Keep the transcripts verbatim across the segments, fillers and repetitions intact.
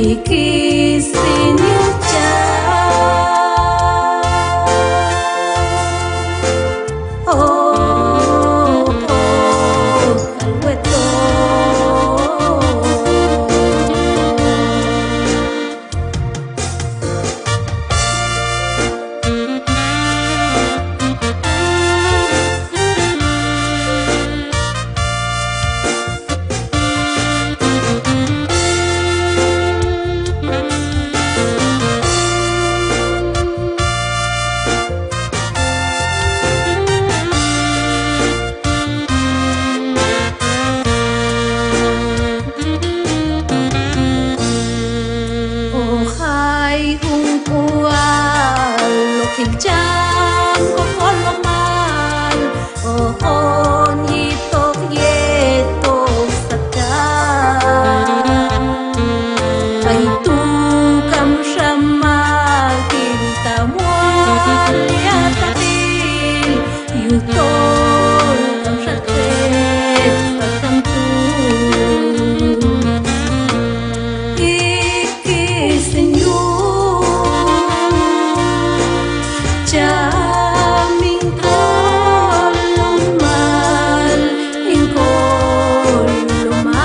Ikis in yuj cham. Oh, oh, k'al wetoq. Hoq jay jun k'ual hoq jil cham Kokolomal, hoqon yitoq yetoq satkan. Ay tu' kam xa mak jil tam wal yataqil, yujtol kam xa tzet pax kan tu'. Ikis in yuj cham, hin Kolomal, hin Kolomal.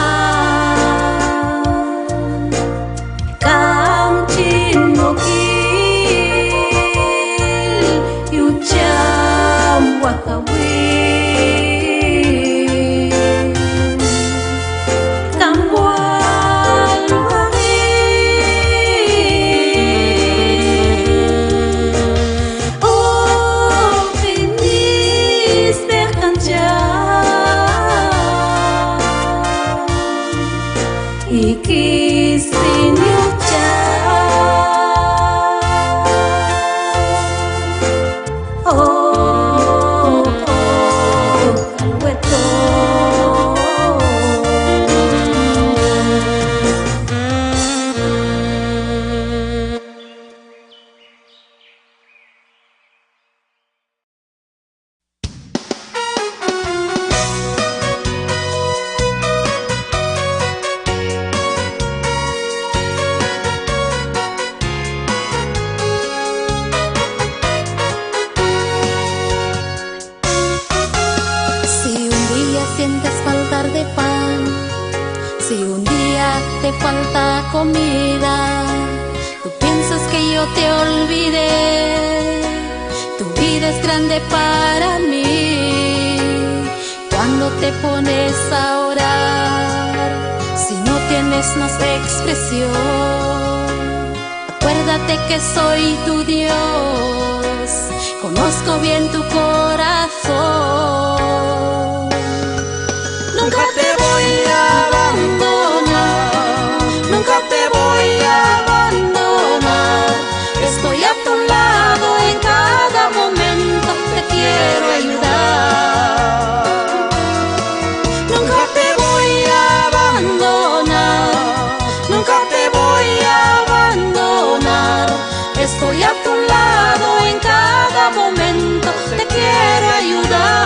K'am chin ok il yuj cham wakawi, k'am wal waqil hoq hin isteq kan cham. Ikis in yuj cham. Oh, oh, k'al wetoq. Si un día sientes faltar de pan, si un día te falta comida, tú piensas que yo te olvidé, tu vida es grande para mí. Cuando te pones a orar, si no tienes más expresión, acuérdate que soy tu Dios, conozco bien tu corazón. Nunca te voy a abandonar, nunca te voy a abandonar. Estoy a tu lado, en cada momento te quiero ayudar. Nunca te voy a abandonar, nunca te voy a abandonar. Estoy a tu lado, en cada momento te quiero ayudar.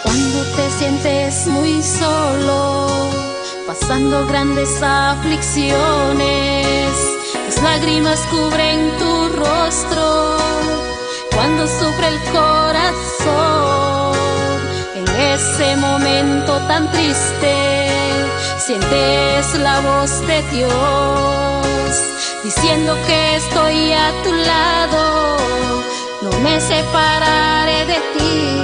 Cuando te sientes muy solo, pasando grandes aflicciones, tus lágrimas cubren tu rostro. Cuando sufre el corazón, en ese momento tan triste, sientes la voz de Dios diciendo que estoy a tu lado, no me separaré de ti.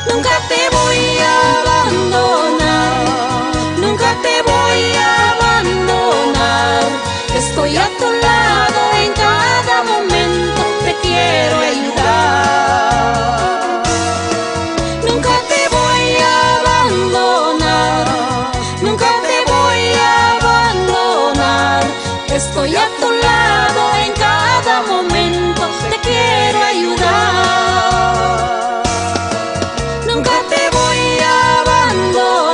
Nunca te voy a abandonar, nunca te voy a abandonar. Estoy a tu lado, en cada momento te quiero ayudar. Nunca te voy a abandonar, nunca te voy a abandonar. Estoy a tu lado, en cada momento te quiero ayudar. Nunca te voy a abandonar.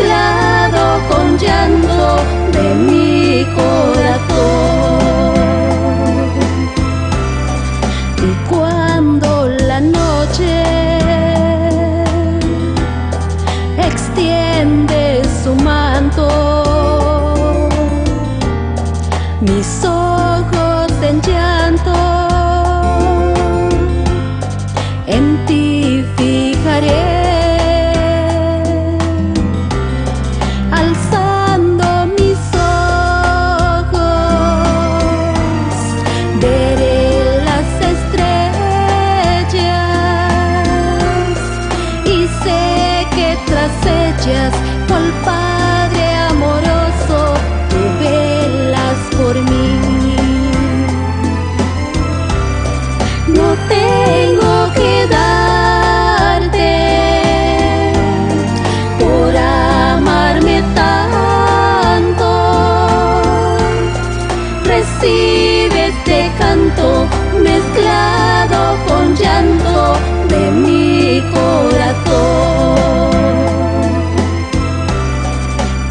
mezclado con llanto de mi corazón. Y cuando la noche extiende su manto, mis ojos en llanto en ti fijaré, alzando mis ojos, veré las estrellas y sé que tras ellas, cual Padre amoroso, tú velas por mí. No tengo que darte por amarme tanto. Recibe este canto mezclado con llanto de mi corazón.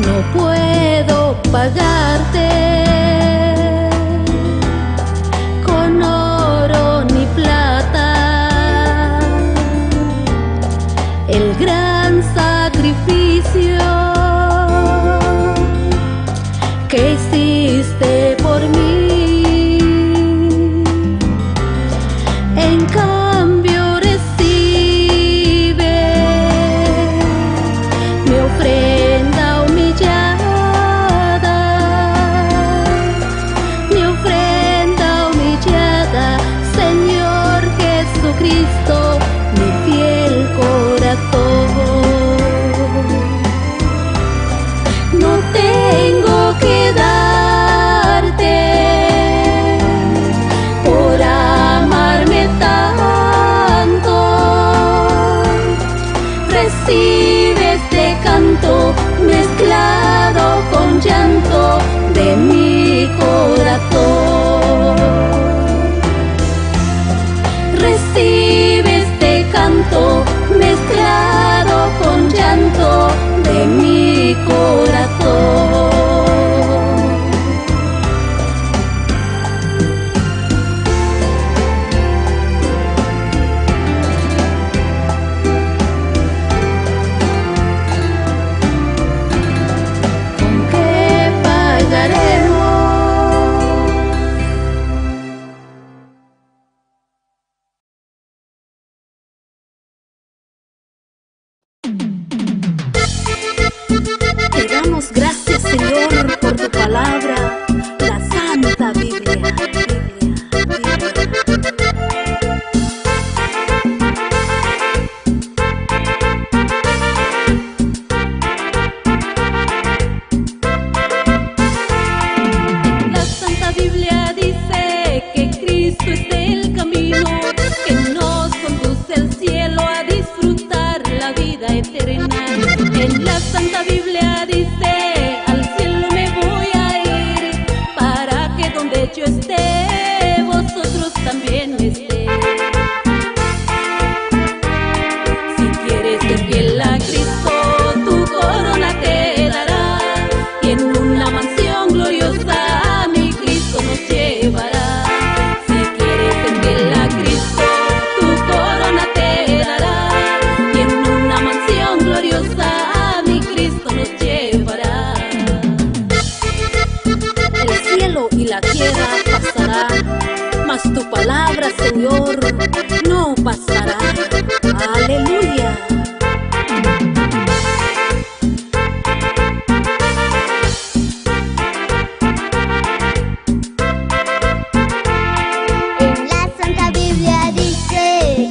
No puedo pagarte con oro ni plata el gran sacrificio que hiciste por mí. En cambio recibe mi ofrenda humillada, mi ofrenda humillada, Señor Jesucristo, mi fiel corazón. No tengo que darte por amarme tanto. Recibe este canto mezclado con llanto de mi corazón. Recibe este canto mezclado con llanto de mi corazón. ¿Con qué pagaremos? Te damos gracias, Señor, por tu palabra, la Santa Biblia. Biblia, Biblia. La Santa Biblia dice que Cristo es el camino que nos conduce al cielo a disfrutar la vida eterna. En la Santa Biblia dice: "Al cielo me voy a ir, para que donde yo esté, vosotros también estéis". Si quieres ser fiel a Cristo, tu corona te dará, y en una mansión gloriosa mi Cristo nos llevará. Si quieres ser fiel a Cristo, tu corona te dará, y en una mansión gloriosa mi Cristo nos llevará. El cielo y la tierra pasará, mas tu palabra, Señor, no pasará. Aleluya. En la Santa Biblia dice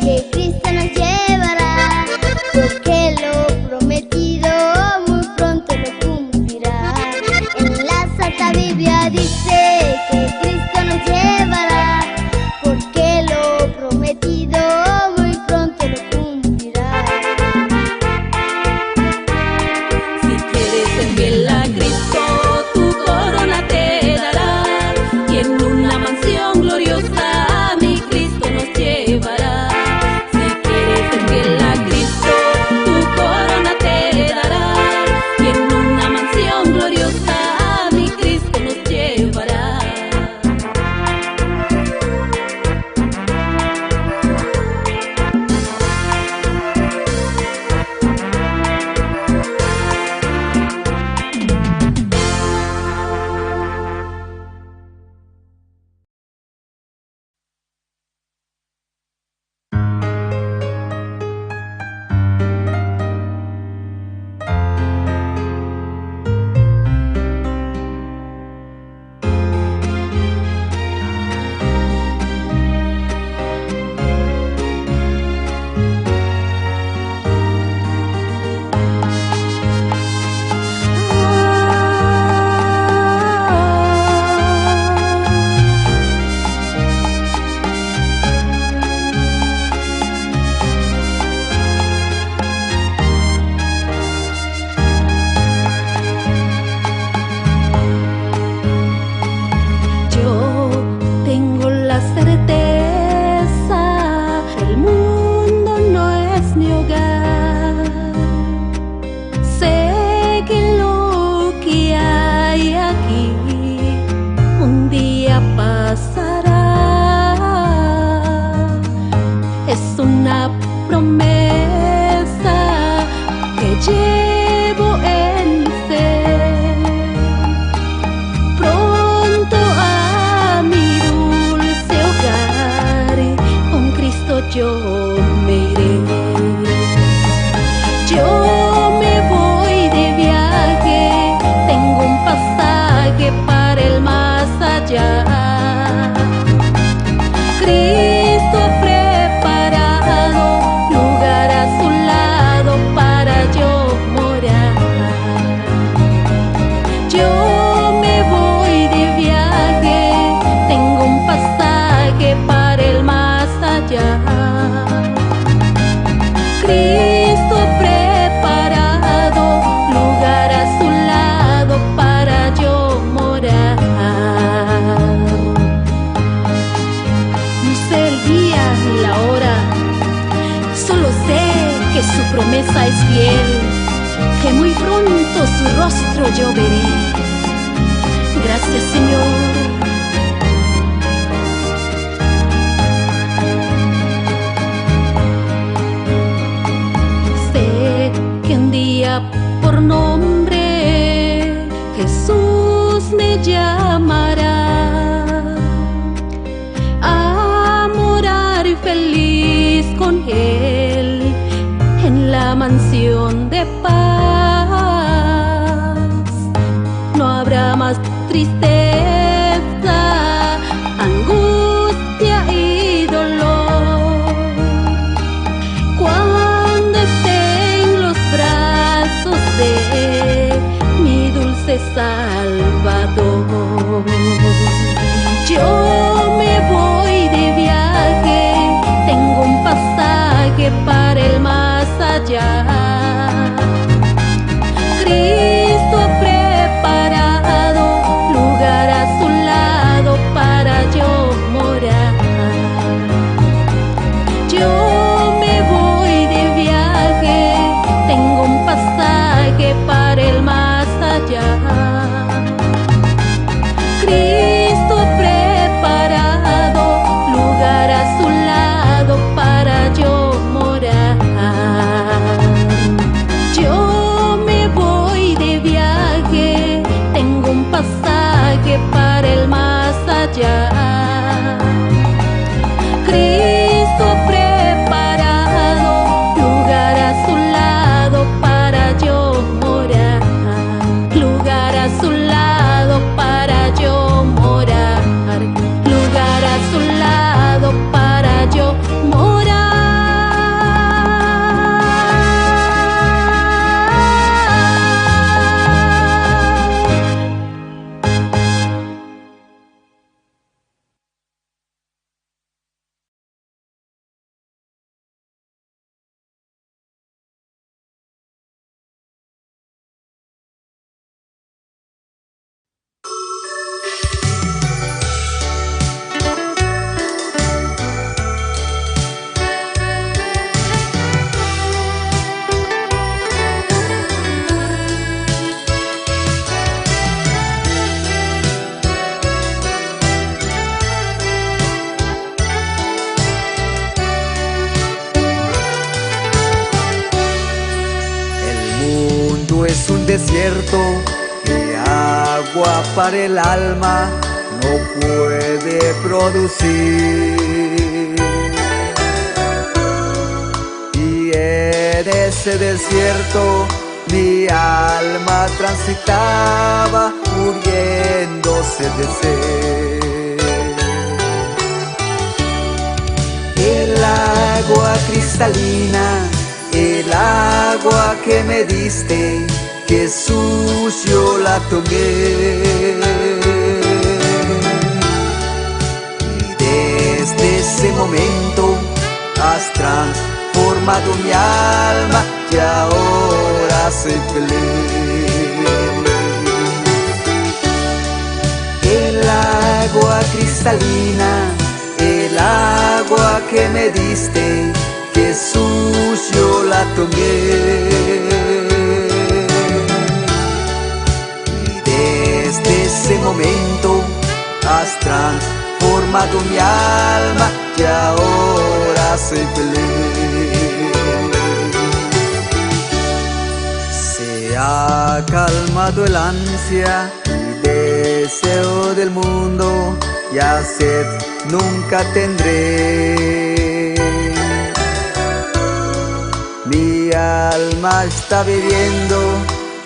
que Cristo nos llevará, porque lo prometido muy pronto lo cumplirá. En la Santa Biblia dice que Cristo nos llevará, porque lo prometido Seas fiel, que muy pronto su rostro yo veré. Gracias, Señor. Sé que un día por nombre Jesús me llamará a morar feliz con Él en la mansión de paz. No habrá más tristeza, angustia y dolor. Cuando esté en los brazos de mi dulce Salvador. Yo me voy de viaje, tengo un pasaje para el más allá. Cristo ha preparado lugar a su lado para yo morar. Yo me voy de viaje, tengo un pasaje para el más allá. Cristo ha preparado lugar a su lado para yo morar. Yo me voy de viaje, tengo un pasaje para el más allá. Cristo ha preparado lugar a su lado para yo morar. Lugar a su lado para yo morar. Lugar a su lado para yo morar. El mundo es un desierto que agua para el alma no puede producir. Y en ese desierto mi alma transitaba muriéndose de sed. El agua cristalina, el agua que me diste, Jesús, yo la tomé. Y desde ese momento has transformado mi alma y ahora soy feliz. El agua cristalina, el agua que me diste, Jesús, yo la tomé. Y desde ese momento has transformado mi alma y ahora soy feliz. Se ha calmado el ansia y deseo del mundo, ya sed nunca tendré. Mi alma está bebiendo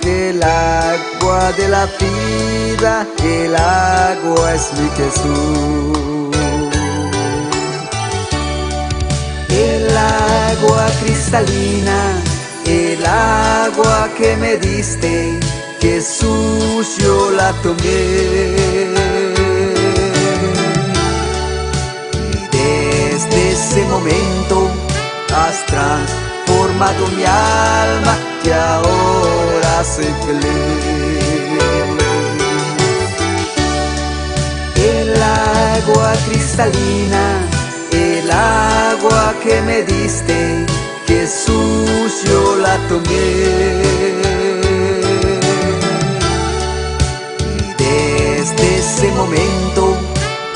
del agua de la vida, el agua es mi Jesús. El agua cristalina, el agua que me diste, Jesús, yo la tomé. Y desde ese momento has transformado mi alma y ahora soy feliz. El agua cristalina, el agua que me diste, Jesús, yo la tomé. Y desde ese momento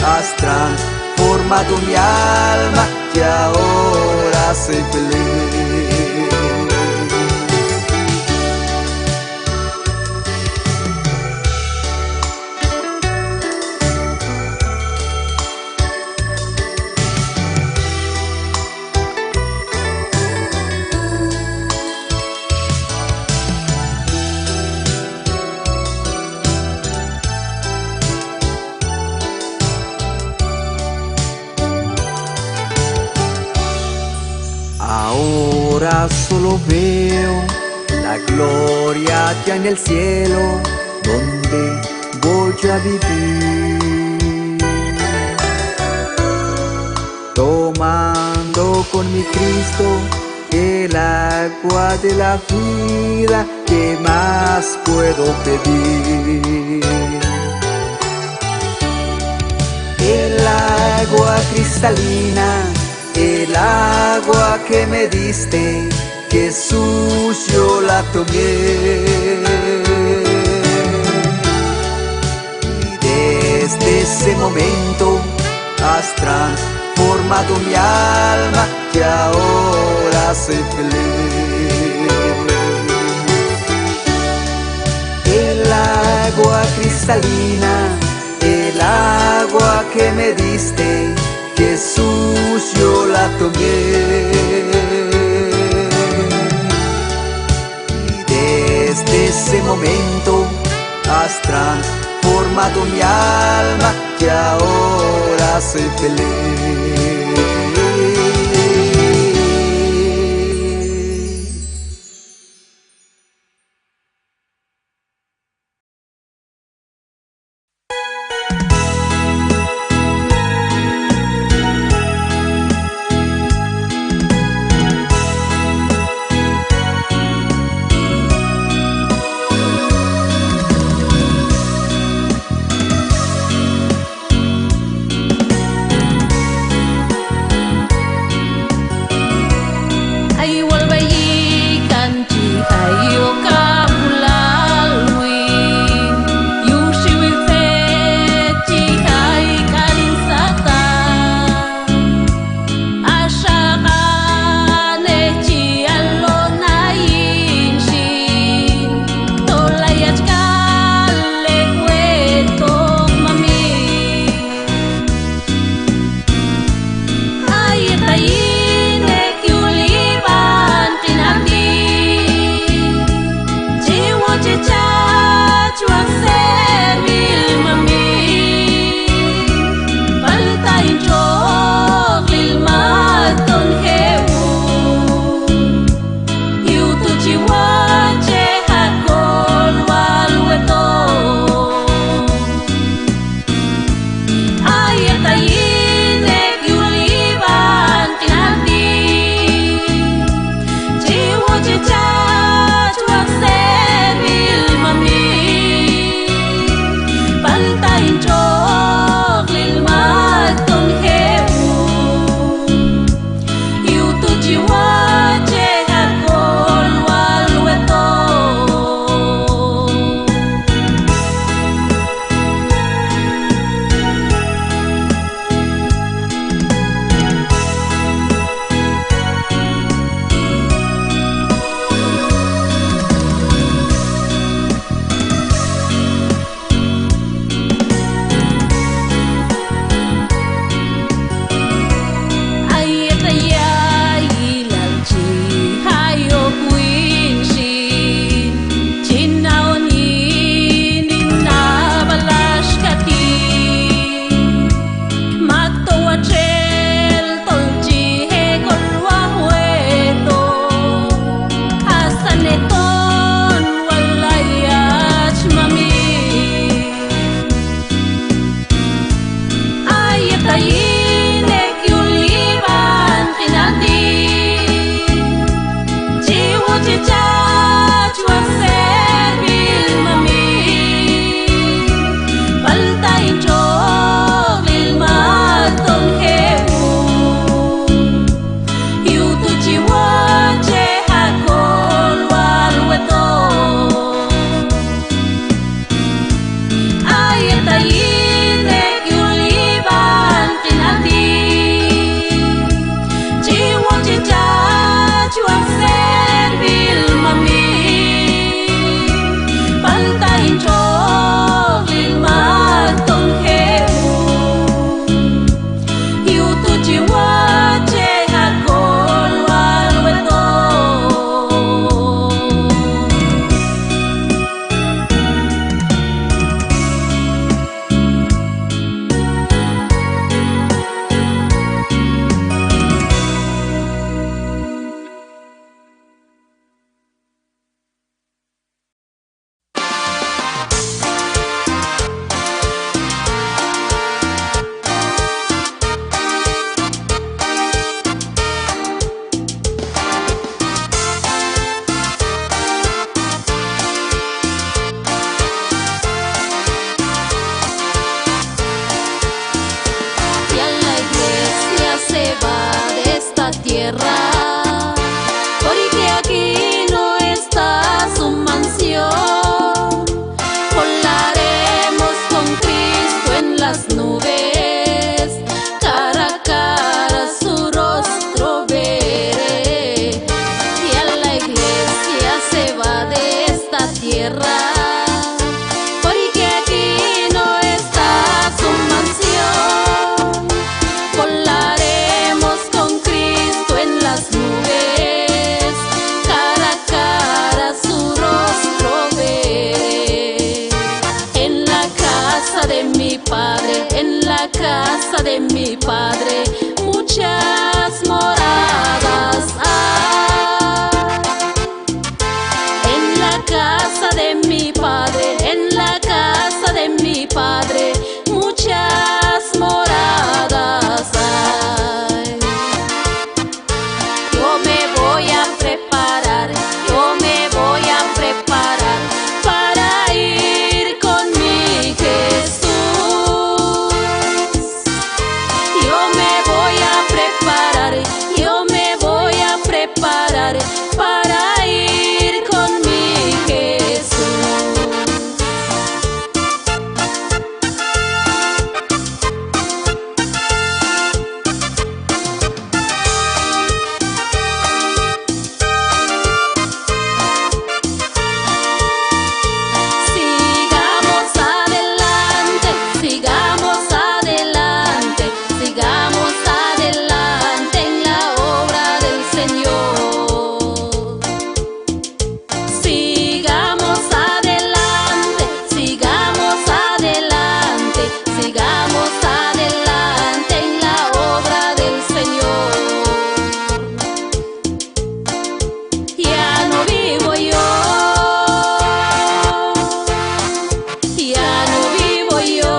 has transformado mi alma, que ahora soy feliz. Ahora solo veo la gloria allá en el cielo, donde voy yo a vivir. Tomando con mi Cristo el agua de la vida, ¿qué más puedo pedir? El agua cristalina, el agua que me diste, Jesús, yo la tomé. Y desde ese momento has transformado mi alma, que ahora soy feliz. El agua cristalina, el agua que me diste, Jesús, yo la tomé. Y desde ese momento has transformado mi alma, que ahora soy feliz. de mi Padre, en la casa de mi Padre, muchas moradas hay. En la casa de mi Padre, en la casa de mi Padre, muchas moradas hay. Yo me voy a preparar, yo me voy a preparar para ir con mi Jesús. Yo me voy a preparar, yo me voy a preparar para ir con mi Jesús. Sigamos adelante, sigamos adelante, sigamos adelante en la obra del Señor. Sigamos adelante, sigamos adelante, sigamos adelante en la obra del Señor. Ya no vivo yo, ya no vivo yo.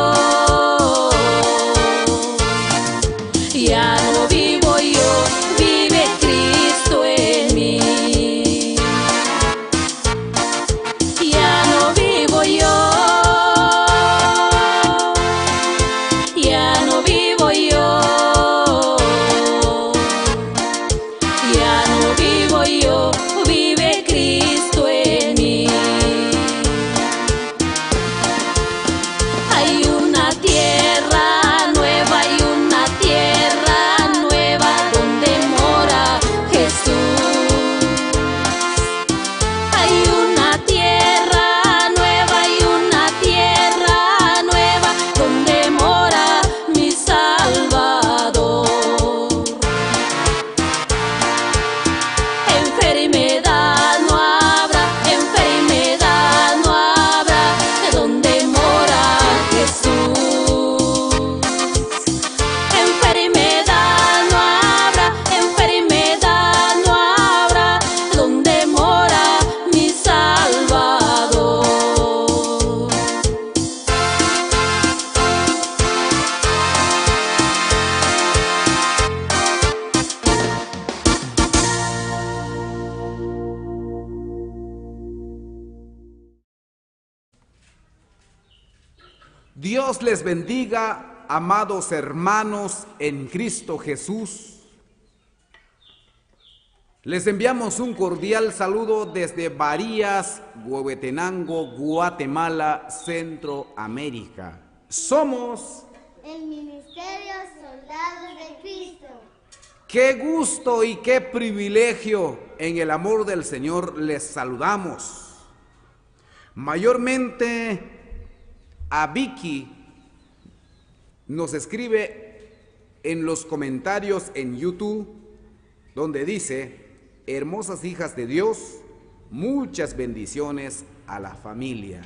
Ya no vivo yo, vive Cristo en mí. Ya no vivo yo, ya no vivo yo, ya no vivo yo, vive Cristo en mí. Hay una tierra nueva, hay una tierra nueva donde mora Jesús. Hay una tierra nueva, hay una tierra nueva donde mora mi Salvador. Enfermedad no habrá, enfermedad no habrá, donde mora Jesús. Enfermedad no habrá, enfermedad no habrá, donde mora mi Salvador. Dios les bendiga, amados hermanos en Cristo Jesús. Les enviamos un cordial saludo desde Barillas, Huehuetenango, Guatemala, Centroamérica. Somos el Ministerio Soldados de Cristo. Qué gusto y qué privilegio en el amor del Señor les saludamos. Mayormente a Vicky nos escribe en los comentarios en YouTube, donde dice: "Hermosas hijas de Dios, muchas bendiciones a la familia".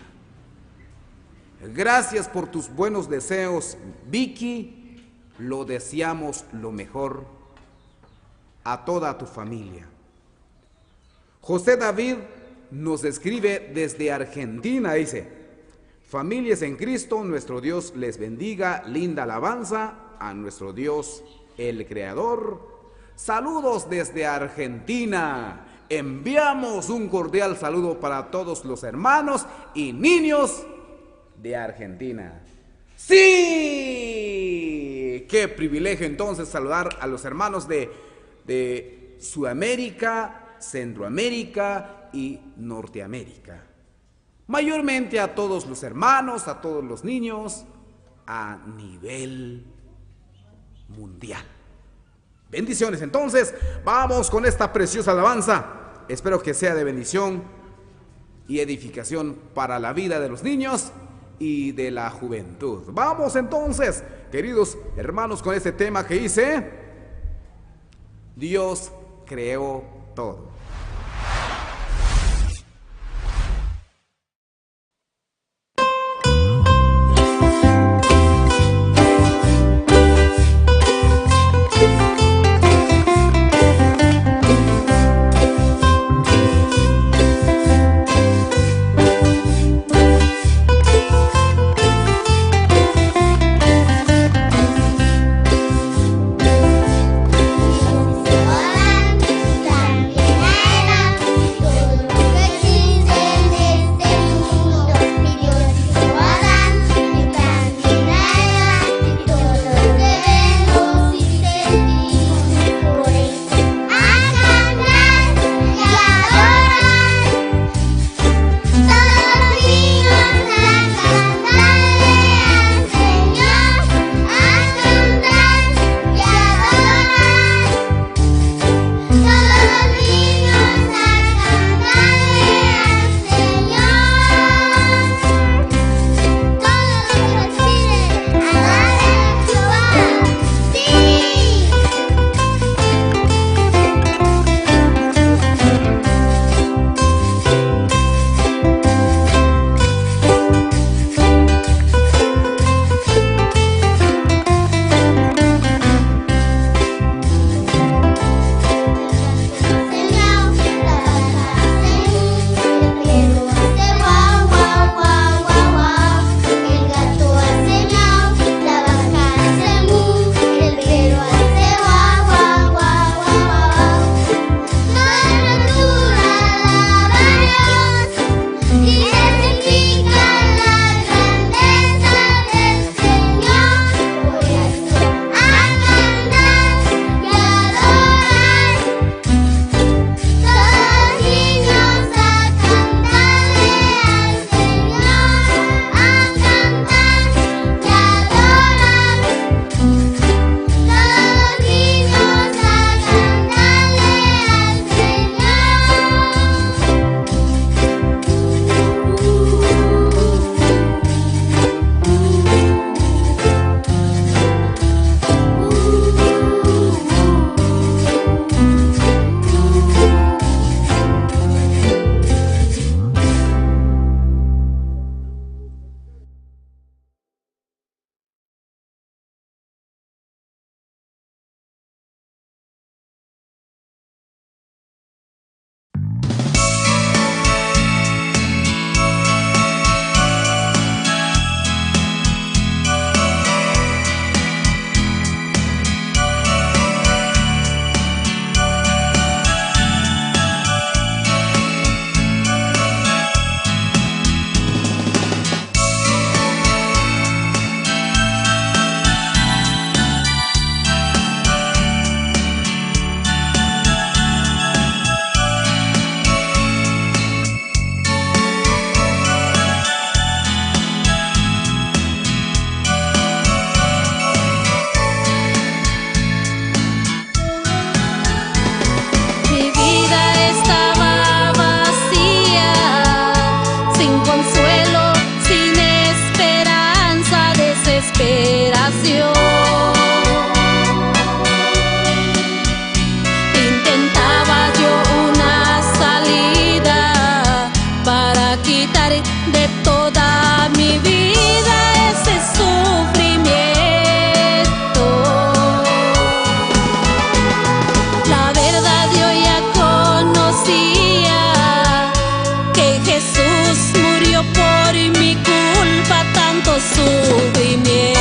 Gracias por tus buenos deseos, Vicky. Lo deseamos lo mejor a toda tu familia. José David nos escribe desde Argentina, dice: "Familias en Cristo, nuestro Dios les bendiga, linda alabanza a nuestro Dios, el Creador". Saludos desde Argentina. Enviamos un cordial saludo para todos los hermanos y niños de Argentina. Sí, qué privilegio entonces saludar a los hermanos de, de Sudamérica, Centroamérica y Norteamérica. Mayormente a todos los hermanos, a todos los niños a nivel mundial. Bendiciones. Entonces, vamos con esta preciosa alabanza. Espero que sea de bendición y edificación para la vida de los niños y de la juventud. Vamos entonces, queridos hermanos, con este tema que dice: "Dios creó todo". desesperación. Intentaba yo una salida para quitar de toda mi vida ese sufrimiento. La verdad yo ya conocía, que Jesús murió por mi culpa, tanto sufrimiento.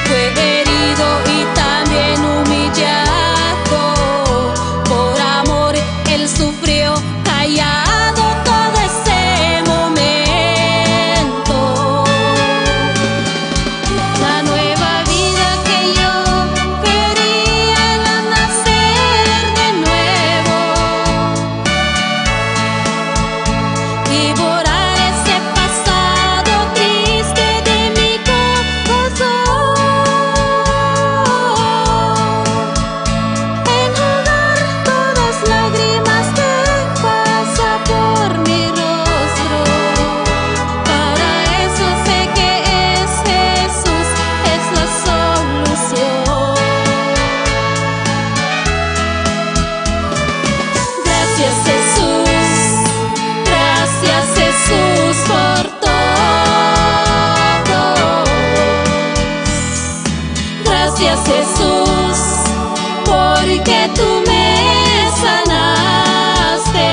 Fue herido y también humillado, por amor él sufrió callado todo ese momento. La nueva vida que yo quería era nacer de nuevo y borrar ese pasado triste de mi corazón. Enjugar todas lágrimas que pasa por mi rostro. Para eso sé que es Jesús, es la solución. Gracias, Jesús, gracias, Jesús, por todo. Gracias, Jesús, porque tú me sanaste.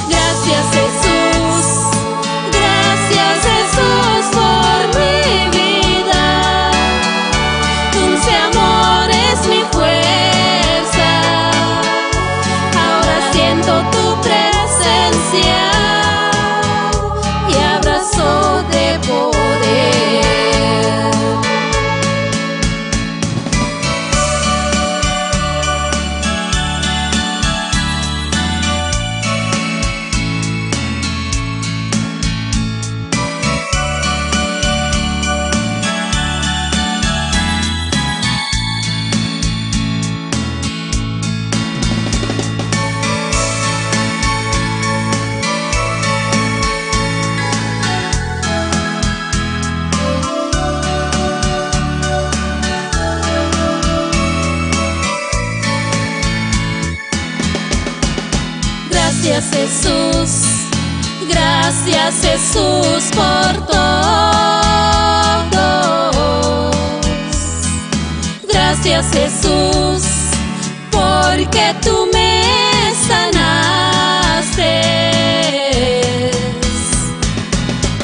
Gracias, Jesús, gracias, Jesús, por mi vida. Dulce amor es mi fuerza. Ahora siento tu presencia y abrazo de poder. Gracias, Jesús, gracias, Jesús, por todo. Gracias, Jesús, porque tú me sanaste.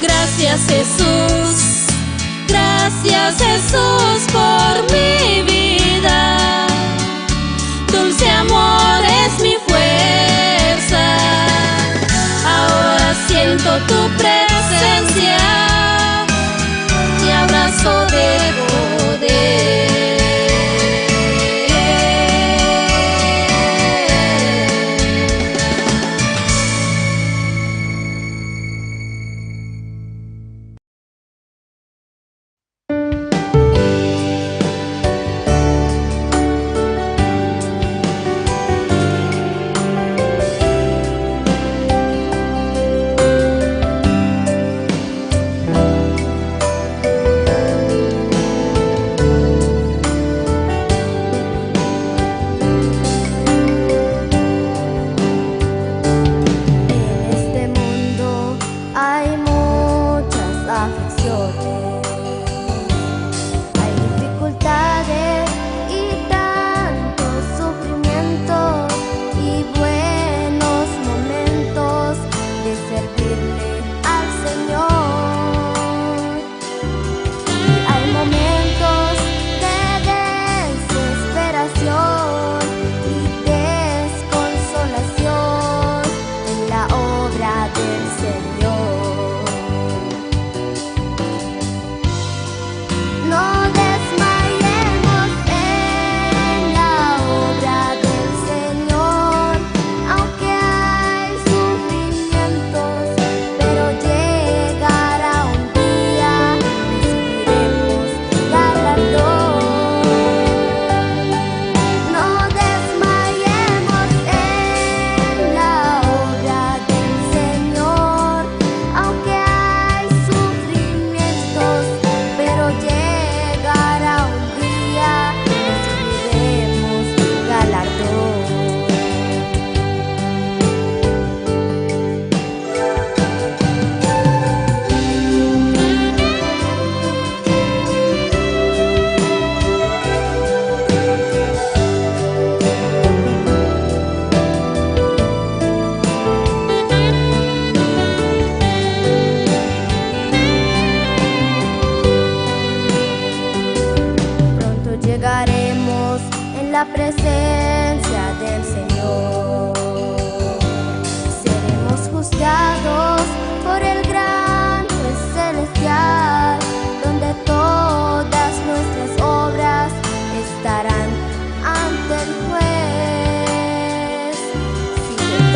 Gracias, Jesús, gracias, Jesús, por mi vida. Dulce amor es mi fuerza. Ahora siento tu presencia y abrazo de poder.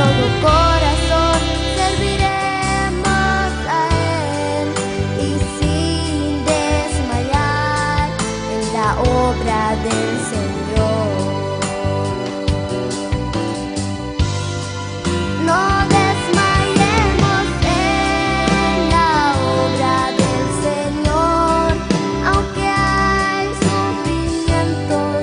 todo corazón serviremos a Él y sin desmayar en la obra del Señor. No desmayemos en la obra del Señor, aunque hay sufrimientos,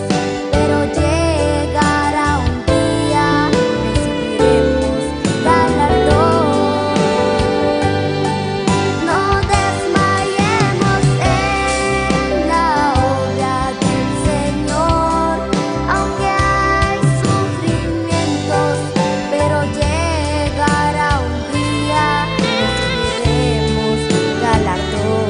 pero llegará un día, recibiremos galardón. No desmayemos en la obra del Señor, aunque hay sufrimientos, pero llegará un día, recibiremos galardón.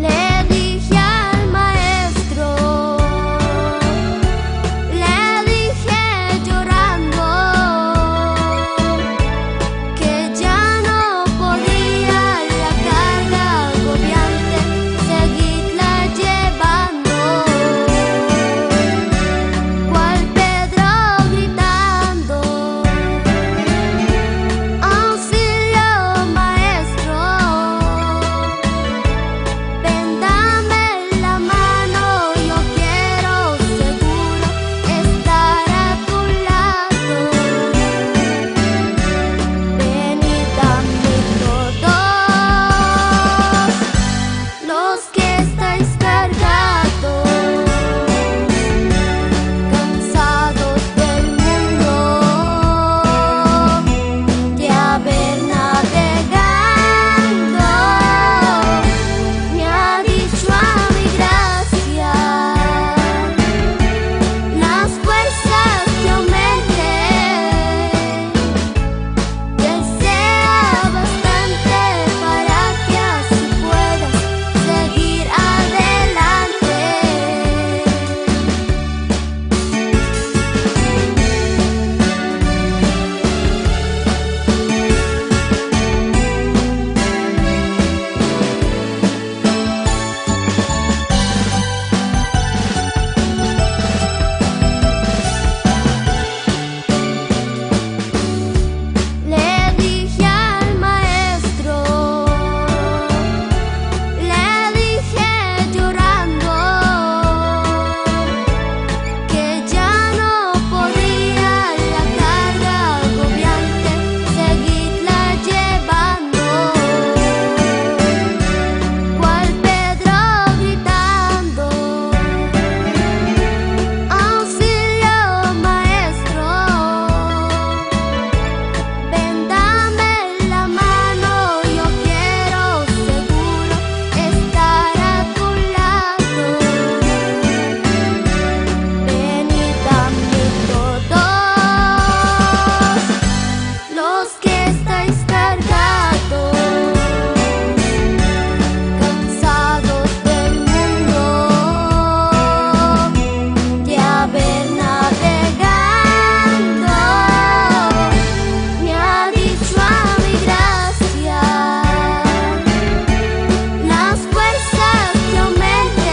Le dije al maestro, le dije llorando, que ya no podía la carga agobiante seguirla llevando. Cual Pedro gritando: "Auxilio, maestro, ven, dame la mano, yo quiero seguro estar a tu lado. Ven y dame todo los que estáis cargados, cansados del mundo, de haber navegando, me ha dicho a mi gracia, las fuerzas que aumenten, que sea bastante para que así puedas seguir adelante". Le dije al maestro, le dije llorando, que ya no podía la carga agobiante seguirla llevando. Cual Pedro gritando: "Auxilio, maestro, ven, dame la mano, yo quiero seguro estar a tu lado. Ven y dame todo los que estáis cargados, cansados del mundo, de haber navegando, me ha dicho a mi gracia, las fuerzas que aumenten,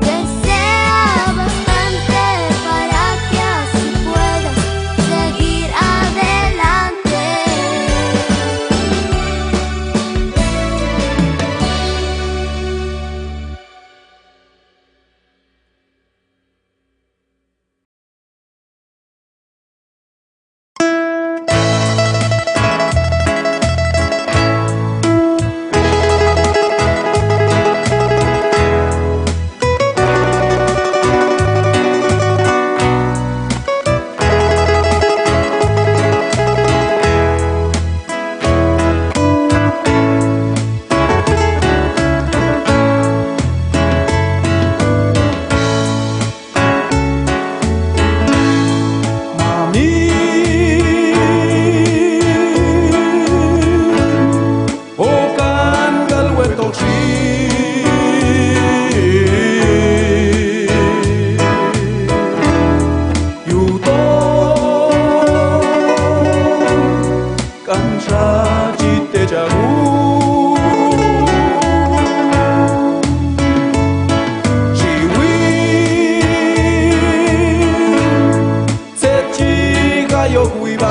que sea bastante para que así puedas seguir yok wib'an,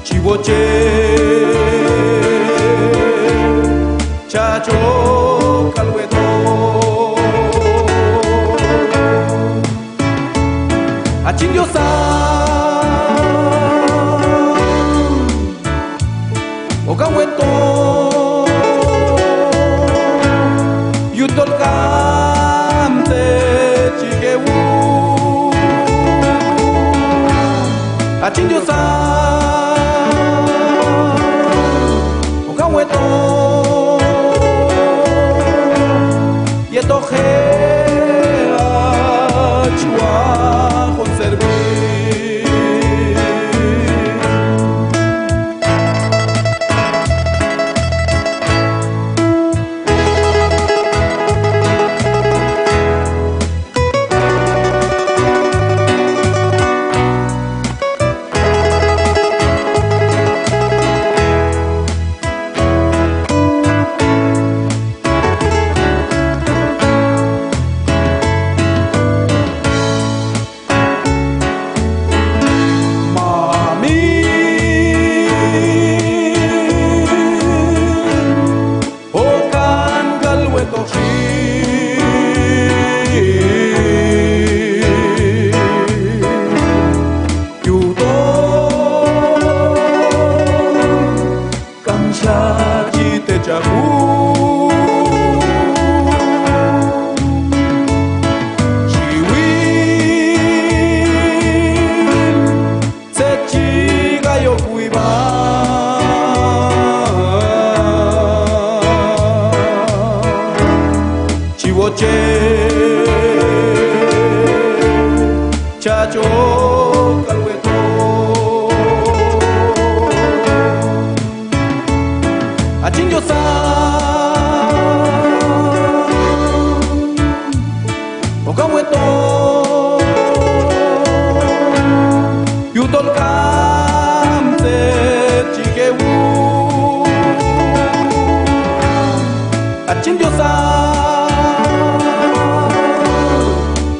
chi woche chach ok k'al wetoq. Hach hin Diosan, okan wetoq yujtol k'am tzet chi je' wuj. Hach hin Diosan, okan wetoq yetoq je' hach waq'on servir. Mamin, okan k'al wetoq xin yujtol k'amxa chi techaj wuj. Chi wil tzet chi k'ay ok wib'an, chi woche chach ok k'al wetoq. Hach hin Diosan, okan wetoq yujtol k'am tzet chi je' wuj. Hach hin Diosan,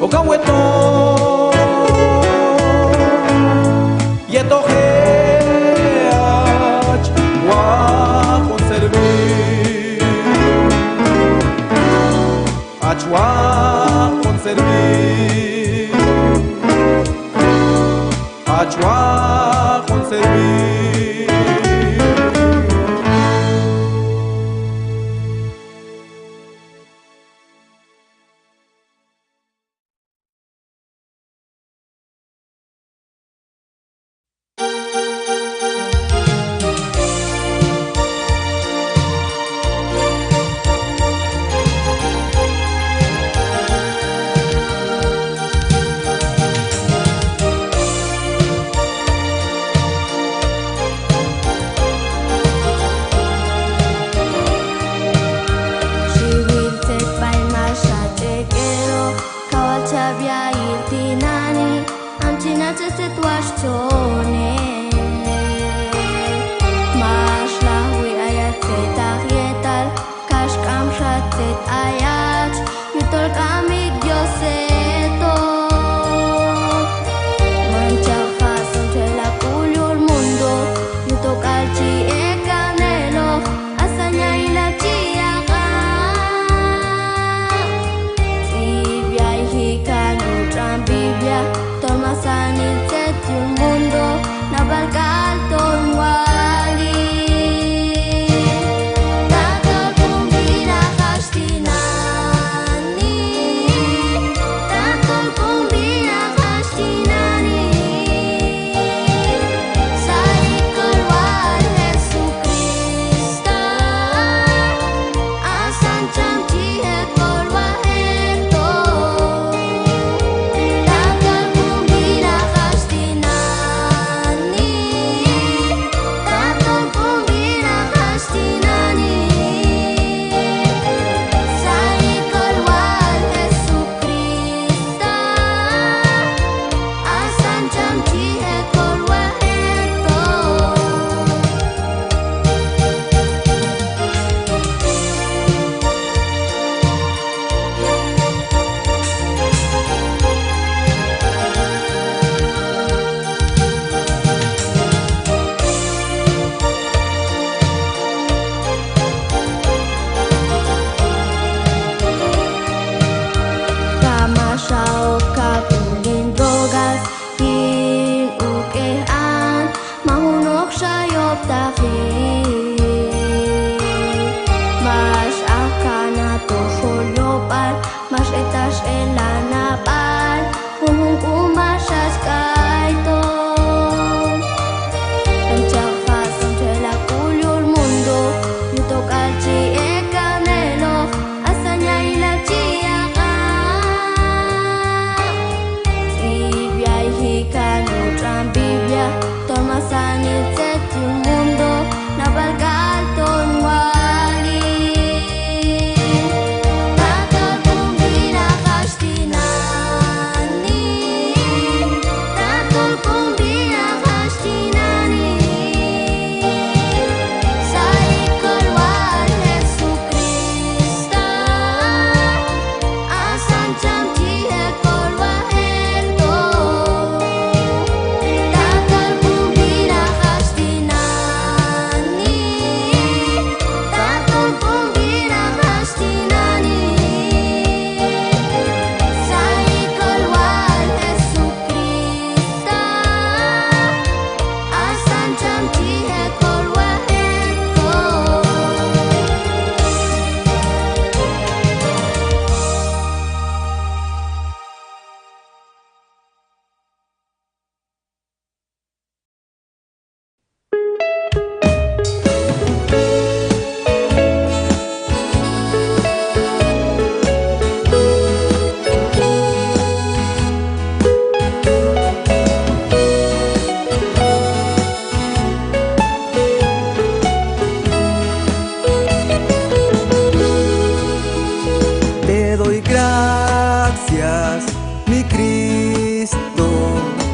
okan wetoq yetoq je' hach waq'on servir. Hach waq'on servir. Hach waq'on servir. Chi wil tzet b'ay max hach ek' eloq, kaw wal chab' yayil tinani', am chi nachaj tzet watx' chone'. Max lajwi ayach tzetaq yetal, kax k'amxa tzet ayach, yujtol k'am ik' Dios etoq. Manchaq ha' stxolilal k'ul yul mundo, yujtol k'al chi ek'kan eloq, asan yayilal chi aq'lay. Tz'ib' yayji kan yul tx'an Biblia, tol masanil tzet yul mundo, nab'al k'al ton wali. Tatol kun b'inaj hach tinani', tatol kun b'inaj hach tinani'. Sa' yik' kolwal Jesucristo, asan cham chi je' kolwal etoq. Tatol kun b'inaj hach tinani'.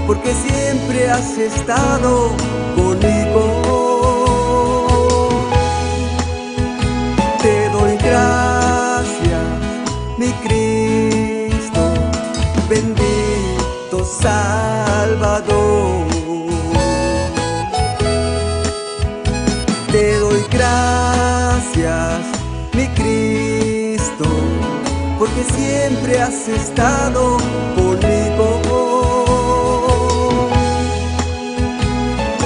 porque siempre has estado conmigo. Te doy gracias, mi Cristo, bendito Salvador. Te doy gracias, mi Cristo, porque siempre has estado conmigo.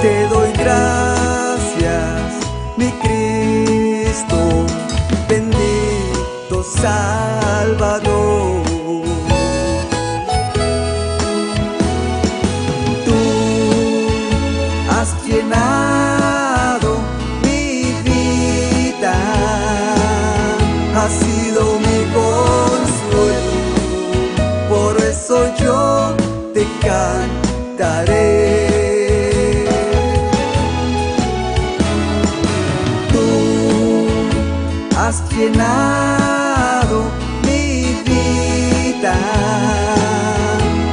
Te doy gracias, mi Cristo, bendito Salvador. Tú has llenado mi vida, has sido mi consuelo, por eso yo te cantaré. Tú has llenado mi vida,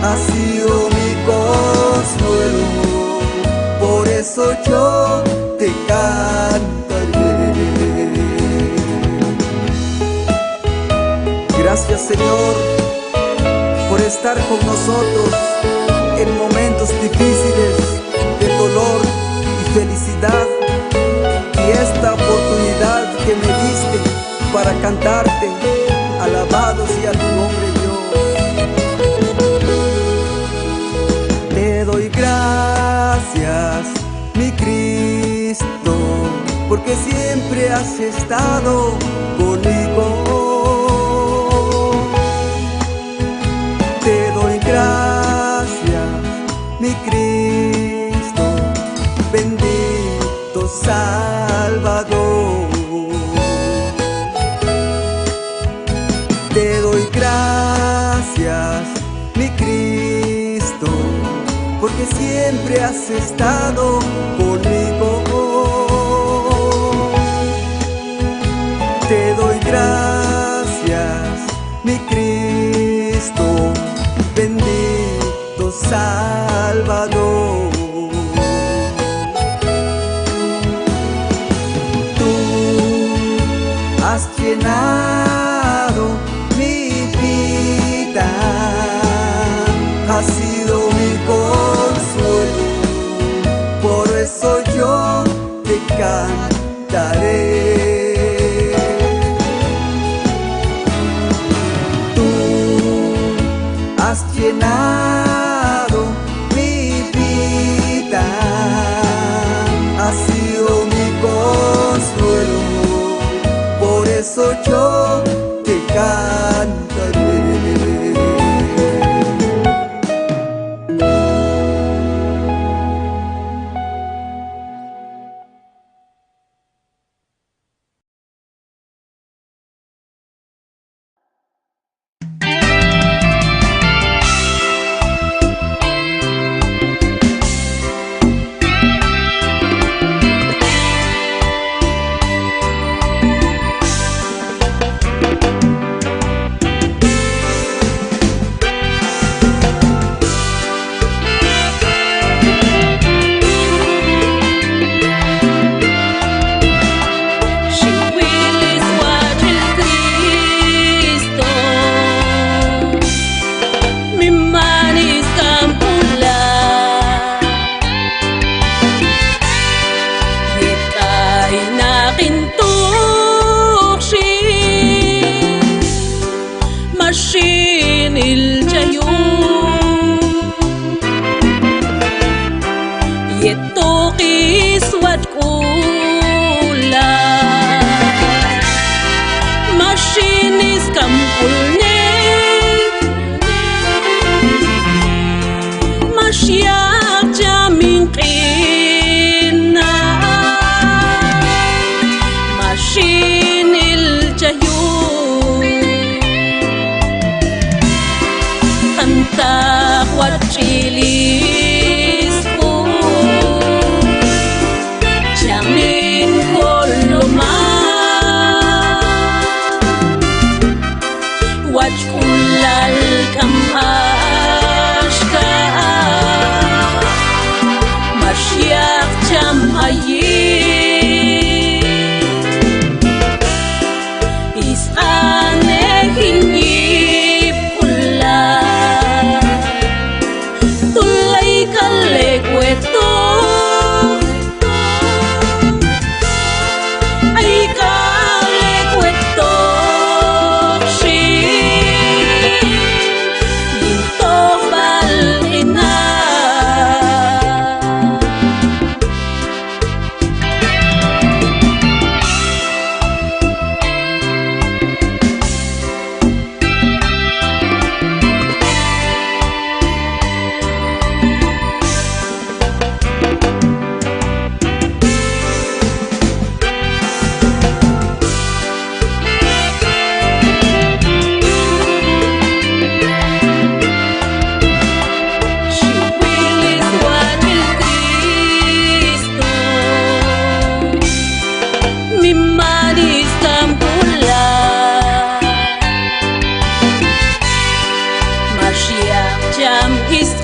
has sido mi consuelo, por eso yo te cantaré. Gracias, Señor, por estar con nosotros en momentos difíciles de dolor y felicidad, y esta oportunidad que me diste para cantarte. Alabado sea tu nombre, Dios. Te doy gracias, mi Cristo, porque siempre has estado conmigo. Te doy gracias, mi Cristo, bendito Salvador. Te doy gracias, mi Cristo, porque siempre has estado conmigo. Te doy gracias, mi Cristo, bendito Salvador. Tú has llenado mi vida, has sido mi consuelo, por eso yo te cantaré. Tú has llenado mi vida, has sido mi consuelo, por eso yo te cantaré.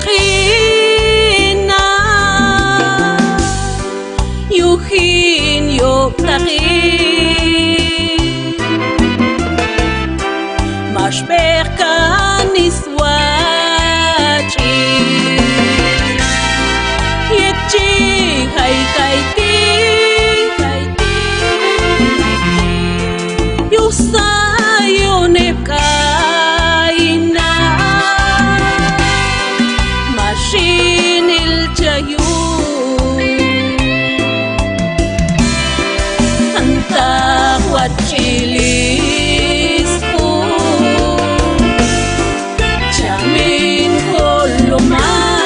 q'inal yuj hin yob'taqil, max b'eq kan swatx'il yet chi jay kayti', yuj sayon heb' k'ay na, max hin ilchaj yuj jantaq watx'il sq'uj. Cham hin kolomal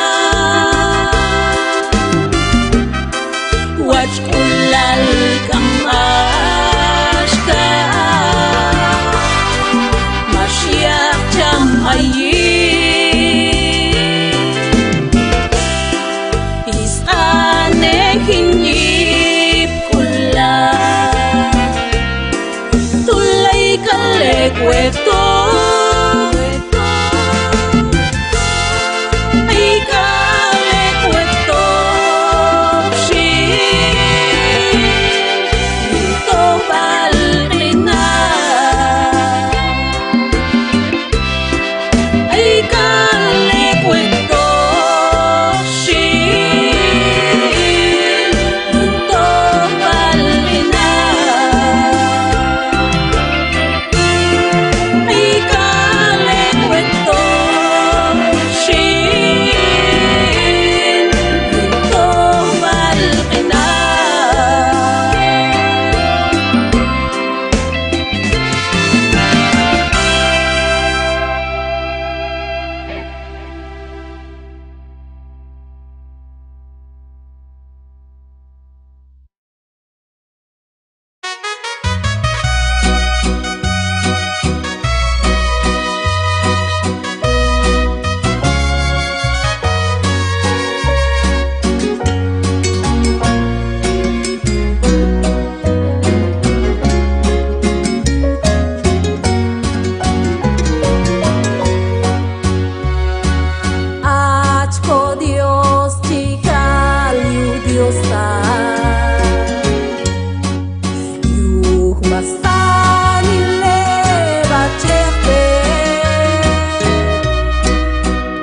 watx'k'ulal k'am axka, max yaq' cham ayin sq'anej hin yipk'ulal. Tol ay k'al ek' wetoq, ay k'al ek' wetoq xin yin tojb'al q'inal. Ay k'al ek' wetoq xin yin tojb'al q'inal. Ay k'al ek' wetoq xin yin tojb'al q'inal. Hach ko Dios chi jal yuj Diosal, yuj masanil heb' hachejb'ej,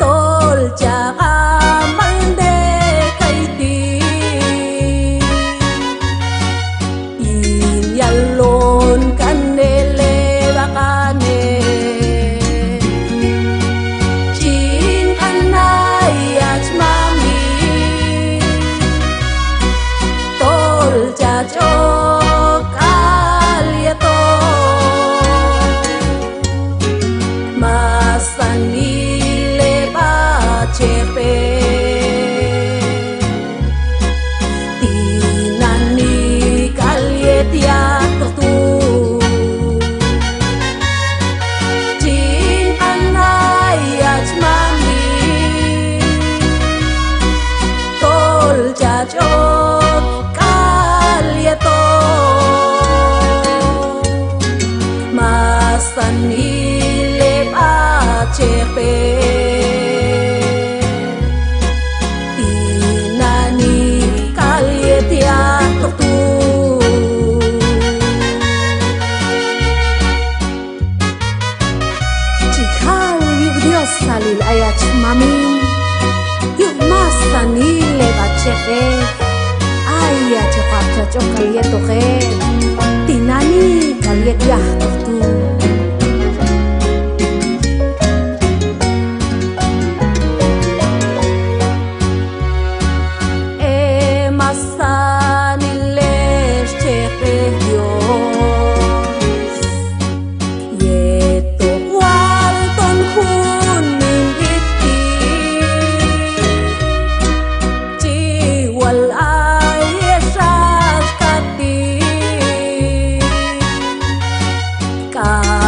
tol cha q'anb'alnej kayti'. Hin yalon kan el heb' haq'anej, chin q'an ayach mamin, tol chach ok k'al yetoq masanil heb' hachejb'ej. Tinani' k'al yet yajtoq tu', chin q'an ayach mamin, tol chach ok k'al yetoq masanil heb' hachejb'ej. Tinani' k'al yet yajtoq tu', chi jal yuj Diosalil ayach mamin, yuj masanil heb' hachejb'ej. Ayach hoqab' chach ok k'al yetoq heb', tinani' k'al yet yajtoq tu'. E masanil ex chejb'ej Dios, yetoq wal ton jun hin b'it ti', chi wal ayex axka ti'. K'am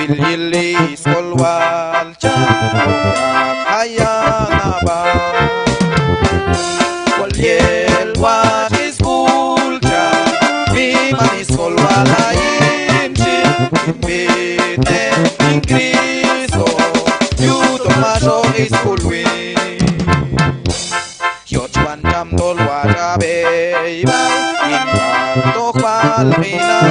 Yili skolwal cham, ay ha nab'al. Wal yel watx' isk'ul cham, miman iskolwal ayin xin, hin b'itnen hin Cristo, yuj tol max oq' isk'ul win. Yochwan cham tol watx' ha b'eyb'al, yin wal tojb'al q'inal.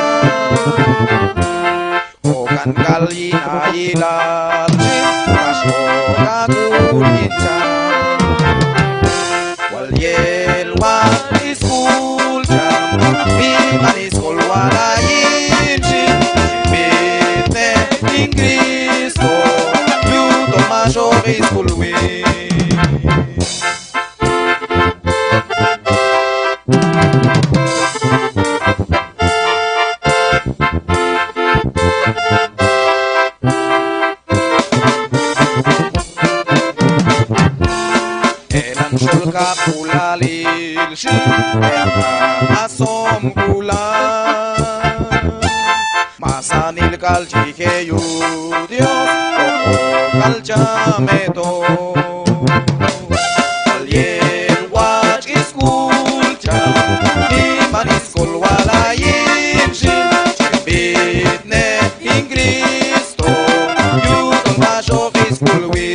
Okan k'al yin ha yilal xin, kax oq' ha k'ul yin cham. Wal yel watx' isk'ul cham, miman iskolwal ayin xin, b'itnen hin Cristo, yuj tol max oq' isk'ul win. Elan xol kaqk'ulalil xin, elan asom k'ulal. Masanil k'al chi je' yuj Dios, oq' k'al cham hetoq. Wal yel watx' isk'ul cham, miman iskolwal ayin xin, chin b'itnen hin Cristo, yuj tol max oq' isk'ul win.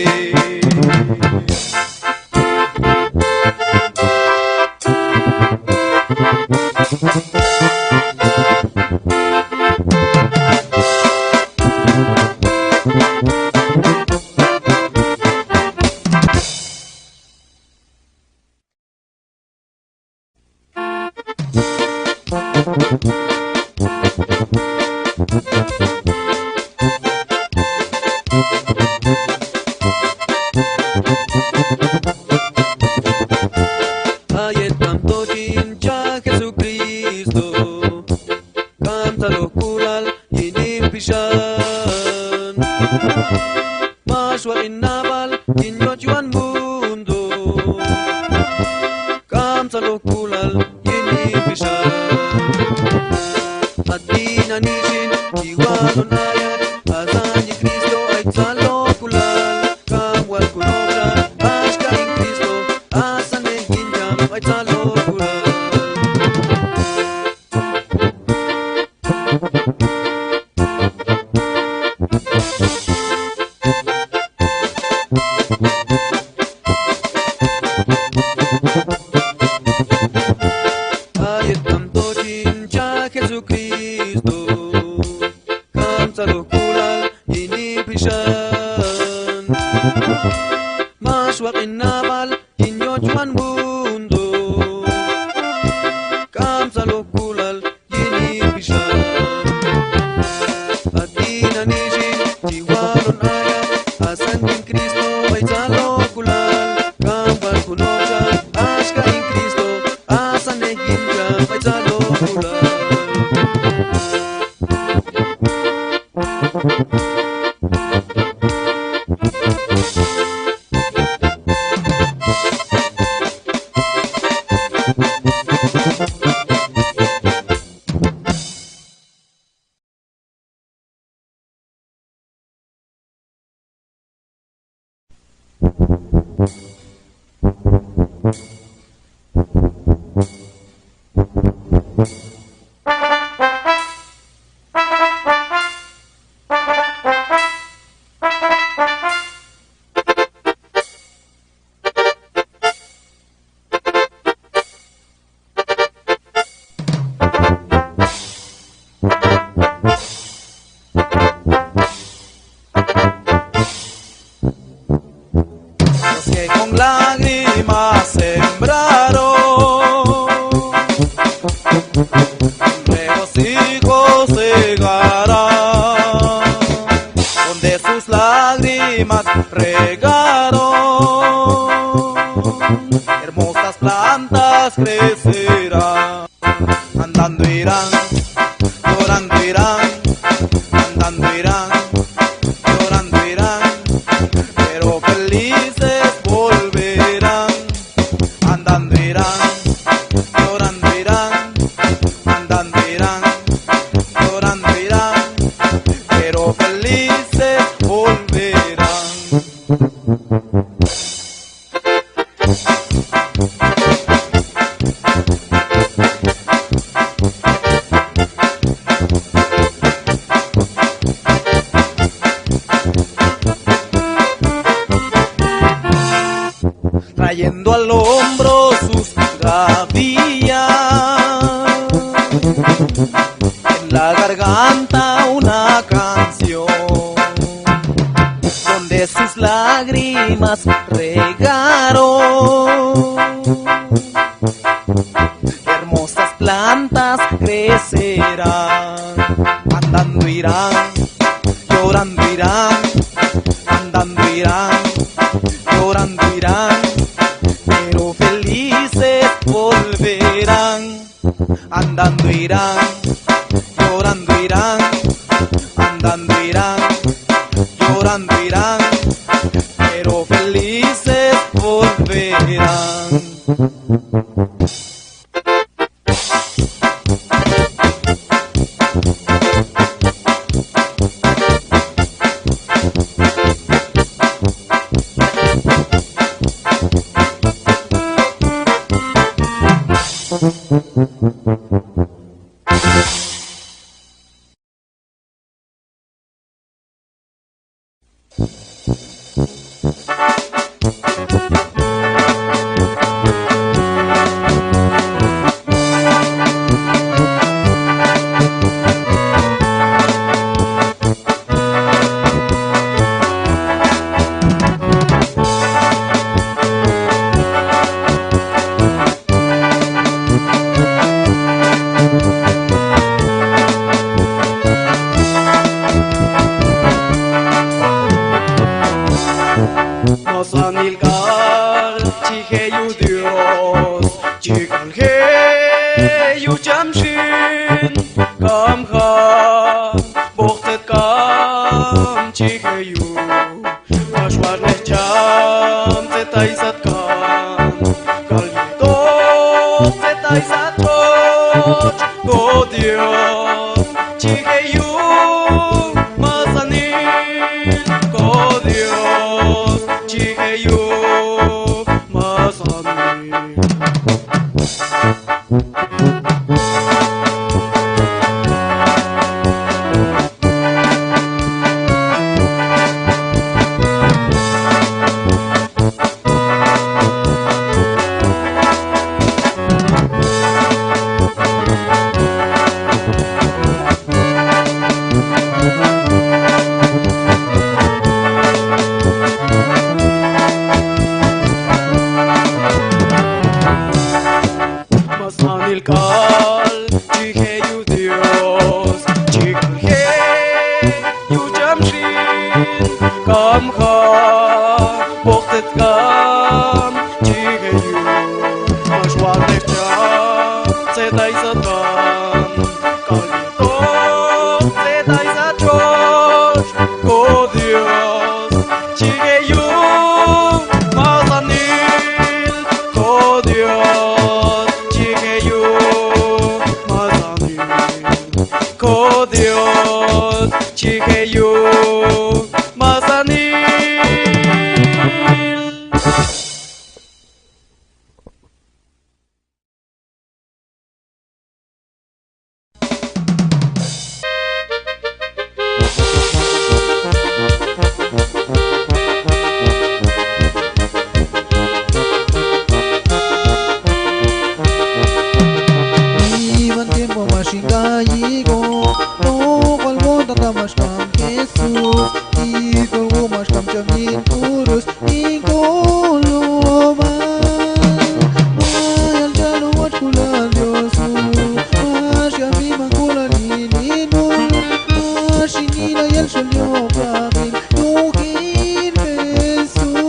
A yet k'amto chin cha' Jesucristo, k'amtzalojk'ulal yin hin pixan. Max waq' hin nab'al yin yochwan mundo, k'amtzalojk'ulal yin hin pixan. A tinani' xin chi walon ayach, asan yin Cristo ay tzalojk'ulal. Kam wal konob' xa axka hin Cristo, asan nej yin cham ay tzalojk'ulal. A yet k'amto chin cha' Jesucristo, k'amtzalojk'ulal yin hin pixan. Max waq' hin nab'al yin yochwan mundo, k'amtzalojk'ulal yin hin pixan. A tinani' xin chi walon ayach, asan yin Cristo ay tzalojk'ulal. Kam wal konob' xa axka hin Cristo, asan nej yin cham ay tzalojk'ulal. Al hombro sus gavillas, en la garganta una canción, donde sus lágrimas regaron, hermosas plantas crecerán. Andando irán, llorando irán, andando irán, llorando irán, pero felices volverán. Andando irán, llorando irán, andando irán, llorando irán, pero felices volverán. Masanil k'al chi je' yuj Dios, chi k'al je' yuj cham xin, kam ja' b'oq tzet kam chi je' yuj. Max watx'nej cham tzet ay satkan, k'al yetoq tzet ay sat tx'otx'. Ko Dios chi je' yuj masanil, ko Dios chi je' yuj masanil. Masanil k'al chi je' yuj Dios, chi k'al je' yuj cham xin, kam ja' b'oq tzet kam chi je' yuj. Max watx'nej cham tzet ay satkan, k'al yetoq tzet ay sat tx'otx'. Ko Dios chi je' yuj masanil, ko Dios chi je' yuj masanil, ko Dios chi je' yuj masanil. Miman tiempo max in k'ayik'oq, no k'al won tata max kam Jesús, y k'al won max kam cham yin kurus. Yin koloma, mayal chal watx' k'ulal Dios, max yaq' miman k'ulal yin hin mul, max in ila yel xol yoq'laqil yuj hin Jesús.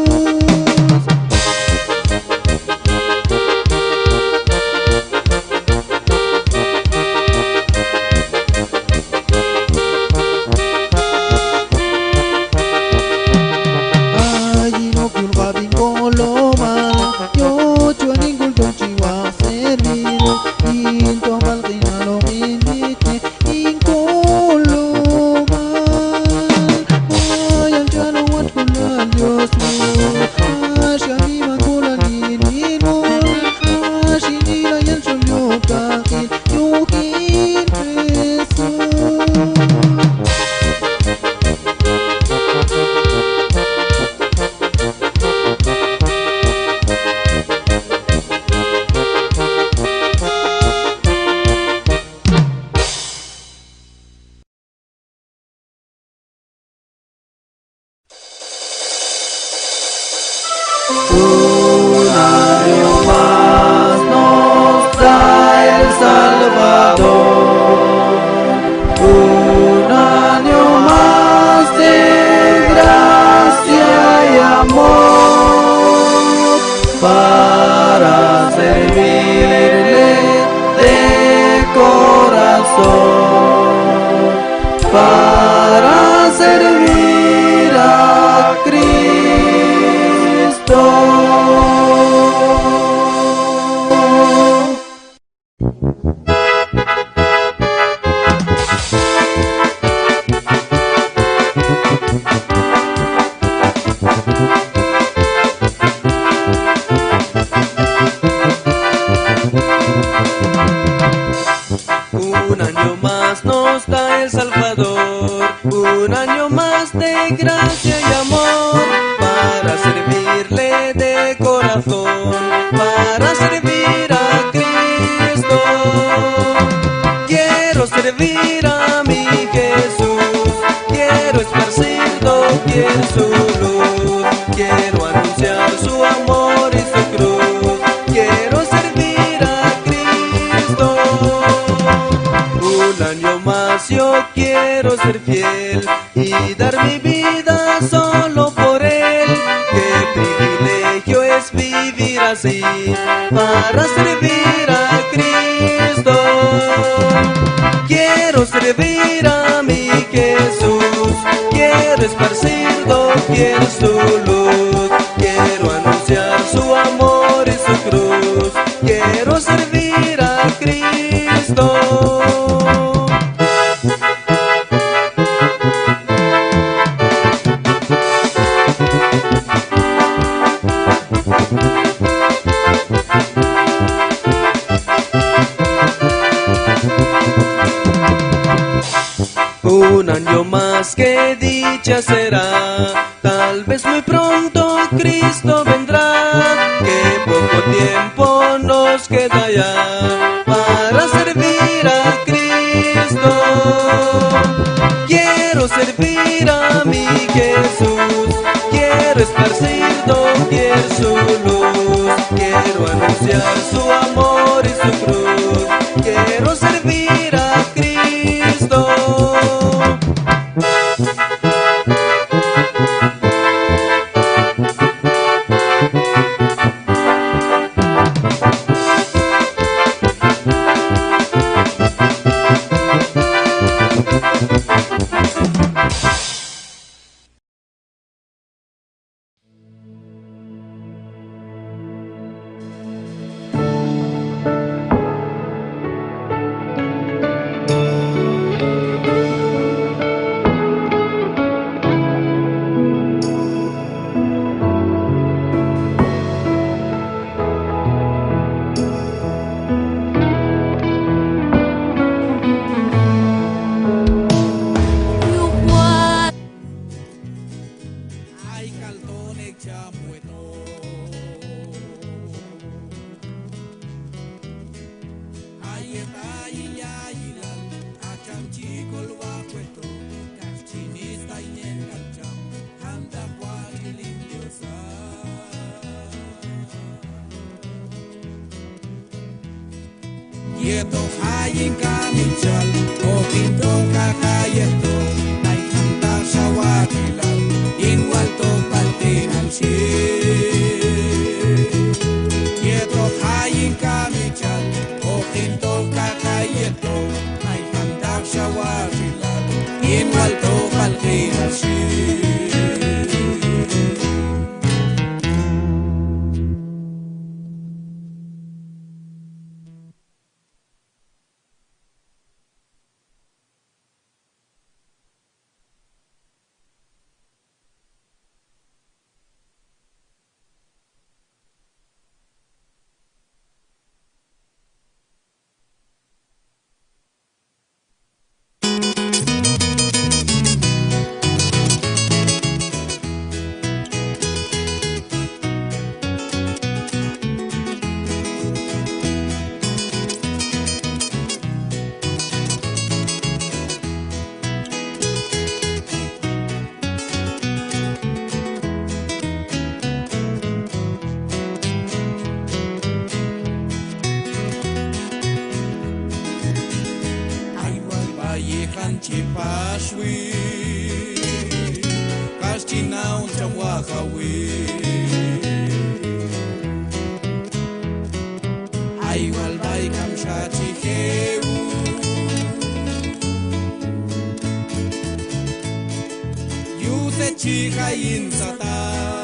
para servir a Cristo. Un año más nos da el Salvador, un año más de gracia y amor, para servirle de corazón, para servir a Cristo. Quiero servir a mi Jesús, quiero esparcir doquier su luz, quiero anunciar su amor y su cruz, quiero servir a Cristo. Un año más yo quiero ser fiel y dar mi vida solo por Él. Qué privilegio es vivir así para servir a Cristo. Quiero servir a mi Jesús, quiero esparcir doquier su luz, quiero anunciar su amor y su cruz, quiero servir a Cristo. Un año más, qué dicha será. Tal vez muy pronto Cristo vendrá, que poco tiempo nos queda ya para servir a Cristo. Quiero servir a mi Jesús, quiero esparcir doquier su luz, quiero anunciar su amor y su cruz, quiero servir a Cristo. Ay kaltonej cham wetoq. Ay yet ay yayilal, a cham chi kolwaj wetoq, kax chi nistaynen k'al cham, jantaq wal yin Diosa. Yetoq jayin kamichal, hoq hin toj kaja yetoq, ay jantaq xa watx'ilal, yin wal toj b'alq'inal xin. Yetoq jayin kamichal, hoq hin toj kaja yetoq, ay jantaq xa watx'ilal, yin wal toj b'alq'inal xin. Ay wal b'ay yijan chi paxwi, kax chi naon cham wajawi. Ay wal b'ay kam xa chi je' u. Chi jay hin sataq,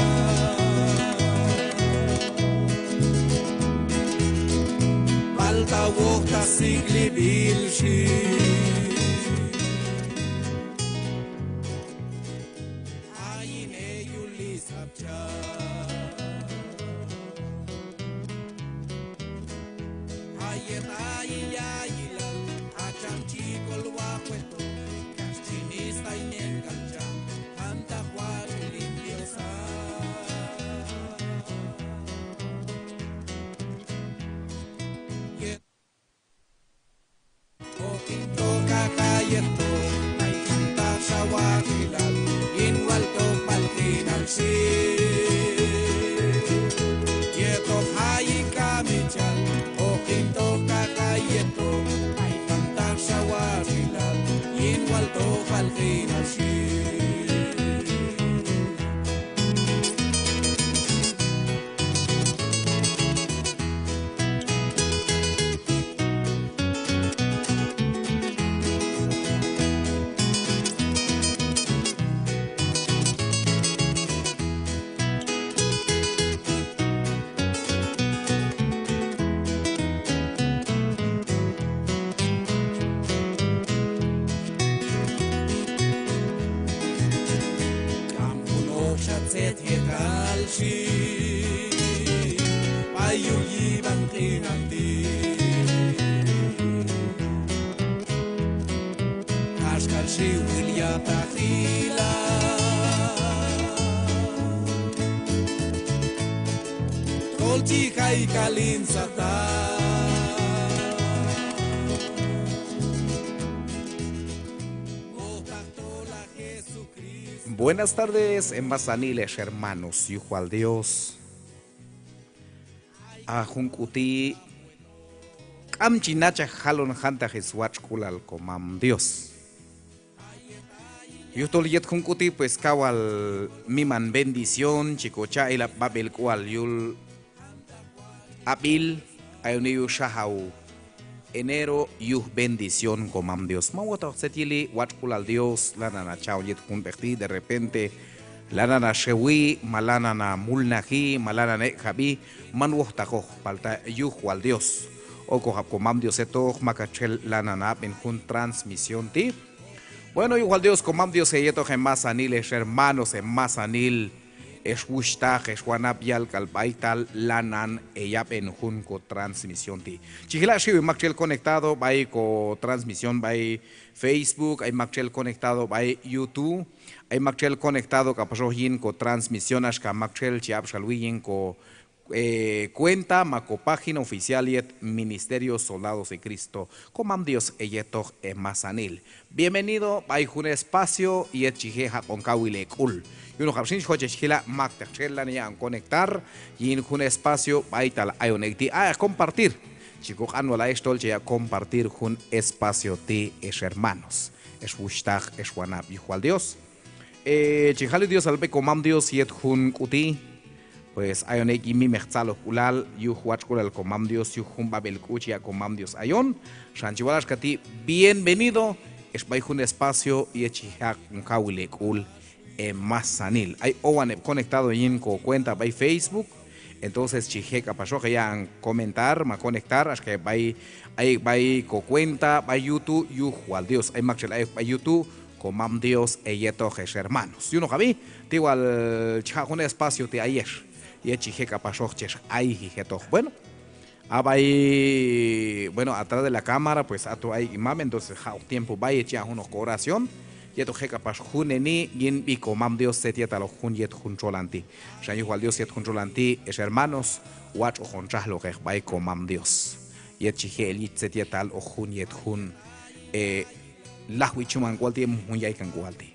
palta wojtaq sik'lib'il xin. Ayin heyul sab' cham, ha yet ayin yayilal, ha cham chi kolwaj wetoq, kax chi mistaynen k'al cham, jantaq watx' ul hin Diosal. Yet hoq hin toj kaq'a' yetoq, ay jantaq xa watx'ilal, yin wal toj b'alq'inal xin. Yetoq hayin k'am ichal, hoq hin toj kaq'a' yetoq, ay jantaq xa watx'ilal, yin wal toj b'alq'inal xin. K'am junoqxa tzet yetal xin b'ay yuj yib'an q'inal ti', kaxk'al xiwil ya'taqilal tol chi jay k'al hin sataq. Buenas tardes, hemasanil hex hermanos, yuj wal Dios. A jun k'u ti' k'am chi nachaj jalon jantaq swatx'k'ulal komam Dios. Yujtol yet jun k'u ti' pues kaw wal miman bendición chi kocha' ilab' b'ab'el k'ual yul ab'il, ayon yuj xajaw enero, yuj bendición komam Dios. Man wojtaqoq tzet yili, watx'k'ulal Dios lanan a cha'on yet jun b'eq ti', de repente lanan a xewi, ma lanan a mulnaji, ma lanan a ek'jab'i, man wojtaqoq, palta yuj wal Dios. Okojab' komam Dios hetoq, mak a txel lanan a ab'en jun transmisión ti'. Bueno, yuj wal Dios komam Dios heyetoq hemasanil, hex hermanos, hemasanil, hex wuxhtaq, hex wanab', yal k'al b'aytal lanan heyab'en jun kotransmisión ti'. Chi jila' xiwil maktxel conectado b'ay kotransmisión b'ay Facebook, ay maktxel conectado b'ay YouTube, ay maktxel conectado k'apaxoq yin kotransmisión, axka maktxel chi ab'xalwi yin ko eh, cuenta ma kopágina oficial yet Ministerio Soldados de Cristo. Komam Dios heyetoq hemasanil. Bienvenido b'ay jun espacio yet chi je' jaq'on kawil hek'ul. Yunoqab' xin chi jochej chi jila' makteq txel lanan yaq'on conectar yin jun espacio b'aytal ayon ek'ti'. Aq'eq compartir. Chi koq'an wal ayex tol che yaq' compartir jun espacio ti', hex hermanos, hex wuxhtaq, hex wanab', yuj wal Dios. Eh, chi jali Diosal b'ay komam Dios yet jun k'u ti', pues ayon ek' yin mimeq tzalojk'ulal yuj watx'k'ulal komam Dios, yuj jun b'ab'el k'u chi yaq' komam Dios ayon. Xan chi wal axka ti', bienvenido hex b'ay jun espacio yet chi jaq'on kawil hek'ul hemasanil. Ay owan heb' conectado yin kocuenta b'ay Facebook. Entonces chi je' k'apaxoq heyaq'on comentar ma conectar, axka heb' b'ay, ay b'ay kocuenta b'ay YouTube, yuj wal Dios. Ay maktxel ayok b'ay YouTube, komam Dios heyetoq hex hermanos. Yunoqab'i, ti wal chi jaq' jun espacio ti' ayex yet chi je' k'apaxoq chex ayji jetoq. Bueno, a b'ay, bueno, atrás de la cámara, pues ato ayek' hin mam, entonces jaq'oq tiempo b'ay yet chi aq'on junoq oración yetoq je' k'apax juneni yin sb'i komam Dios tzet yetal hoq jun yet jun txolan ti'. Xan yuj wal Dios yet jun txolan ti', hex hermanos, watx' hoqon txajlojeq b'ay komam Dios yet chi je' el yich tzet yetal hoq jun yet jun, eh, lajwi chuman k'ual ti', jun yaykan k'ual ti'.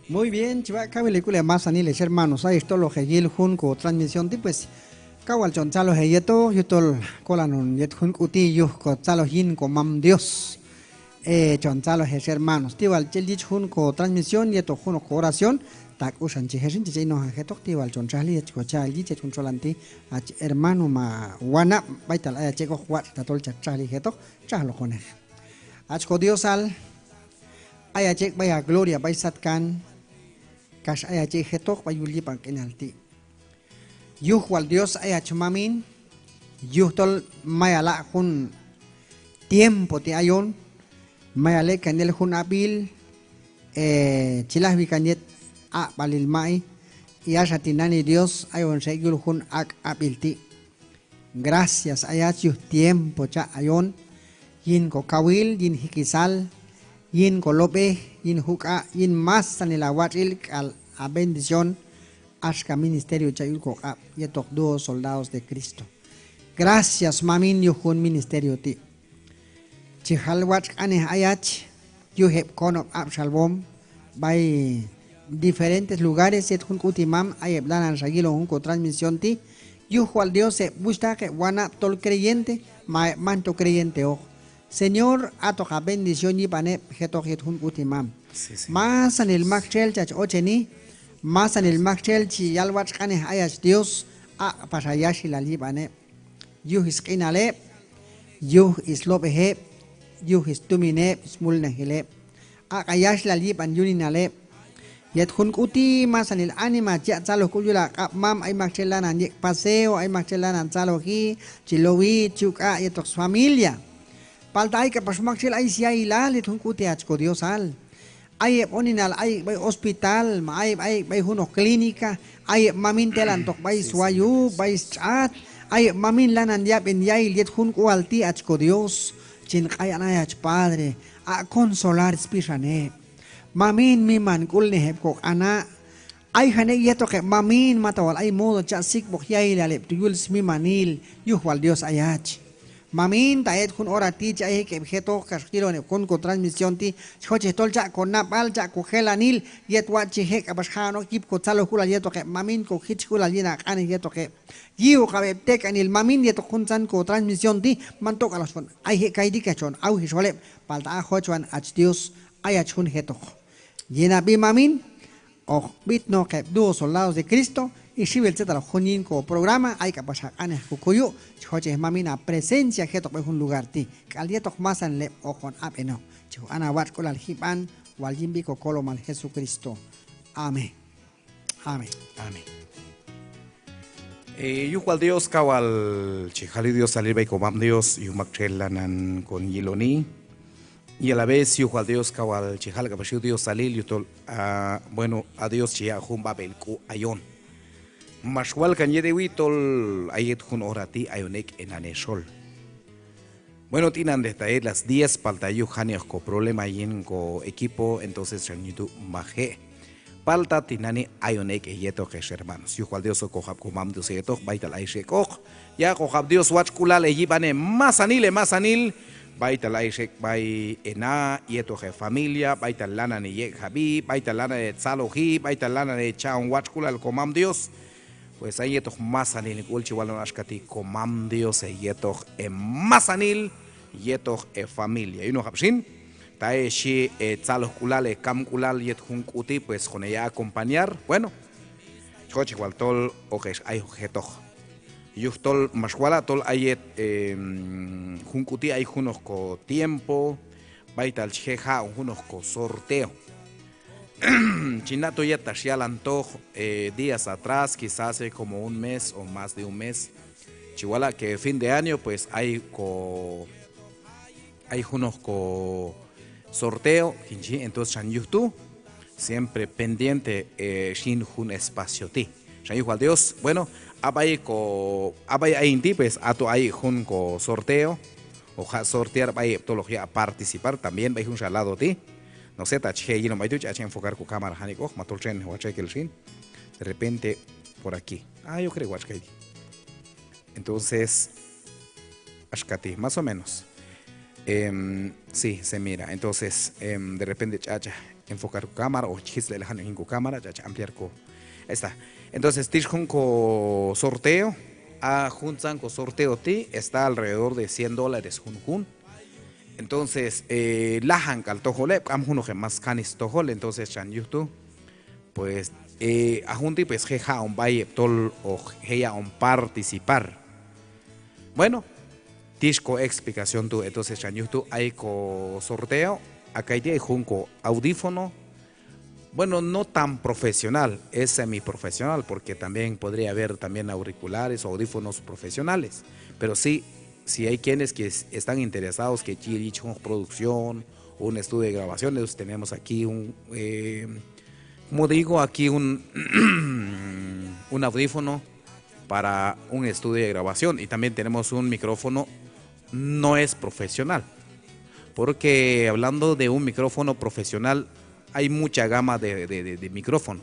Muy bien, chi waq' kawil hek'ul hemasanil hex hermanos, ayex tol hoq heyil jun kotransmisión ti', pues kaw wal chon tzaloj heyetoq yujtol kolan hon yet jun k'u ti' yuj kotzaloj yin komam Dios. Eh, chon tzaloj hex hermanos, ti wal chi el yich jun kotransmisión yetoq junoq oración, ta k'uxan chi je' xin chi ch'ay nojan jetoq, ti wal chon txajli yet chi kocha' el yich yet jun txolan ti', hach hermano ma wanab', b'aytal ayach ek'oq watx' tatol chach txajli jetoq, txajloqoneq. Hach ko Diosal, ayach ek' b'ay ha gloria b'ay satkan, kax ayach ek' jetoq b'ay yul yib'an q'inal ti'. Yuj wal Dios ayach mamin, yujtol mayal aq' jun tiempo ti' ayon, mayal ek' kan yel jun ab'il, eh, chi lajwi kan yet aq'b'alil ma'i, y axa tinani' Dios ayon xa ek' yul jun ak' ab'il ti'. Gracias ayach yuj tiempo cha' ayon, yin kokawil, yin jikisal, yin kolob'ej, yin juk'a', yin masanil awatx'il k'al abendición, axka ministerio cha' yul koq'ab' yetoq Dúo Soldados de Cristo. Gracias mamin yuj jun ministerio ti'. Chi jal watx' q'anej ayach yuj heb' konob' ab'xalwom b'ay diferentes lugares, yet jun k'u ti' mam, ay heb' lanan xa yilon jun kotransmisión ti', yuj wal Dios heb' wuxhtaq, heb' wanab' tol creyente ma heb' manto creyenteoq. Señor, a'toq abendición yib'an heb' jetoq yet jun k'u ti' mam. Sí, Señor. Masanil maktxel chach ocheni, masanil maktxel chi yal watx' q'anej ayach Dios, aq' pax a yaxilal yib'an heb'. Yuj sq'inal heb', yuj slob'ej heb', yuj stumin heb', smulnajil heb'. Aq' a yaxilal yib'an yuninal heb'. Yet jun k'u ti' masanil anima chi yaq' tzalojk'ul yul a q'ab' mam, ay maktxel lanan yek' paseo, ay maktxel lanan tzaloji, chi lowi, chi uk'a' yetoq sfamilia. Palta ay k'apax maktxel ay sya'ilal yet jun k'u ti' hach ko Diosal. Ay heb' uninal ayek' b'ay hospital, ma ay heb' ayek' b'ay junoq clínica, ay heb' mamin telantoq b'ay swayub', b'ay stx'at, ay heb' mamin lanan yab'en ya'il yet jun k'ual ti' hach ko Dios, chin q'ayan ayach Padre, a consolar spixan heb'. Mamin, mimank'ulnej heb' koq'ana', ay jan ek' yetoq heb' mamin, mata wal ay modo cha' sik'b'oq ya'ilal heb' tu' yul smimanil, yuj wal Dios ayach. Mamin, ta yet jun hora ti' chi ay ek' heb' jetoq kax hoq yilon heb' jun kotransmisión ti', chi jochej tol cha' konab'al, cha' kojelanil, yet watx' chi je' k'apax ja'on ok yip kotzalojk'ulal yetoq heb' mamin, kojichk'ulal yin a q'anej yetoq heb'. Yi'oqab' heb' tek'anil mamin yetoq juntzan kotransmisión ti', man tok'al hoq chon ayji ek' kayti' kax chon awji xol heb', palta a jochwan hach Dios ayach jun jetoq. Yin a b'i mamin, hoq b'itnoq heb' Dúo Soldados de Cristo, y xiwil tzetaloq jun yin koprograma, ay k'apax a q'anej kokuyu', chi jochej mamin a presencia jetoq b'ay jun lugar ti', k'al yetoq masanil heb' hoqon ab'enoq, chi joq'an a watx'k'ulal jib'an, wal yin sb'i kokolomal Jesucristo. Amén. Amén. Amén. Eh, yuj wal Dios, kawal chi jali Diosalil b'ay komam Dios, yuj maktxel lanan kon yiloni. Y a la vez yuj wal Dios kawal chi jal k'apax yuj Diosalil yujtol, ah, bueno, a Dios chi yaq' jun b'ab'el k'u ayon. Max wal kan yet ewi tol a yet jun hora ti' ayon ek' henan hexol. Bueno, t'inan desde a yet las diez, palta yuj janioj ko problema yin ko equipo, entonces xan yuj tu' maj je'. Palta tinani' ayon ek' heyetoq hex hermanos. Yuj wal Dios, okojab' komam Dios heyetoq b'aytal ayex ek'oq. Yaq'ojab' Dios watx'k'ulal heyib'an hemasanil, hemasanil, b'aytal ayex ek' b'ay hena, yetoq hefamilia, b'aytal lanan heyek'jab'i, b'aytal lanan hetzaloji, b'aytal lanan hechaon watx'k'ulal komam Dios. Pues ayin yetoq masanil hin k'ul chi walon axka ti': Komam Dios heyetoq hemasanil, yetoq hefamilia. Yunojab' xin, ta ay hexhi hetzalojk'ulal, hekamk'ulal yet jun k'u ti', pues hoqon heya' acompañar. Bueno, chi jochej wal tol hoqex ayoq jetoq. Yujtol max wala' tol a yet, em, jun k'u ti' ay junoq ko tiempo b'aytal chi je' ja'on junoq ko sorteo. Chin na' to yet tax yalantoq, eh, días atrás, quizás hace como un mes o más de un mes, chi wala' que fin de año, pues ay ko, ay junoq ko sorteo, kin chi, entonces xan yuj tu' siempre pendiente, eh, xin jun espacio ti'. Xan yuj wal Dios, bueno, a b'ay ko, a b'ay ayin ti', pues a to ay jun ko sorteo, hoq jaq' sortear b'ay heb' tol hoq yaq' participar también b'ay junxa lado ti'. No sé, ta chi je' yilon b'ay tu' chi ach enfocar ko cámara janik'oq, ma tol txennej watx' txekel xin. De repente, por aquí. Ah, yo creo watx' kayti'. Entonces, axka ti', más o menos. Em, sí, se mira. Entonces, em, de repente ch'achaj enfocar ko cámara, o chi jitzlay el janik'oq yin ko cámara, ch'achaj ampliar ko. Ahí está. Entonces, tix jun ko sorteo. A juntzan ko sorteo ti' está alrededor de cien dólares jun jun. Entonces, eh, lajan k'al tojol heb', k'am junoq heb' mas kan stojol, entonces xan yuj tu', pues, eh, a jun ti', pues, je' ja'on b'ay heb' tol hoq je' yaq'on participar. Bueno, tix ko explicación tu', entonces xan yuj tu' ay ko sorteo, a kayti' ay jun ko audífono, Bueno, no tan profesional, es semiprofesional, porque también podría haber también auriculares o audífonos profesionales. Pero sí, si hay quienes que es-, están interesados que chi yich jun producción, un estudio de grabación, entonces tenemos aquí un, eh, como digo, aquí un, un audífono para un estudio de grabación y también tenemos un micrófono, no es profesional. Porque hablando de un micrófono profesional, hay mucha gama de, de, de, de micrófono.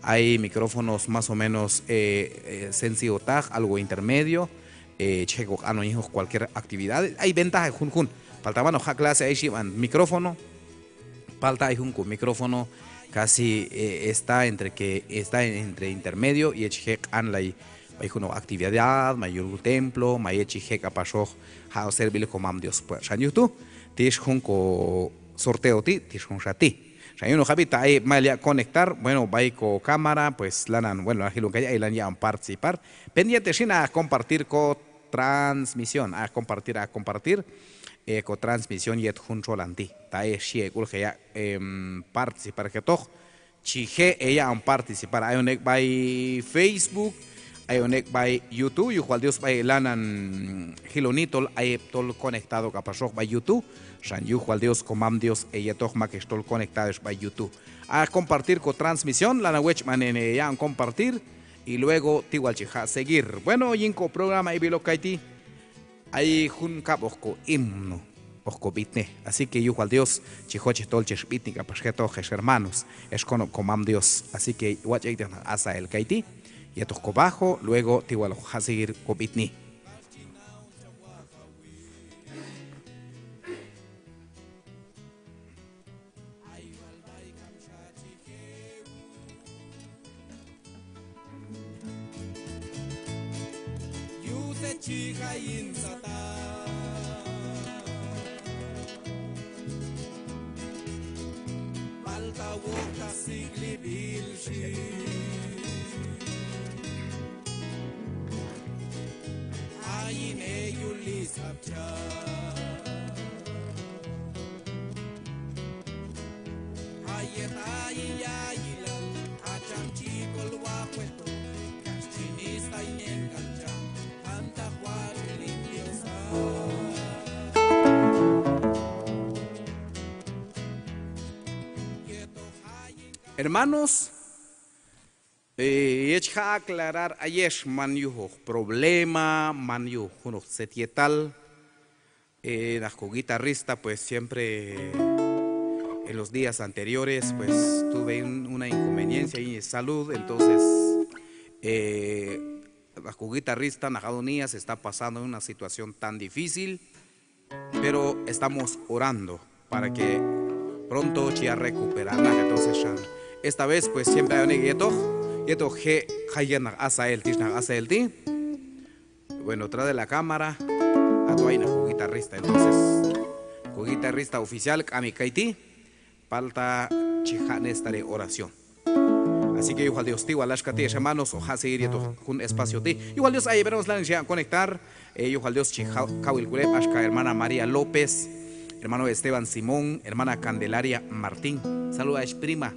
Hay micrófonos más o menos, eh, eh, sencillo taj, algo intermedio, eh, chi je' koq'anon yin juj cualquier actividad. Ay ventaja junjun. Palta mano ja' clase ay xib'an micrófono. Palta ay jun ko micrófono casi, eh, está entre que, está entre intermedio y chi je' q'anlay b'ay junoq actividad, ma yul templo, ma yet chi je' k'apaxoq ja'on servil komam Dios puerta. Xan yuj tu' tix jun ko sorteo ti', tix junxa ti'. Xan yuj no' jab'i ta ay mayal yaq' conectar, bueno, b'ay ko cámara, pues lanan, bueno, lanan jilon kay ay lan yaq'on participar. Pendiente xin a compartir ko transmisión, a compartir, a compartir, eh, ko transmisión yet jun txolan ti'. Ta ay xhi e k'ul je' yaq', em, participar jetoq. Chi je' e yaq'on participar, ayon ek' b'ay Facebook, ayon ek' b'ay YouTube, yuj wal Dios b'ay lanan jiloni tol ay heb' tol conectado k'apaxoq b'ay YouTube. Xan yuj wal Dios komam Dios e yetoq mak ex tol conectado ex b'ay YouTube. A compartir ko transmisión, lanan wechb'anen e yaq'on compartir y luego ti wal chi jaq' seguir. Bueno, yin ko programa ib'il ok kayti'. Ay jun kab' hoq ko himno hoq ko b'itnej. Así que yuj wal Dios chi jochej tol chex b'itni k'apax jetoq ex hermanos, ex konob' komam Dios. Así que watx' ek'teq naq asail kayti' yetoq ko bajo, luego ti wal hoq jaq' seguir ko b'itni. Yuj tzet chi jay yin sataq, palta wojtaq sik'lib'il xin. Ayin e yul sab' cham. Hermanos, eh, yet chi jaq' aclarar ayex, man yujoq problema, man yujoq junoq tzet yetal. Eh, naq ko guitarrista, pues, siempre en los días anteriores, pues, tuve un, una inconveniencia en salud, entonces, eh, naq ko guitarrista, naq Adonías, está pasando una situación tan difícil, pero estamos orando para que pronto chi yaq' recuperar naq. Entonces, xan, esta vez, pues, siempre ayon ek' yetoq, yetoq je' jay yin naq asail ti', naq asail ti'. Bueno, tras de la cámara, ato ay naq ko guitarrista. Entonces, ko guitarrista oficial, k'am ek' kayti', palta chi jaq' necesitar oración. Así que yuj wal Dios ti' wal axka ti' ex hermanos, hoq jaq' seguir yetoq jun espacio ti'. Yuj wal Dios ay heb' hermanos lanan chi yaq' conectar, eh, yuj wal Dios chi ja-, kawil k'ul heb', axka hermana María López, hermano Esteban Simón, hermana Candelaria Martín. Saludo a ex prima.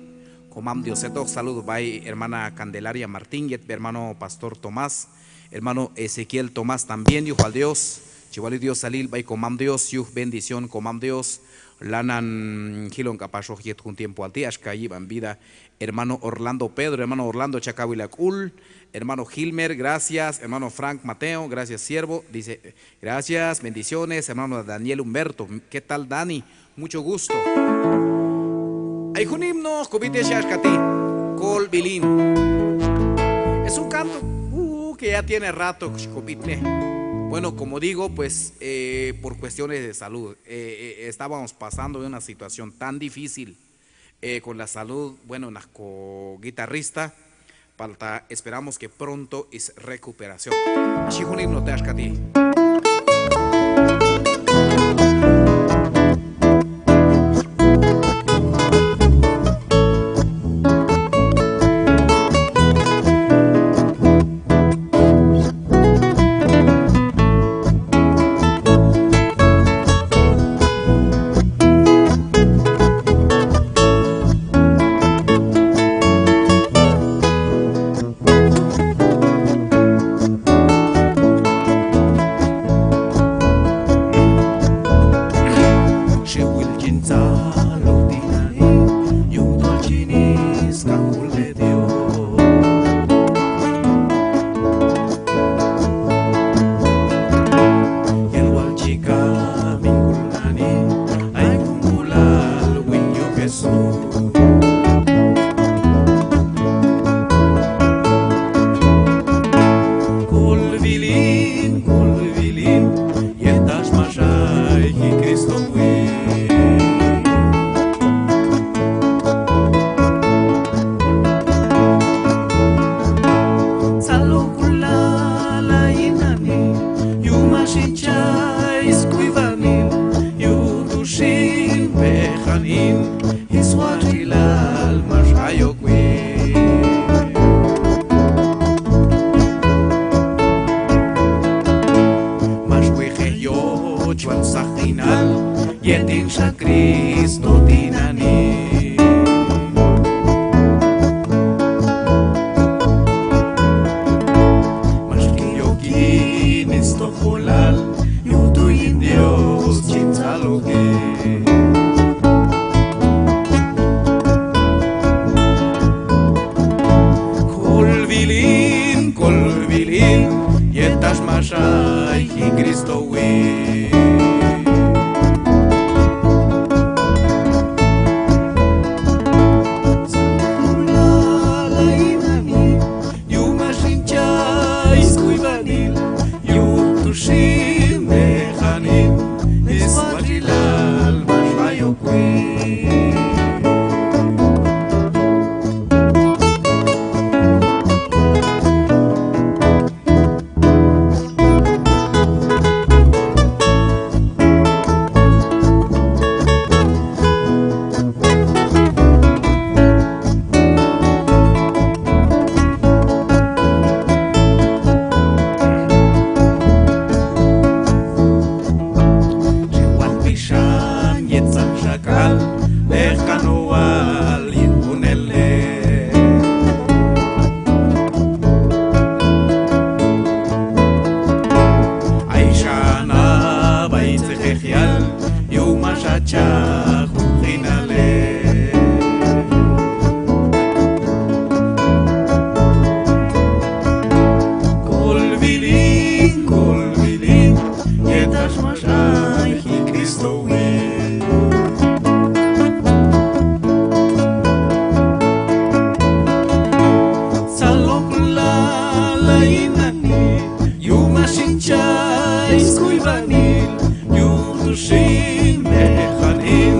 Komam Dios yetoq, saludo b'ay hermana Candelaria Martín, yet b'ay hermano Pastor Tomás, hermano Ezequiel Tomás también, yuj wal Dios, chi wal yuj Diosalil b'ay komam Dios, yuj bendición komam Dios, lanan jilon k'apaxoq yet jun tiempoal ti', axka yib'an vida, hermano Orlando Pedro, hermano Orlando, cha kawil ha k'ul, hermano Gilmer, gracias, hermano Frank Mateo, gracias siervo, dice, gracias, bendiciones, hermano Daniel Humberto. ¿Qué tal, Dani? Mucho gusto. Ay jun himno hoq ko b'itnej axka ti', Kolb'ilin. Es un canto, uh, que ya tiene rato que hoq ko b'itnej. Bueno, como digo, pues, eh, por cuestiones de salud, eh, eh, estábamos pasando de una situación tan difícil, eh, con la salud, bueno, naq ko guitarrista, palta esperamos que pronto is recuperación. Xhi jun himno ti' axka ti'. Jesús. Kolwil hin, kolwil hin, yet ax max ayji Cristo win. Tzalojk'ulal a hin nani, yuj max hin cha' skuywa'nil, yuj tu' xin b'ejan hin swatx'ilal max ay ok win. Max wiqej yochwan saqinal yet hin xa Cristo tinani'. Max k'il ok yin stojolal, yuj tu' yin Dios chin tzaloji. Kolwil hin, kolwil hin, yet ax max ayji Cristo win. Tzalojk'ulal a hin nani, yuj max hin cha' skuywa'nil, yuj tu' xin b'ejan hin swatx'ilal max ay ok win. Xewan pixan yet tzan xa k'al, b'ejan owal yin junelnej. Ay xa nab'ay tz'eqejal, yuj max acha' jun q'inalej. Kolwil hin, kolwil hin, yet ax max ayji Cristo win. Tzalojk'ulal a hin nani, yuj max hin cha' skuywa'nil, yuj tu' xin b'ejan hin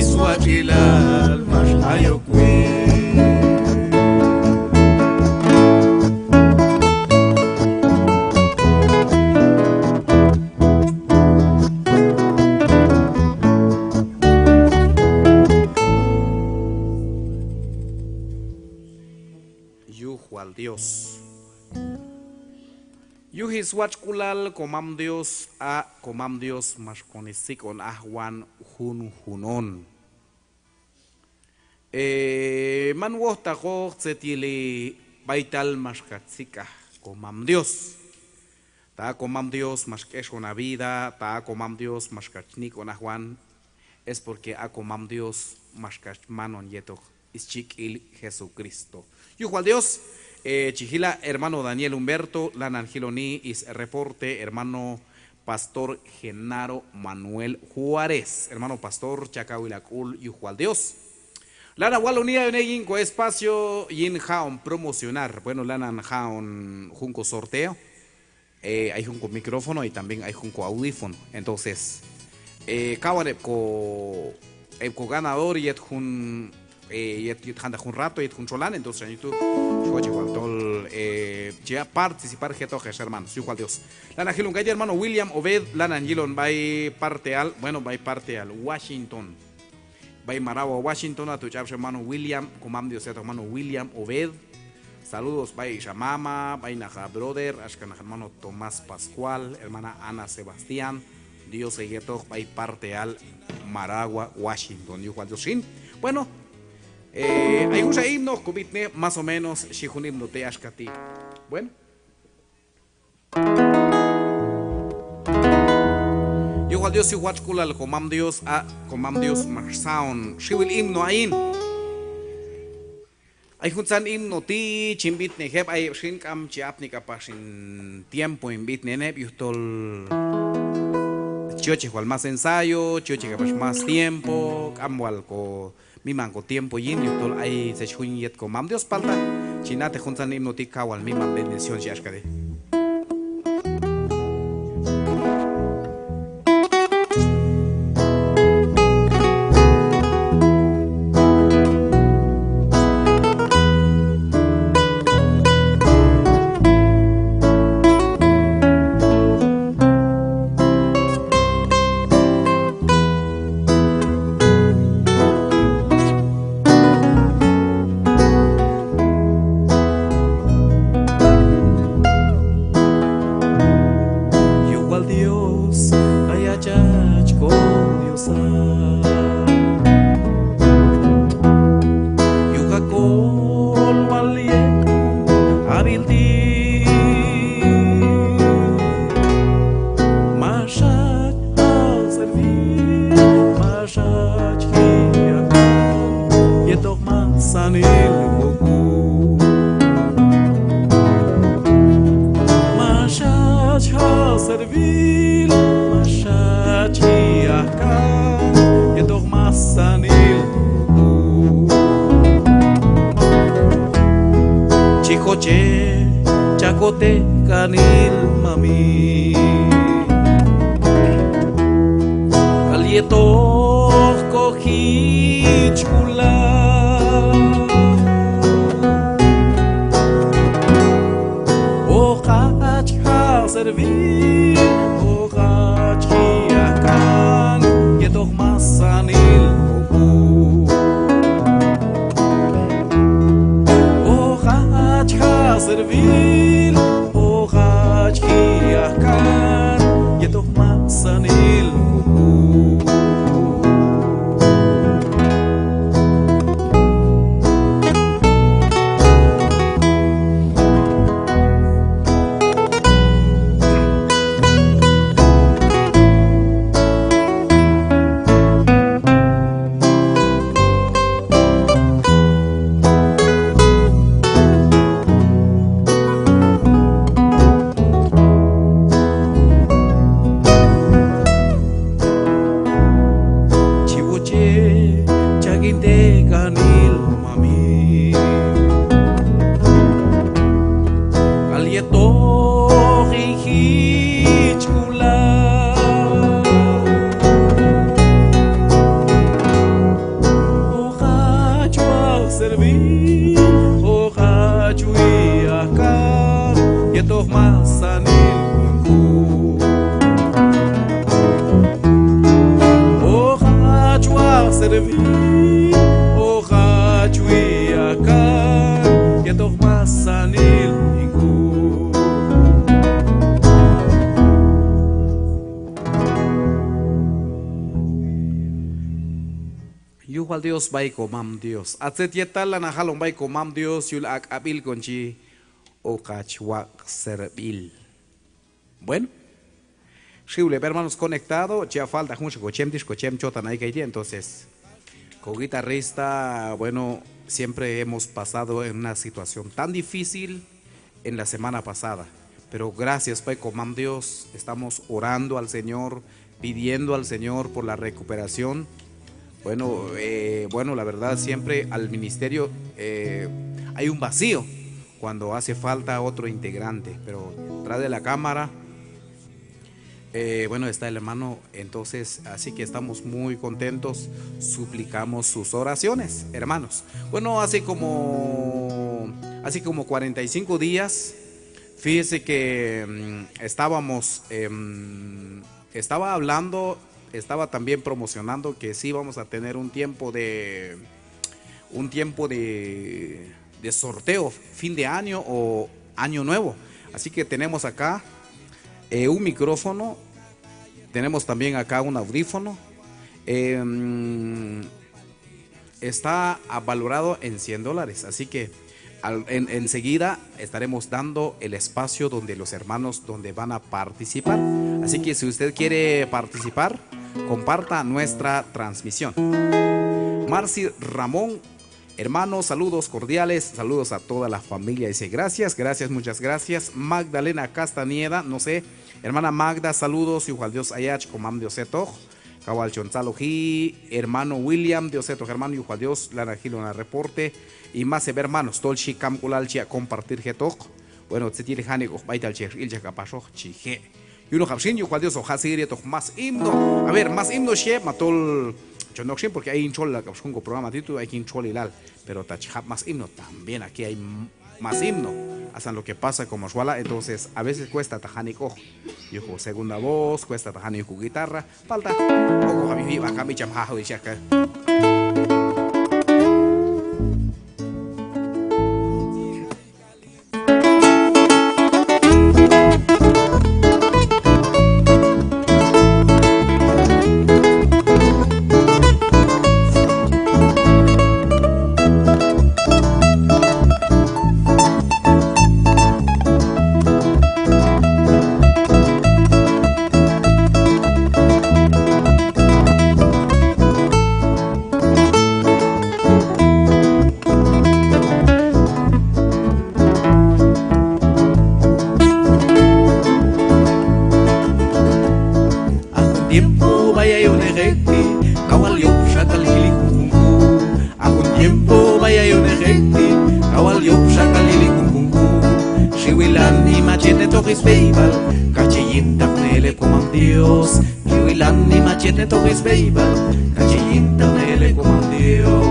swatx'ilal max ay ok win. Yuj wal Dios. Yuj swatx'k'ulal Komam Dios, a Komam Dios max kon sik'on ajwan junjun on. E, man wojtaqoq tzet yili b'aytal max kach sik'aj Komam Dios. Ta a Komam Dios max k'exon a vida, ta a Komam Dios max kach nik'on ajwan, es porque a Komam Dios max kach manon yetoq schik'il Jesucristo. Yuj wal Dios, e, chi jila' hermano Daniel Humberto, lanan jiloni sreporte hermano pastor Genaro Manuel Juárez. Hermano pastor, cha kawil a k'ul, yuj wal Dios. Lanan waloni ayon ek' yin ko espacio yin ja'on promocionar. Bueno, lanan ja'on jun ko sorteo. E, ay jun ko micrófono y también ay jun ko audífono. Entonces, e, kawan heb' ko, heb' ko ganador yet jun, e, yet, yet jantaq jun rato, yet jun txolan, entonces xan yuj tu' chi woche wal tol, e, chi yaq' participar jetoq ex hermanos, yuj wal Dios. Lanan jilon kay ti' hermano William Obed, lanan yilon b'ay parteal, bueno, b'ay parteal Washington. B'ay Maragua, Washington, a tu' ch'ab' xa hermano William, Komam Dios yetoq hermano William Obed. Saludos b'ay xa mama, b'ay naq a brother, axka naq hermano Tomás Pascual, hermana Ana Sebastián, Dios heyetoq b'ay parteal Maragua, Washington, yuj wal Dios xin. Bueno, e, ay junxa himno hoq kob'itnej, más o menos, xhi jun himno ti' axka ti'. Bueno. Yuj wal Dios, yuj watx'k'ulal Komam Dios, a Komam Dios max sa'on xiwil himno ayin. Ay juntzan himno ti' chin b'itnej heb', ay heb' xin k'am chi apni k'apax hin tiempo hin b'itnen heb', yujtol chi yochej wal más ensayo, chi yochej k'apax más tiempo, k'am wal ko miman ko tiempo yin yujtol ay tzet jun yet ko Mam Dios, palta chi na'tej juntzan himno ti' kaw wal miman bendición xhi axka ti'. Yuj wal Dios, ay hach hach ko Diosal. Yuj ha kolwal yet ha ab'il ti', max hach ha servir, max hach ji' ha kan yetoq masanil wuj wuj. Max hach ha servir, max hach ji' ha kan yetoq masanil wuj wuj. Chi jochej cha kotej kanil mami, k'al yetoq ko jichk'ulal. Hoq hach ha servir, hoq hach ji' ha kan yetoq masanil wuj wuj. Hoq hach ha servir, hoq hach ji' ha kan yetoq masanil wuj wuj. Chi wochej chak hin tekanil mami, k'al yetoq hin jichk'ulal. Hoq hach wal servir, hoq hach wi'aj kan yetoq masanil wuj wuj. Hoq hach wal servir, hoq hach wi'aj kan yetoq masanil wuj wuj. Yuj wal Dios b'ay komam Dios. A tzet yetal lanan jalon b'ay komam Dios yul a k'ab'il kon chi, hoq hach waq' servil. Bueno, xiwil heb' hermanos conectado, chi ya' falta junxa kochem ti', kochem chotan ay kay ti', entonces, ko guitarrista, bueno, siempre hemos pasado en una situación tan difícil en la semana pasada. Pero gracias b'ay komam Dios, estamos orando al Señor, pidiendo al Señor por la recuperación. Bueno, eh, bueno, la verdad, siempre al ministerio, eh, hay un vacío cuando hace falta otro integrante, pero tras de la cámara, eh, bueno, está el hermano, entonces, así que estamos muy contentos, suplicamos sus oraciones, hermanos. Bueno, hace como, hace como cuarenta y cinco días, fíjese que, mm, estábamos, em, estaba hablando, estaba también promocionando que sí vamos a tener un tiempo de, un tiempo de, de sorteo, fin de año o año nuevo. Así que tenemos acá, eh, un micrófono, tenemos también acá un audífono. Em, está, ah, valorado en cien dólares. Así que al, en, enseguida estaremos dando el espacio donde los hermanos, donde van a participar. Así que si usted quiere participar, comparta nuestra transmisión. Marcy Ramón, hermanos, saludos cordiales, saludos a toda la familia. Dice, gracias, gracias, muchas gracias. Magdalena Castañeda, no sé, Hermana Magda, saludos, yujwal Dios ayach, komam Dios jetoq. Kawal chon tzaloji, hermano William, Dios jetoq, hermano, yujwal Dios, lanan jilon a reporte. Y más heb' hermanos, tol xhi kamk'ulal chi yaq' compartir jetoq. Bueno, tzet yili janik'oq b'aytal chex ilchaj k'apaxoq, chi je'. Yunoqab' xin, yujwal Dios hoq jaq' seguir yetoq más himno. A ver, más himno xhi heb', ma tol chon ok xin, porque ay yin txolilal k'apax jun ko programa ti', tu' ay yin txolilal. Pero ta chi jab' más himno, también aquí hay m-, más himno. Asan lo que pasa, como xwala', entonces a veces cuesta ta janik'oq yuj ko segunda voz, cuesta ta janik'oq yuj ko guitarra. Palta hoqoqab' yuj yib'an kami cham jajaw ixaka. A jun tiempo b'ay ayon ek' ek' ti', kawal yob' xa k'al jili jun jun jun. A jun tiempo b'ay ayon ek' ek' ti', kawal yob' xa k'al jili jun jun jun. Xiwilanil mach yet netoq sb'eyb'al, kax chi yintaqnej el heb' komam Dios. Xiwilanil mach yet netoq sb'eyb'al, kax chi yintaqnej el heb' komam Dios.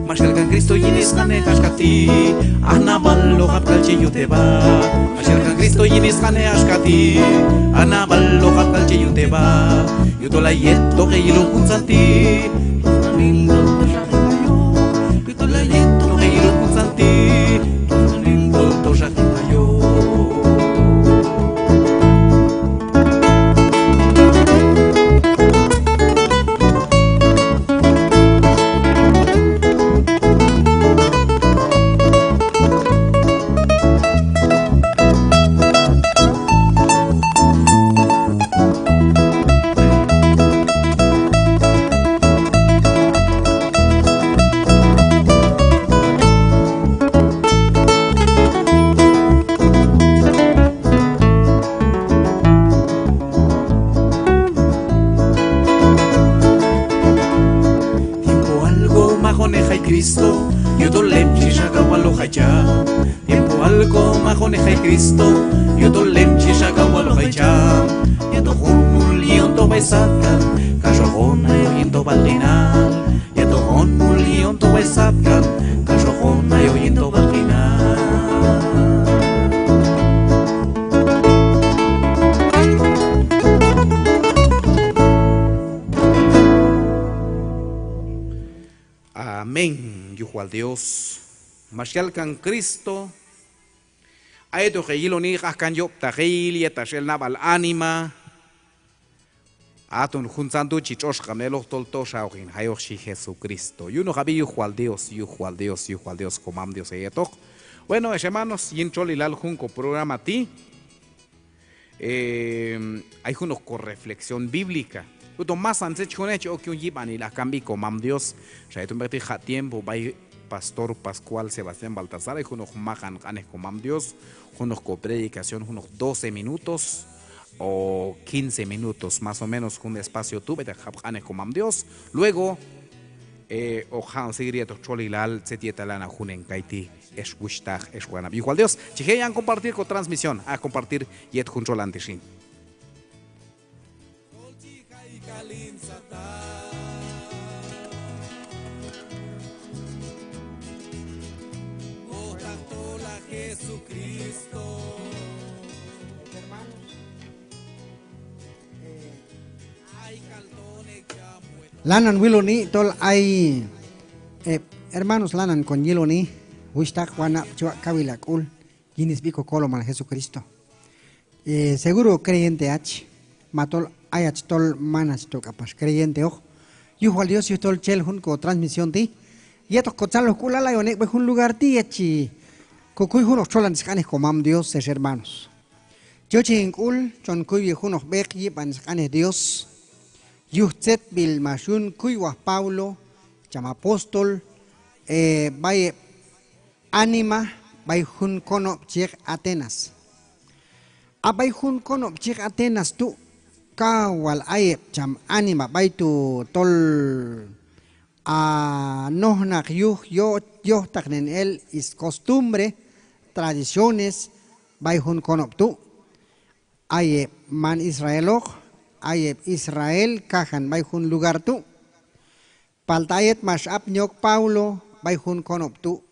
Max yalkan Cristo yin sq'anej axka ti', a nab'al hoqab' k'al chi yut heb'a. Max yalkan Cristo yin sq'anej axka ti', a nab'al hoqab' k'al chi yut heb'a. Yujtol a yet hoq heyilon juntzan ti', yujtol a yet hoq heyilon juntzan ti', Tiempoal ko maqonej ay Cristo, yujtol heb' chi xa kaw wal hoq ay cham. Tiempoal ko maqonej ay Cristo, yujtol heb' chi xa kaw wal hoq ay cham. Yetoq jun mul yi'on to b'ay satkan, kax hoqon ayoq yin tojb'al q'inal. Yetoq jun mul yi'on to b'ay satkan, kax hoqon ayoq yin tojb'al q'inal. Amén. Yuj wal Dios. Max yalkan Cristo. A yet hoq heyiloni, q'ajkan yob'taqil yet ax el nab'al anima. Haton juntzan tu' chi tx'oxq'ab' eloq tol toxa hoqin jayoq, xhi Jesucristo. Yunoqab'i, yuj wal Dios, yuj wal Dios, yuj wal Dios, komam Dios heyetoq. Bueno, ex hermanos, yin txolilal jun ko programa ti', eh, ay junoq ko reflexión bíblica. Yujtol masanil tzet chi junej, chi ok yun yib'anil aj kan sb'i komam Dios. Xa yet jun b'eq ti' jaq' tiempo b'ay pastor Pascual Sebastián Baltazar, ay junoq maqan q'anej komam Dios, junoq ko predicación, junoq doce minutos o quince minutos, más o menos, jun espacio tu' b'aytaq jab' q'anej komam Dios. Luego, eh, hoq jaq'on seguir yetoq txolilal tzet yetal lanan junen kayti', ex wuxhtaq, ex wanab'. Yuj wal Dios, chi je' ya'on compartir ko transmisión, a compartir yet jun txolan ti' xin. Lanan wiloni tol ay, eh, hermanos, lanan kon yiloni, wuxhtaq, wanab', chi waq' kawil ha k'ul yin sb'i Kokolomal Jesucristo. Eh, seguro creyente hach, ma tol ayach tol man hach to k'apax creyenteoq. Yuj wal Dios yujtol chel jun ko transmisión ti', yetoq ko tzalojk'ulal ayon ek' b'ay jun lugar ti' yet chi kokuy junoq txolan sq'anej Komam Dios, hex hermanos. Chi yochej hin k'ul chon kuywi junoq b'eq yib'an sq'anej Dios yuj tzetb'il max yun kuywaj Pablo, cham apóstol, eh, b'ay heb' anima b'ay jun konob' chi yiq Atenas. A b'ay jun konob' chi yiq Atenas tu', kaw wal ay heb' cham anima b'ay tu' tol a nojnaq yuj yo-, yojtaqnen el scostumbre, tradiciones b'ay jun konob' tu'. Ay heb' man Israeloq, ay heb' Israel kajan b'ay jun lugar tu'. Palta a yet max apni ok Pablo b'ay jun konob' tu',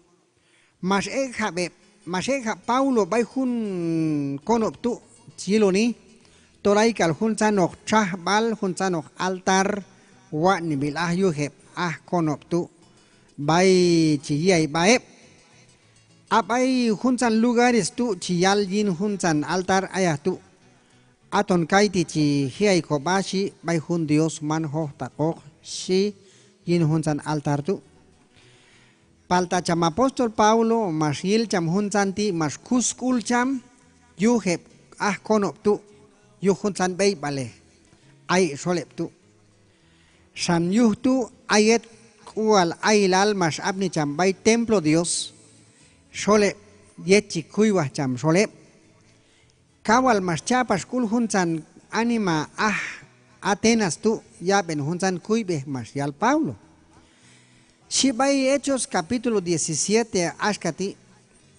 max ek'jab' heb', max ek'jab' Pablo b'ay jun konob' tu' chi yiloni tol ay k'al juntzanoq txajb'al, juntzanoq altar watx'neb'il aj yuj heb' aj konob' tu' b'ay chi yi' ay sb'a heb'. A b'ay juntzan lugares tu' chi yal yin juntzan altar ayaj tu'. Aton kayti' chi ji' ay kob'a xhi b'ay jun Dios man jojtaqoq xhi yin juntzan altar tu'. Palta cham apóstol Pablo max yil cham juntzan ti', max kus sk'ul cham yuj heb' aj konob' tu', yuj juntzan b'eyb'alej ay ek' xol heb' tu'. Xan yuj tu' a yet k'ual ayilal max apni cham b'ay templo Dios xol heb' yet chi kuywaj cham xol heb'. Kaw wal max cha' pax sk'ul juntzan anima aj Atenas tu' yab'en juntzan kuyb'ej max yal Pablo. Xhi b'ay Hechos capítulo diecisiete axka ti',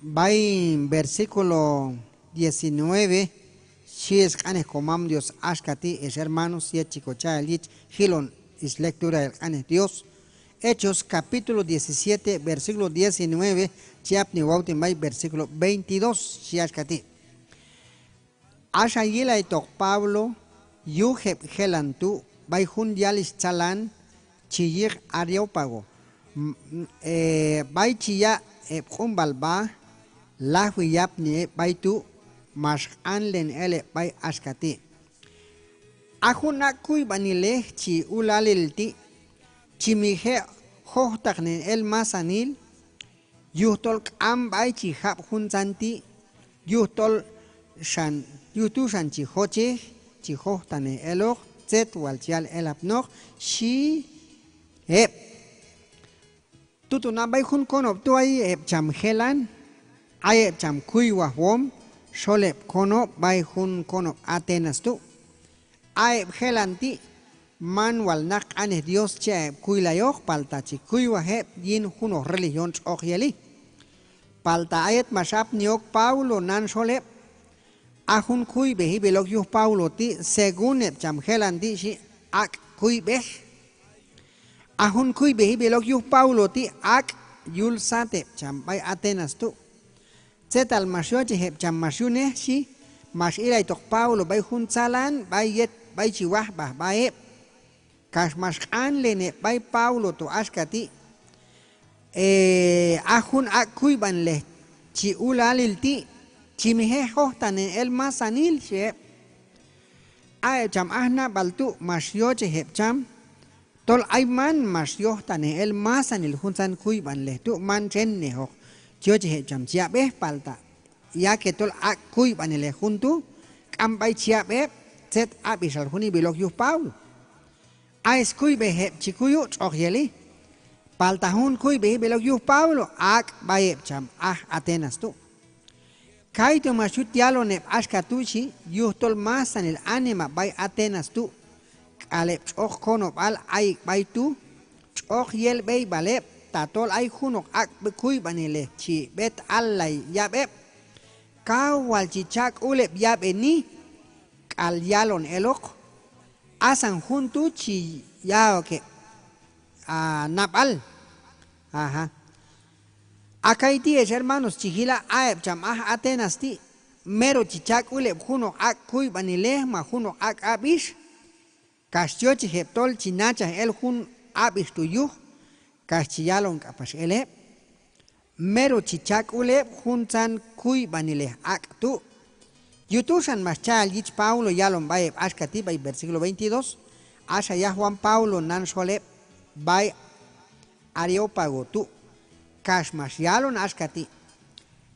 b'ay versículo diecinueve, xhi sq'anej Komam Dios axka ti', hex hermanos, yet chi kocha' el yich jilon slecturail q'anej Dios. Hechos capítulo diecisiete, versículo diecinueve, chi apni wawten b'ay versículo veintidós, xhi axka ti'. Axa yilaytoq Pablo yuj heb' jelan tu' b'ay jun yalix tzalan chi yiq Areópago, m-, m-, eh, b'ay chi ya' heb' q'umb'alb'a lajwi yapni heb' b'ay tu', max q'anlen el heb' b'ay axka ti': A jun ak' kuyb'anilej chi ulalil ti', chi mi je' jojtaqnen el masanil, yujtol k'am b'ay chi jab' juntzan ti', yujtol xan, yuj tu' xan chi jochej, chi jojtaqnen eloq tzet wal chi yal elapnoq, xhi heb'. Tuton a b'ay jun konob' tu' ay heb' cham jelan, ay heb' cham kuywajwom xol heb' konob' b'ay jun konob' Atenas tu'. A heb' jelan ti' man wal naq q'anej Dios chi a' heb' kuylayoq, palta chi kuywaj heb' yin junoq religión tx'oq yeli. Palta a yet max apni ok Pablo nan xol heb', a jun kuyb'ej ib'il ok yuj Pablo ti', según heb' cham jelan ti' xhi, ak' kuyb'ej. A jun kuyb'ej ib'il ok yuj Pablo ti', ak' yul sat heb' cham b'ay Atenas tu'. Tzetal max yochej heb' cham max yunej xhi, max ilaytoq Pablo b'ay jun tzalan b'ay yet b'ay chi wajb'aj sb'a heb'. Kax max q'anlen heb' b'ay Pablo tu' axka ti': Eh, a jun ak' kuyb'anilej chi ulalil ti', chi mi je' jojtaqnen el masanil, xhi heb'. A heb' cham aj nab'al tu' max yochej heb' cham tol ay man max yojtaqnen el masanil juntzan kuyb'anilej tu', man txennejoq chi yochej heb' cham chi yab'ej, palta ya que tol ak' kuyb'anilej jun tu', k'am b'ay chi yab' heb' tzet ab'ixal jun ib'il ok yuj Pablo. A skuyb'ej heb' chi kuyu' tx'oq yeli, palta jun kuyb'ej ib'il ok yuj Pablo, ak' b'ay heb' cham aj Atenas tu'. Kaytu' max yut yalon heb' axka tu' xhi, yujtol masanil anima b'ay Atenas tu' k'al heb' tx'oq konob'al ayek' b'ay tu', tx'oq yel b'eyb'al heb', tatol ay junoq ak' kuyb'anilej chi b'et allay yab' heb', kaw wal chi cha' sk'ul heb' yab'eni k'al yalon eloq. Asan jun tu' chi ya' ok heb' a nab'al. Aha. A kayti' ex hermanos chi jila', a heb' cham aj Atenas ti' mero chi cha' sk'ul heb' junoq ak' kuyb'anilej ma junoq ak' ab'ix. Kax yochej heb' tol chi nachaj el jun ab'ix tu' yuj, kax chi yalon k'apax el heb'. Mero chi cha k'ul heb' juntzan kuyb'anilej ak' tu'. Yuj tu' xan max cha'el yich Pablo yalon b'ay heb' axka ti' b'ay versículo veintidós: Axa yajwan Pablo nan xol heb' b'ay Areópago tu', kax max yalon axka ti':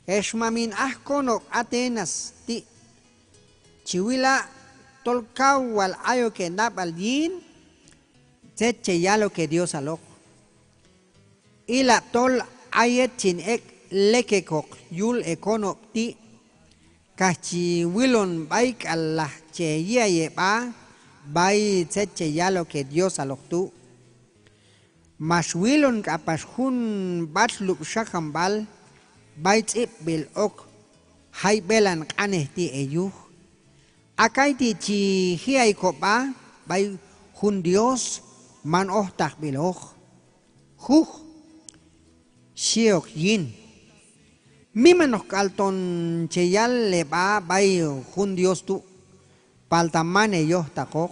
Hex mamin aj konob' Atenas ti', chi wila' tol kaw wal ayok henab'al yin tzet che yalok hediosaloq. Ila' tol a yet chin ek' lekekoq yul hekonob' ti', kax chi wilon b'ay k'al laj che yi'ay heb'a b'ay tzet che yalok hediosaloj tu'. Max wilon k'apax jun b'atxlub' xakanb'al b'ay tz'ib'b'il ok jayb'elan q'anej ti' heyuj. A kayti' chi ji'ay kob'a b'ay jun Dios man ojtaqb'iloq juj, xhi ok yin. Miman ok k'al ton che yal heb'a b'ay jun Dios tu', palta man heyojtaqoq,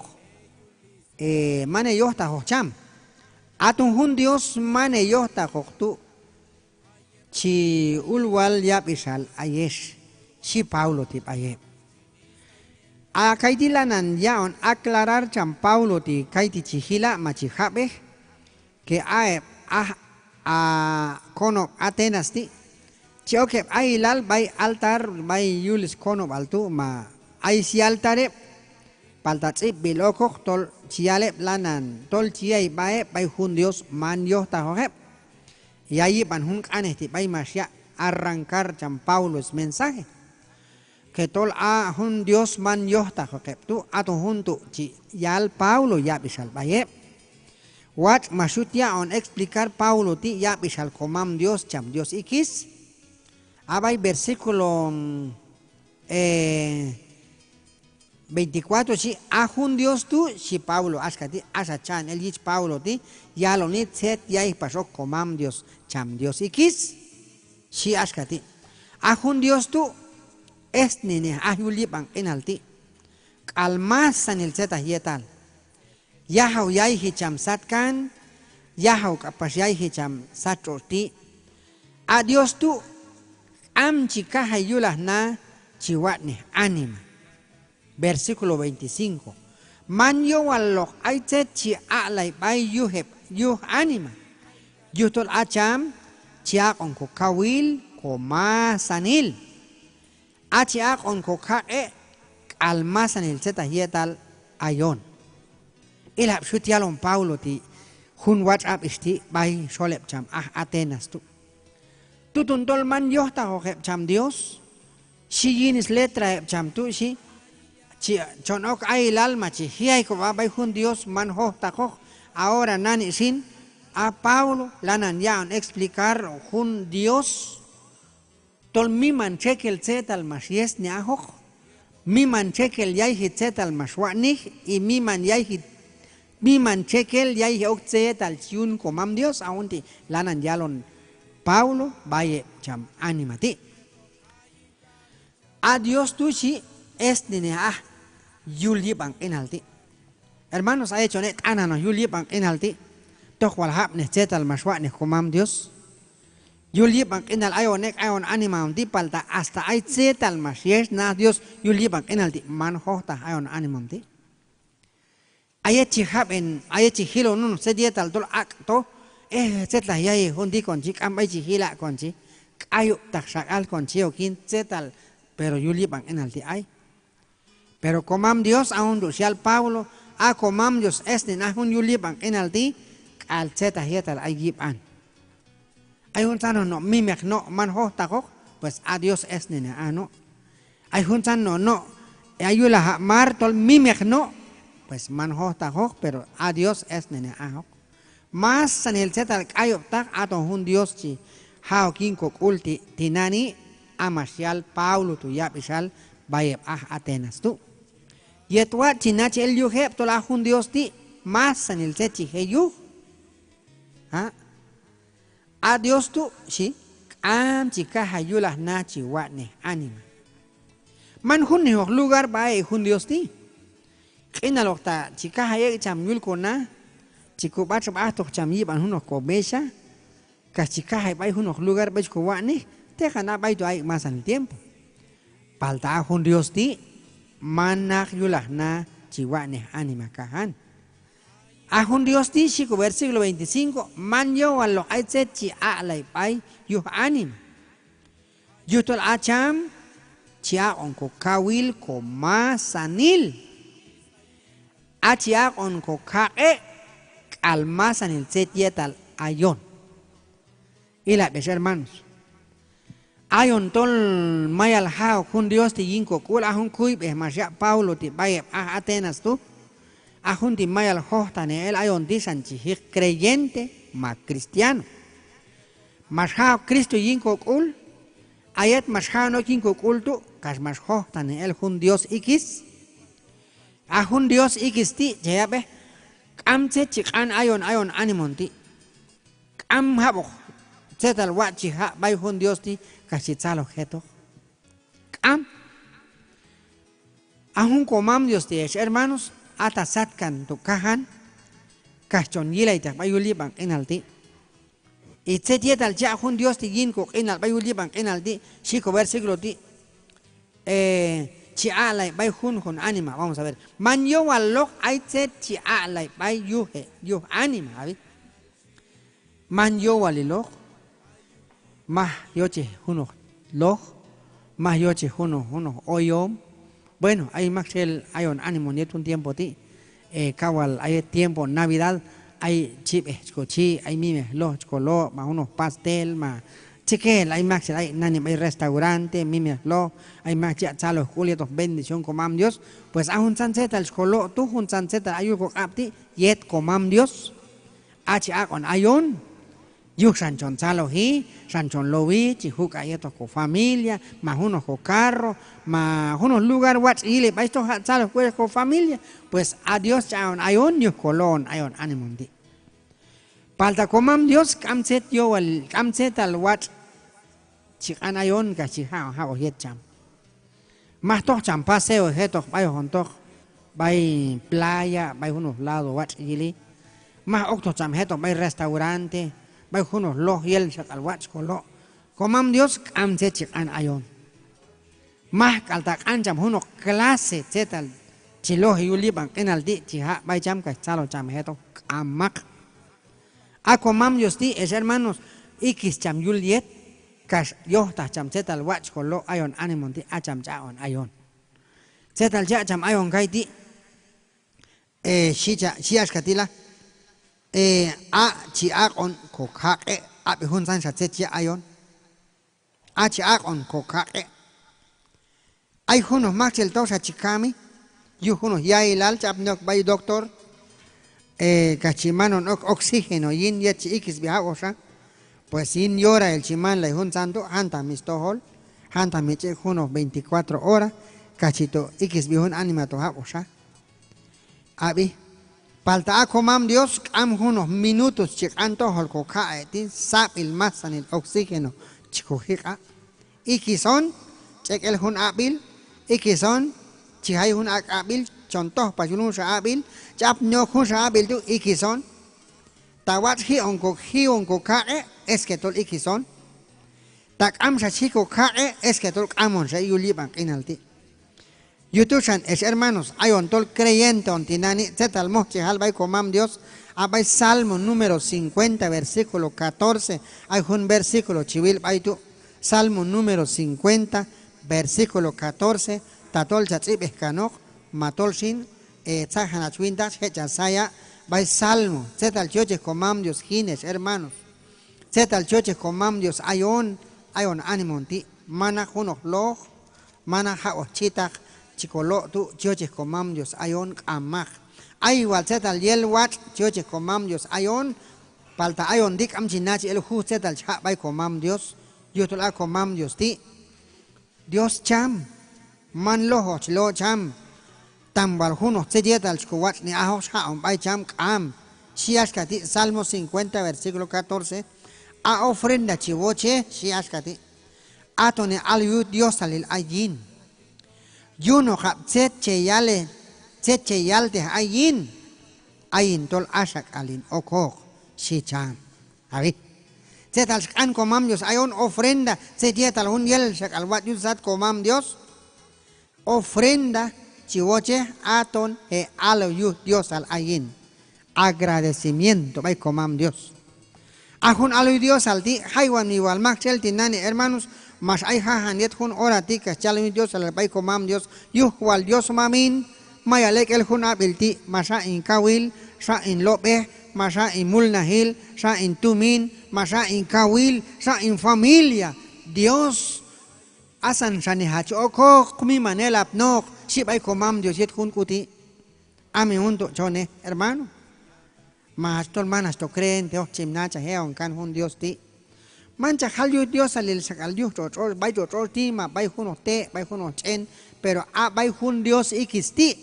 eh, man heyojtaqoq cham. Aton jun Dios man heyojtaqoq tu', chi ul wal yab'ixal ayex, xhi Pablo ti' b'ay heb'. A kayti' lanan yaq'on aclarar cham Pablo ti' kayti' chi jila' ma chi jab'ej, que a heb' aj, a konob' Atenas ti' chi ok heb' ayilal b'ay altar b'ay yul skonob'al tu', ma ay syaltar heb', palta tz'ib'b'il okoq tol chi yal heb' lanan tol chi yi'ay sb'a heb' b'ay jun Dios man yojtaqoq heb'. Ya yib'an jun q'anej ti' b'ay max yaq' arrancar cham Pablo smensaje, que tol a jun Dios man yojtaqoq heb' tu', aton jun tu' chi yal Pablo yab'ixal b'ay heb'. Watx' max yut yaq'on explicar Pablo ti' yab'ixal komam Dios cham Dios ikis. A b'ay versículo, eh, veinticuatro xhi: A jun Dios tu', xhi Pablo axka ti', axa cha'on el yich Pablo ti' yaloni tzet yayji pax ok komam Dios cham Dios ikis, xhi axka ti': A jun Dios tu' esninej aj yul yib'an q'inal ti', k'al masanil tzetaj yetal. Yajaw yayji cham satkan, yajaw k'apax yayji cham sat tx'otx' ti'. A Dios tu' k'am chi kajay yulaq na chi watx'nej anima. Versículo veinticinco: Man yowalloq ay tzet chi aq'lay b'ay yuj heb', yuj anima. Yujtol a cham chi aq'on kokawil, komasanil. A chi aq'on kokaq'e' k'al masanil tzetaj yetal ayon. Ilab' xyut yalon Pablo ti' jun watx' ab'ix ti' b'ay xol heb' cham aj Atenas tu'. Tuton tol man yojtaqoq heb' cham Dios, xhi yin sletra heb' cham tu' xhi, chi, chon ok ayilal ma chi ji'ay kob'a b'ay jun Dios man jojtaqoq. Ahora nani xin, a Pablo lanan yaq'on explicar jun Dios tol miman txekel tzetal max yesni ajoq, miman txekel yayji tzetal max watx'nej, y miman yayji, miman txekel yayji ok tzetal chi yun komam Dios. A jun ti' lanan yalon Pablo b'ay heb' cham anima ti'. A Dios tu' xhi esninej aj yul yib'an q'inal ti'. Hermanos, a yet chon ek' t'anan ok yul yib'an q'inal ti', tok wal jab'nej tzetal max watx'nej komam Dios. Yul yib'an q'inal ayon ek' ayon animahon ti', palta hasta ay tzetal max yesnaj Dios yul yib'an q'inal ti', man jojtaq ayon animahon ti'. A yet chi jab'en, a yet chi jilon junoq tzet yetal tol aq'to, eh, tzetlaj yayji jun ti' kon chi, k'am b'ay chi jila' kon chi, k'ayub'taq xak'al kon chi ok yin tzetal, pero yul yib'an q'inal ti' ay. Pero komam Dios, a jun tu' xyal Pablo, a komam Dios esnen aj jun yul yib'an q'inal ti', k'al tzetaj yetal ay yib'an. Ay juntzan no' mimeq no' man jojtaqoq, pues a Dios esnenej aj no'. Ay juntzan no' no' ay yulaq a' mar tol mimeq no', pues man jojtaqoq, pero a Dios esnenej ajoq. Masanil tzetal k'ayub'taq, aton jun Dios chi ja' ok yin kok'ul ti', tinani', a max yal Pablo tu' yab'ixal b'ay heb' aj Atenas tu'. Yet watx' chi nachaj el yuj heb' tol a jun Dios ti' masanil tzet chi je' yuj. A, a Dios tu' xhi, k'am chi kajay yulaq na chi watx'nej anima. Man junnejoq lugar b'ay ek' jun Dios ti'. Q'inaloq ta chi kajay ek' cham yul ko na, chi ko b'atx'b'ajtoq cham yib'an junoq ko mexha, kax chi kajay b'ay junoq lugar b'ay chi ko watx'nej, teqan a b'aytu' ay ek' masanil tiempo. Palta a jun Dios ti' manaq yulaq na chi watx'nej anima kajan. A jun Dios ti' xhi ko versículo veinticinco, man yowalaloq ay tzet chi aq'lay b'ay yuj anima. Yujtol a cham chi aq'on ko kawil ko masanil. A chi aq'on ko kaq'e' k'al masanil tzet yetal ayon. Ilab' ex hermanos, ayon tol mayal ja'ok jun Dios ti' yin ko k'ul. A jun kuyb'ej max yaq' Pablo ti' b'ay heb' aj Atenas tu', a jun ti' mayal jojtaqnen el ayon ti' xan chi jiq creyente ma cristiano. Max ja'ok Cristo yin ko k'ul, a yet max ja'on ok yin ko k'ul tu' kax max jojtaqnen el jun Dios ikis. A jun Dios ikis ti' che yab'ej, k'am tzet chi q'an ayon, ayon anima on ti'. K'am jab'oq tzetal watx' chi jaq' b'ay jun Dios ti' kax chi tzaloj jetoq. K'am. A jun ko Mam Dios ti' ex hermanos, ata satkan tu' kajan kax chon yilayteq b'ay yul yib'an q'inal ti'. Y tzet yetal chi yaq' jun Dios ti' yin ko q'inal b'ay yul yib'an q'inal ti', xhi ko versículo ti', eh, chi aq'lay b'ay junjun anima. Vamos a ver. Man yowalaloq ay tzet chi aq'lay b'ay yuj heb', yuj anima, ab'i. Man yowalaloq. Maj yochej junoq loj, maj yochej junoq, junoq oyom. Bueno, ay maktxel ayon anima on yet jun tiempo ti', eh, kawal a yet tiempo Navidad, ay chib'ej chi ko chi, ay mimeq loj chi ko lo', ma junoq pastel, ma txekel, ay maktxel ay nani b'ay restaurante, mimeq loj, ay mak chi yaq' tzaloj k'ul yetoq bendición ko Mam Dios. Pues a juntzan tzetal chi ko lo' tu', juntzan tzetal ay yul ko q'ab' ti', yet ko Mam Dios. A chi aq'on ayon, yuj xan chon tzaloji, xan chon lowi, chi juk'a' yetoq ko familia, ma junoq ko carro, ma junoq lugar watx' yili b'ay chi toj jaq' tzaloj k'ul ko familia. Pues a Dios chi aq'on ayon yuj ko lo'on ayon anima on ti'. Palta ko Mam Dios k'am tzet yowal, k'am tzetal watx' chi q'an ayon kax chi jaq'on jab'oq yet cham. Maj toj cham paseo jetoq b'ay hoqon toj b'ay playa, b'ay junoq lado watx' yili. Maj oktoj cham jetoq b'ay restaurante, b'ay junoq loj yel xak'al watx' ko lo'. Ko Mam Dios k'am tzet chi q'an ayon. Maj k'al ta' q'an cham junoq clase tzetal chi loji yul yib'an q'inal ti' chi jaq' b'ay cham kax tzaloj cham jetoq, k'amaq. A ko Mam Dios ti' ex hermanos, ikis cham yul yet kax yojtaq cham tzetal watx' ko lo' ayon anima on ti', a cham chi aq'on ayon. Tzetal chi yaq' cham ayon kayti', eh, xhi cha, xhi axka ti' la, eh, a' chi aq'on ko kaq'e', ab'i juntzanxa tzet chi yaq' ayon. A' chi aq'on ko kaq'e'. Ay junoq maktxel toxa chi kami yuj junoq yailal, chi apni ok b'ay doctor, eh, kax chi man on ok oxígeno yin yet chi ikisb'i jab'oqxa. Pues yin yorail chi manlay juntzan tu', jantaq mi stojol, jantaq mi ch'ek' junoq veinticuatro hora kax chi to ikisb'i jun anima tu' jab'oqxa. Ab'i. Palta a ko Mam Dios k'am junoq minutos chi q'an tojol ko kaq'e' ti', sab'il masanil oxígeno chi ko jiq'a'. Ikis on ch'ek' el jun ab'il, ikis on chi jay jun ak' ab'il, chon toj pax yul junxa ab'il, chi apni ok junxa ab'il tu', ikis on. Ta watx' ji'on ko, ji'on ko kaq'e', es que tol ikis on. Ta k'amxa chi ji' ko kaq'e', es que tol k'am onxa ek' yul yib'an q'inal ti'. Yuj tu' xan ex hermanos, ayon tol creyente on tinani', tzetal moj chi jal b'ay ko Mam Dios, a b'ay Salmo número cincuenta, versículo catorce, ay jun versículo chi wil b'ay tu'. Salmo número cincuenta, versículo catorce, tatol cha tz'ib'ej kanoq, ma tol xin, eh, tzajan hach wintaq, je' cha saya' b'ay Salmo, tzetal chi yochej ko Mam Dios jin ex hermanos. Tzetal chi yochej ko Mam Dios ayon, ayon anima on ti', manaq junoq loj, manaq jab'oq chitaq chi ko lo' tu' chi yochej ko Mam Dios ayon, k'amaq. Ay wal tzetal yel watx' chi yochej ko Mam Dios ayon, palta ayon ti' k'am chi nachaj el juj tzetal chi jaq' b'ay ko Mam Dios, yujtol a ko Mam Dios ti' Dios cham, man lojoq chi lo' cham. Tam wal junoq tzet yetal chi ko watx'nej ajoq chi jaq'on b'ay cham, k'am. Xhi axka ti' Salmo cincuenta, versículo catorce: A ofrenda chi woche, xhi axka ti', aton e' al yut diosalil ay yin. Yunoqab' tzet che yalej tzet che yaltej ayin, ayin tol axak'al hin okoq, xhi cham. Ab'i. Tzetal chi q'an komam Dios ayon ofrenda, tzet yetal jun yel xak'al watx' yul sat komam Dios. Ofrenda chi wochej, aton je' aloj yuj Diosal ayin. Agradecimiento b'ay komam Dios. A jun aloj yuj Diosal ti', jaywan mi wal maktxel tinani' hermanos, max ay jajan yet jun hora ti' kax chi alon yuj Diosalil b'ay komam Dios, yuj wal Dios mamin, mayal ek' el jun ab'il ti', max aq' hin kawil, xa' hin lob'ej, max aq' hin mulnajil, xa' hin tumin, max aq' hin kawil, xa' hin familia. Dios, asan xanej hach okoq, miman elapnoq, xhi b'ay komam Dios yet jun k'u ti'. A mi jun tu' chon, eh, hermano. Ma hach tol man hach to creyente, hoq chi nachaj eon kan jun Dios ti'. Manchaq jal yuj Diosalil xak'al yuj tx'otx' tx'otx', b'ay tx'otx' tx'otx' ti', ma b'ay junoq te', b'ay junoq ch'en, pero a b'ay jun Dios ikis ti'.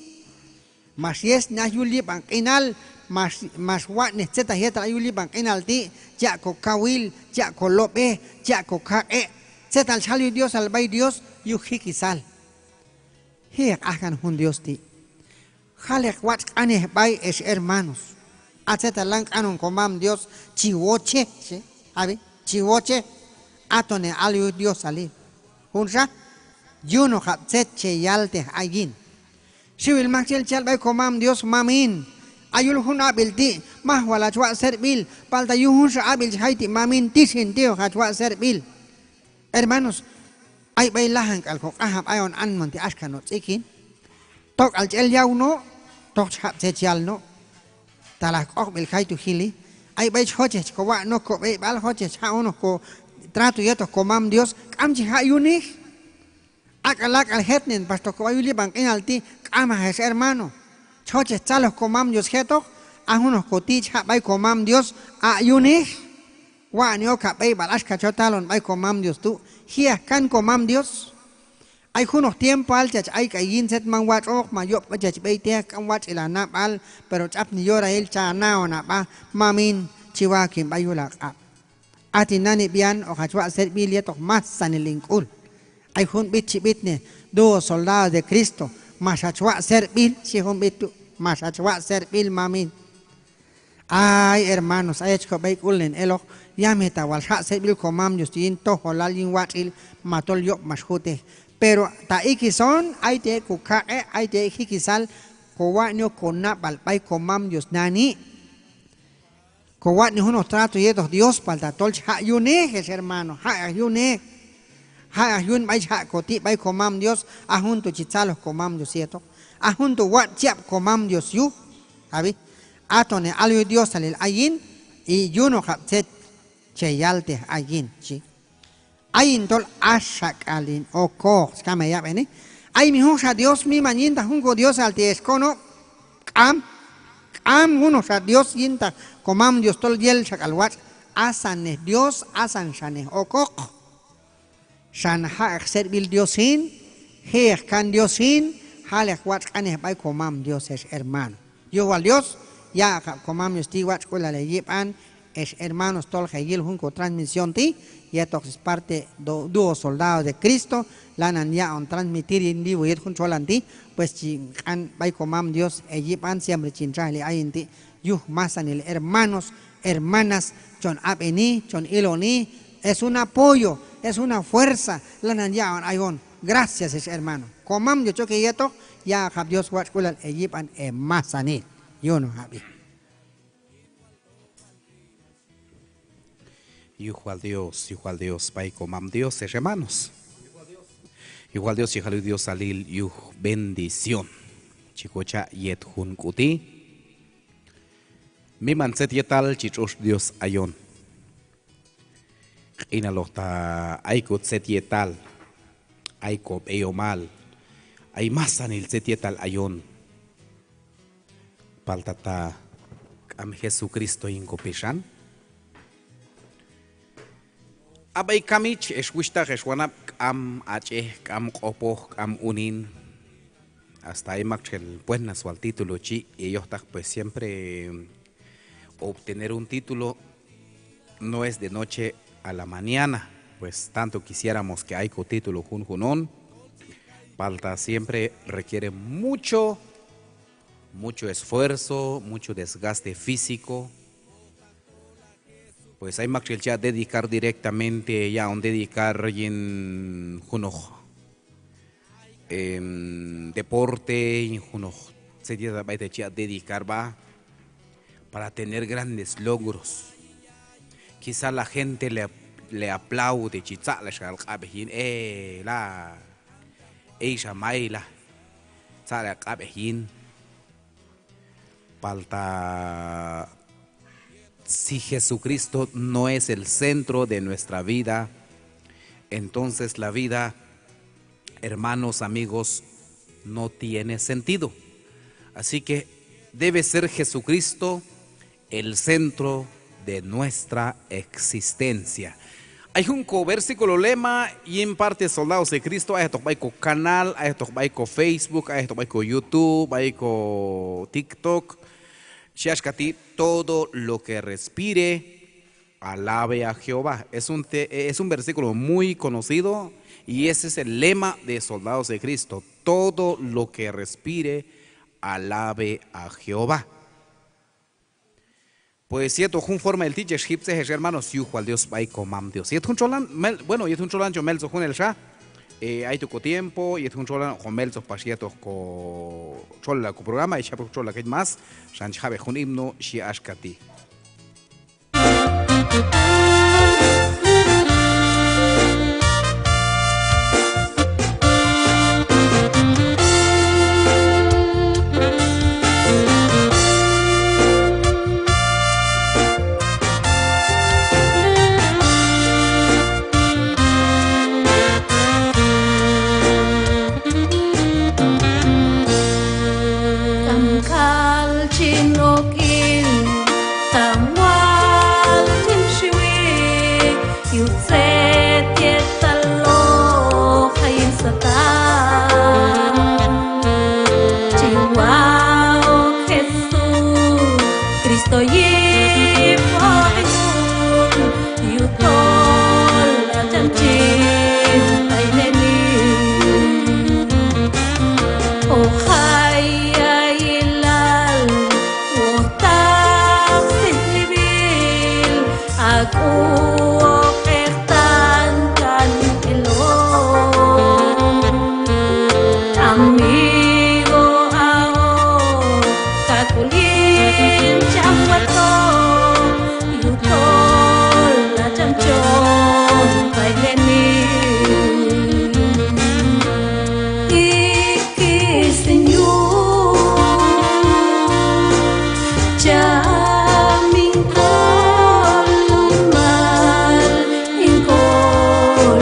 Max yesnej aj yul yib'an q'inal, max, max watx'nej tzetal yetal ay yul yib'an q'inal ti', chi aq' ko kawil, chi aq' ko lob'ej, chi aq' ko kaq'e', tzetal chi jal yuj Diosal b'ay Dios, yuj jikisal. Ji'eq aj kan jun Dios ti'. Jaleq watx' q'anej b'ay ex hermanos. A tzetal lan q'anon komam Dios, chi wochej, xhi. Ab'i, chi wochej. Aton e aloj yuj Diosalil. Junxa, yunoqab' tzet che yaltej ayin. Xiwil maktxel chi yal b'ay komam Dios, mamin, a yul jun ab'il ti', maj wal hach waq' servil, palta yuj junxa ab'il chi jay ti' mamin, tix hin tijoq hach waq' servil. Hermanos, ay b'ay lajan k'al ko q'ajab' ayon anmon ti' axka no' tz'ikin. Tok'al chi el yaw no', toj chi jab' tzet chi yal no'. Talaj q'oqb'il kaytu' jili. Ay b'ay chi jochej chi ko wa'on ok ko b'eyb'al, jochej chi ja'on ok ko trato yetoq komam Dios, k'am chi jaq' yunej. Ak'ala' k'al jetnen pax toj ko b'a yul yib'an q'inal ti', k'amaj ex hermano. Chi jochej tzaloj komam Dios jetoq, a junoq ko ti' chi jaq' b'ay komam Dios, aq' yunej. Wa'ne ok ha b'eyb'al axka chot halon b'ay komam Dios tu', ji'eq kan komam Dios. Ay junoq tiempoal chach ayk'ay yin tzet man watx'oq, ma yob' chach b'eytej, k'am watx'il ha nab'al, pero ch'apni yorail cha ha naon ha b'a, mamin, chi wahok hin b'a yul ha q'ab'. A tinani' b'ian hoq hach waq' servil yetoq masanil hin k'ul. Ay jun b'it chi b'itnej, dúo Soldados de Cristo, max hach waq' servil, xhi jun b'it tu', max hach waq' servil, mamin. Ay hermanos, ay hach ko b'eyk'ulnen eloq, yamita wal xjaq' servil komam Dios tu' yin tojolal, yin watx'il, ma tol yob' max jutej. Pero ta ikis on, ay ti' ek' ko kaq'e', ay ti' ek' jikisal, ko watx'ne ok ko nab'al b'ay komam Dios nani'. Ko watx'ne junoq trato yetoq Dios, palta tol chi jaq' yunej ex hermano, jaq'eq yunej. Jaq'eq yun b'ay chi jaq' ko ti' b'ay komam Dios, a jun tu' chi tzaloj komam Dios yetoq. A jun tu' watx' chi ab' komam Dios yuj. Ab'i. Aton e aloj yuj Diosalil ayin, y yunoqab' tzet che yaltej ayin, xhi. Ayin tol axak'al hin okoq, xhi, kam heyab'eni. Ay mi junxa Dios miman yintaq jun ko Diosal ti' ex konob', k'am, k'am junoqxa Dios yintaq komam Dios tol yel xak'al watx', asannej Dios, asan xanej okoq. Xan jaq'eq servil Dios jin, ji'eq kan Dios jin, jaleq watx' q'anej b'ay komam Dios ex hermano. Yuj wal Dios, yaq'oqab' komam Dios ti' watx'k'ulal heyib'an, ex hermanos, tol heyil jun ko transmisión ti' yetoq ex parte do-, dúo Soldados de Cristo, lanan yaq'on transmitir yin vivo yet jun txolan ti', pues chi q'an b'ay komam Dios heyib'an, siempre chin txajli ayin ti', yuj masanil hermanos, hermanas, chon ab'eni, chon iloni, es un apoyo, es una fuerza, lanan yaq'on ayon. Gracias ex hermano. Komam Dios chi ok heyetoq, yaq'oqab' Dios watx'k'ulal heyib'an hemasanil. Yunoqab'i. Yuj wal Dios, yuj wal Dios b'ay komam Dios, ex hermanos. Yuj wal Dios, chi jal yuj Diosalil yuj bendición chi kocha' yet jun k'u ti'. Miman tzet yetal chi tx'ox Dios ayon. Q'inaloq ta ay ko tzet yetal, ay ko b'eyomal, ay masanil tzet yetal ayon. Palta ta k'am Jesucristo yin ko pixan. A b'ay kamich, ex wuxhtaq, ex wanab', k'am ach'ej, k'am q'opoj, k'am unin. Hasta ay maktxel buenas wal título chi, y heyojtaq, pues, siempre obtener un título no es de noche a la mañana, pues, tanto quisiéramos que ay ko título junjun on, palta siempre requiere mucho mucho esfuerzo, mucho desgaste físico. Pues ay maktxel chi yaq' dedicar directamente, yaq'on dedicar yin junoq, em, deporte, yin junoq tzet yetal b'ay ta chi yaq' dedicar sb'a para tener grandes logros. Quizá la gente le, le aplaude, chi tzaq'lay xa el q'ab'ej yin, eh, la, ey xa may la, tzaq'lay el q'ab'ej yin. Palta si Jesucristo no es el centro de nuestra vida, entonces la vida, hermanos, amigos, no tiene sentido. Así que debe ser Jesucristo el centro de nuestra existencia. Ay jun ko versículo lema yin parte Soldados de Cristo, ayejtoq b'ay ko canal, ayejtoq b'ay ko Facebook, ayejtoq b'ay ko YouTube, b'ay ko TikTok. Xhi axka ti': "Todo lo que respire, alabe a Jehová". Es un te-, es un versículo muy conocido y ese es el lema de Soldados de Cristo: "Todo lo que respire, alabe a Jehová". Pues yetoq jun forma el ti' chex jiptzej ex hermanos, yuj wal Dios b'ay ko Mam Dios. Yet jun txolan, mel-, bueno, yet jun txolan chon meltzoj junelxa, eh, ayto ko tiempo, yet jun txolan hoqon meltzoj pax yetoq ko txolilal ko programa, y chi jab'ej jun txolilal kay más, xan chi jab'ej jun himno, xhi axka ti'. Kam k'al chin ok il, kam wal chin xiwi, yuj tzet yetal hoq jayin sataq. Chi wa'ok Jesús Cristo yip hoq ik'ul, yujtol a cham chin b'ay neni. Hoq jay ya'ilal, hoq taq sitnib'il, a k'u hoq eqtan kan eloq. Amigo, a hoq kak'ul yin cham watx'oq, yujtol a cham chon b'ay neni. Ikis in yuj, cham in kolomal, in kolomal.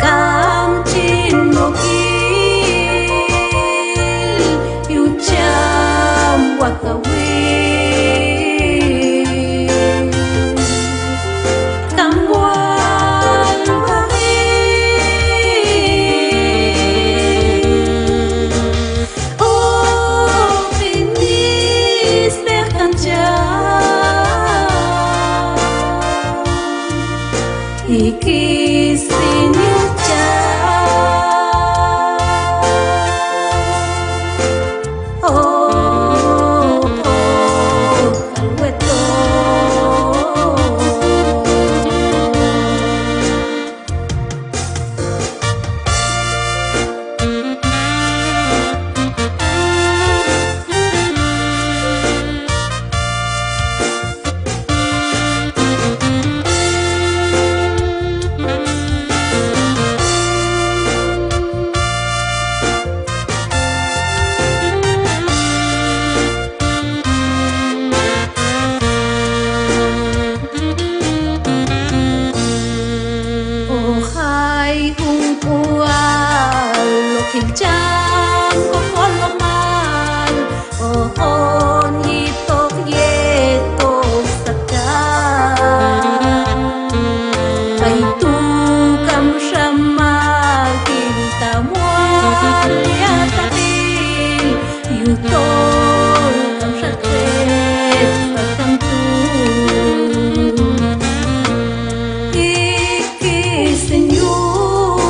K'am chin ok il yuj cham wakawi. K'am wal waq'in hoq in isteq kan cham. Ikis in yuj cham. Oh, oh, k'al wetoq. Hoq jay jun k'ual hoq il cham ko kolomal, hoqon yitoq yetoq sataq. Ay tu' k'amxa mak il, tam wal yataqil, yujtol k'amxa tzet pasan tu'. Ikis in yuj,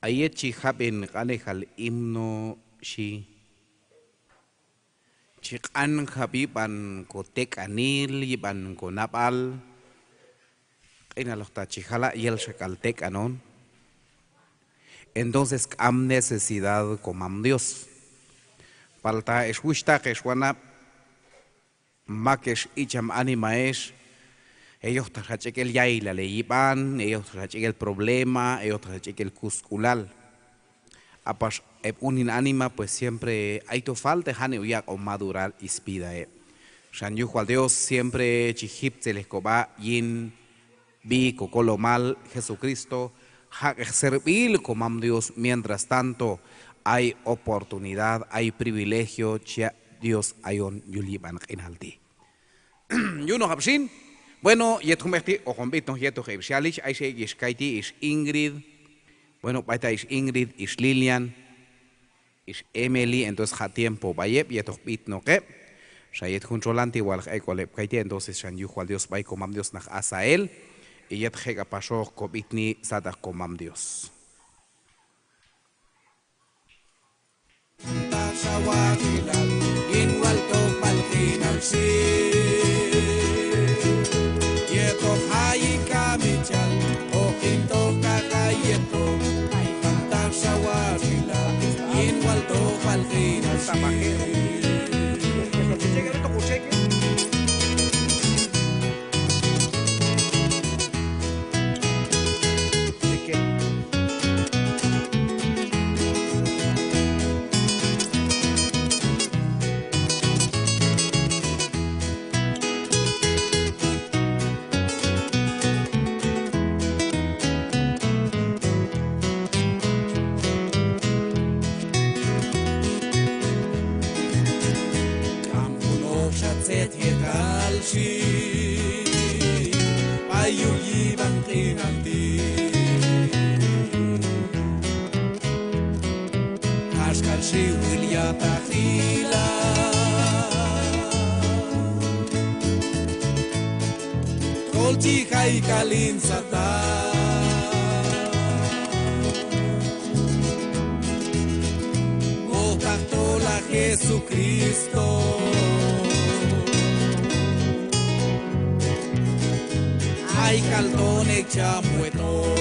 A yet chi jab'en q'anejal himno xhi: Chi q'anjab' yib'an kotek'anil, yib'an konab'al. Q'inaloq ta chi jala' yel xak'al tek'an on. Entonces k'am necesidad komam Dios. Palta ex wuxhtaq, ex wanab', mak ex icham anima ex, heyojtaq xa ch'ek' el ya'ilal heyib'an, heyojtaq xa ch'ek' el problema, heyojtaq xa ch'ek' el kusk'ulal. A pax heb' unin anima, pues siempre ayto falta, janik' yaq'on madurar svida heb'. Xan yuj wal Dios siempre chi jiptzelej kob'a yin sb'i kokolomal Jesucristo, jaq'eq servil komam Dios, mientras tanto ay oportunidad, ay privilegio chi yaq' Dios ayon yul yib'an q'inal ti'. Yunoqab' xin. Bueno, yet jun b'ej ti' hoqon b'itnoq yetoq heb' ix yalix, ay x'ek' ix kayti', ix Ingrid, bueno, b'ayta ix Ingrid, ix Lilian, ix Emily, entonces ja' tiempo b'ay heb' yetoq b'itnoq heb'. Xa yet jun txolan ti' wal hoq ek'ol heb' kayti', entonces xan yuj wal Dios b'ay komam Dios naq Asael, y yet je' k'apaxoq kob'itni sataq komam Dios. K'am junoqxa tzet yetal xhi b'ay yul yib'an q'inal ti'. Axka xiwil ya'taqilal tol chi jay k'al hin sataq. Wojtaq tol a Jesucristo ay k'al ton ek' cham wetoq.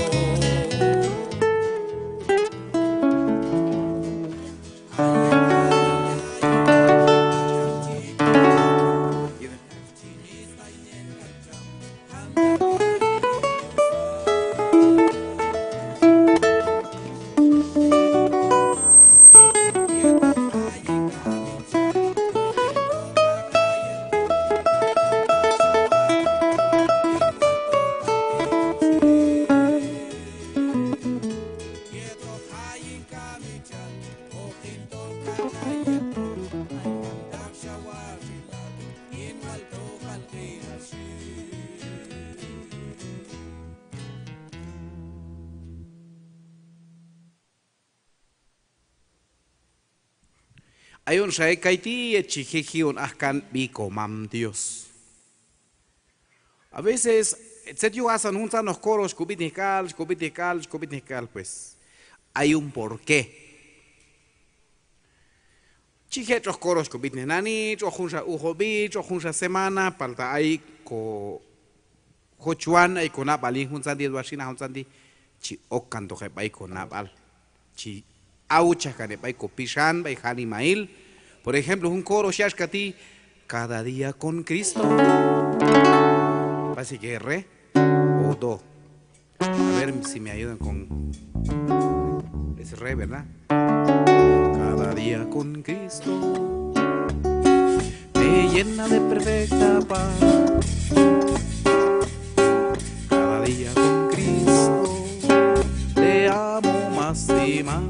Ayon xa ek' kayti' yet chi je' ji'on aj kan sb'i komam Dios. A veces tzet yuj asan juntzanoq coro xkob'itnej k'al, xkob'itnej k'al, xkob'itnej k'al, pues ay un porqué. Chi je' tx'oq coro xkob'itnej nani, tx'oq junxa ujob'i, tx'oq junxa semana, palta ay kojochwan, ay konab'al yin juntzan ti', wal xin a juntzan ti' chi okkantoq heb' b'ay konab'al, chi awchaj kan heb' b'ay kopixan, b'ay janimail. Por ejemplo, jun coro xhi axka ti': Cada día con Cristo. Parece que re o do. A ver si me ayudan con, es re, ¿verdad? Cada día con Cristo me llena de perfecta paz. Cada día con Cristo te amo más y más.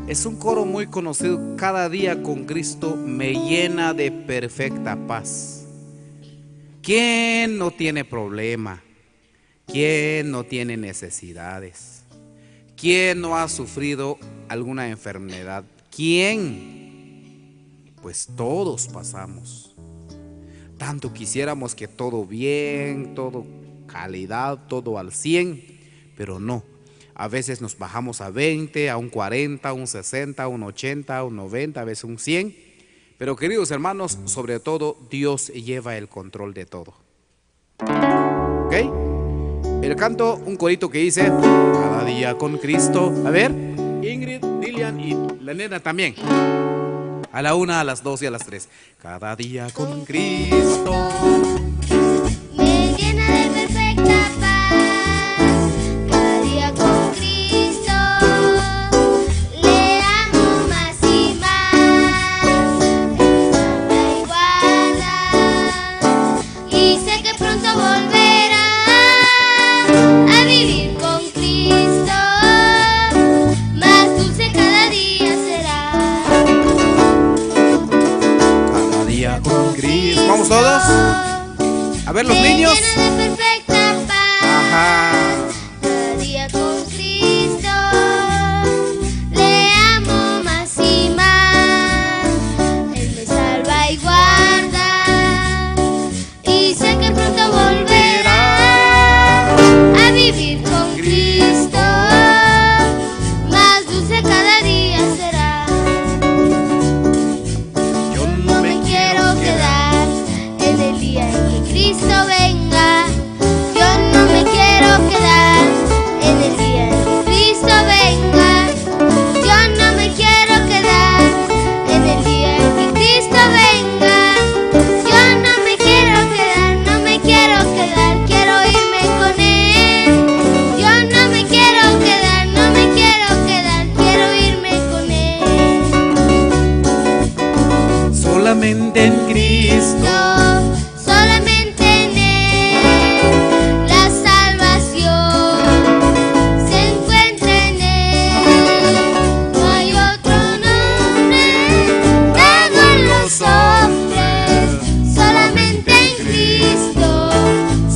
Es un coro muy conocido: Cada día con Cristo me llena de perfecta paz. ¿Quién no tiene problema? ¿Quién no tiene necesidades? ¿Quién no ha sufrido alguna enfermedad? ¿Quién? Pues todos pasamos. Tanto quisiéramos que todo bien, todo calidad, todo al cien, pero no. A veces nos bajamos a veinte, a un cuarenta, un sesenta, un ochenta, un noventa, a veces un cien. Pero, queridos hermanos, sobre todo, Dios lleva el control de todo. ¿Ok? El canto, un corito que dice: Cada día con Cristo. A ver, Ingrid, Lilian y la nena también. A la una, a las dos y a las tres. Cada día con Cristo. Me llena de perfecta paz. Cada día con Cristo. Le amo más y más. Él me salva y guarda. Y sé que pronto volverá a vivir con Cristo, más dulce cada día será. Cada día con Cristo. Vamos todos. A ver, los niños. Me llena de perfecta paz. Ajá. Cada día con Cristo, le amo más y más. Él me salva y guarda. Y sé que pronto volverá a vivir con Cristo, más dulce cada día será. Yo no me quiero quedar en el día en que Cristo venga. Yo no me quiero quedar en el día en que Cristo venga. Yo no me quiero quedar en el día en que Cristo venga. Yo no me quiero quedar, no me quiero quedar, quiero irme con Él. Yo no me quiero quedar, no me quiero quedar, quiero irme con Él. Solamente en Cristo. Solamente en Él la salvación se encuentra en Él. No hay otro nombre dado a los hombres, solamente en Cristo,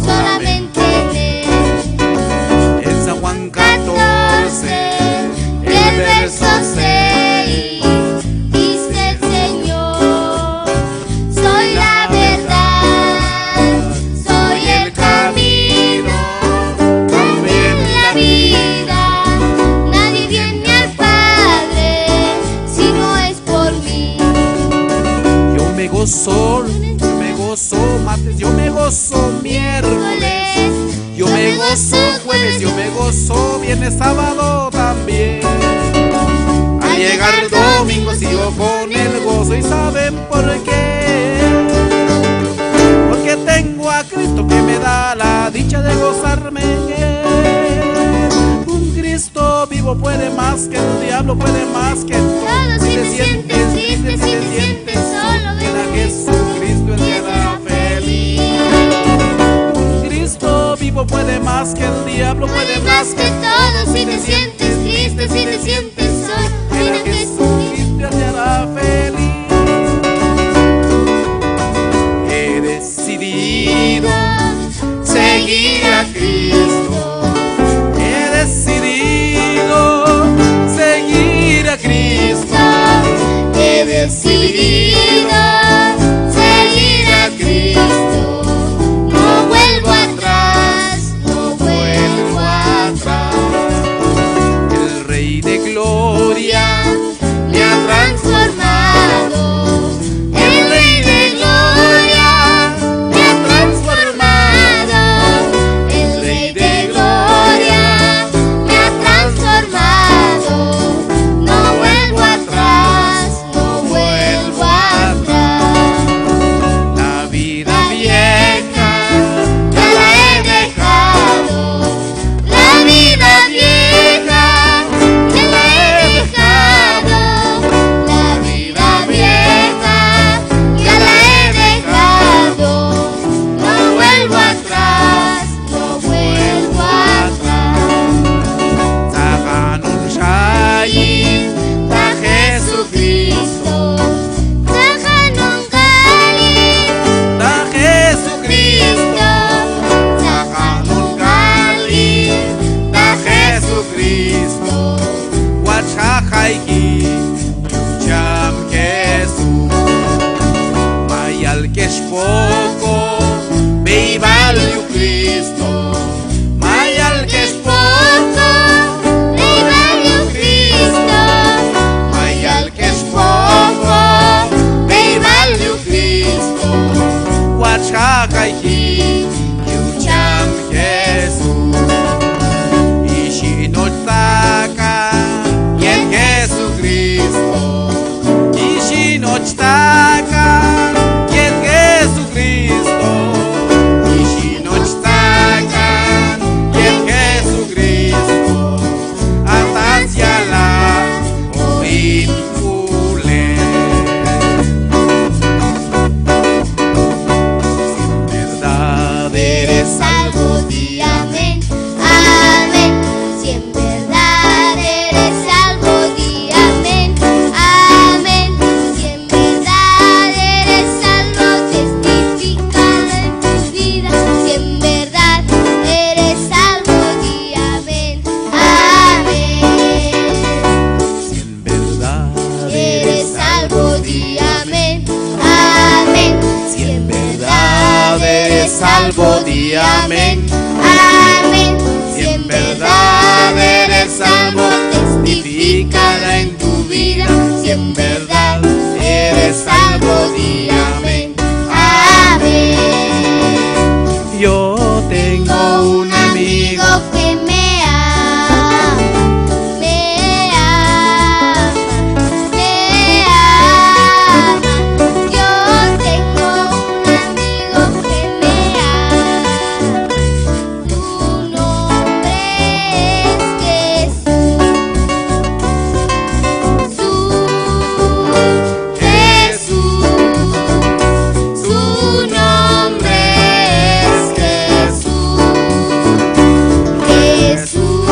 solamente en Él. En San Juan catorce, el verso seis. Dice el Señor: soy la verdad, soy el camino, también la vida. Nadie viene al Padre si no es por mí. Yo me gozo lunes, yo me gozo martes, yo me gozo miércoles. Yo me gozo jueves, yo me gozo viernes, sábado también. Al llegar domingo sigo con el gozo, ¿y saben por qué? Porque tengo a Cristo que me da la dicha de gozarme en Él. Un Cristo vivo puede más que el diablo, puede más que todo. Si te sientes triste, si te sientes solo, ven a Jesucristo, Él te hará feliz. Un Cristo vivo puede más que el diablo, puede más que todo. Si te sientes triste, si te sientes solo, ven a Jesucristo, Él te hará feliz. He decidido seguir a Cristo. He decidido seguir a Cristo. He decidido seguir a Cristo. No vuelvo atrás, no vuelvo atrás. El Rey de Gloria me ha transformado. El Rey de Gloria me ha transformado. El Rey de Gloria me ha transformado. No vuelvo atrás, no vuelvo Ay jin yuj cham Jesús, ixi nochtakan yet Jesucristo, ixi nochtakan yet Jesucristo, ixi nochtakan yet Jesucristo. Atas yala' o in ulen. Si en verdad eres salvo, di amén, amén. Si en verdad eres salvo, di amén, amén. Si en verdad eres salvo, testifícalo en tu vida. Si en verdad eres salvo, di amén, amén. Si en verdad eres salvo, di amén, amén. Si en verdad eres salvo, di amén, amén. Si en verdad eres salvo, testifícala en tu vida. Si en verdad eres salvo, di amén, amén. Yo tengo un amigo que me ama, me ama, me ama. Yo tengo un amigo que me ama. Su nombre es Jesús. Su Jesús, su nombre es Jesús. Jesús,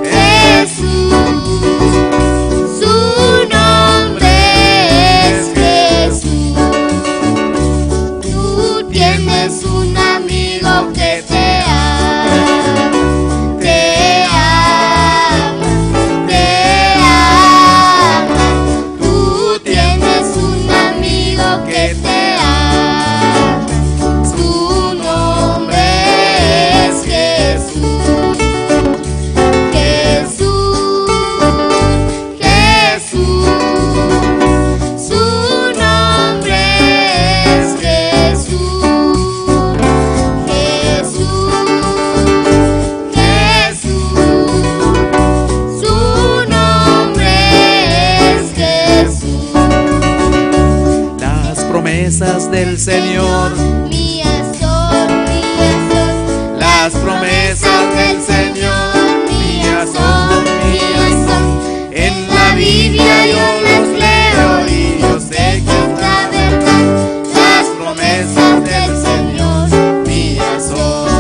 Jesús, su nombre es Jesús. Tú tienes un amigo que te ama, te ama, te ama. Tú tienes un amigo que te ama. Su nombre es Jesús. Jesús, Jesús, su nombre es Jesús. Jesús, Jesús, su nombre es Jesús. Las promesas del Señor mías son, mías son. Las promesas del Señor mías son, mías son. En la Biblia yo las leo y yo sé que es la verdad. Las promesas del Señor mías son.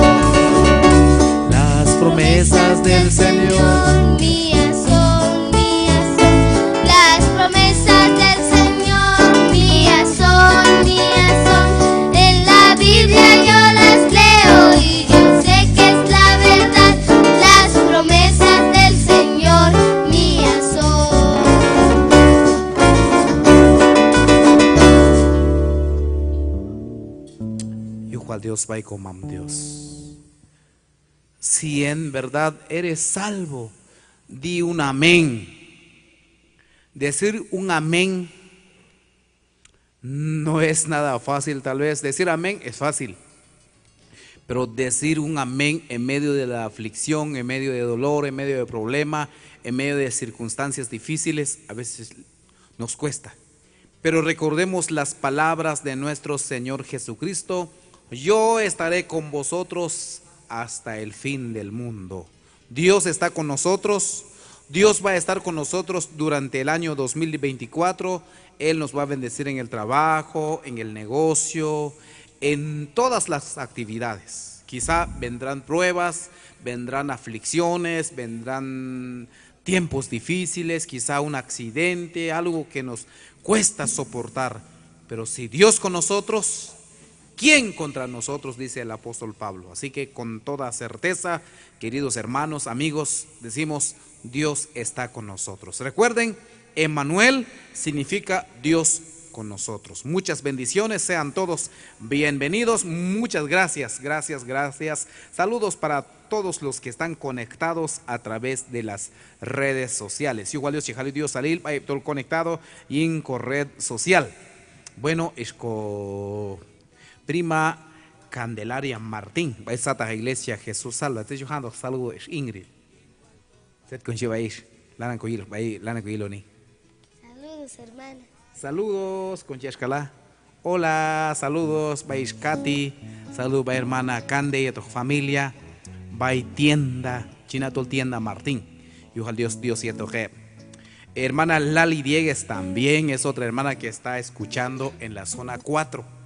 Las promesas del Señor mías son, mías son. Las promesas del Señor mías son, mías son. En la Biblia yo las leo y yo sé que es la verdad. Las promesas del Señor mías son. Yuj wal Dios b'ay komam Dios. Si en verdad eres salvo, di un amén. Decir un amén no es nada fácil, tal vez. Decir amén es fácil, pero decir un amén en medio de la aflicción, en medio de dolor, en medio de problema, en medio de circunstancias difíciles, a veces nos cuesta. Pero recordemos las palabras de nuestro Señor Jesucristo: "Yo estaré con vosotros hasta el fin del mundo". Dios está con nosotros. Dios va a estar con nosotros durante el año dos mil veinticuatro. Él nos va a bendecir en el trabajo, en el negocio, en todas las actividades. Quizá vendrán pruebas, vendrán aflicciones, vendrán tiempos difíciles, quizá un accidente, algo que nos cuesta soportar. Pero si Dios con nosotros, ¿quién contra nosotros?, dice el apóstol Pablo. Así que con toda certeza, queridos hermanos, amigos, decimos: "Dios está con nosotros". Recuerden, Emanuel significa Dios con nosotros. Muchas bendiciones, sean todos bienvenidos. Muchas gracias, gracias, gracias. Saludos para todos los que están conectados a través de las redes sociales. Yuj wal Dios chi jal yuj Diosalil b'ay heb' tol conectado yin ko red social. Bueno, ix ko prima Candelaria Martín, b'ay sataq iglesia Jesús Salva. Tzet chi ja'on saludo ex Ingrid. Tzet kon chi b'ay ix, lanan ko yil b'ay, lanan ko yiloni. Saludos, hermana. Saludos, kon chi axka la. Hola, saludos b'ay ix Katy. Saludo b'ay hermana Cande yetoq familia b'ay tienda, chi na' tol tienda Martín. Yujal Dios, Dios yetoq heb'. Hermana Lali Diegues también es otra hermana que está escuchando en la zona cuatro.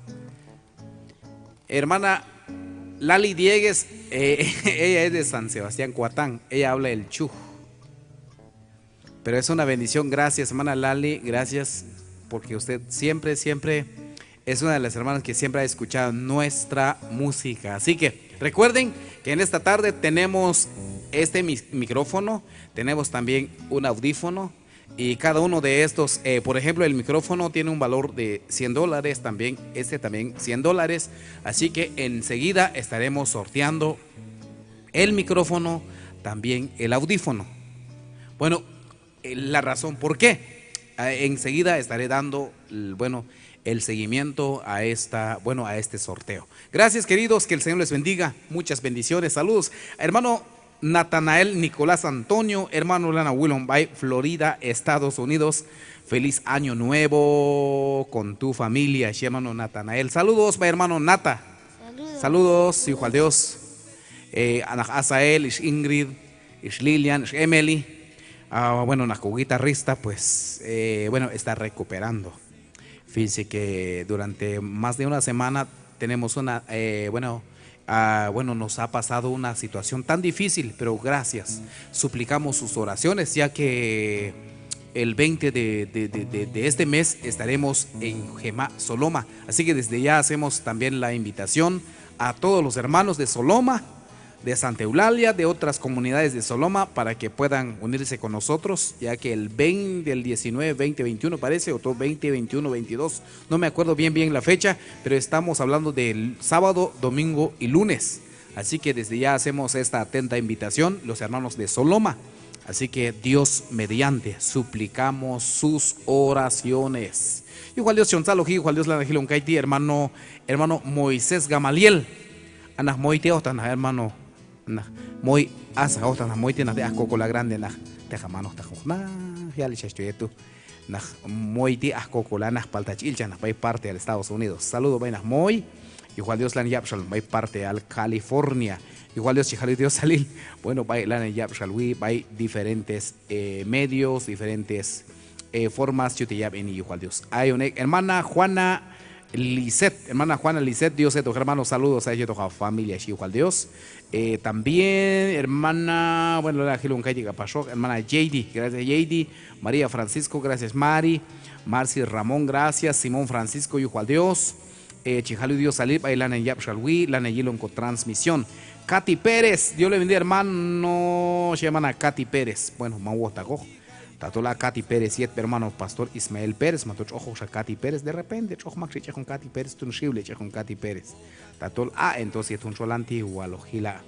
Hermana Lali Diegues, eh, ella es de San Sebastián Coatán, ella habla el chuj. Pero es una bendición, gracias, hermana Lali, gracias, porque usted siempre, siempre es una de las hermanas que siempre ha escuchado nuestra música. Así que recuerden que en esta tarde tenemos este mi-, micrófono, tenemos también un audífono, y cada uno de estos, eh, por ejemplo, el micrófono tiene un valor de cien dólares, también, este también cien dólares. Así que enseguida estaremos sorteando el micrófono, también el audífono. Bueno, eh, la razón por qué. Ah, enseguida estaré dando, l-, bueno, el seguimiento a esta, bueno, a este sorteo. Gracias, queridos, que el Señor les bendiga. Muchas bendiciones. Saludos. Hermano Natanael Nicolás Antonio, hermano, lanan wilon b'ay Florida, Estados Unidos. Feliz año nuevo con tu familia, xhi hermano Natanael. Saludos b'ay hermano Nata. Saludos. Saludos, yujal Dios. Eh, a naq Asael, ix Ingrid, ix Lilian, ix Emily. Ah, bueno, naq ko guitarrista, pues, eh, bueno, está recuperando. Fíjense que durante más de una semana tenemos una, eh, bueno, ah, bueno, nos ha pasado una situación tan difícil, pero gracias. Suplicamos sus oraciones, ya que el veinte de, de, de, de, de este mes estaremos en Jemá, Soloma. Así que desde ya hacemos también la invitación a todos los hermanos de Soloma, de Santa Eulalia, de otras comunidades de Soloma, para que puedan unirse con nosotros, ya que el veinte, el diecinueve, veinte, veintiuno parece, o todo veinte, veintiuno, veintidós, no me acuerdo bien, bien la fecha, pero estamos hablando del sábado, domingo y lunes. Así que desde ya hacemos esta atenta invitación, los hermanos de Soloma. Así que Dios mediante, suplicamos sus oraciones. Yujal Dios chon tzaloji, yujal Dios lanan jilon kayti', hermano, hermano Moisés Gamaliel. A naq Moy ti' ojtaq naq hermano, naq Moy, asan ojtaq naq Moy ti', naq ti' aj Cocola Grande naq. Teqan man ojtaq juj naq, yalixh hach to yet tu'. Naq Moy ti' aj Cocola naq, palta chi ilchaj naq b'ay parte al Estados Unidos. Saludo b'ay naq Moy. Yujal Dios lanan yab'xalon b'ay parte al California. Yujal Dios chi jali Diosalil. Bueno, b'ay lanan yab'xalwi b'ay diferentes, eh, medios, diferentes, eh, formas chi yut heyab'eni yujal Dios. Ayon ek' hermana Juana Lisset, hermana Juana Lisset, Dios yetoq hermano, saludos a yetoq a familia, xhi yujal Dios. Eh, también hermana, bueno, lanan jilon kayti' k'apaxoq, hermana Jady, gracias Jady. María Francisco, gracias Mari. Marci Ramón, gracias. Simón Francisco, yujal Dios. Eh, chi jali Diosalil b'ay lanan yab'xalwi, lanan yilon ko transmisión. Katy Pérez, Dios le bendiga hermano, xhi hermana Katy Pérez. Bueno, man wojtaqoq. Tatol a Katy Pérez yet b'ay hermano pastor Ismael Pérez, man to tx'oq juj xa Katy Pérez, de repente tx'oq maktxel ch'ek' jun Katy Pérez, tun xiwil ch'ek' jun Katy Pérez. Tatol a, entonces yet jun txolan ti' wal hoq jila'.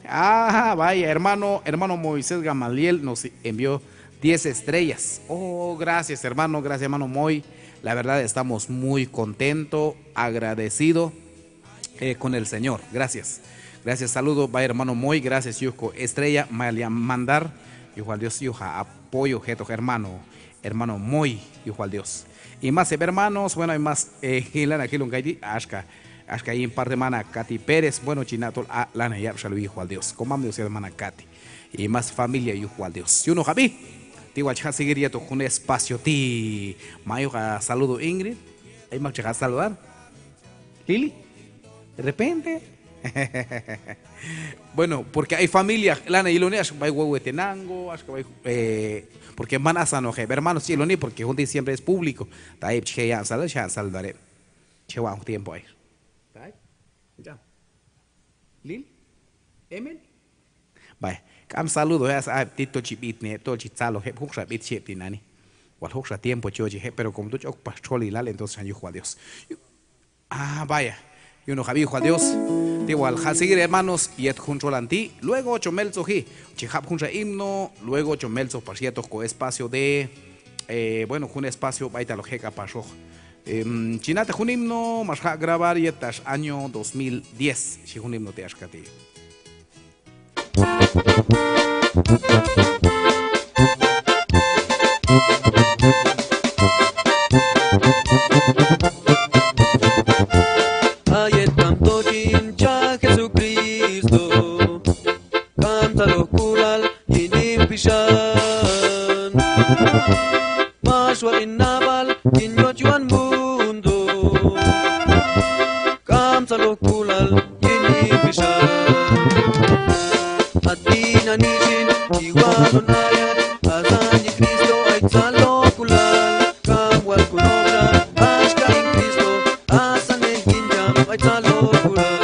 Ah, vaya, hermano, hermano Moisés Gamaliel nos envió diez estrellas. Oh, gracias, hermano, gracias, hermano Moy. La verdad, estamos muy contento, agradecido, eh, con el Señor. Gracias. Gracias, saludo b'ay hermano Moy, gracias yuj ko estrella, mayal yaq' mandar, yujal Dios yuj a apoyo jetoq hermano, hermano Moy, yujal Dios. Y más heb' hermanos, bueno, hay más, eh, lanan jilon kayti', axka, axka yin parte hermana Katy Pérez, bueno, chi na' tol a lanan yab'xalwi, yujal Dios. Komam Dios hermana Katy. Y más familia, yujal Dios. Yunoqab'i, ti' wal chi jaq' seguir yetoq jun espacio ti'. Mayuj a saludo Ingrid. Ay mak chi jaq' saludar. Lili. De repente. Bueno, porque ay familia lanan yiloni, axka b'ay Huehuetenango, axka b'ay, eh, porque man asanoq heb' hermanos chi yiloni, porque jun ti' siempre es público. Ta ay heb' chi je' yaq'on saludar, chi jaq'on saludar heb'. Chi je' waq'on tiempo ay. Ta ay. Lil, Emel. Vaya, k'am saludo, eh, a heb' ti' tol chi b'itni heb', tol chi tzaloj heb', juj xa b'it chi heb' tinani. Wal juj xa tiempo chi yochej heb', pero como tol chi ok pax txolilal, entonces xan yuj wal Dios. Ah, vaya. Yunoqab'i, yuj wal Dios. Ti' wal jaq' seguir hermanos yet jun txolan ti'. Luego chon meltzoji, chi jab' junxa himno, luego chon meltzoj pax yetoq ko espacio de, eh, bueno, jun espacio b'aytal hoq je' k'apaxoq, Em, chi na'teq jun himno max jaq' grabar yet tax año dos mil diez, xhi jun himno ti' axka ti'. A yet k'amto chin cha' Jesucristo, kamtzalojk'ulal yin hin pixan. Max waq' hin nab'al yin yochwan mundo, kamtzalojk'ulal yin hin pixan. A tinani' xin chi walon ayach, asan yin Cristo ay tzalojk'ulal. Kam wal junoqxa axka yin Cristo, asan nej yin cham ay tzalojk'ulal.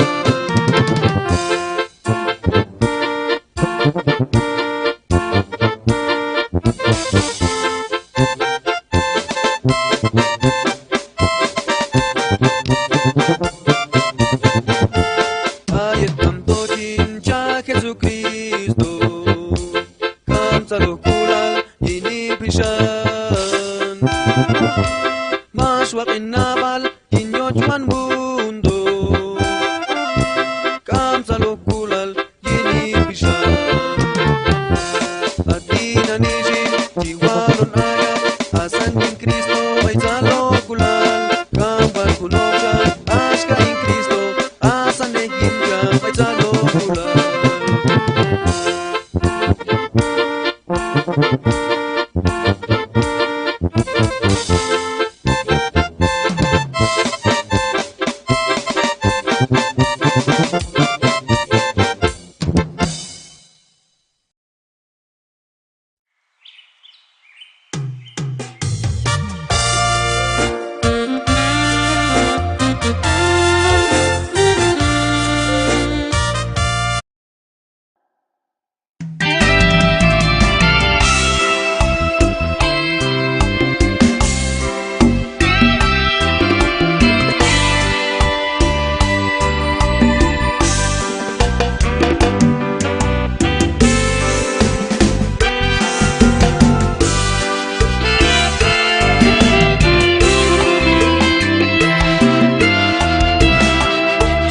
A yet k'amto chin cha' Jesucristo, kamtzalojk'ulal yin hin pixan. Max waq' hin nab'al yin yochwan mundo, kamtzalojk'ulal yin hin pixan. A tinani' xin chi walon ayach, asan yin Cristo ay tzalojk'ulal. Kam wal junoqxa axka yin Cristo, asan nej yin cham ay tzalojk'ulal.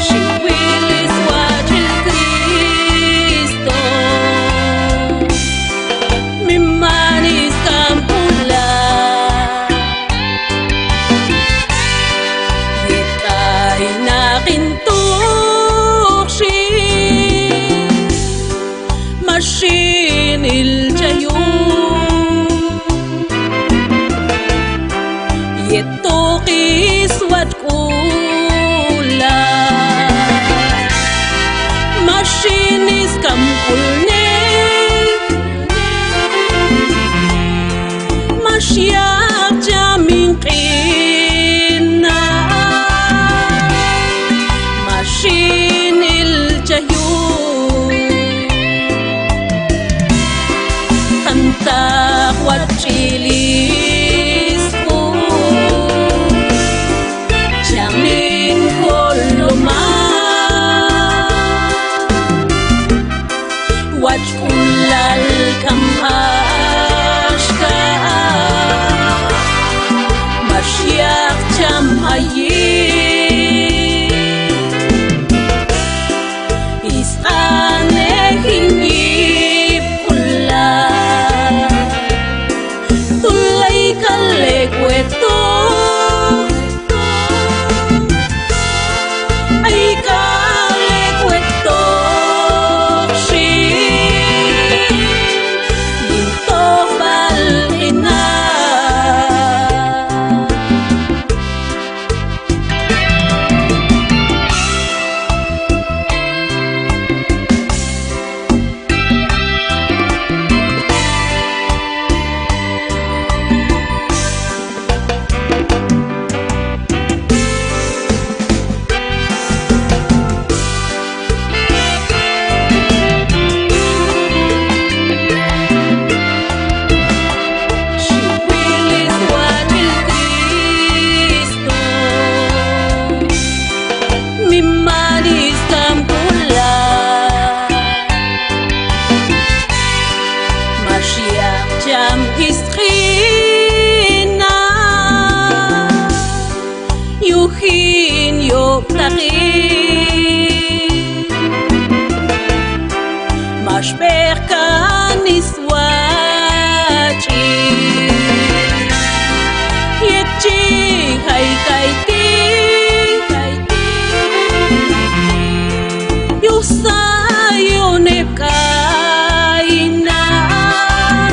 Xiwil swatx'il Cristo, miman sk'amk'ulal. Yet ay naq hin tuq xin, max hin ilchaj yuj. Yetoq swatx'k'ulal, max hin skamk'ulnej. Max yaq' cham hin q'inal, max hin ilchaj yuj. Jantaq watx'il sk'ul cham hin jolomal. Watx'k'ulal k'am axka, max yaq' cham ayin. Sq'anej hin yipk'ulal, tul ay k'al ek' wetoq, ay k'al ek' wetoq xin, yin tojb'al q'inal. Max b'eq kan swatx'il yet chi jay kayti', yuj sayon heb' k'ay na',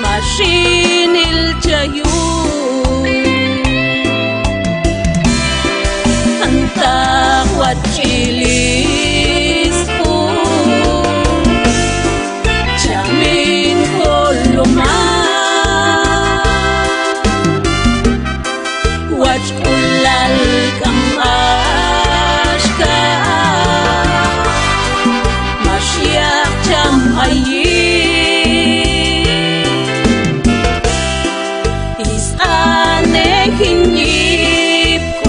max in ilchaj yuj jantaq watx'il sq'u', cham in jolomal watx' k'ulal k'am axka, max yaq' cham ayin sq'anej in yipk'ulal.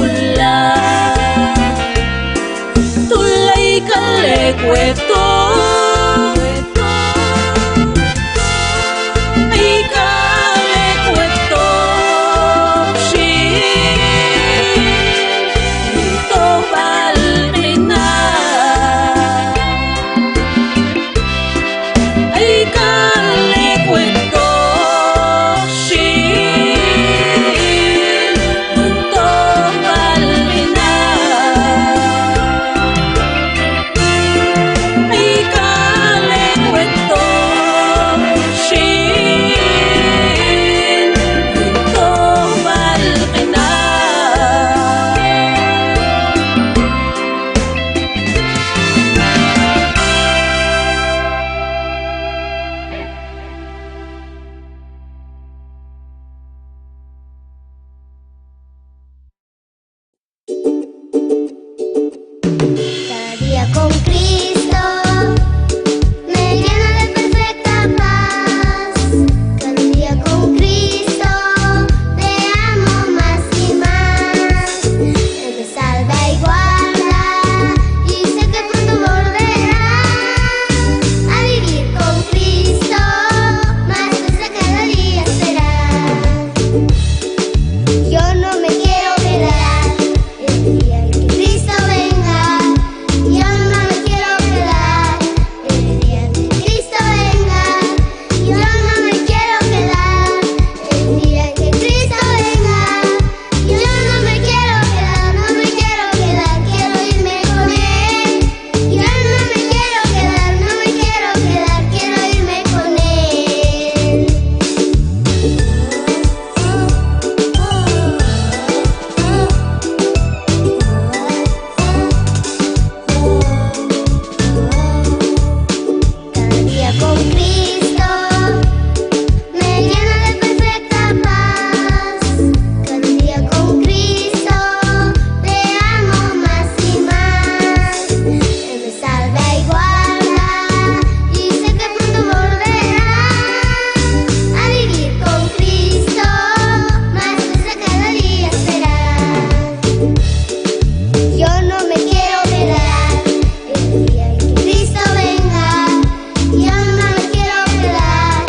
Tol ay k'al ek' wetoq, ay k'al ek' wetoq xin, tojb'al q'inal. Ay k'al ek' wetoq xin, tojb'al q'inal. Ay k'al ek' wetoq xin, tojb'al q'inal. Cada día con Cristo me llena de perfecta paz. Cada día con Cristo te amo más y más. Él me salva y guarda, y sé que pronto volverá a vivir con Cristo, más cerca cada día será. Yo no me quiero quedar el día que Cristo venga. Yo no me quiero quedar el día que Cristo venga. Yo no me quiero quedar el día que Cristo venga. Yo no me quiero quedar, no me quiero quedar, quiero irme con Él. Yo no me quiero quedar, no me quiero quedar, quiero irme con Él. Cada día con Cristo me llena de perfecta paz. Cada día con Cristo te amo más y más. Él me salva y guarda, y sé que pronto volverá a vivir con Cristo, más cerca cada día será. Yo no me quiero quedar el día que Cristo venga. Yo no me quiero quedar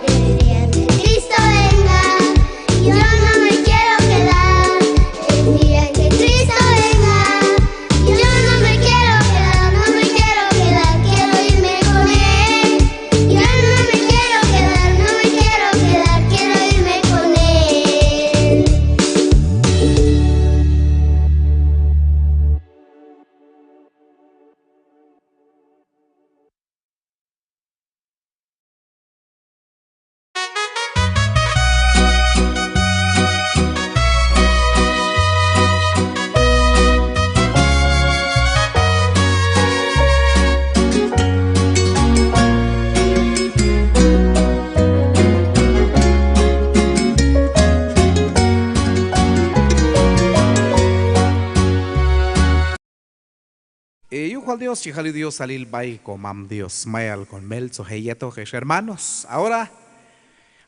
el día que Cristo venga. Yo no me quiero quedar el día que Cristo venga. Yo no me quiero quedar, no me quiero quedar, quiero irme con Él. Yo no me quiero quedar, no me quiero quedar, quiero irme con Él. Eh, yuj wal Dios, chi jal yuj Diosalil b'ay komam Dios, mayal kon meltzoj heyetoq ex hermanos. Ahora,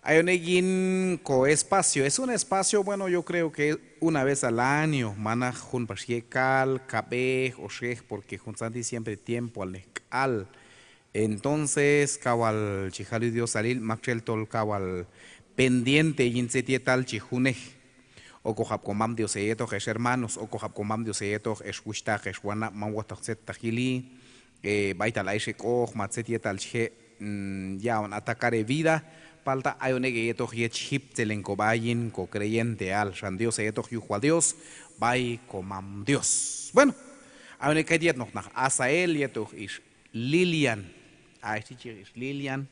ayon ek' yin ko espacio. Es un espacio, bueno, yo creo que una vez al año, manaq jun pax yekal, kab'ej, oxej, porque juntzan ti' siempre tiempoalnej k'al. Entonces, kaw wal chi jal yuj Diosalil, maktxel tol kaw wal pendiente yin tzet yetal chi junej. Okojab' komam Dios heyetoq ex hermanos, okojab' komam Dios heyetoq ex wuxhtaq ex wanab', man wojtaq tzet ta jili, eh, b'aytal ayex ek'oq ma tzet yetal chi je', mm, ya'on atacar hevida, palta ayon ek' heyetoq yet chi jiptzelen kob'a yin kocreyenteal. Xan Dios heyetoq, yuj wal Dios b'ay komam Dios. Bueno, ayon ek' kaytu' yet noj naj Asael yetoq ix Lilian. A, ix ti' chi ix Lilian.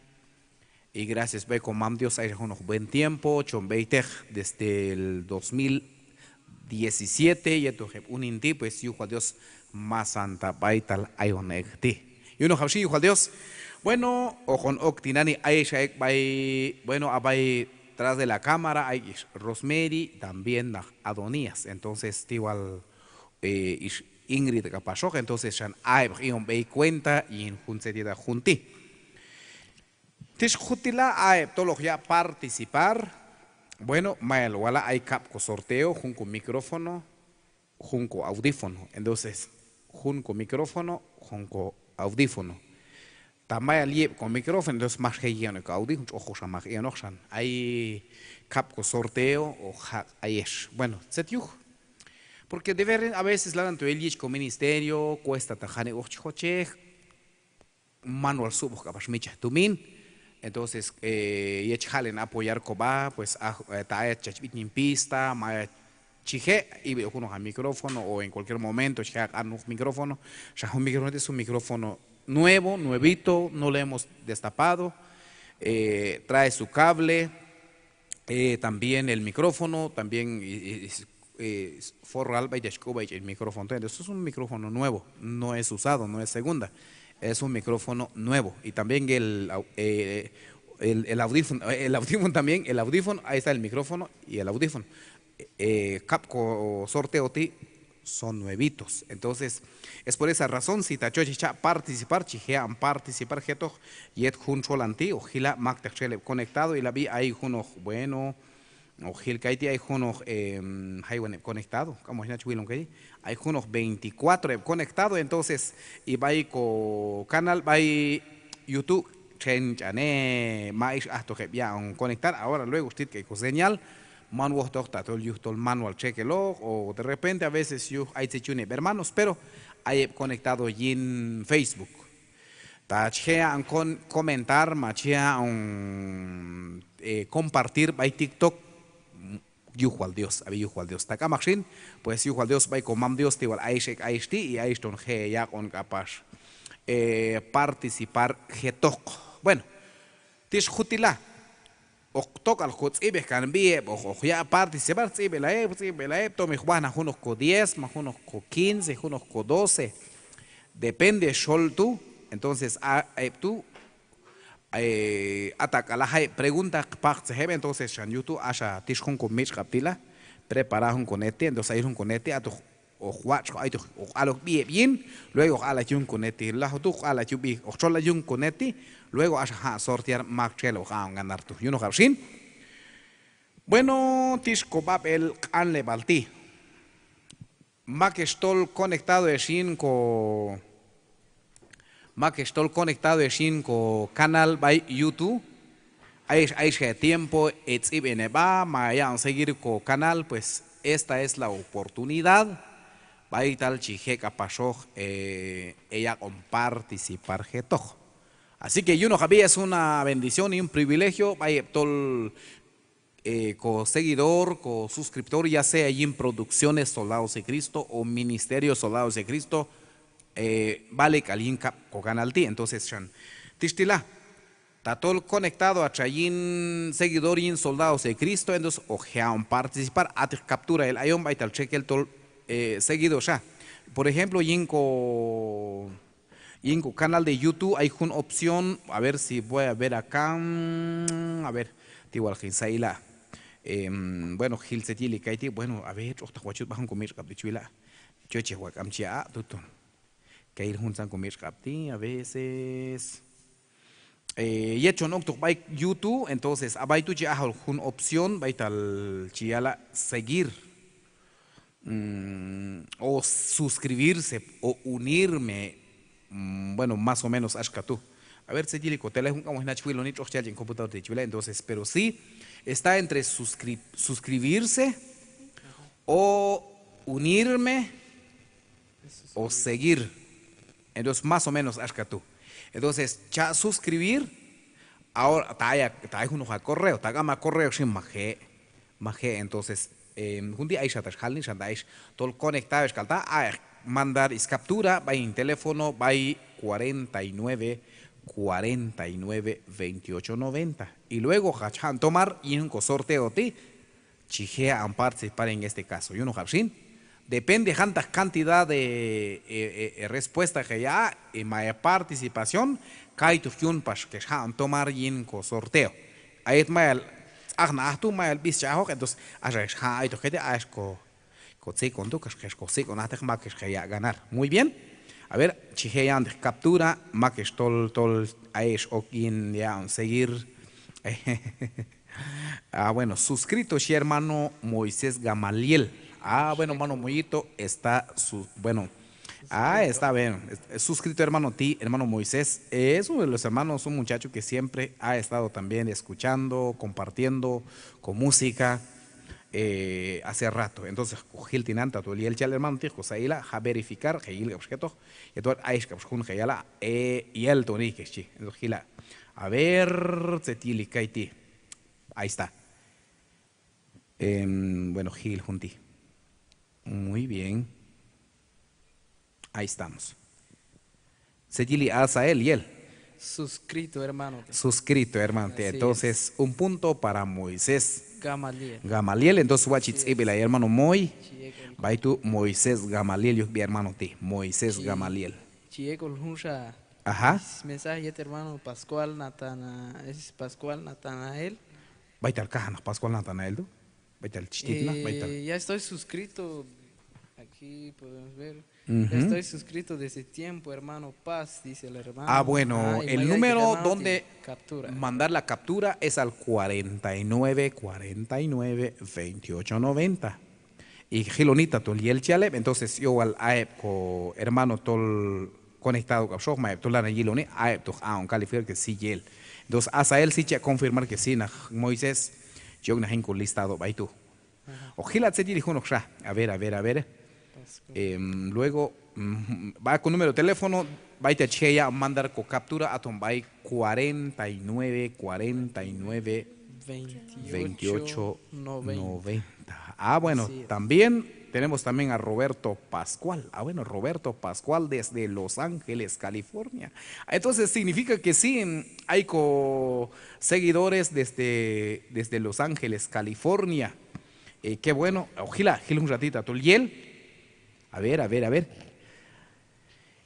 Y gracias b'ay komam Dios, ay xa junoq buen tiempo chon b'eyteq desde el dos mil diecisiete yetoq heb' unin ti', pues yuj wal Dios masanta b'aytal ayon ek' ti'. Yunoqab' xin, yuj wal Dios. Bueno, hoqon ok tinani', ayex a ek' b'ay, bueno, a b'ay tras de la cámara ay ix Rosemary, también naj Adonías. Entonces ti wal, eh, ix Ingrid k'apaxoq, entonces xan a heb' hoq i'on b'ey cuenta yin jun tzet yetal jun ti'. Tix jutila, a heb' tol hoq yaq' participar. Bueno, mayal wala', ay kab' ko sorteo, jun ko micrófono, jun ko audífono. Entonces jun ko micrófono, jun ko audífono. Ta mayal yi' heb' ko micrófono, entonces max je' yi'on heb' ko audífono, tx'oq xa mak i'onoq xan. Ay kab' ko sorteo hoq jaq' ayex. Bueno, tzet yuj. Porque de verdad a veces lanan to el yich ko ministerio, cuesta ta janik'oq chi jochej, man wal sub'oq k'apax mitx'chaj tumin. Entonces, eh, yet chi jaq'len apoyar kob'a, pues, a, eh, ta ayach chach b'itnen pista, ma ayach chi je', ib'il ok junoq a micrófono, o en cualquier momento chi je' a q'an junoq micrófono. Xa jun micrófono ti' es un micrófono nuevo, nuevito, no lo hemos destapado. Eh, trae su cable, eh, también el micrófono, también, eh, eh, es, eh, es forral b'ay ta xk'u' b'ay ch'en micrófono. Entonces es un micrófono nuevo, no es usado, no es segunda, es un micrófono nuevo. Y también el au-, eh, el, el audífono, eh, el audífono también, el audífono, ahí está el micrófono y el audífono. Eh, kab' ko sorteo ti' son nuevitos. Entonces, es por esa razón, si ta chochej cha' participar, chi je' an participar jetoq yet jun txolan ti', hoq jila' mak teq txel heb' conectado, ilab'i ay junoq, bueno, hoq jil kayti' ay junoq, em, jaywan heb' conectado, k'am wal chi nachaj wilon kayti', ay junoq veinticuatro heb' conectado, entonces, y b'ay ko canal b'ay YouTube, txen ch'anej, ma ix ajtoq heb' yaq'on conectar, ahora luego xtit k'ay ko señal, man wojtaq ta tol yuj tol man wal txekeloq, o de repente a veces yuj ay tzet chi yun heb' hermanos, pero ay heb' conectado yin Facebook. Ta chi je' yaq'on con-, comentar, ma chi je' yaq'on, eh, compartir b'ay TikTok, yuj wal Dios, ab'i yuj wal Dios. Ta k'amaq xin, pues yuj wal Dios b'ay komam Dios ti' wal ayex ek' ayex ti', y ayex ton je' yaq'on k'apax, eh, participar jetoq. Bueno, tix jutila, hoq tok'al ko tz'ib'ej kan b'i heb' hoq, hoq yaq' participar, tz'ib'elay heb', tz'ib'elay heb', tom hoq wajnaj junoq ko diez, ma junoq ko quince, junoq ko doce, depende xol tu'. Entonces a heb' tu' eh, a tak'ala' jay heb' pregunta, hoq paqtzej heb', entonces xan yuj tu' axa tix jun ko mitx'q'ab' ti' la, prepara jun ko net ti', entonces ay jun ko net ti', a tu' hoq watx', ay tu' hoq alok b'i heb' yin, luego hoq alay yun ko net ti', lajwi tu' hoq alay yun b'i, hoq txolay yun ko net ti', luego axa jaq' sortear mak txel hoq aq'on ganar tu'. Yunoqab' xin. Bueno, tix ko b'ab'el q'anleb'al ti'. Mak ex tol conectado ex yin ko, mak ex tol conectado ex yin ko canal b'ay YouTube. Ayex, ayex je' tiempo e tz'ib'en heb'a ma yaq'on seguir ko canal, pues esta es la oportunidad b'aytal chi je' k'apaxoq, eh, e yaq'on participar jetoq. Así que yunoqab'i, es una bendición y un privilegio b'ay heb' tol eh, ko seguidor, ko suscriptor, ya sea yin Producciones Soldados de Cristo o Ministerio Soldados de Cristo, eh, vale k'al yin kab' ko canal ti'. Entonces xan tix ti' la, tatol conectado hach xa yin seguidor yin Soldados de Cristo, entonces hoq je' aq'on participar, a'teq captura el ayon b'aytal txekel tol, eh, seguido xa. Por ejemplo, yin ko yin ko canal de YouTube ay jun opción, a ver si voy a ver acá, mm, a ver, ti wal hoqin say ila'. Em, bueno, jil tzet yili kayti', bueno, a ver, tx'oqtaq watx' yut b'a jun ko mitx'q'ab' ti' chi wila'. Chochej wal k'am chi a' tuton. Kayil juntzan ko mitx'q'ab' ti', a veces. Eh, yet chon oktoq b'ay YouTube, entonces a b'ay tu' chi ajol jun opción b'aytal chi yala' seguir. Mm, o suscribirse o unirme, mm, bueno, más o menos axka tu'. A ver, tzet yili ko teléfono, k'am wal chi nachaj wiloni, tx'oq chi yal ch'en computador ti' chi wila', entonces, pero sí, está entre suscri-, suscribirse o unirme o seguir. Entonces, más o menos axka tu'. Entonces, cha' suscribir, ahora, ta ay, ta ay junoq ha correo, ta k'am ha correo xin, maj je', maj je'. Entonces, em, jun ti' ay xa tax jalni, xan ta ay xa tol conectado ex k'al ta', ay mandar is captura b'ay hin teléfono b'ay cuarenta y nueve, cuarenta y nueve, veintiocho noventa. Y luego hach ja'on tomar yin jun ko sorteo ti', chi je' ha'on participar en este caso. Yunoqab' xin, depende jantaq cantidad de, eh, eh, eh, respuesta que ya, eh, ma participación, kaytu' yun pax que xja'on tomar yin ko sorteo. A yet mayal tz'ajnaq aj tu', mayal b'is ch'ajoq, entonces axa xja'on aytoq kay ti', ax ko, ko tzik'on tu', kax, kax ko sik'on ajteq mak ex je' ya' ganar. Muy bien. A ver, chi je' ya'onteq captura, mak ex tol, tol ayex ok yin ya'on seguir. Ah, bueno, suscrito, xhi hermano Moisés Gamaliel. Ah, bueno, hermano Moyito, está su, bueno. Ah, está bien. Es, es suscrito, hermano, ti, hermano Moisés. Eh, es uno de los hermanos, un muchacho que siempre ha estado también escuchando, compartiendo con música, eh, hace rato. Entonces, ko jil tinan tatol yel chal hermano ti', ko sa ila, ja verificar, je yil k'apax jetoq, yet wal ayex k'apax jun je yala, eh, yel toni kex chi. Entonces, jila. A ver, tzet yili kay ti'. Ahí está. Em, bueno, jil jun ti'. Muy bien. Ahí estamos. Tzet yili Asael, yel. Suscrito, hermano. Suscrito, hermano. Así es. Entonces, un punto para Moisés Gamaliel. Gamaliel, entonces, watx' chi tz'ib'ilay hermano Moy. Chi ek' b'ay tu' Moisés Gamaliel, yuj sb'i hermano ti', Moisés Gamaliel. Chi ek'ol junxa. Ajá. Mensaje yet hermano Pascual Natana-, es Pascual Natanael. B'aytal kajan naq Pascual Natanael tu'. B'aytal chi tit naq, b'aytal. Eh, ya estoy suscrito. Aquí podemos ver. Ya estoy suscrito desde tiempo, hermano Paz, dice el hermano. Ah, bueno, el número donde mandar la captura es al cuarenta y nueve, cuarenta y nueve, veintiocho noventa. Y jiloni tatol yel chal heb', entonces, yowal a heb' ko hermano tol conectado k'apaxoq, ma heb' tol lanan yiloni, a heb' tu' hoq aq'on calificar que sí yel. Entonces, Asael sí chi aq' confirmar que sí naq Moisés, chi ok naq yin ko listado b'ay tu'. Hoq jila' tzet yili junoqxa. A ver, a ver, a ver. Em, luego, mm, b'ay ko número teléfono, b'aytal chi je' yaq'on mandar ko captura, aton b'ay cuarenta y nueve, cuarenta y nueve, veintiocho, noventa. Ah, bueno, también tenemos también a Roberto Pascual. Ah, bueno, Roberto Pascual desde Los Ángeles, California. Entonces significa que sí, mm, ay ko seguidores desde, desde Los Ángeles, California. Eh, qué bueno. Hoq jila', jil jun ratito tatol yel. A ver, a ver, a ver.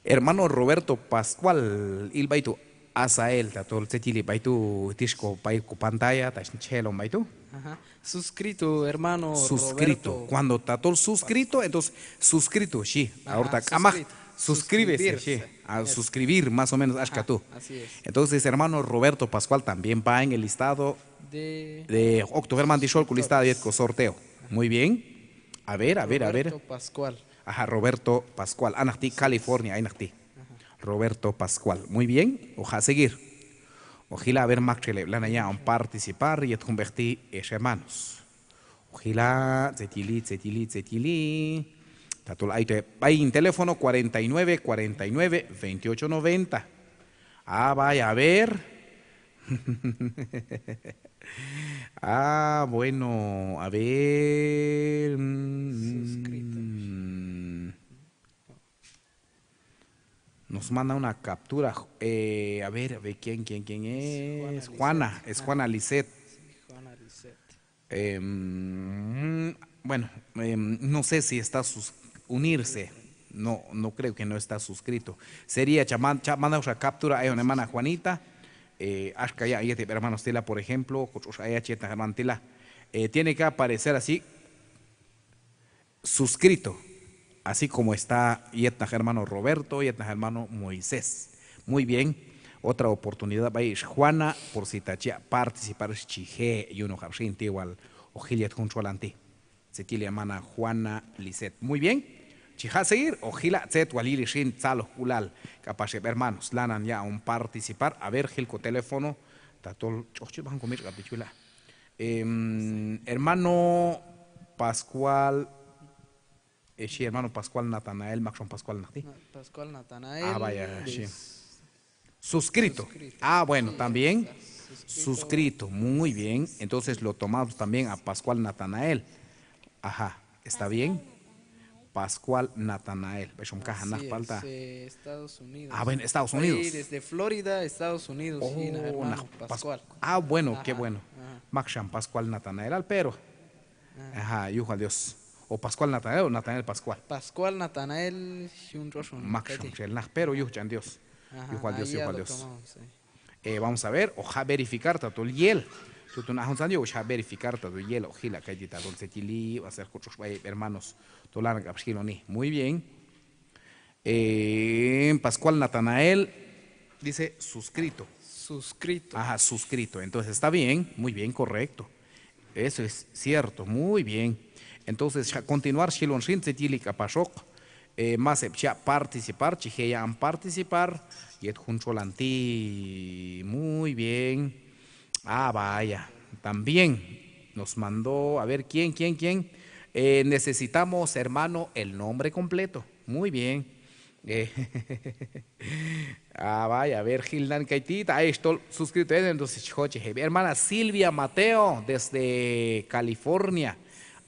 Hermano Roberto Pascual, il b'ay tu', Asael, tatol tzet yili b'ay tu', tix ko b'ay ko pantalla, tax chi jelon b'ay tu'. Ajá. Suscrito, hermano Roberto. Suscrito. Cuando tatol suscrito, entonces suscrito, sí. Ajá, ahorita k'amaq, suscribirse, sí. A suscribir, más o menos, axka tu'. Así es. Entonces, hermano Roberto Pascual también va en el listado de, de, ok tu' hermano ti' xol ko listado yet ko sorteo. Muy bien. A ver, a ver, a ver. Roberto Pascual. Ajá, Roberto Pascual. A naq ti' California, ay naq ti'. Ajá. Roberto Pascual. Muy bien. Hoq ja' seguir. Hoq jila' a ver maktxel heb' lanan yaq'on participar yet jun b'eq ti', ex hermanos. Hoq jila' tzet yili, tzet yili, tzet yili. Tatol ayto heb' b'ay hin teléfono cuarenta y nueve, cuarenta y nueve, veintiocho noventa. Ah, vaya, a ver. Ah, bueno, a ver. Mm. Suscrito. Nos manda una captura. Eh, a ver, a ver, ¿quién, quién, quién es? Juana, es Juana Lisset. Sí, Juana Lisset. Em, bueno, em, no sé si está sus-, unirse. No, no creo que no está suscrito. Sería cha man-, cha manda otra captura, ay, hermana Juanita. Eh, axka ya, yet heb' hermanos ti' la, por ejemplo, ko tx'ox ayach yet naq hermano ti' la. Eh, tiene que aparecer así, suscrito, así como está yet naq hermano Roberto, yet naq hermano Moisés. Muy bien. Otra oportunidad b'ay ix Juana, por si ta chi aq' participar, chi je' yunoqab' xin ti' wal hoq jil yet jun txolan ti'. Tzet yili hermana Juana Lisset. Muy bien. Chi ja' seguir, hoq jila' tzet wal yili xin tzalojk'ulal k'apax heb' hermanos lanan yaq'on participar. A ver, jil ko teléfono, tatol ch'oq chi b'ajan ko mitx'q'ab' ti' chi wila'. Em, hermano Pascual Eh, xhi hermano Pascual Natanael, maktxel Pascual naq ti'. Na-, Pascual Natanael. Ah, vaya, de xhi. S-, Suscrito. Suscrito. Ah, bueno, sí, también. Suscrito. Suscrito, muy bien. Entonces lo tomamos también a Pascual Natanael. Ajá, ¿está bien? Pascual Natanael. B'ay xom kajan naq palta. Así es, eh, Estados Unidos. Ah, bueno, Estados Unidos. Ahí, desde Florida, Estados Unidos, sí, naq hermano Pascual. Ah, bueno, qué bueno. Ajá, ajá. Maktxel Pascual Natanael, pero. Ah. Ajá, yuj wal Dios. O Pascual Natanael o Natanael Pascual. Pascual Natanael, xhi jun tx'oxon. Maktxel txel naq, pero yuj ch'an Dios. Ajá, yuj wal Dios, ahí yuj ya wal lo Dios. Tomamos, sí. Eh, vamos a ver, hoq jaq' verificar tatol yel. Tuton a juntzan yuj hoq jaq' verificar tatol yel, hoq jila' kayti' tatol tzet yili, va a ser kotx'ox b'ay heb' hermanos tol lanan k'apax jiloni. Muy bien. Eh, Pascual Natanael dice suscrito. Suscrito. Ajá, suscrito. Entonces está bien, muy bien, correcto. Eso es cierto, muy bien. Entonces, xa continuar xilon xin tzet yili k'apaxoq. Eh, más heb' chi yaq' participar, chi je' yaq'on participar yet jun txolan ti'. Muy bien. Ah, vaya. También nos mandó, a ver, ¿quién, quién, quién? Eh, necesitamos, hermano, el nombre completo. Muy bien. Eh, ah, vaya, a ver, jil nan kayti', ta ayex tol suscrito, entonces chi jochej heb'. Hermana Silvia Mateo, desde California.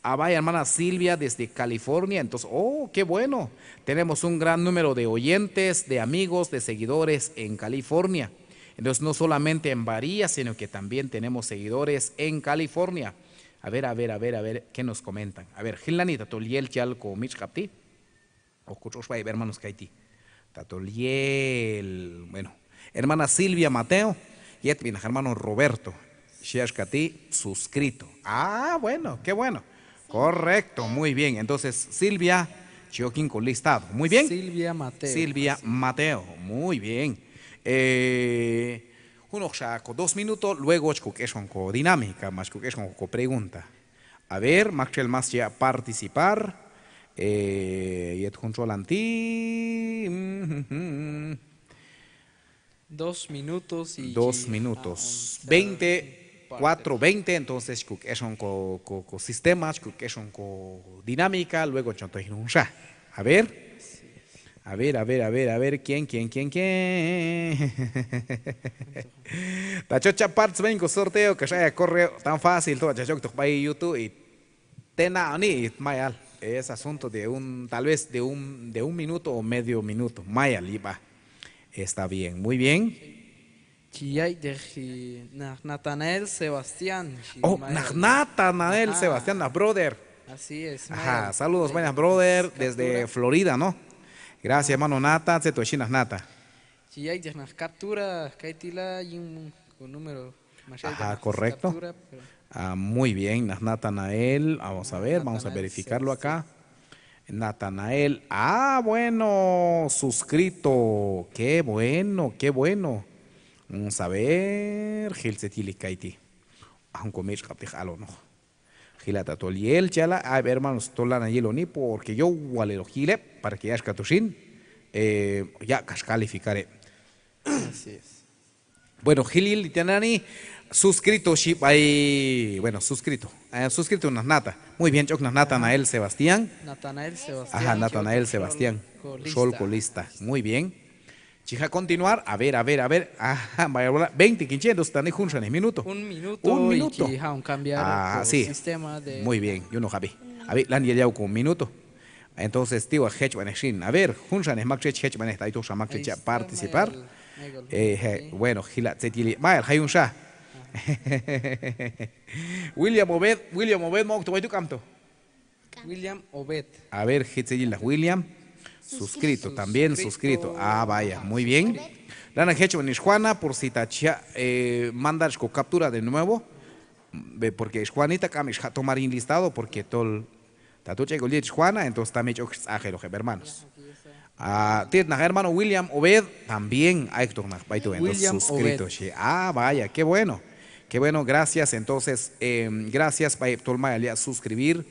Ah, vaya, hermana Silvia, desde California. Entonces, oh, qué bueno. Tenemos un gran número de oyentes, de amigos, de seguidores en California. Entonces, no solamente en Barillas, sino que también tenemos seguidores en California. A ver, a ver, a ver, a ver, ¿qué nos comentan? A ver, jil nani tatol yel chi yal komitx'q'ab' ti'. Hoq kotx'ox b'ay heb' hermanos kayti'. Tatol yel, bueno. Hermana Silvia Mateo, yetb'i naq hermano Roberto. Xhi axka ti', suscrito. Ah, bueno, qué bueno. Correcto, muy bien. Entonces, Silvia, chi ok yin kolistado. Muy bien. Silvia Mateo. Silvia Mateo, muy bien. Eh, junoqxa ko dos minuto, luego chi kok'exon kodinámica, ma chi kok'exon kopregunta. A ver, maktxel más chi yaq' participar, eh, yet jun txolan ti'. Dos minutos y dos minutos. Veinte, cuatro veinte, entonces chi kok'exon ko, ko, kosistema, chi kok'exon kodinámica, luego chon toj yin junxa. A ver. A ver, a ver, a ver, a ver, ¿quién, quién, quién, quién? Ta chot chaq' participar yin kosorteo kax ay hacorreo, tan fácil to, chach oktoq b'ay YouTube y tena'oni, mayal. Es asunto de un, tal vez de un, de un minuto o medio minuto. Mayal yib'an. Está bien, muy bien. Chi yayteq naq Natanael Sebastián. Oh, naq Natanael Sebastián, naq brother. Así es. Ajá, saludos, buenas, brother, desde Florida, ¿no? Gracias, hermano Nata. Tzet wal xhi naq Nata. Chi yayteq naq captura, kaytila yin ko número. Ajá, correcto. Ah, muy bien, naq Natanael. Vamos a ver, vamos a verificarlo acá. Natanael, ah, bueno, suscrito. Qué bueno, qué bueno. Vamos a ver, jil tzet yili kayti'. A jun komitx'q'ab' ti' jalonoq. Jila' tatol yel chi yala', a heb' hermanos tol lanan yiloni, porque yowalil hoq yil heb', para que axka tu' xin, eh, yaq' kax calificar heb'. Así es. Bueno, jil yili tinani, suscrito xhi b'ay, bueno, suscrito. Eh, suscrito naq Nata. Muy bien, chi ok naq Natanael Sebastián. Natanael Sebastián. Ajá, Natanael Sebastián. Xol kolista. Muy bien. Chi jaq' continuar. A ver, a ver, a ver. Ajá, veinte kin chi, entonces tinani junxanej minuto. Un minuto. Un minuto. Y chi jaq' cambiar. Ah, sí. Muy bien, yunoqab'i. Ab'i, lanan yel yaw ko minuto. Entonces, ti' wal jechb'anej xin. A ver, junxanej maktxel chi jechb'anej, ta aytoqxa maktxel chi yaq' participar. Eh, bueno, jila' tzet yili. Mayal, jay junxa. William Obed, William Obed, ma oktoq b'ay tu', k'amto. William Obed. A ver, jil tzet yili naq William. Suscrito, también suscrito. Ah, vaya, muy bien. Lanan jechb'anej Juana, por si ta chi yaq', eh, mandar ko captura de nuevo. Porque Juanita k'am ix jaq' tomar yin listado, porque tol Ta tu' ch'ek'ul yet Juana, entonces también ch'ok tz'ajeloq heb' hermanos. Ah, ti' naq hermano William Obed, también ayoktoq naq b'ay tu', entonces suscrito xhi. Ah, vaya, qué bueno. Qué bueno, gracias. Entonces, em, gracias b'ay heb' tol mayal yaq' suscribir.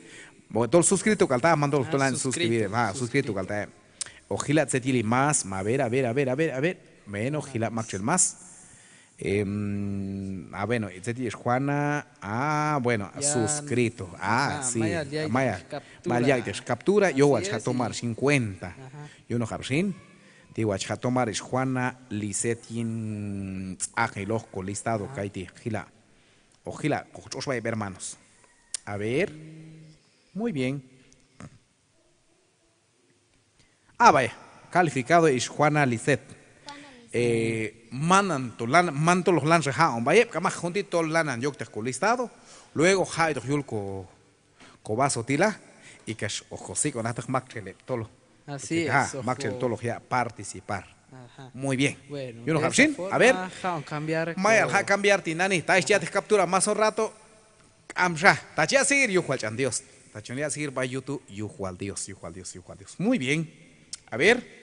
Tol suscrito k'al ta', man tol tol suscribir. Ah, suscrito k'al ta'. Hoq jila' tzet yili más, ma, a ver, a ver, a ver, a ver, a ver. Bueno, jila' maktxel más. Em, ah, bueno, tzet yex Juana, ah, bueno, ya, suscrito. Ah, ajá, sí, mayal yaq'teq, mayal, captura, mayal yaq'teq captura, yowal chi jaq' tomar xin cuenta. Ajá. Yunoqab' xin, ti wal chi jaq' tomar ix Juana Lisset yin tz'aqil hoq ko listado, ajá, kayti', jila'. Hoq jila', hoq tx'ox b'ay heb' hermanos. A ver. Muy bien. Ah, vaya. Calificado ix Juana Lisset. Juana Lisset. Eh, man tol lan, man tol hoq lanxa jaq'on b'ay heb', k'amaq, jun ti' tol lanan yokteq ko listado. Luego jaq'itoq yul ko, ko vaso ti' la, y kax hoq ko sik'on ajteq maktxel heb' tol. Así es, maktxel tol hoq yaq' participar. Ajá. Muy bien. Bueno, yunoqab' xin, a ver. Mayal jaq' cambiar tinani', ta ix chi ya'teq captura más un rato. K'amxa, ta chi yaq' seguir, yuj wal ch'an Dios. Ta chon yaq' seguir b'ay YouTube, yuj wal Dios, yuj wal Dios, yuj wal Dios. Muy bien. A ver.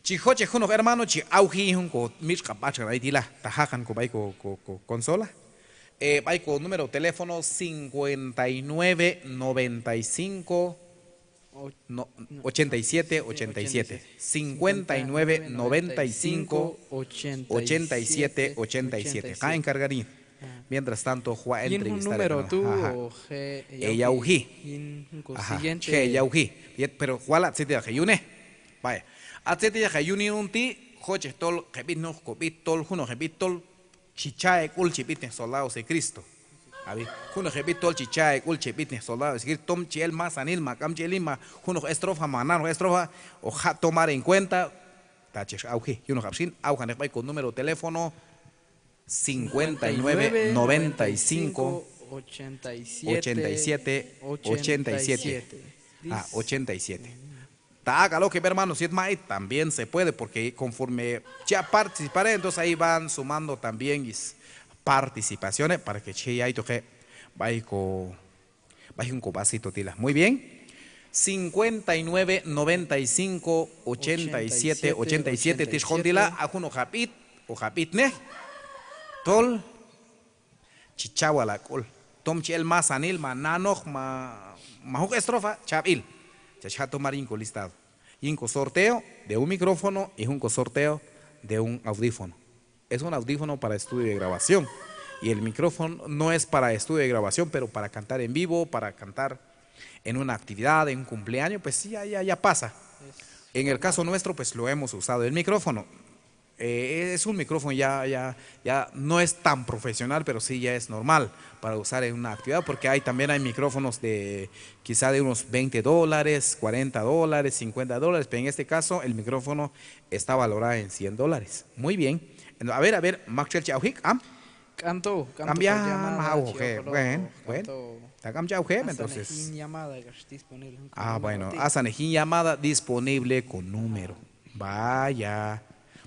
Chi jochej junoq hermano chi awji yin jun ko mitx'q'ab' b'atxan ay ti' la, ta jaqan ko b'ay ko, ko, ko consola. Eh, b'ay ko número teléfono cincuenta y nueve, noventa y cinco, no, ochenta y siete, ochenta y siete. Cincuenta y nueve, noventa y cinco, ochenta y siete, ochenta y siete. Ka encargar yin. Mientras tanto, hoq waq' entrevistar número tu, ajá, o je' yawji. Ajá, je' yawji. Yet, pero wal a tzet yaqe yune. Vaya. A tzet yaqe yune yun ti', jochej tol jeb'itnej junoq ko b'it tol, junoq jeb'it tol chi cha' hek'ul che b'itnej Soldados de Cristo. Abi, junoq jeb'it tol chi cha' hek'ul che b'itnej Soldados de Cristo, tom chi el masanil ma k'am chi el yin ma junoq estrofa ma nanoq estrofa, hoq jaq' tomar en cuenta, ta chex awji, yunoqab' xin, awjaneq b'ay ko número teléfono, cincuenta y nueve, noventa y cinco, ochenta y siete, ochenta y siete. Ah, ochenta y siete. Ta ak'al ok heb' hermanos yet maq'it, también se puede, porque conforme chi yaq' participar, entonces ahí van sumando también is participaciones para que chi yaytoq heb' b'ay ko, b'ay jun ko vasito ti' la. Muy bien. Cincuenta y nueve, noventa y cinco, ochenta y siete, ochenta y siete, tix jun ti' la, a junoq ha b'it, hoq ha b'itnej tol chi cha' wal ha k'ul. Tom chi el masanil ma nanoq ma, ma junoq estrofa, chab'il. Chach jaq' tomar yin ko listado, yin ko sorteo de un micrófono y jun ko sorteo de un audífono. Es un audífono para estudio de grabación. Y el micrófono no es para estudio de grabación, pero para cantar en vivo, para cantar en una actividad, en un cumpleaños, pues sí, ya, ya, ya pasa. En el caso nuestro, pues lo hemos usado el micrófono. Eh, es un micrófono ya, ya, ya no es tan profesional, pero sí ya es normal para usar en una actividad, porque hay, también hay micrófonos de quizá de unos veinte dólares, cuarenta dólares, cincuenta dólares, pero en este caso el micrófono está valorado en cien dólares. Muy bien. A ver, a ver, maktxel chi awji, k'am. K'amto, k'am ya, ma awji, bueno, bueno. Ta k'am chi awji, entonces. Ah, bueno, asan yin llamada disponible con número. Vaya.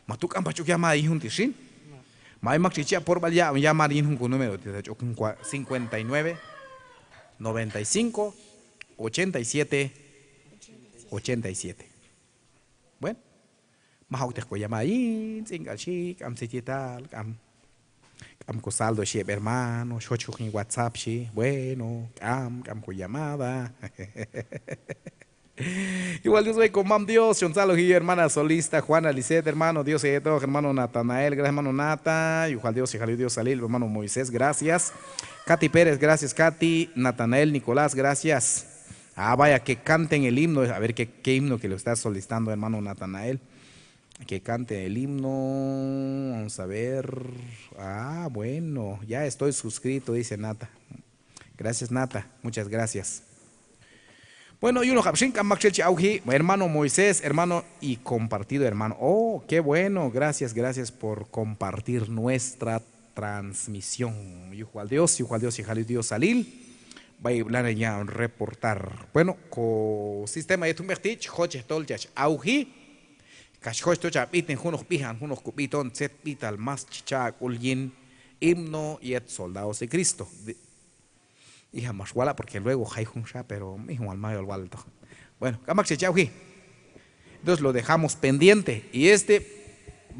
Ma tu k'am pax ch'ok llamada yin jun ti' xin. Ma ay maktxel chi yaq' porb'al yaq'on llamar yin jun ko número ti' ta ch'ok jun cua-, cincuenta y nueve, noventa y cinco, ochenta y siete, ochenta y siete. Bueno. Maj okteq ko llamada yin tz'ink'al xhi, k'am tzet yetal, k'am, k'am ko saldo xhi heb' hermano, xjochej yin WhatsApp xhi, bueno, k'am, k'am ko llamada. Yuj wal Dios b'ay ko Mam Dios, chon tzaloji hermana solista Juana Lisset, hermano, Dios heyetoq, hermano Natanael, gracias hermano Nata, yuj wal Dios, yuj wal Dios salil, hermano Moisés, gracias. Katy Pérez, gracias Katy, Natanael Nicolás, gracias. Ah, vaya, que canten el himno. A ver, ¿qué, qué himno que lo está solicitando, hermano Natanael? Que cante el himno. Vamos a ver. Ah, bueno, ya estoy suscrito, dice Nata. Gracias, Nata. Muchas gracias. Bueno, yunoqab' xin, k'am maktxel chi awji, hermano Moisés, hermano y compartido, hermano. Oh, qué bueno. Gracias, gracias por compartir nuestra transmisión. Yuj wal Dios, yuj wal Dios, yuj wal Dios salil. B'ay lanan yaq'on reportar. Bueno, ko sistema yet jun b'eq ti' chi jochej tol chach awji. Kax jochej tol cha b'itnen junoq b'ijan, junoq ko b'it on tzet b'ital más chi cha' ha k'ul yin himno yet Soldados de Cristo. Ija' max wala' porque luego jay junxa, pero mijon wal mayal waltoq. Bueno, k'am maktxel chi awji. Entonces lo dejamos pendiente. Y este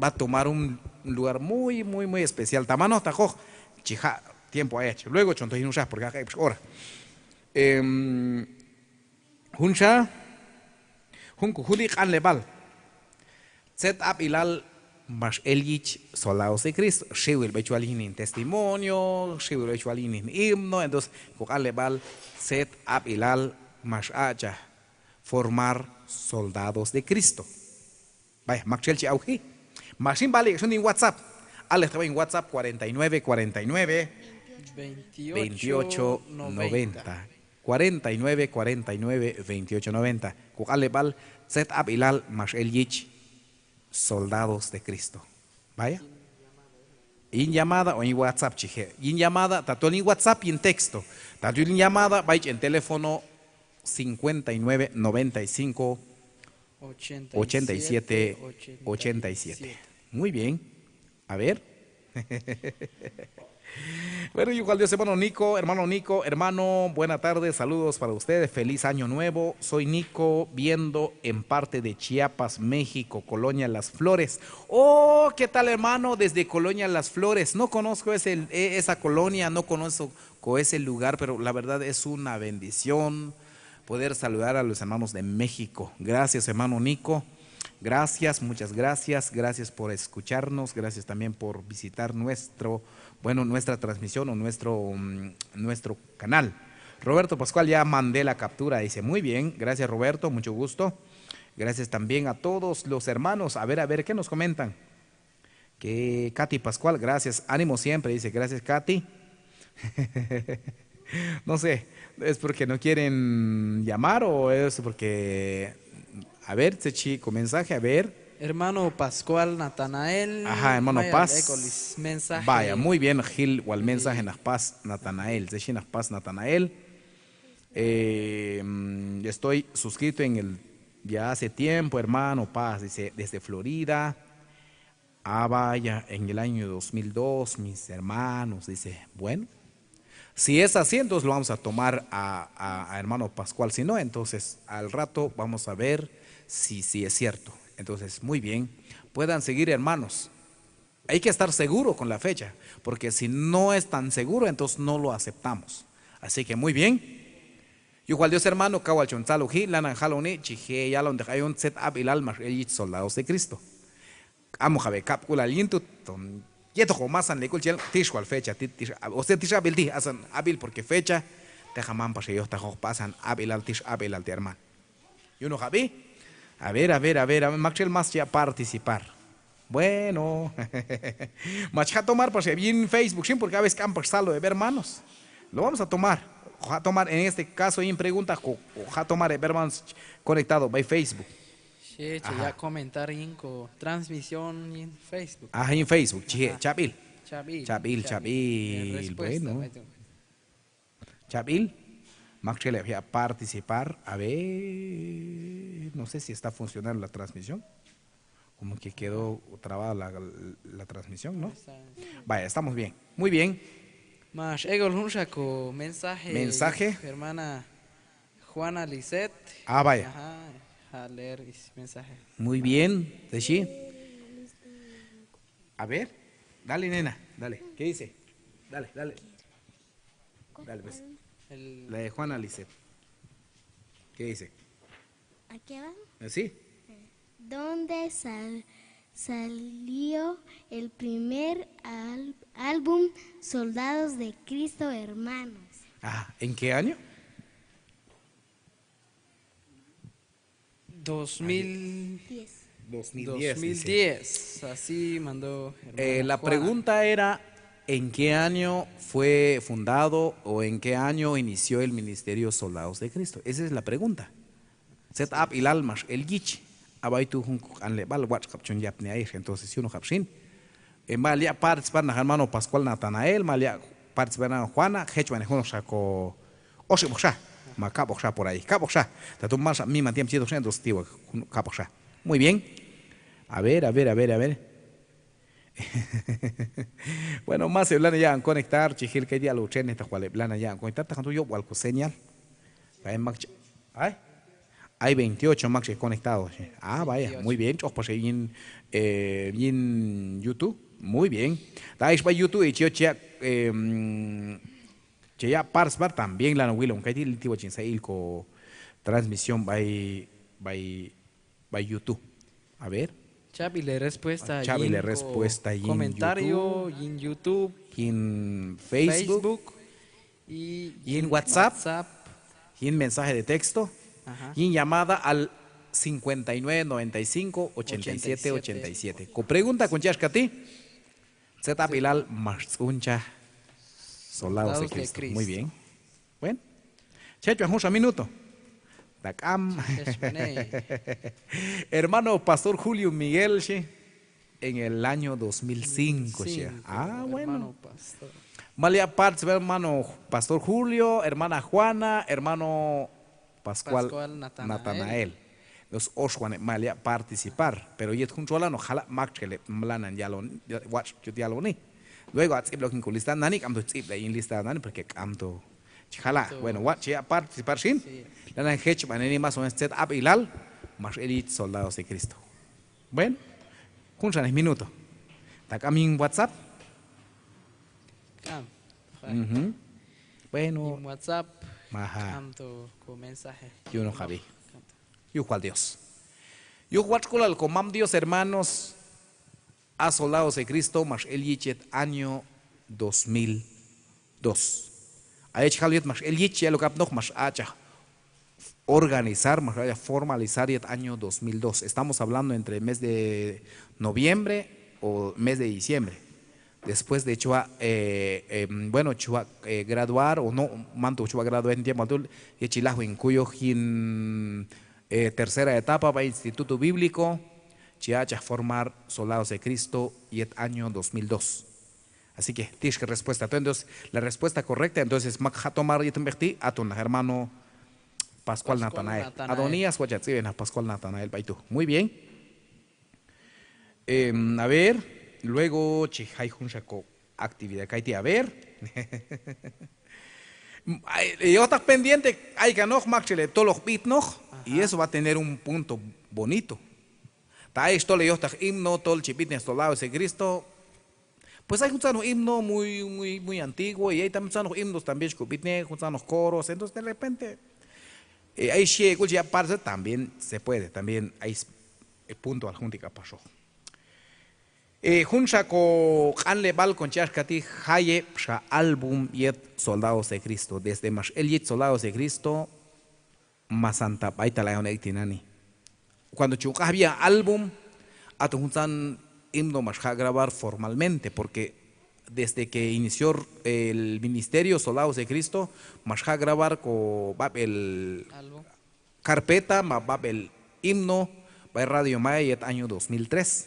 va a tomar un lugar muy, muy, muy especial. Ta man ojtaqoq, chi jaq' tiempo ayach. Luego chon toj yin junxa, porque jaq' ek' pax hora. Em, junxa, jun ko juli q'anleb'al. Tzet ab'ilal max el yich Soldados de Cristo. Xiwil b'ay chwal yin hin testimonio, xiwil b'ay chwal yin hin himno, entonces koq'anleb'al tzet ab'ilal max aq'chaj formar Soldados de Cristo. Vaya, maktxel chi awji. Ma xin b'ale, xin yin WhatsApp. Alejteq b'ay yin WhatsApp cuarenta y nueve, cuarenta y nueve, veintiocho, noventa. Cuarenta y nueve, cuarenta y nueve, veintiocho, noventa. Koq'anleb'al tzet ab'ilal max el yich Soldados de Cristo. Vaya. Yin llamada o yin WhatsApp chi je'. Yin llamada, tatol yin WhatsApp yin texto. Tatol yin llamada, b'ay ch'en teléfono cincuenta y nueve, noventa y cinco, ochenta y siete, ochenta y siete. Muy bien. A ver. Bueno, igual Dios, hermano Nico, hermano Nico, hermano, buena tarde, saludos para ustedes, feliz año nuevo. Soy Nico, viendo en parte de Chiapas, México, Colonia Las Flores. Oh, ¿qué tal, hermano? Desde Colonia Las Flores. No conozco ese, e-, esa colonia, no conozco ese lugar, pero la verdad es una bendición poder saludar a los hermanos de México. Gracias, hermano Nico. Gracias, muchas gracias. Gracias por escucharnos. Gracias también por visitar nuestro, bueno, nuestra transmisión o nuestro, mm, nuestro canal. Roberto Pascual, ya mandé la captura, dice. Muy bien, gracias, Roberto, mucho gusto. Gracias también a todos los hermanos. A ver, a ver, ¿qué nos comentan? Que Katy Pascual, gracias. Ánimo siempre, dice. Gracias, Katy. No sé, ¿es porque no quieren llamar o es porque, a ver, tzet xhi ko mensaje, a ver. Hermano Pascual Natanael. Ajá, hermano Paz. Vaya, muy bien, Gil, wal mensaje naq Paz Natanael. Tzet xhi naq Paz Natanael. Eh, mm, estoy suscrito en el, ya hace tiempo, hermano Paz, dice, desde Florida. Ah, vaya, en el año dos mil dos, mis hermanos, dice, bueno, si es así, entonces lo vamos a tomar a, a, a hermano Pascual, si no, entonces al rato vamos a ver si, si es cierto. Entonces, muy bien, puedan seguir, hermanos. Hay que estar seguro con la fecha, porque si no es tan seguro, entonces no lo aceptamos. Así que muy bien. Yuj wal Dios, hermano, kaw wal chon tzaloji, lanan jaloni, chi je' yalonteq ayon tzet ab'ilal max el yich Soldados de Cristo. K'amoqab' heb' kab'k'ulal yin tu', ton yetoq ko masanil hek'ul chi yal, tix wal fecha ti', tix, o sea, tix ab'il ti', asan ab'il porque fecha teqan man pax heyojtaqoq, pasan ab'ilal, tix ab'ilal ti' hermano. Yunoqab'i. A ver, a ver, a ver, a ver, maktxel más chi yaq' participar. Bueno. Mach ja' tomar pax heb' yin Facebook xin, porque a veces k'am pax salo heb' hermanos. Lo vamos a tomar. Ja' tomar en este caso yin pregunta, ko, ko ja' tomar heb' hermanos conectado b'ay Facebook. Xhi, chi yaq' comentar yin ko transmisión yin Facebook. Ajá, yin Facebook, chi je', chab'il. Chab'il, chab'il, chab'il. Bueno. Chab'il, maktxel heb' yaq' participar. A ver, no sé si está funcionando la transmisión. Como que quedó trabada la, la transmisión, ¿no? Vaya, estamos bien. Muy bien. Max ek'ol junxa ko mensaje. Mensaje. Hermana Juana Lisset. Ah, vaya. Ajá, ja' leer is mensaje. Muy bien, tzet xhi. A ver, dale, nena, dale. ¿Qué dice? Dale, dale. Dale, pues. La de Juana Lisset. ¿Qué dice? ¿Aquí abajo? ¿Así? ¿Dónde sal-, salió el primer al-, álbum Soldados de Cristo, Hermanos? Ah, ¿en qué año? Dos mil diez. Dos mil diez, dice. Dos mil diez, así mandó hermana Juana. Eh, la pregunta era, ¿en qué año fue fundado o en qué año inició el ministerio Soldados de Cristo? Esa es la pregunta. Tzet ab'ilal max el yich. A b'ay tu' jun koq'anleb'al, watx' kab' chon yapni ayex, entonces yunoqab' xin. Eh, mal yaq' participar naq hermano Pascual Natanael, mal yaq' participar naq Juana, jechb'anej junoqxa ko, oxeb'oqxa, ma kab'oqxa por ahí, kab'oqxa. Tatol manxa miman tiempo chi yetoq xin, entonces ti' wal kab'oqxa. Muy bien. A ver, a ver, a ver, a ver. Bueno, más heb' lanan yaq'on conectar, chi jil kay ti' yalon txennej taq wal heb' lanan yaq'on conectar, taqan tu' yob' wal ko señal. Ay, mak ch-, ay. Ay veintiocho maktxel conectado. Ah, vaya, muy bien. Tx'oq pax heb' yin, eh, yin YouTube. Muy bien. Ta ayex b'ay YouTube, eh, chi yochej, em, che yaq' participar también, lanan wilon kay ti', ti' wal chin say il ko transmisión b'ay, b'ay, b'ay YouTube. A ver. Chab'il he respuesta, chab'il he yin ko-, respuesta yin comentario, YouTube, yin YouTube, yin Facebook, Facebook, y yin WhatsApp, WhatsApp, yin mensaje de texto, ajá, yin llamada al cincuenta y nueve, noventa y cinco, ochenta y siete, ochenta y siete. Ko pregunta kon chi axka ti': ¿Tzet ab'ilal max tz'unchaj Soldados de Cristo? Muy bien. Bueno. Ch'ay ch'wan junxa minuto. Ta k'am. Hermano Pastor Julio Miguel, xhi. En el año dos mil cinco, xhi. Ah, bueno. Mal yaq' participar hermano Pastor Julio, hermana Juana, hermano Pascual Natanael. Los oxwan heb' mal yaq' participar, pero yet jun txolan hoq jala' maktxel heb' lanan yalon, watx' yut yaloni. Luego ha tz'ib'lay ok yin ko lista nani', k'amto tz'ib'lay yin lista nani', porque k'amto chi jala'. Bueno, watx' che yaq' participar xin. Lanan jechb'aneni más o menos tzet ab'ilal max el yich Soldados de Cristo. Bueno, junxanej minuto. Ta k'am yin WhatsApp. K'am. Bueno. Yin WhatsApp. Ajá. K'amto ko mensaje. Yunoqab'i. Yuj wal Dios. Yuj watx'k'ulal ko Mam Dios, hermanos. A Soldados de Cristo max el yich yet año dos mil dos. A yet chi jal yet max el yich, yalok apnoq max aq'chaj organizar, max aq'chaj formalizar yet año dos mil dos. Estamos hablando entre el mes de noviembre o mes de diciembre. Después de chi waq', eh, em, bueno, chi waq', eh, graduar o no, manto chi waq' graduar yin tiempoal tu', yet chi lajwi hin kuyoj yin, eh, tercera etapa b'ay Instituto Bíblico, chi aq'chaj formar Soldados de Cristo yet año dos mil dos. Así que, tix ka respuesta tu'. Entonces, la respuesta correcta, entonces, mak jaq' tomar yet jun b'eq ti', haton naq hermano Pascual Natanael. Adonías, watx' ha tz'ib'ej naq Pascual Natanael b'ay tu'. Muy bien. Em, a ver, luego chi jay junxa ko actividad kayti', a ver. Ay, yojtaq pendiente aykanoq maktxel heb' tol hoq b'itnoq, y eso va a tener un punto bonito. Ta ayex tol heyojtaq himno, tol chi b'itnej Soldados de Cristo, pues ay juntzanoq himno muy, muy, muy antiguo, y ay también juntzanoq himnos también chi kob'itnej, juntzanoq coros, entonces de repente, eh, ay xhi hek'ul chi yaq' participar, también se puede, también ay s-, eh, puntoal jun ti' k'apaxoq. Eh, junxa ko q'anleb'al kon chi axka ti': jayeb'xa álbum yet Soldados de Cristo. Desde max el yich Soldados de Cristo, masanta b'aytal ayon ek' tinani'. Cuando chi koq'anjab' yib'an álbum, haton juntzan himno max jaq' grabar formalmente, porque desde que inició el ministerio Soldados de Cristo, max jaq' grabar ko b'ab'el carpeta ma b'ab'el himno b'ay Radio Maya yet año dos mil tres.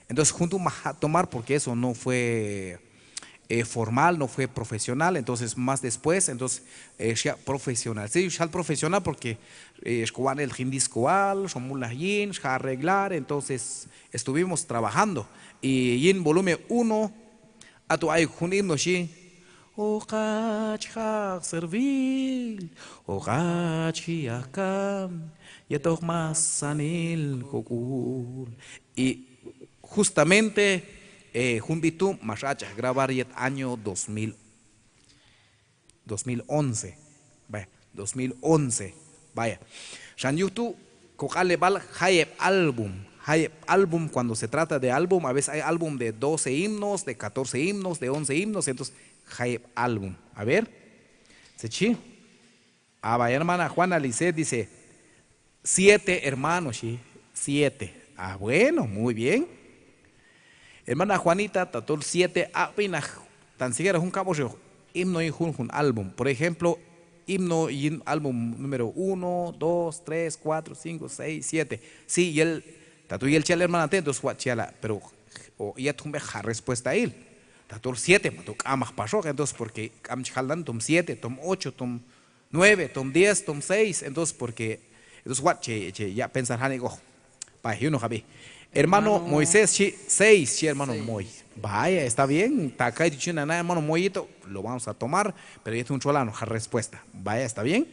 Entonces, jun tu' ma jaq' tomar porque eso no fue, eh, formal, no fue profesional. Entonces, más después, entonces, eh, xyaq' profesional. Sí, xal profesional porque, eh, xkowa'nej el yin discoal, xon mulnaj yin, xjaq' arreglar. Entonces, estuvimos trabajando. Y yin volumen uno, haton ay jun himno xhi: Hoqach jaq' servil, hoqach ji'aj kam yetoq masanil kok'ul. Y justamente, eh, jun b'it tu' max aq'chaj grabar yet año dos mil, dos mil once. Vaya, dos mil once. Vaya. Xan yuj tu' ko q'anleb'al jayeb' álbum. Jayeb' álbum, cuando se trata de álbum, a veces hay álbum de doce himnos, de catorce himnos, de once himnos, entonces jayeb' álbum. A ver. Tzet xhi. Ah, vaya, hermana Juana Lisset dice, siete hermanos, xhi. Siete. Ah, bueno, muy bien. Hermana Juanita, tatol siete, aq'b'inaq tan siquiera jun kab'oxoq himno yin junjun álbum. Por ejemplo, himno yin álbum número uno, dos, tres, cuatro, cinco, seis, siete. Sí, yel, tatol yel chi yala' hermana te', entonces watx' chi yala', pero, o, yet jun b'eq jaq' respuestail. Tatol siete, mato k'amaq paxoq, entonces porque k'am chi jal nan, tom siete, tom ocho, tom nueve, tom diez, tom seis, entonces, porque, entonces, watx' che, che yaq' pensar janik'oq. Vaya, yunoqab'i. Hermano Moisés, xhi, seis, xhi hermano Moy. Vaya, está bien. Ta kaytu' chi yun nani hermano Moyito, lo vamos a tomar, pero yet jun txolan hoq jal respuesta. Vaya, está bien.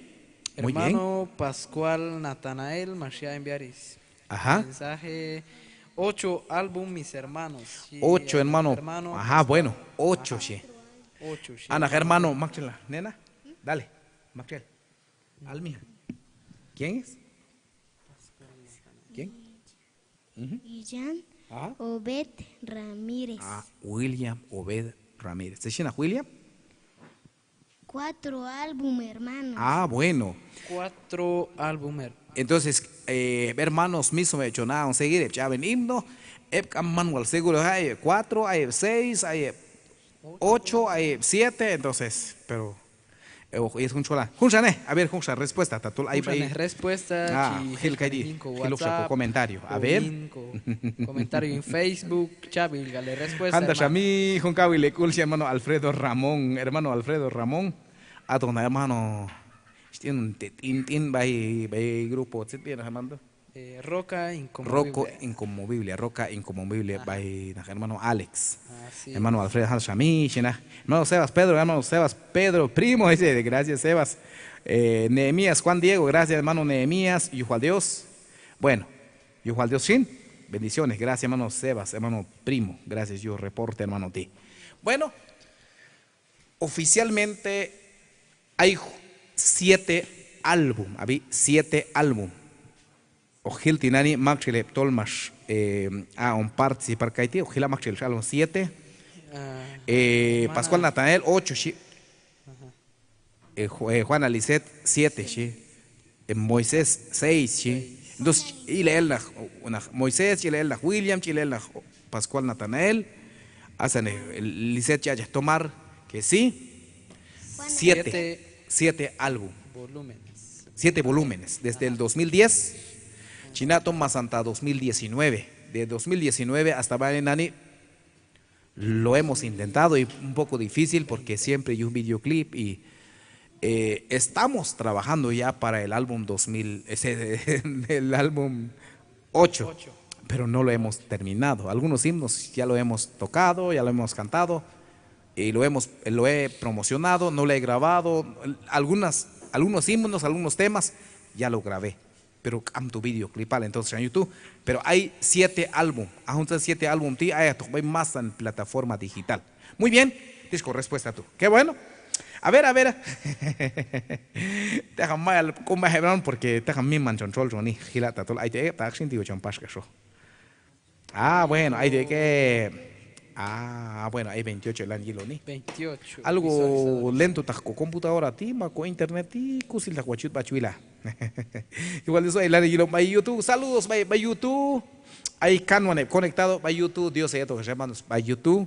Muy bien. Hermano Pascual Natanael, max yaq' enviar is- Ajá. Mensaje, ocho álbum, mis hermanos. Xhi, ocho, hermano. Ajá, bueno, ocho, xhi. Ocho, xhi. Ana, hermano, maktxel la, nena. Dale, maktxel. Al, mija. ¿Quién es? ¿Quién? Ujú. William Obed Ramírez. Ah, William Obed Ramírez. ¿Tzet xhi naq William? Cuatro álbum, hermano. Ah, bueno. Cuatro álbum, her- Entonces, eh, hermanos, misom heb' chon a'on seguir heb' ch'ab'en himno, heb' k'am man wal seguro, ay heb' cuatro, ay heb' seis, ay heb' ocho, ay heb' siete, entonces, pero, eh, ojo, y es jun txolan. Junxanej, a ver, junxa respuesta, ta tol ay b'ay. Junxanej respuesta, ah, chi jil kayti', jil ok xa ko comentario. A ver. Comentario en Facebook, ch'ab'il k'al heb' respuesta. Jantaq xa mi jun kawil hek'ul xhi hermano Alfredo Ramón, hermano Alfredo Ramón. Aton hermano, xt'in te t'in t'in b'ay, b'ay grupo, tzet b'i hermano? Eh, Roca Inconmovible. Roca Inconmovible, Roca Inconmovible, ajá, b'ay naq hermano Alex. Así es. Hermano Alfredo, jantaq xa mi xhi naq. Hermano Sebas Pedro, hermano Sebas Pedro, primo, dice, gracias, Sebas. Eh, Nehemías Juan Diego, gracias, hermano Nehemías, yuj wal Dios. Bueno, yuj wal Dios xin. Bendiciones, gracias, hermano Sebas, hermano primo, gracias, yuj reporte, hermano, ti. Bueno, oficialmente ay siete álbum, ab'i, siete álbum. Hoq jil tinani' maktxel heb' tol max, eh, a'on participar kayti', hoq jila' maktxel álbum, siete. Ah, eh, hermana Pascual Natanael, ocho xhi. Ajá. Eh, Ju-, eh, Juana Lisset, siete xhi. Eh, Moisés, seis xhi. Seis. Entonces, yil el naq, naq Moisés, yil el naq William, yil el naq Pascual Natanael, asan, eh, Lisset chi achaj tomar que sí. Siete. Siete. Siete álbum. Volúmenes. Siete volúmenes. Desde el dos mil diez, chi na' tom masanto dos mil diecinueve. De dos mil diecinueve hasta b'ay nani', lo hemos intentado y un poco difícil porque siempre hay un videoclip y, eh, estamos trabajando ya para el álbum dos mil, ese, el álbum ocho, pero no lo hemos terminado. Algunos himnos ya lo hemos tocado, ya lo hemos cantado y lo hemos, lo he promocionado, no lo he grabado. Algunas, algunos himnos, algunos temas ya lo grabé. Pero k'amto videoclipal, entonces, en YouTube. Pero ay siete álbum. A juntzan siete álbum ti', ayatoq b'ay masanil plataforma digital. Muy bien. Tix ko respuesta tu'. Qué bueno. A ver, a ver. Teqan mayal k'un b'ay heb' hermano, porque teqan miman chon txoltxoni. Jila' ta tol ay ti', eh, ta xin ti' chon pax kaxoq. Ah, bueno, ay ti' que, ah, bueno, ay veintiocho lan yiloni. Veintiocho visualizadores. Algo lento taq ko computadora ti', ma ko internet ti', kusil taq watx' yut b'ay chwila'. Yuj wal Dios, ay lan yilon b'ay YouTube. Saludos b'ay, b'ay YouTube. Ay kanwan heb' conectado b'ay YouTube. Dios heyetoq hex hermanos b'ay YouTube.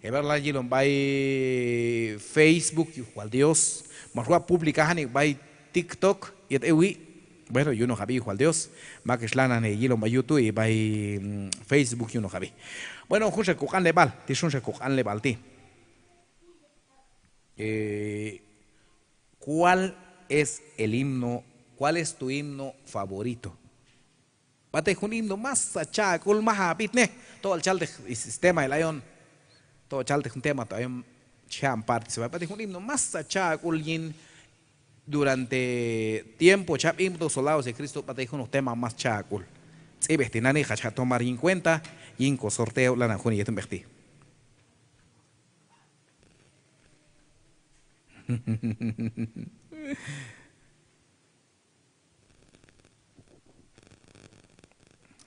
Heb' lan yilon b'ay Facebook, yuj wal Dios. Max waq' publicar janik' b'ay TikTok, yet ewi. Bueno, yunoqab'i, yuj wal Dios. Mak hex lanan heyilon b'ay YouTube y b'ay, mm, Facebook, yunoqab'i. Bueno, junxa ko q'anleb'al ti', junxa ko q'anleb'al ti'. Eh, ¿cuál es el himno, cuál es tu himno favorito? B'atey jun himno masa cha' ha k'ul, maj ha b'itnej, tol chalteq sistema el ayon, tol chalteq jun tema to ayon chi ja'on participar. B'atey jun himno masa cha' ha k'ul yin durante tiempo chab' himno Soldados de Cristo, b'atey junoq tema mas cha' ha k'ul. Tz'ib'ej tinani', hach ja' tomar yin cuenta yin ko sorteo, lanan jun yetun b'ej ti'.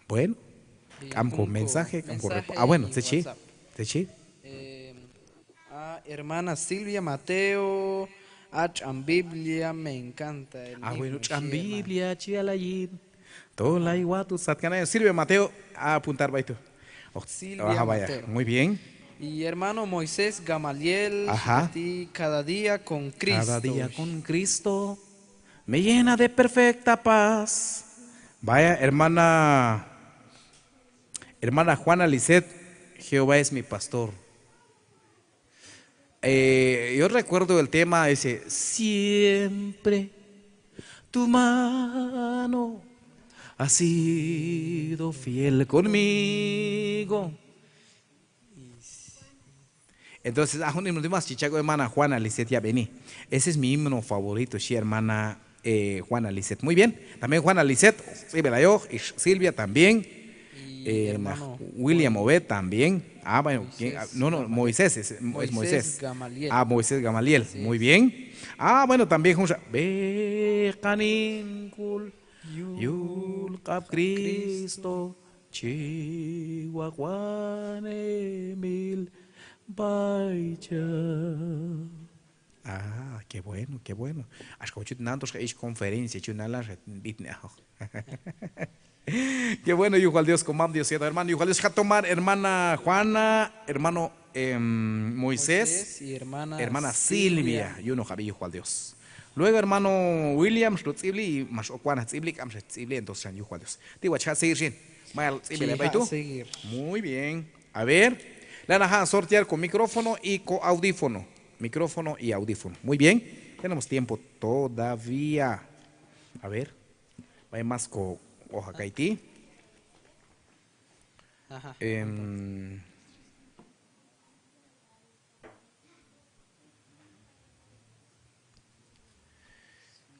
Bueno, k'am ko mensaje, k'am ko repo-, ah, bueno, tzet xhi, tzet xhi. Eh, ah, hermana Silvia Mateo, ah, tx'an Biblia, me encanta el himno, bueno, tx'an Biblia chi yala yin. Tol ay watx' tu' satkan ayon, Silvia Mateo, ah, apuntar b'ay tu'. Silvia Mateo. Muy bien. Y hermano Moisés Gamaliel, ajá, a ti, Cada día con Cristo. Cada día con Cristo. Me llena de perfecta paz. Vaya, hermana, hermana Juana Lisset, Jehová es mi pastor. Eh, yo recuerdo el tema ese, siempre tu mano ha sido fiel conmigo. Entonces, ah, jun himno ti' mas chi cha' k'ul hermana Juana Lisset yab'eni. Ese es mi himno favorito, xhi hermana, eh, Juana Lisset. Muy bien. También Juana Lisset, tz'ib'el ayoq, y Silvia también. Y eh, hermano William Obed también. Ah, bueno, Moisés, ¿quién? Ah, no, no, Moisés, es, es Moisés. Moisés Gamaliel. Ah, Moisés Gamaliel. Así es. Muy bien. Ah, bueno, también junxa, b'eqan hin k'ul yul q'ab' Cristo. Chi waq'wanemil b'ay cham. Ah, qué bueno, qué bueno. Axka chut nan toxa ix conferencia, chut nan laxa b'itni ajoq. Qué bueno, yuj wal Dios, komam Dios yetoq, hermano. Yuj wal Dios, ja' tomar hermana Juana, hermano, em, Moisés, Moisés y hermana, hermana Silvia, Silvia. Yunoq ab'i, yuj wal Dios. Luego hermano William, xto tz'ib'li, y max ok wanaj tz'ib'li, k'amxa tz'ib'li, entonces xan yuj wal Dios. Ti' watx' ja' seguir xin. Mayal tz'ib'li b'ay tu'. Muy bien. A ver. Lanan ja'an sortear con micrófono y con audífono. Micrófono y audífono. Muy bien. Tenemos tiempo todavía. A ver. B'ay mas ko, oja kayti'. Ajá. Em,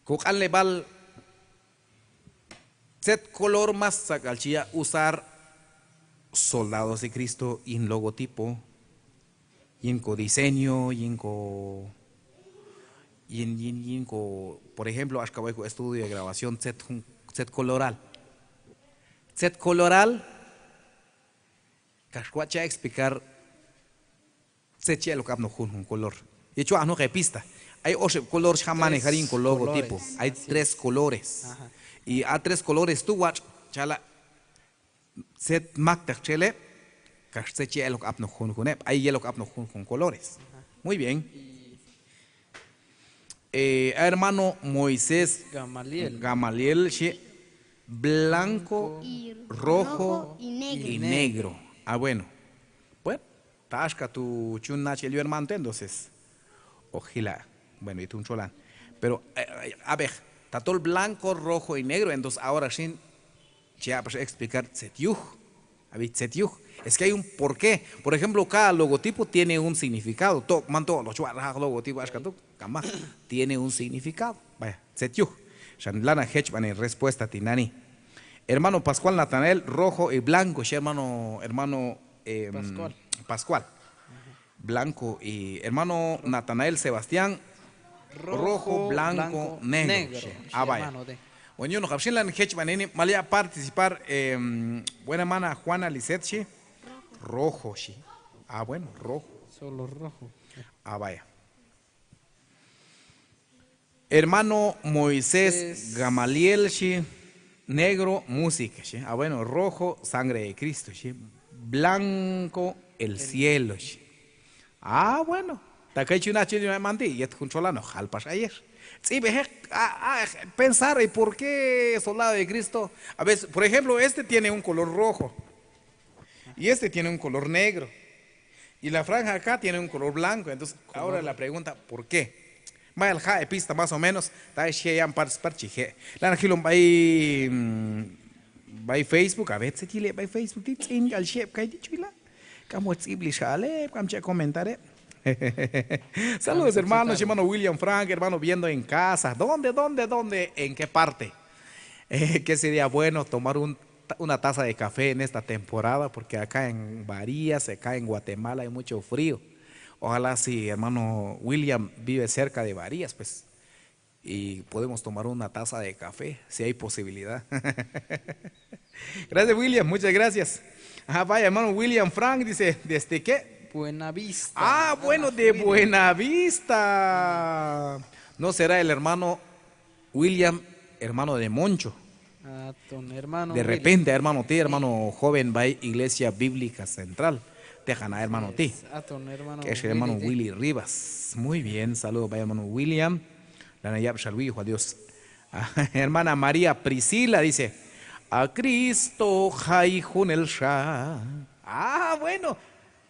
Koq'anleb'al, tzet color mas tzak'al chi yaq' usar Soldados de Cristo yin logotipo, yin ko diseño, yin ko, yin, yin, yin ko, por ejemplo, axka b'ay ko estudio de grabación, tzet jun, tzet coloral. Tzet coloral, kax watx' cha explicar tzet chi elok apnoq junjun color. Yet chwaq' junoq hepista. Ay oxeb' color chi jaq' manejar yin ko logotipo. Hay tres colores. Ajá. Y a tres colores tu' watx' chala' tzet maktaq txel heb', kax tzet chi elok apnoq junjun heb'. Ay yelok apnoq junjun colores. Ajá. Muy bien. Eh, a hermano Moisés Gamaliel. Gamaliel xhi, blanco, rojo y negro. Ah, bueno. Bueno, ta axka tu' chi yun nachaj el yuj hermano te', entonces hoq jila', bueno, yet jun txolan. Pero, eh, eh, a ver, tatol blanco, rojo y negro, entonces ahora xin chi aq' pax explicar tzet yuj. Ab'i, tzet yuj. Es que hay un porqué. Por ejemplo, cada logotipo tiene un significado. To, man to, lo chwa' raja' logotipo axka tu', k'amaq. Tiene un significado. Vaya, tzet yuj. Xan lanan jechb'anen respuesta tinani'. Hermano Pascual Natanael, rojo y blanco, xhi hermano, hermano, em, Pascual. Pascual. Blanco y hermano Natanael Sebastián, rojo, blanco, negro, xhi. Ah, vaya. Bueno, yunoqab' xin lanan jechb'aneni, mal yaq' participar, em, buena hermana Juana Lisset xhi, rojo xhi. Ah, bueno, rojo. Solo rojo. Ah, vaya. Hermano Moisés Gamaliel xhi, negro, música xhi. Ah, bueno, rojo, sangre de Cristo xhi. Blanco, el cielo xhi. Ah, bueno. Ta kay chi yun nachaj el yuj hermano ti', yet jun txolan hoq jal pax ayer. Tz'ib'ejeq, a, a, pensar, ¿y por qué Soldado de Cristo? A veces, por ejemplo, este tiene un color rojo. Y este tiene un color negro. Y la franja acá tiene un color blanco. Entonces, ahora la pregunta, ¿por qué? Mayal ja' hepista más o menos, ta chi je' yaq'on participar chi je'. Lanan jilon b'ay, mm, b'ay Facebook, a ver, tzet yili heb' b'ay Facebook ti', tz'in k'al chi je' heb' kayti', chwila'. K'am watx' tz'ib'lixal heb', k'am chi aq' comentar heb'. Saludos, hermano, hermano William Frank, hermano viendo en casa. ¿Dónde, dónde, dónde? ¿En qué parte? Eh, ¿qué sería bueno tomar un ta-, una taza de café en esta temporada? Porque acá en Barillas, acá en Guatemala hay mucho frío. Ojalá si hermano William vive cerca de Barillas, pues, y podemos tomar una taza de café, si hay posibilidad. Gracias, William, muchas gracias. Ah, vaya, hermano William Frank dice, ¿desde qué? Buenavista. Ah, bueno, de Buenavista. ¿No será el hermano William, hermano de Moncho? Aton, hermano Willy. De repente, hermano, ti', hermano joven b'ay Iglesia Bíblica Central. Teqan a hermano ti'. Aton, hermano Willy Rivas. Muy bien, saludo b'ay hermano William. Lanan yab'ixal yuj wal Dios. Hermana María Priscila dice: A Cristo jay junelxa. Ah, bueno.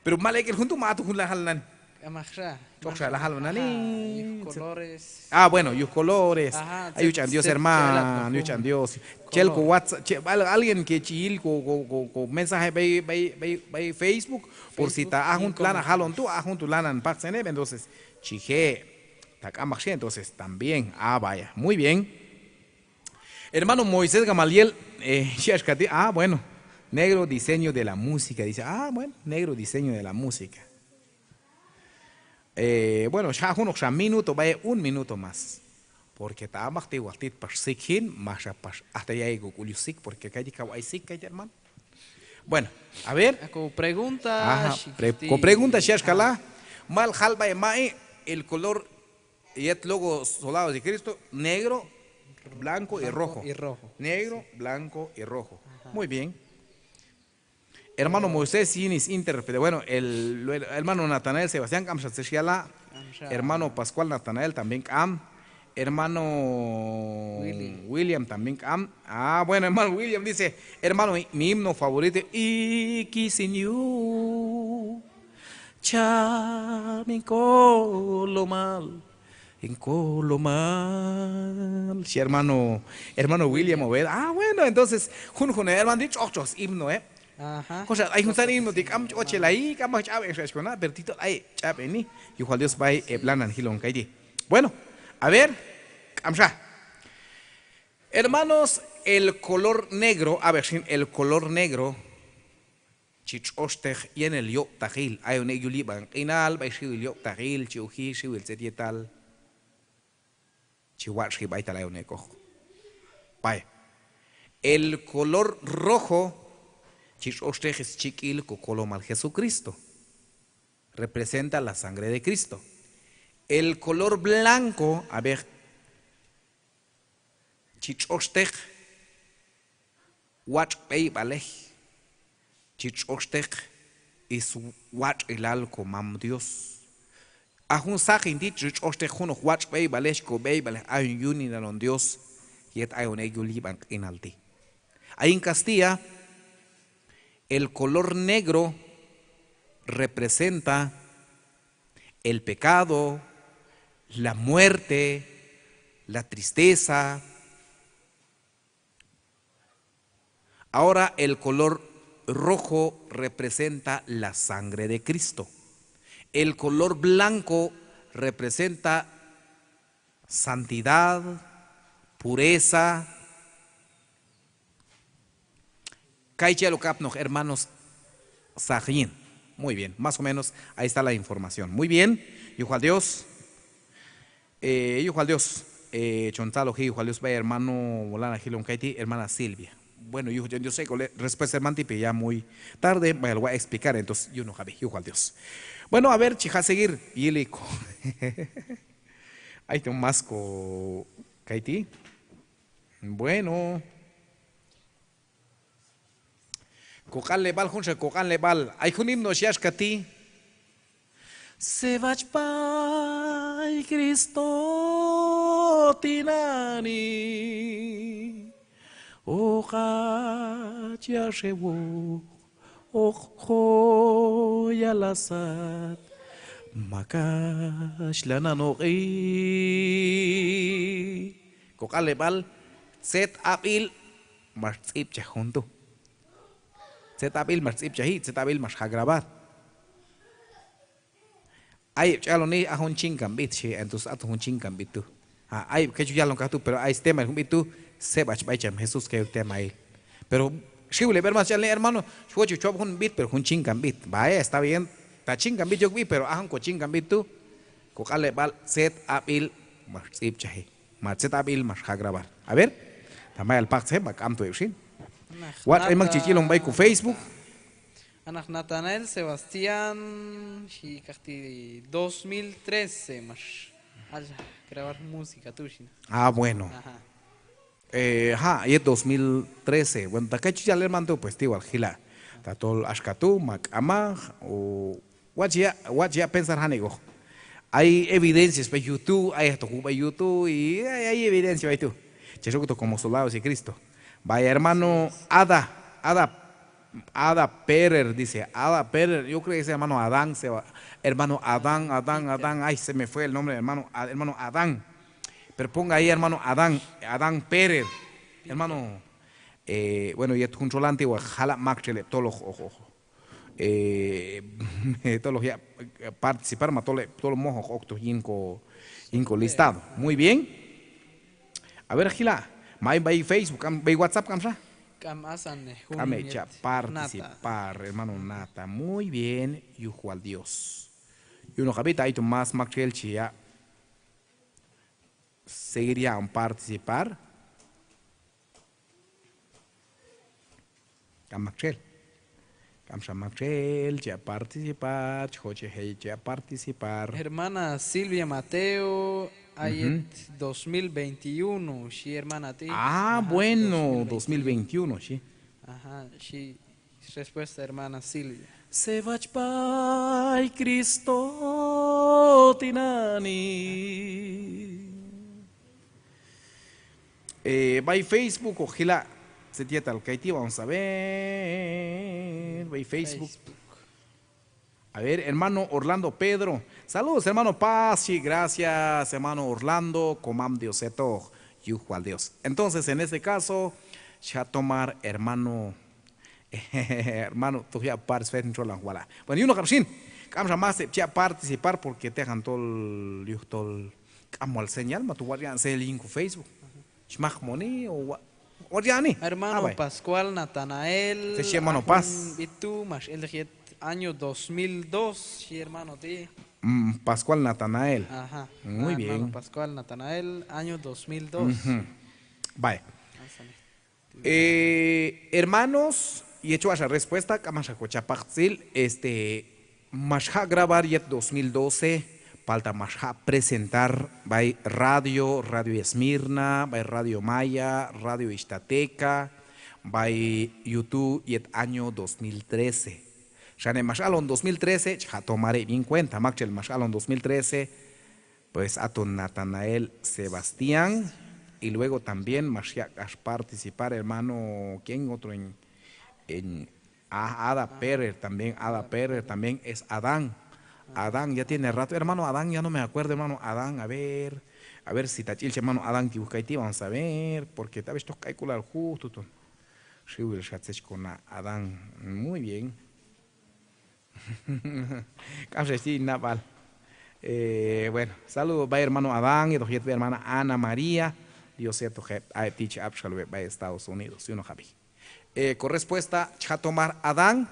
Pero mal ek' el jun tu', ma aton jun lanan jalon nani. K'amaqxa. Tx'oqxa lanan jalon nani. Yuj colores. Ah, bueno, yuj colores. Ay, yuj ch'an Dios, hermano, yuj ch'an Dios. Chel ko WhatsApp, che, al-, alguien que chi yil ko, ko, ko, ko mensaje b'ay, b'ay, b'ay, b'ay Facebook, por si ta a jun tu' lanan jalon tu', a jun tu' lanan paqtzen heb', entonces chi je', ta k'amaq xhi, entonces también. Ah, vaya, muy bien. Hermano Moisés Gamaliel, eh, xhi axka ti', ah, bueno, negro diseño de la música, dice, ah, bueno, negro diseño de la música. Eh, bueno, xa junoqxa minuto b'ay heb', un minuto más. Porque ta a maq ti' wal tit pax sik jin, maxa pax, hasta yay ko k'ul yuj sik, porque kayti' kaw ay sik, kayti' hermano. Bueno, a ver. Ko pregunta, ajá, xhi pre-, ko pregunta xhi axka la'. Mal jal b'ay ma'i el color yet logo Soldados de Cristo, negro, blanco y rojo. Negro, blanco y rojo. Ajá. Muy bien. Hermano Moisés Yinis Inter, pero bueno, el, el hermano Natanael Sebastián, k'am xa tzet xhi yala'. Hermano Pascual Natanael también k'am. Hermano Willy. William también k'am. Ah, bueno, hermano William dice, hermano, mi, mi himno favorito, Iki Sin Yu. Cham hin kolomal, hin kolomal. Xhi hermano, hermano William Obed. Ah, bueno, entonces, junjun hermano ti' tx'oq tx'oq shimno, ¿eh? Ajá. Koxa, ay juntzan himno ti' k'am ch'ochelayi, k'am b'ay ch'ab'en xa kona, pero ti' tol ay ch'ab'eni, yujal Dios b'ay heb' lanan jilon kayti'. Bueno, a ver, k'amxa. Hermanos, el color negro, a ver, xin, el color negro chi tx'oxteq yin el yob'taqil, ayon ek' yul yib'an q'inal, b'ay xiwil yob'taqil, chi uji xiwil tzet yetal. Chi watx'ji b'aytal ayon ek'oq. B'ay. El color rojo chi tx'oxteq schik'il kokolomal Jesucristo. Representa la sangre de Cristo. El color blanco, a ver, chi tx'oxteq watx' b'eyb'alej, chi tx'oxteq swatx'ilal komam Dios. A jun saqin ti' chi tx'oxteq junoq watx' b'eyb'alej, kob'eyb'alej ayon yuninal on Dios yet ayon ek' yul yib'an q'inal ti'. Ahí en castilla, el color negro representa el pecado, la muerte, la tristeza. Ahora el color rojo representa la sangre de Cristo. El color blanco representa santidad, pureza. Kay chi yal ok apnoq, hermanos, saq yin. Muy bien, más o menos ahí está la información. Muy bien, yujal Dios. Eh, yujal Dios, eh, chon tzaloji yujal Dios b'ay hermano, lanan jilon kayti', hermana Silvia. Bueno, yuj ch'en Dios ek'ole respuesta hermano ti', pero ya muy tarde, b'aytal wal explicar, entonces yunoqab'i, yujal Dios. Bueno, a ver, chi ja' seguir yili ko. Ayton más ko kayti'. Bueno. Koq'anleb'al, junxa koq'anleb'al. Ay jun himno xhi axka ti'. Seb'ach b'ay Cristo tinani', hoq hach yaxewoq, hoq joyal hasat, ma kaxhlan hanoq'i. Koq'anleb'al, tzet ab'il max tz'ib'chaj jun tu'. Tzet ab'il max tz'ib'chaji, tzet ab'il max ja' grabar. Ay heb' chi aloni, a jun chinkan b'it xhi, entonces aton jun chinkan b'it tu'. A, ay heb' kay chi yalon katu', pero ay stemahil jun b'it tu', seb'ach b'ay cham Jesús, kay ok temahil. Pero xiwil heb' hermano chi aloni, hermano, chi wochej chi wob' jun b'it, pero jun chinkan b'it. Vaya, está bien, ta chinkan b'it yok sb'i, pero a jun kochinkan b'it tu', koq'anleb'al tzet ab'il max tz'ib'chaji. Ma tzet ab'il max ja' grabar. A ver, ta mayal paqtzej heb', ma k'amto heb' xin. Watx' ay mak chi yilon b'ay ko Facebook. A naq Natanael Sebastián, xhi kaqti' dos mil trece max al grabar música tu' xin. Ah, bueno. Ajá. Eh, ja', yet dos mil trece. Bueno, ta kay chi yal hermano tu', pues ti' wal jila'. Tatol axka tu', ma k'amaq, o Watx' ya', watx' ya' pensar janik'oq. Ay evidencias b'ay yuj tu', ay ajtoq wuj b'ay yuj tu', y ay, ay evidencia b'ay tu'. Chex oktoq como soldados de Cristo. Vaya, hermano Ada, Ada, Ada Perer, dice, Ada Perer, yo creo que es hermano Adán, se va, hermano Adán, Adán, Adán, ay, se me fue el nombre, hermano, a-, hermano Adán. Pero ponga ahí, hermano Adán, Adán Perer, hermano, eh, bueno, yet jun txolan ti' wal jala' maktxel heb' tol hoq, hoq, hoq, eh, tol hoq ya' participar, ma tol, tol moj hoq oktoq yin ko, yin ko listado. Muy bien. A ver, jila', ma ay b'ay Facebook, k'am, b'ay WhatsApp k'amxa. K'am asan, eh, k'am heb' cha' participar, hermano Nata. Muy bien, yuj wal Dios. Yunoq ab'i ta ayton más maktxel chi ya' seguir yaq'on participar. K'am maktxel. K'amxa maktxel chi a' participar, chi jochej ey chi a' participar. Hermana Silvia Mateo, a yet dos mil veintiuno, xhi hermana ti'. Ah, bueno, dos mil veintiuno, xhi. Ajá, xhi. Respuesta, hermana Silvia. Seb'ach b'ay Cristo tinani. Eh, b'ay Facebook hoq jila' tzet yetal kayti', vamos a ver. B'ay Facebook. A ver, hermano Orlando Pedro. Saludos, hermano Paz. Sí, gracias, hermano Orlando. Komam Dios hetoq. Yuj wal Dios. Entonces, en este caso, xa tomar hermano, hermano, tu ya participar en cholan wala. Bueno, yunoqab' xin. K'amxa más heb' chi a' participar porque tejan tol, yujtol k'am wal señal, ma tu watx' yaq'on señal yin ko Facebook. Chi maqmoni o wa-, watx' yaq'oni. Hermano Pascual Natanael. Tzet xhi hermano Paz. B'itu max elteq yet año dos mil dos, xhi hermano ti'. Mm, Pascual Natanael. Ajá. Muy bien. Hermano Pascual Natanael, año dos mil dos. Ujú. Vale. Eh, hermanos, yet chwaq'xa respuesta, k'am maxa ko cha' paqtzil, este, max jaq' grabar yet dos mil doce, palta max jaq' presentar b'ay radio, Radio Esmirna, b'ay Radio Maya, Radio Ixtateca, b'ay YouTube yet año dos mil trece. Xane max alon dos mil trece, chi jaq' tomar heb' yin cuenta, maktxel max alon dos mil trece, pues, aton Natanael Sebastián, y luego también max yaq' k'ax participar hermano, ¿quién otro? En, en, ah, Ada Perrer también, Ada Perrer también es Adán. Adán, ya tiene rato. Hermano Adán, ya no me acuerdo, hermano Adán. A ver, a ver si ta ch'ilchaj hermano Adán ti' yuj kayti', vamos a ver, porque tal vez toj k'ayk'ulal juj, tuton. Xiwil xa tzet chi kona' Adán. Muy bien. K'amxa chi nab'al. Eh, bueno, saludo b'ay hermano Adán, yetoq yet b'ay hermana Ana María. Dios yetoq heb', a heb' ti' chi ab'xalwi heb' b'ay Estados Unidos. Yunoqab'i. Eh, ko respuesta chi jaq' tomar Adán,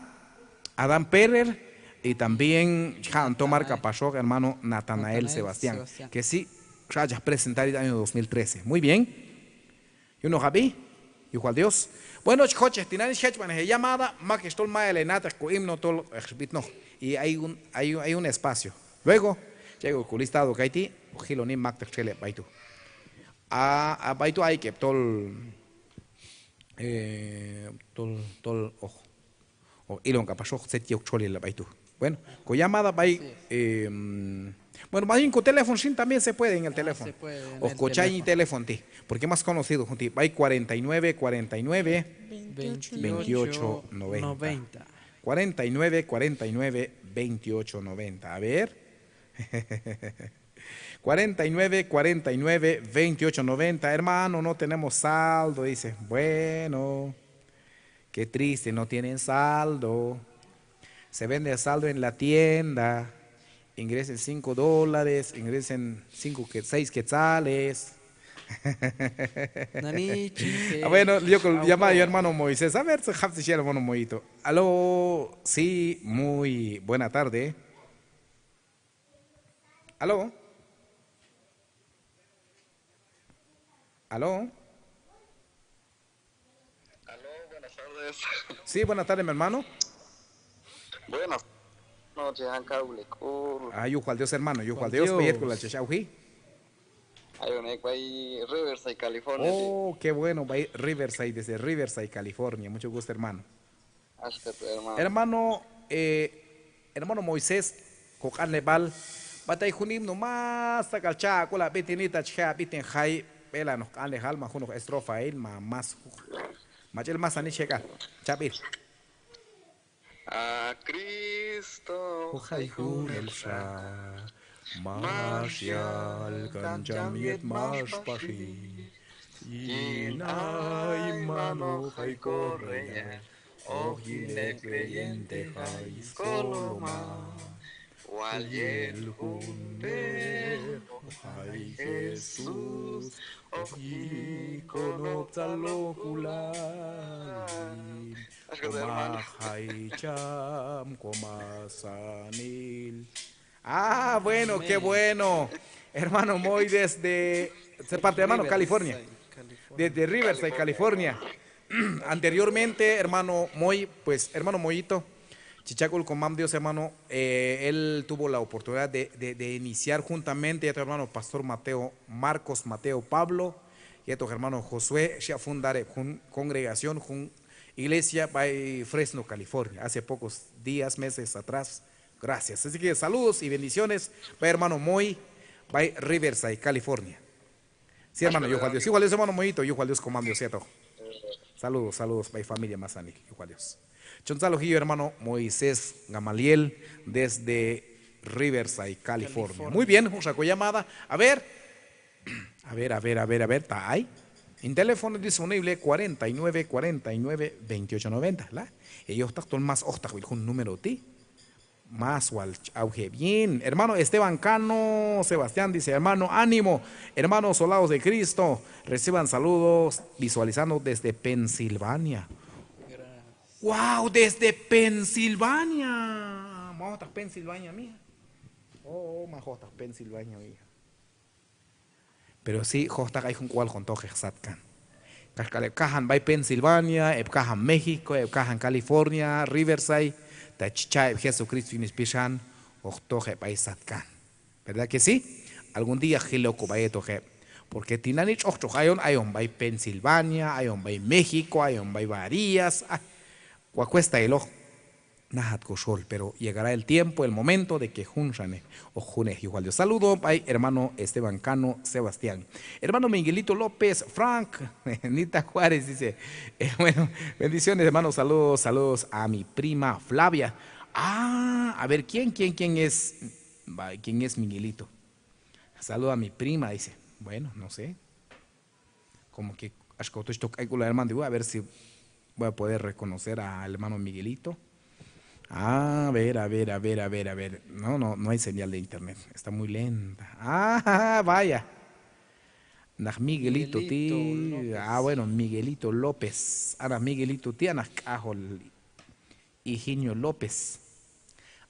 Adán Perrer, y también chi jaq' tomar k'apaxoq hermano Natanael Sebastián, que sí, xa chaj presentar yet año dos mil trece. Muy bien. Yunoqab'i, yuj wal Dios. Bueno, chi jochej tinani, chi jechb'anej he llamada, mak hex tol mayal he na'teq ko himno tol hex b'itnoq. Y hay un, hay un, hay un espacio. Luego, chi ek'oq ko listado kayti', hoq jiloni makteq txel heb' b'ay tu'. A, a b'ay tu' ay ek' heb' tol, eh, tol, tol hoq hoq ilon k'apaxoq tzet yok txolilal b'ay tu'. Bueno, ko llamada b'ay, eh, bueno, más bien ko teléfono xin, también se puede en el teléfono. Hoq ko cha' yin teléfono ti', porque más conocido jun ti' b'ay cuarenta y nueve, cuarenta y nueve, veintiocho, noventa. Cuarenta y nueve, cuarenta y nueve, veintiocho, noventa. A ver. Cuarenta y nueve, cuarenta y nueve, veintiocho, noventa. Hermano, no tenemos saldo, dice. Bueno. Qué triste, no tienen saldo. Se vende a saldo en la tienda. Ingresen cinco dólares, ingresen cinco que-, seis quetzales. Nani, chinche. Ah, bueno, yo con llamada yo hermano Moisés. A ver, se jap si hermano Moito. Aló, sí, muy buena tarde. Aló. Aló. Aló, buenas tardes. Sí, buenas tardes, mi hermano. Buenas noches, Juan Cable, cool. Ah, yuj wal Dios, hermano, yuj wal Dios, b'ay yet k'ulal chex awji. Ayon ek' b'ay Riverside, California. Oh, qué bueno, b'ay Riverside, desde Riverside, California. Mucho gusto, hermano. Axka tu' hermano. Hermano, eh, hermano Moisés, ko q'anleb'al, b'at ay jun himno mas tak'al cha' ak'ul ab'itini, ta chi je' ab'iten jay, b'elan hoq q'anlejal, ma junoq estrofail, ma mas juj, ma ch'el masanil chi je' k'al. Chab'il. A Cristo hoq jay junelxa, max yal kan cham yet max paxi. Yin ayman hoq jay ko reyal, hoq yin ek' creyente jay skolomal. Wal yel jun b'e hoq jay Jesús, hoq yi' konob' tzalojk'ulal. Ko maj jay cham ko masanil. Ah, bueno, qué bueno. Hermano Moy desde, ¿qué parte, hermano? California. Desde Riverside, California. Anteriormente, hermano Moy, pues, hermano Moyito, Chi cha' sk'ul Komam Dios, hermano, eh, él tuvo la oportunidad de, de, de iniciar juntamente yetoq hermano Pastor Mateo, Marcos Mateo Pablo, yetoq hermano Josué, xyaq' fundar heb' jun congregación, jun iglesia b'ay Fresno, California, hace pocos días, meses atrás. Gracias. Así que saludos y bendiciones b'ay hermano Moy, b'ay Riverside, California. Sí, hermano, yuj wal Dios. Yuj wal Dios, hermano Moyito, yuj wal Dios, Komam Dios yetoq. Saludos, saludos b'ay familia masanil, yuj wal Dios. Chon tzaloji yuj hermano Moisés Gamaliel desde Riverside, California. Muy bien, junxa ko llamada. A ver. A ver, a ver, a ver, a ver, ta ay. En teléfono disponible cuarenta y nueve, cuarenta y nueve, veintiocho noventa, ¿la? Heyojtaq tol más ojtaqb'il jun número ti'. Más wal ch-, awji heb' yin. Hermano Esteban Cano Sebastián dice, hermano, ánimo. Hermanos Soldados de Cristo, reciban saludos, visualizando desde Pensilvania. Gracias. Wow, desde Pensilvania. Maj ojtaq Pensilvania, mija. Oh, oh, maj ojtaq Pensilvania, mija. Pero sí, jojtaq ay jun k'ual jun tojeq satkan. Kaxk'al heb' kajan b'ay Pensilvania, heb' kajan México, heb' kajan California, Riverside, ta chi cha' heb' Jesucristo yin spixan, hoq toj heb' b'ay satkan. ¿Verdad que sí? Algún día jil ok kob'a yetoq heb'. Porque tinani' tx'oq tx'oq ayon, ayon b'ay Pensilvania, ayon b'ay México, ayon b'ay Barillas, ah, wa cuesta eloq. Najat koxol, pero llegará el tiempo, el momento de que junxanej, hoq junej, yuj wal Dios. Saludo b'ay hermano Esteban Cano Sebastián. Hermano Miguelito López Frank, Nita Juárez dice, eh, bueno, bendiciones, hermano, saludos, saludos a mi prima Flavia. Ah, a ver, ¿quién, quién, quién es, va, quién es Miguelito? Saludo a mi prima, dice. Bueno, no sé. Como que axka tu' chi toj k'ayk'ulal hermano, digo, a ver si voy a poder reconocer al hermano Miguelito. A ver, a ver, a ver, a ver, a ver. No, no, no hay señal de internet. Está muy lenta. Ah, vaya. Naj Miguelito ti'. Miguelito López. Ah, bueno, Miguelito López. A naj Miguelito ti', a naj k'ajol Higinio López.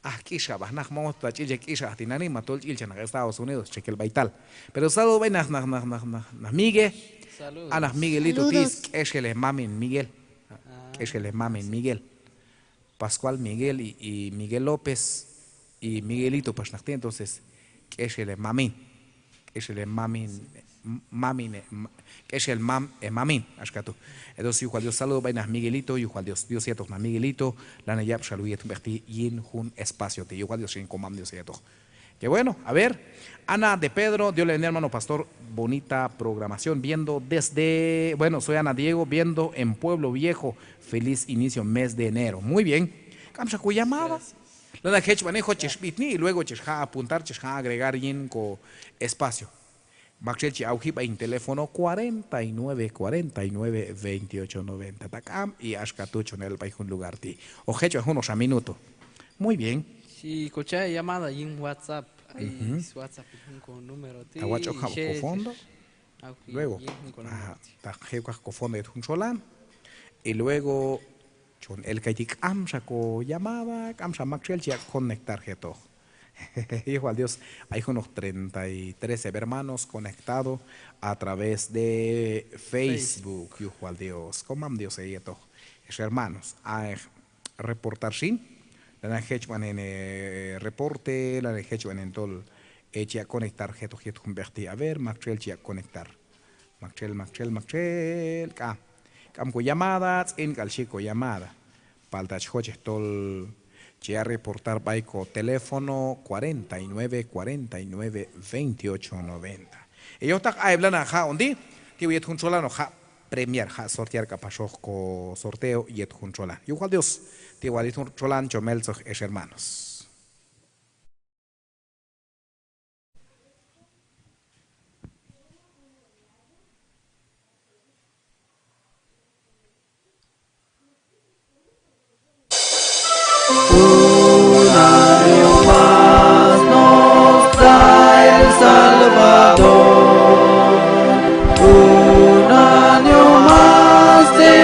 Aj k'ixab'aj naj, moj ta ch'ilchaj k'ixab'aj tinani', ma tol ch'ilchaj naj Estados Unidos, txekel b'aytal. Pero saludo b'ay naj, naj, naj, naj, naj, naj Migue. Saludos. A naj Miguelito ti', saludos. K'exel hemamin Miguel. Ah, k'exel hemamin Miguel. Pascual Miguel y, y Miguel López y Miguelito pax naj ti', entonces, k'exel hemamin. K'exel hemamin, mamin, eh, ma-, k'exel mam, eh, mamin, axka tu'. Entonces, yuj wal Dios, saludo b'ay naj Miguelito, yuj wal Dios, Dios yetoq naj Miguelito, lanan yab' xal wi yet jun b'eq ti' yin jun espacio ti', yuj wal Dios, xin Komam Dios yetoq. Qué bueno, a ver, Ana de Pedro, Dios le bendiga, hermano pastor, bonita programación, viendo desde, bueno, soy Ana Diego, viendo en Pueblo Viejo, feliz inicio mes de enero. Muy bien, k'amxa ko llamada. Gracias. Lanan jechb'anej, jochej b'itni, y luego chex ja' apuntar, chex ja' agregar yin ko espacio. Maktxel chi awji b'ay hin teléfono cuarenta y nueve, cuarenta y nueve, veintiocho noventa. Ta k'am, y axka tu' chon el b'ay jun lugar ti'. Hoq jechb'an junoqxa minuto. Muy bien. Xhi, ko cha' llamada yin WhatsApp. Ay, ujú. WhatsApp jun ko número ti'. Ta watx' ok jab' ko fondo. Luego, ajá, ta je' ok ko fondo yet jun txolan. Y luego, chon el kayti' k'amxa ko llamada, k'amxa maktxel chi yaq' conectar jetoq. Yuj wal Dios, ay junoq treinta y tres heb' hermanos conectado a través de Facebook. Facebook. Yuj wal Dios. Komam Dios heyetoq. Hex hermanos, a, eh, reportar xin. Lanan jechb'anen, eh, reporte, lanan jechb'anen tol, eh, chi yaq' conectar jetoq yet jun b'eq ti'. A ver, maktxel chi yaq' conectar. Maktxel, maktxel, maktxel, k'am. K'am ko llamada, tz'in k'al xhi ko llamada. Palta chi jochej tol chi yaq' reportar b'ay ko teléfono cuarenta y nueve, cuarenta y nueve, veintiocho noventa. Heyojtaq, a heb' lanan ja'on ti', ti' wal yet jun txolan hoq ja' premiar, ja' sortear k'apaxoq ko sorteo yet jun txolan. Yuj wal Dios, ti' wal yet jun txolan chon meltzoj hex hermanos. Un año más nos da el Salvador, un año más de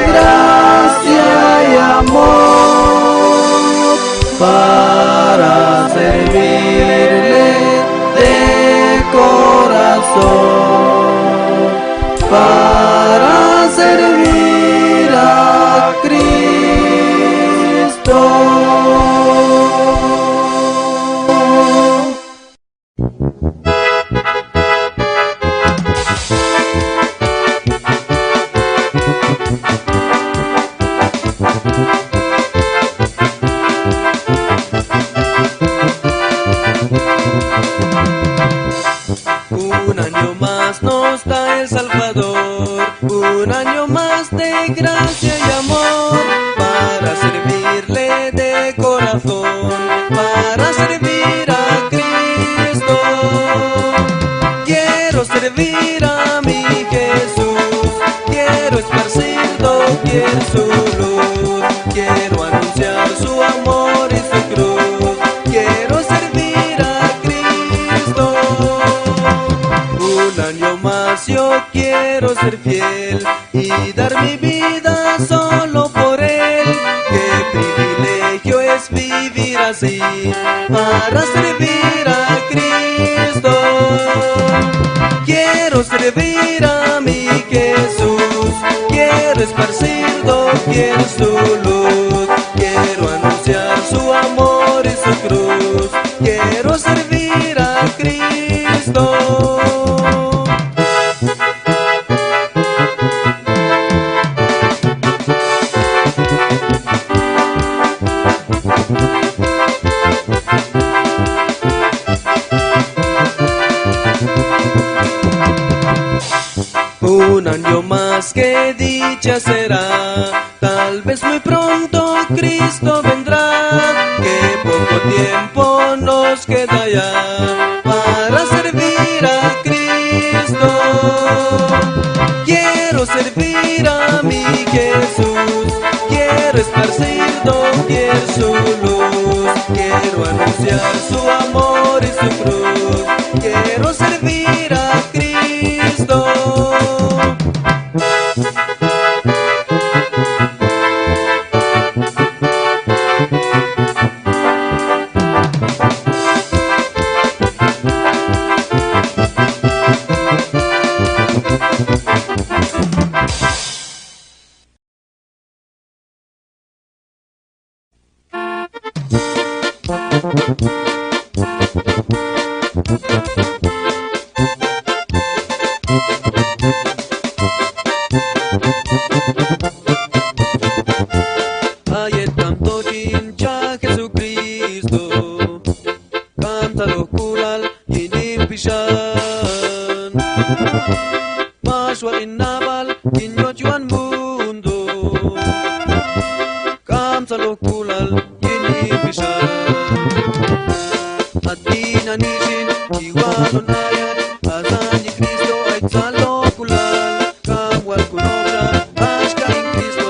gracia y amor. Un año más nos da el Salvador, un año más de gracia y amor, para servirle de corazón, para servir a Cristo. Quiero servir a mi Jesús, quiero esparcir doquier su luz, quiero anunciar su amor y su cruz, quiero servir a Cristo. Un año más yo quiero ser fiel y dar mi vida solo por él. Qué privilegio es vivir así para servir a Cristo. Quiero servir a mi Jesús, quiero esparcir doquier su luz, quiero anunciar su amor y su cruz, quiero servir a Cristo. Un año más, qué dicha será, tal vez muy pronto Cristo vendrá. Qué poco tiempo nos queda ya para servir a Cristo. Quiero servir a mi Jesús, quiero esparcir doquier su luz, quiero anunciar su amor y su cruz, quiero servir a Cristo. A yet k'am to chin cha' Jesucristo, k'am tzalojk'ulal yin hin pixan. Max waq' hin nab'al yin yochwan mundo, k'am tzalojk'ulal yin hin pixan. A tinani' xin chi walon ayach, asan yin Cristo ay tzalojk'ulal, k'am wal kun okxa axka yin Cristo,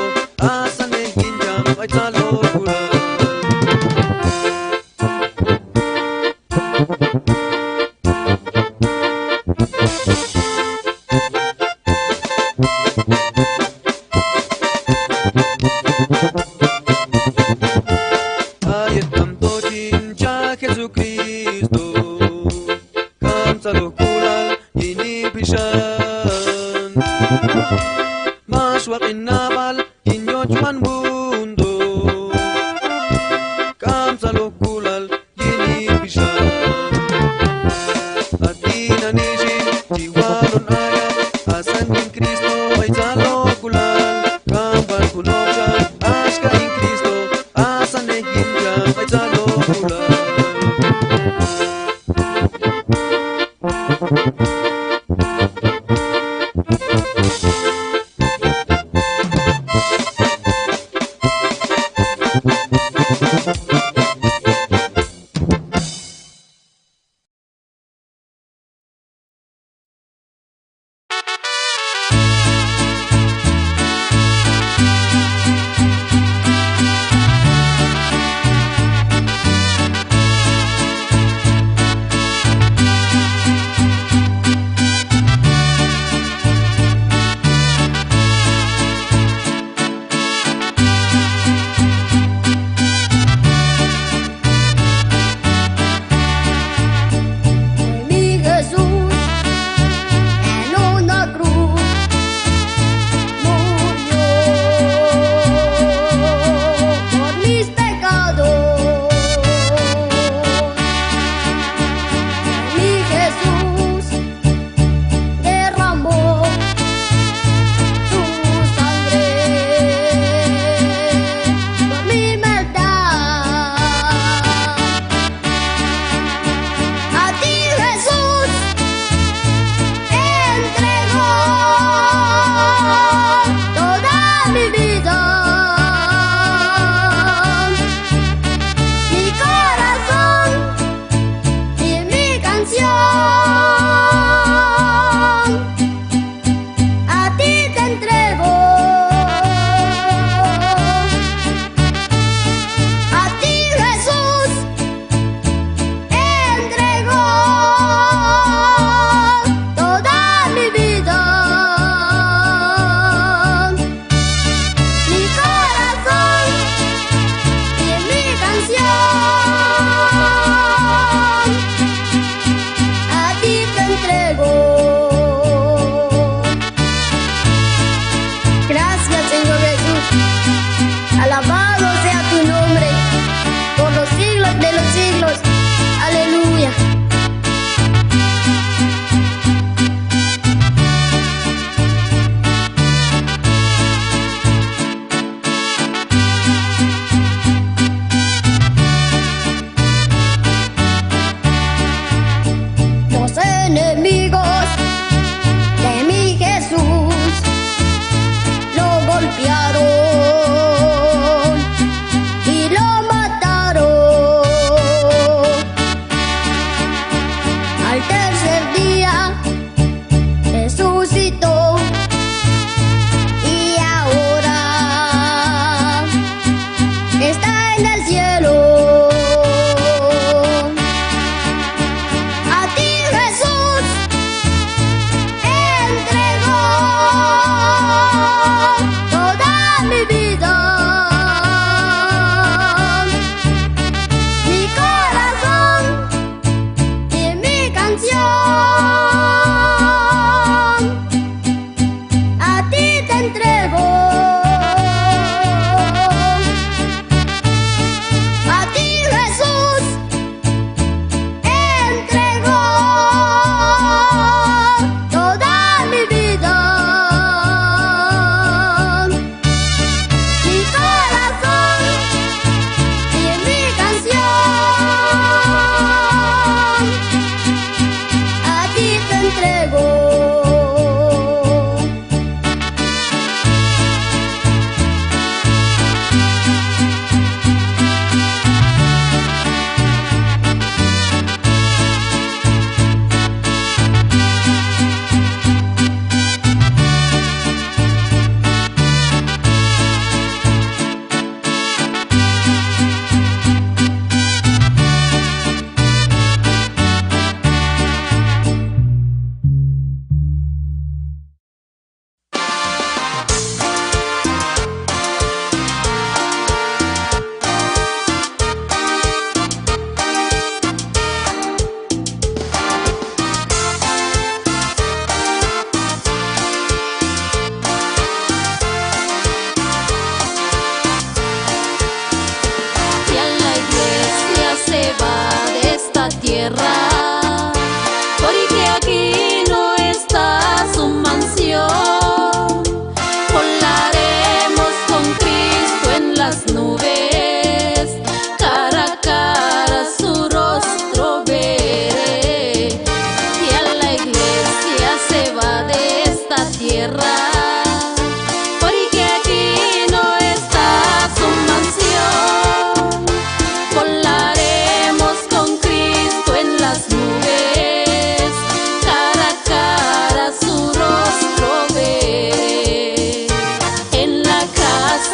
asan nej yin cham ay tzalojk'ulal. A yet k'am to chin cha' Jesucristo, k'am tzalojk'ulal yin hin pixan. Max waq' hin nab'al yin yochwan mundo, k'am tzalojk'ulal yin hin pixan. A tinani' xin chi walon ayach, asan yin Cristo ay tzalojk'ulal, k'am wal kun okxa axka yin Cristo, asan nej yin cham ay tzalojk'ulal.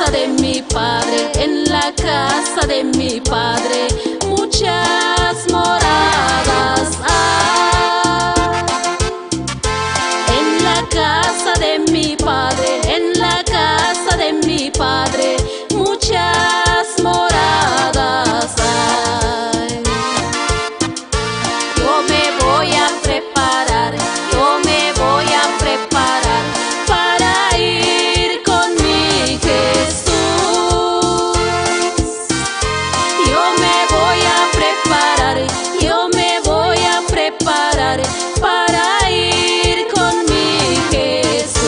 de mi Padre, en la casa de mi Padre, muchas moradas hay. En la casa de mi Padre, en la casa de mi Padre, muchas moradas hay. Yo me voy a preparar, yo me voy a preparar para ir con mi Jesús. Yo me voy a preparar, yo me voy a preparar para ir con mi Jesús.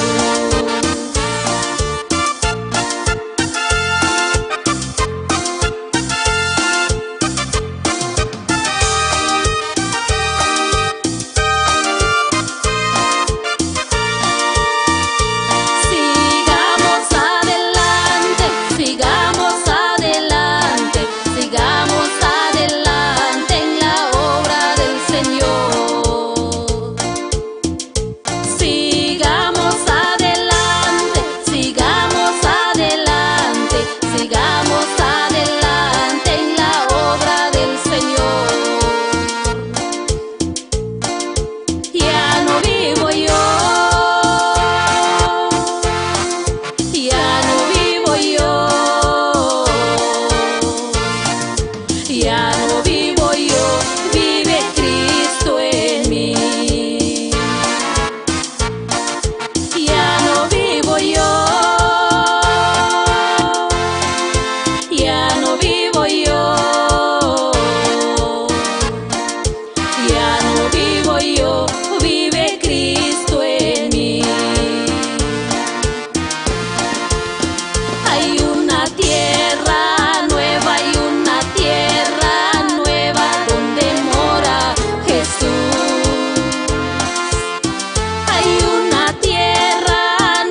Sigamos adelante, sigamos adelante, sigamos adelante en la obra del Señor. Sigamos adelante, sigamos adelante, sigamos adelante en la obra del Señor. Ya no vivo yo, ya no vivo yo. Ya no vivo yo, vive Cristo en mí. Ya no vivo yo, ya no vivo yo, ya no vivo yo, vive Cristo en mí. Hay una tierra nueva, hay una tierra nueva donde mora Jesús. Hay una tierra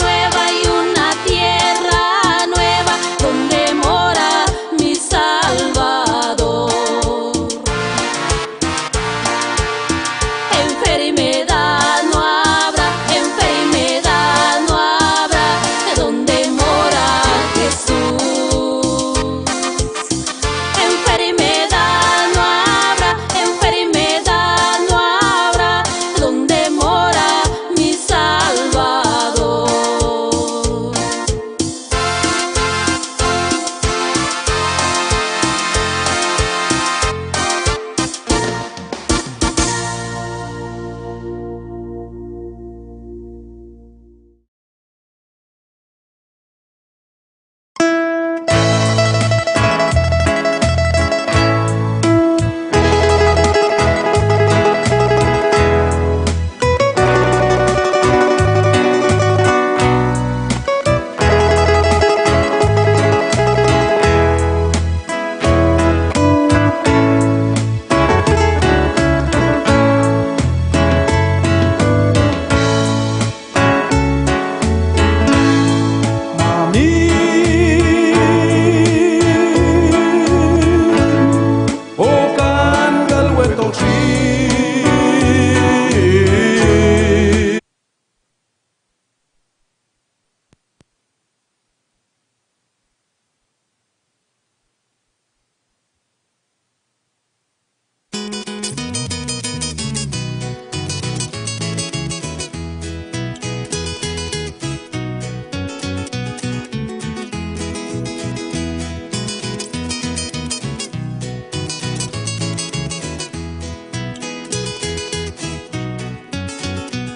nueva, hay una tierra nueva donde mora mi Salvador. Enfermedad no habrá, enfermedad no habrá, donde mora Jesús. Enfermedad no habrá, enfermedad no habrá, donde mora mi Salvador.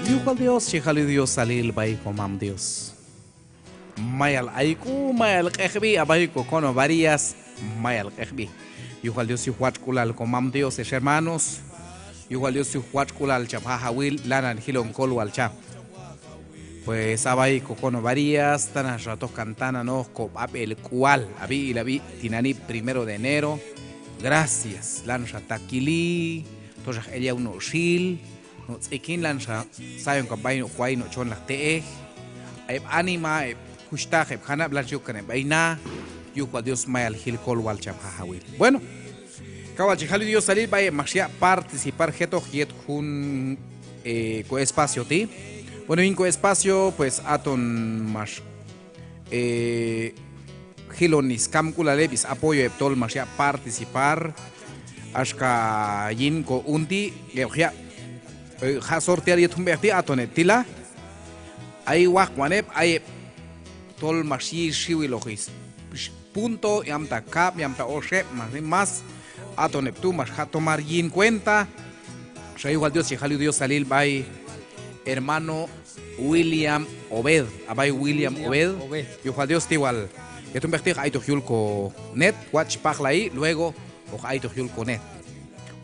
Yujwal Dios, chi jal yuj Diosalil b'ay komam Dios. Mayal ayk'u, mayal q'eqb'i, a b'ay kokonob' Barillas, mayal q'eqb'i. Yujwal Dios yuj watx'k'ulal komam Dios, ex hermanos. Yujwal Dios yuj watx'k'ulal cham Jajawil, lanan jilon kolwal cha. Pues a b'ay kokonob' Barillas, tanaxa toj kan tananoq kob'ab'el k'ual, a b'i, il a b'i, tinani' primero de enero. Gracias, lanxa takili, toxa el yaw no' xil, no' tz'ikin, lanxa sayon kan b'ay no' way no' chonlaq te'ej. Heb' anima, heb' kuxhtaq, heb' janab' lanxa yok kan heb' b'ay na. Yujwal Dios mayal jil kolwal cham Jajawil. Bueno, kawal chi jal yuj Diosalil b'ay heb' max yaq' participar jetoq yet jun, eh, ko espacio ti'. Bueno, yin ko espacio, pues, aton max, eh, jilon skamk'ulal heb', sapoyo heb' tol max yaq' participar. Axka yin ko un ti', heb' hoq yaq', eh, ja' sortear yet jun b'eq ti', haton heb' ti' la. Ay waqwan heb', ay heb' tol max yi' xiwiloq ix punto, yamta kab', yamta oxeb', max yin más. Haton heb' tu' max ja' tomar yin cuenta. Xa yujal Dios chi jal yuj Diosalil b'ay hermano William Obed, a b'ay William Obed. Yujal Dios ti' wal yet jun b'eq ti' hoq aytoq yul ko net, watx' chi paqlayi, luego hoq aytoq yul ko net.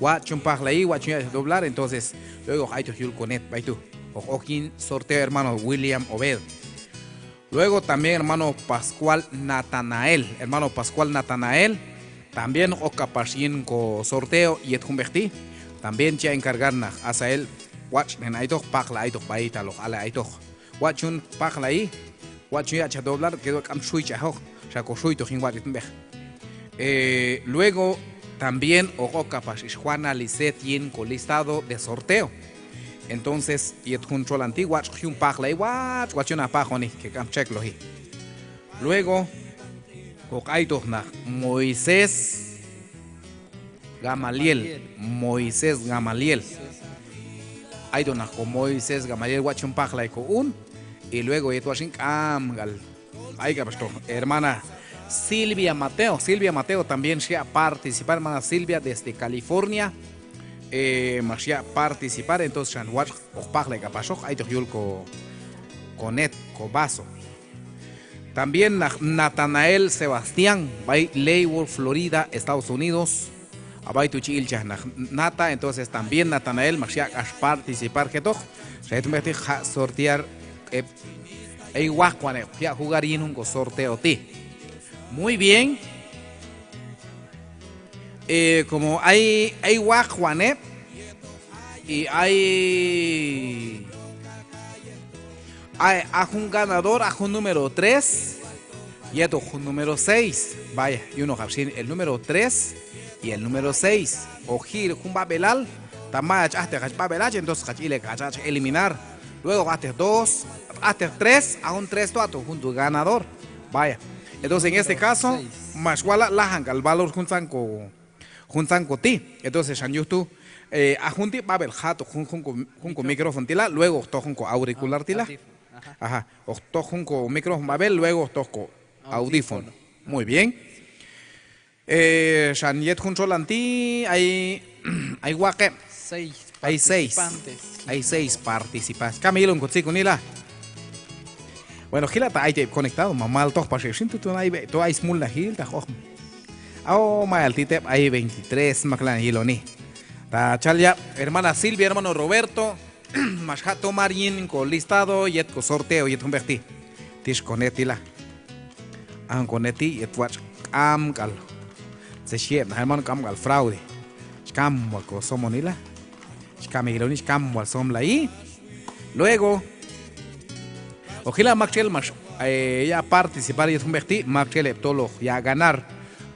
Watx' chun paqlayi, watx' chun yaq' doblar, entonces luego hoq aytoq yul ko net b'ay tu'. Hoq ok yin sorteo hermano William Obed. Luego también hermano Pascual Natanael. Hermano Pascual Natanael también hoq ok k'apax yin ko sorteo yet jun b'eq ti'. También chi ya' encargar naq, asail watx'nen aytoq, paqlay aytoq b'aytal hoq alay aytoq. Watx' chun paqlayi, watx' chun yaq' cha doblar, que k'am xuychaj hoq, xa ko xuytoq yin watx' yet jun b'eq. Eh, luego también hoq ok k'apax ix Juana Lisset yin ko listado de sorteo. Entonces yet jun txolan ti' watx' hoq yun paqlayi, watx', watx' yun ha paqoni, que k'am txekloji. Luego hoq aytoq naq Moisés Gamaliel, Moisés Gamaliel. Aytoq naq ko Moisés Gamaliel, watx' chun paqlay ko un, y luego yet watx' xin k'am k'al ay k'apaxtoq hermana Silvia Mateo. Silvia Mateo también xyaq' participar, hermana Silvia desde California. Eh, max yaq' participar, entonces xan watx' hoq paqlay k'apaxoq, aytoq yul ko, ko net, ko vaso. También naq Natanael Sebastián, b'ay Leywood, Florida, Estados Unidos. A b'ay tu' chi ilchaj naq Nata, entonces también Natanael max yaq' k'ax participar jetoq. Xa yet jun b'eq ti' ja' sortear heb', ay waqwan heb' hoq yaq' jugar yin jun ko sorteo ti'. Muy bien. Eh, como ay, ay waqwan heb' y ay, ay, a jun ganador, a jun número tres, yetoq jun número seis. Vaya, yunoqab' xin el número tres y el número seis. Hoq ji' jun b'ab'elal, ta mayach ajteq hach b'ab'el hach, entonces hach ilek hach, hach eliminar. Luego ajteq dos, ajteq tres, a jun tres tu' haton jun tu' ganador. Vaya. Entonces en este caso max wala' lajan k'al valor juntzan ko, juntzan ko ti'. Entonces xan yuj tu', eh, a jun ti' b'ab'el ja'toq jun, jun ko, jun ko micrófono ti' la, luego hoq toj jun ko auricular ti' la. Audífono. Ajá. Hoq toj jun ko micrófono b'ab'el, luego hoq toj ko audífono. Muy bien. Eh, xan yet jun txolan ti' ay, ay waqeb'. Ay seis. Ay seis participantes. Kam yilon ko tzikuni la. Bueno, jila' ta ay te' heb' conectado, mamal toj pax heb' xin, tu', tu' ay be-, tu' ay smulnajil ta hoq. Aw, mayal ti' te' heb' ay veintitrés, mak lan yiloni. Ta chal yab' hermana Silvia, hermano Roberto, max ja' tomar yin ko listado yet ko sorteo yet jun b'eq ti'. Tix ko net ti' la. A jun ko net ti' yet watx' k'am k'al, tzet xi heb' naq hermano, k'am k'al fraude. Chi kam wal ko somoni la. Chi kam yiloni, chi kam wal somlayi. Luego hoq jila' maktxel max, eh, yaq' participar yet jun b'eq ti', maktxel heb' tol hoq yaq' ganar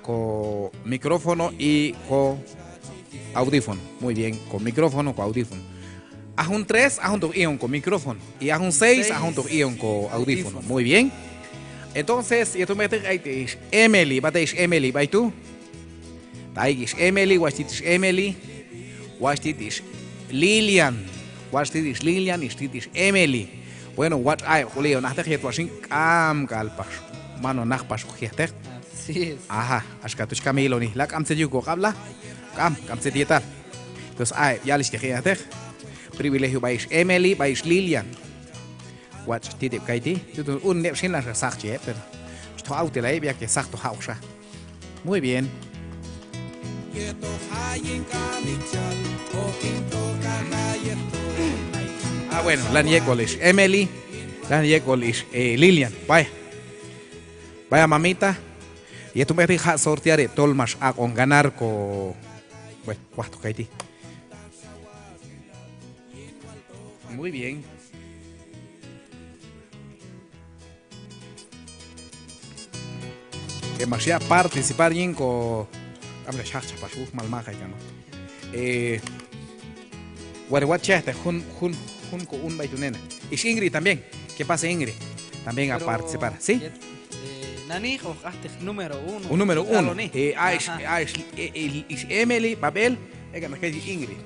ko micrófono y ko audífono. Muy bien, ko micrófono, ko audífono. A jun tres, a jun tu' i'on ko micrófono. Y a jun seis, a jun tu' i'on ko audífono. Muy bien. Entonces yet jun b'eq ti' ay te' ix Emily, b'at te' ix Emily b'ay tu'. Ta ay ix Emily, watx' tit ix Emily, watx' tit ix Lilian, watx' tit ix Lilian, ix tit ix Emily. Bueno, watx' a heb' k'ul i'on ajteq yet watx' xin k'am k'al pax, mano naq pax hoq jejteq. Así es. Ajá, axka tu' chi kam yiloni la, k'am tzet yuj ko q'ab' la, k'am, k'am tzet yetal. Entonces a heb' yalixhteq i'on ajteq. Privilegio b'ay ix Emely, b'ay ix Lilian. Watx' tit heb' kayti', tuton unin heb' xin, lanxa saq chi heb', pero chi toj awtelay heb', ya que saqtoq jab'oqxa. Muy bien. Ah, bueno, lan yek'ol ix Emely, lan yek'ol ix, eh, Lilian. Vaya. Vaya, mamita. Yet jun b'eq ti' ja' sortear heb' tol max aq'on ganar ko, bueno, wajtoq kayti'. Muy bien. Heb' max yaq' participar yin ko, k'am la xjaqchaj pax, uj, mal maqay kan, ¿no? Eh, wal watx' chejteq jun, jun, jun ko un b'ay tu' nena. Ix Ingrid también. ¿Qué pasa, Ingrid? También a participar, ¿sí? Pero yet, eh, Nani hoq ajteq número uno. Un número uno. Aloni. Eh, a ix, ajá, a ix, eh, eh, ix Emily Babel, eh, ka na ka Ingrid.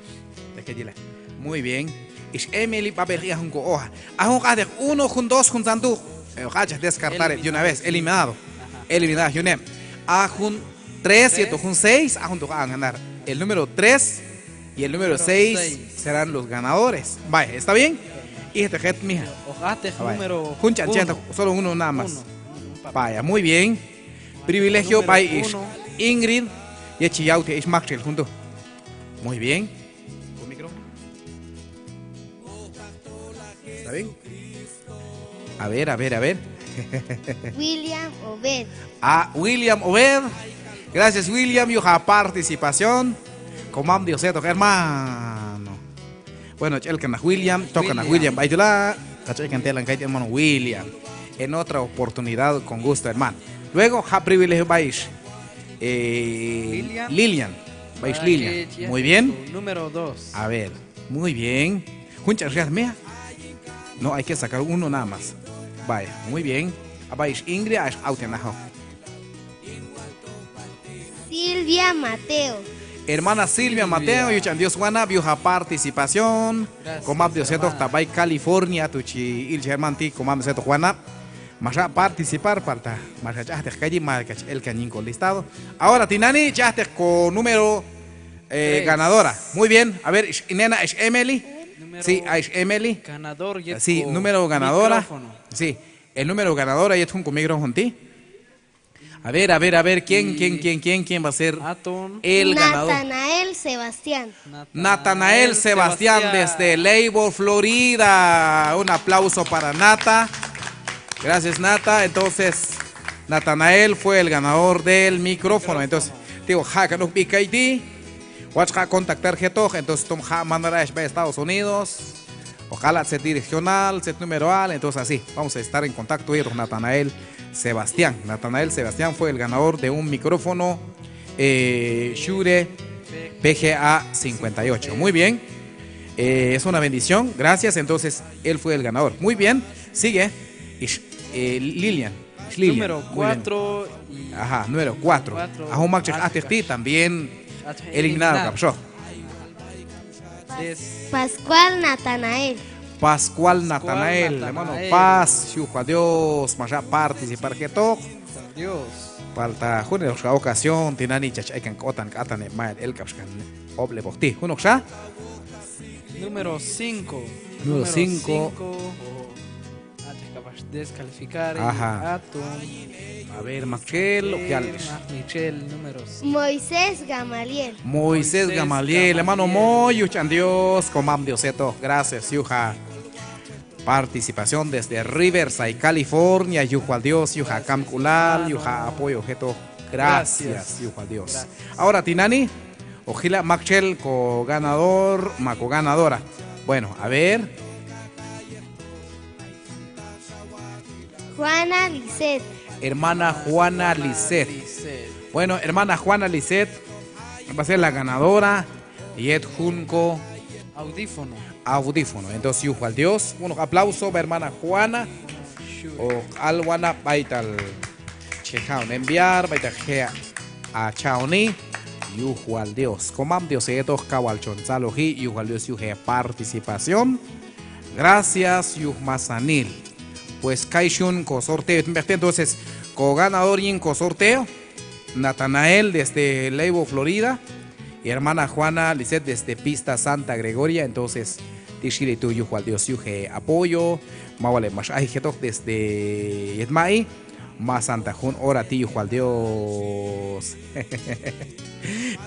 Muy bien. Ix Emily Babel, eh, a jun ko hoja. A jun hoq ajteq uno, jun dos, juntzan tu'. Eh, hoq achaj descartar, eh, de una vez. Eliminado. Ajá. Eliminado, jun heb'. A jun tres, tres, yetoq jun seis, a jun tu' hoq aq'on ganar. El número tres y el número seis serán los ganadores. Vaya, ¿está bien? Ijteq het, mija. Hoq ajteq número uno. Jun ch'an, solo uno nada más. Uno, uno, papá. Vaya, muy bien. Privilegio b'ay ix Ingrid, yet chi yawtej ix maktxel jun tu'. Muy bien. ¿Está bien? A ver, a ver, a ver. William Obed. Ah, William Obed. Gracias, William, yuj ha participación. Komam Dios hetoq, hermano. Bueno, ch'el kan naq William, toj kan naq William b'ay tu' la. Kach' ay kan telan kayti', hermano William. En otra oportunidad, con gusto, hermano. Luego, ha privilegio b'ay ix, eh, Lilian. Lilian. B'ay ix Lilian. Muy bien. Número dos. A ver. Muy bien. Jun ch'an xiat mea. No, hay que sacar uno nada más. Vaya, muy bien. A b'ay ix Ingrid, a ix awten ajo. Silvia Mateo. Hermana Silvia Mateo, yuj ch'an Dios wanab', yuj ha participación. Komam Dios hetoq ta b'ay California tu' chi ilchaj hermano ti', komam Dios hetoq wanab'. Max haq' participar, palta max hach ajteq kayti', ma kach el kan yin ko listado. Ahora tinani' chi ajteq ko número, eh, ganadora. Muy bien. A ver, ix, nena, ix Emily. Sí, a ix Emily. Sí, número ganadora. Sí, el número ganadora yet jun ko micrófono ti'. A ver, a ver, a ver, ¿quién, quién, quién, quién, quién va a ser el ganador? Natanael Sebastián. Natanael Sebastián desde Leywood, Florida. Un aplauso para Nata. Gracias, Nata. Entonces, Natanael fue el ganador del micrófono. Entonces, digo, ha kan uj b'i kayti'. Watx' ha contactar jetoq. Entonces, tom ha mandar a ix b'ay Estados Unidos. O ojalá tzet direccional, tzet numeroal, entonces así, vamos a estar en contacto, yetoq Natanael Sebastián. Natanael Sebastián fue el ganador de un micrófono, eh, Shure P G A cincuenta y ocho. Muy bien. Eh, es una bendición, gracias. Entonces, él fue el ganador. Muy bien, sigue. Ix, eh, Lilian. Lilian. Número cuatro. Ajá, número cuatro. A jun maktxel ajteq ti' también eliminado kab' xoq. Pascual Natanael. Pascual Natanael, hermano Pas, yuj wal Dios, max haq' participar jetoq. Palta junelxa ocasión tinani' chach ay kan k'otan k'atan heb' mayal el kab' xkan ob'leb'oq ti'. Junoqxa. Número cinco. Número cinco. Descalificar. Ajá. A ver, maktxel, hoq yal ix. Maktxel, número cinco. Moisés Gamaliel. Moisés Gamaliel, hermano Moy, yuj ch'an Dios, komam Dios hetoq, gracias, yuj ha participación desde Riverside, California, yuj wal Dios, yuj ha kamk'ulal, yuj ha apoyo jetoq, gracias, yuj wal Dios. Ahora tinani', hoq jila' maktxel ko ganador ma ko ganadora. Bueno, a ver. Juana Lisset. Hermana Juana Lisset. Bueno, hermana Juana Lisset va a ser la ganadora yet jun ko audífono. Audífono. Entonces, yuj wal Dios. Un aplauso b'ay hermana Juana. Hoq alwana b'aytal che ja'on enviar, b'aytal je' a cha'oni. Yuj wal Dios. Komam Dios hetoq, kaw wal chon tzaloji, yuj wal Dios yuj he participación. Gracias yuj masanil. Pues kay xyun ko sorteo, entonces ko ganador yin ko sorteo, Natanael desde Leywood, Florida, y hermana Juana Lisset desde Pista Santa Gregoria. Entonces, ti' xyili tu', yuj wal Dios yuj he apoyo, ma wal heb' max aji jetoq desde yet ma'i, masanta jun hora ti', yuj wal Dios.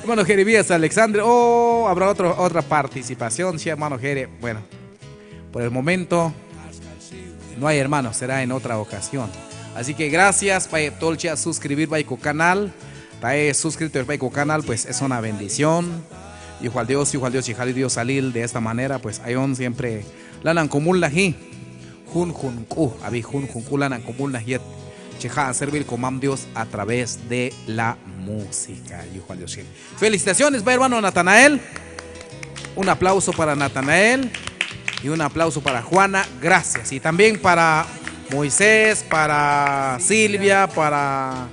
Hermano Jeremías Alexander, oh, habrá otro, otra participación, sí, hermano Jere. Bueno, por el momento no hay, hermano, será en otra ocasión. Así que gracias b'ay heb' tol chi a suscribir b'ay ko canal. Ta e suscrito b'ay ko canal, pues es una bendición. Yuj wal Dios, yuj wal Dios, yuj wal Dios salil de esta manera, pues ayon siempre lanan ko mulnaji. Junjun k'u, ab'i junjun k'u lanan ko mulnaj yet chi ja'on servir komam Dios a través de la música. Yuj wal Dios xin. Felicitaciones b'ay hermano Natanael. Un aplauso para Natanael y un aplauso para Juana. Gracias. Y también para Moisés, para Silvia, para,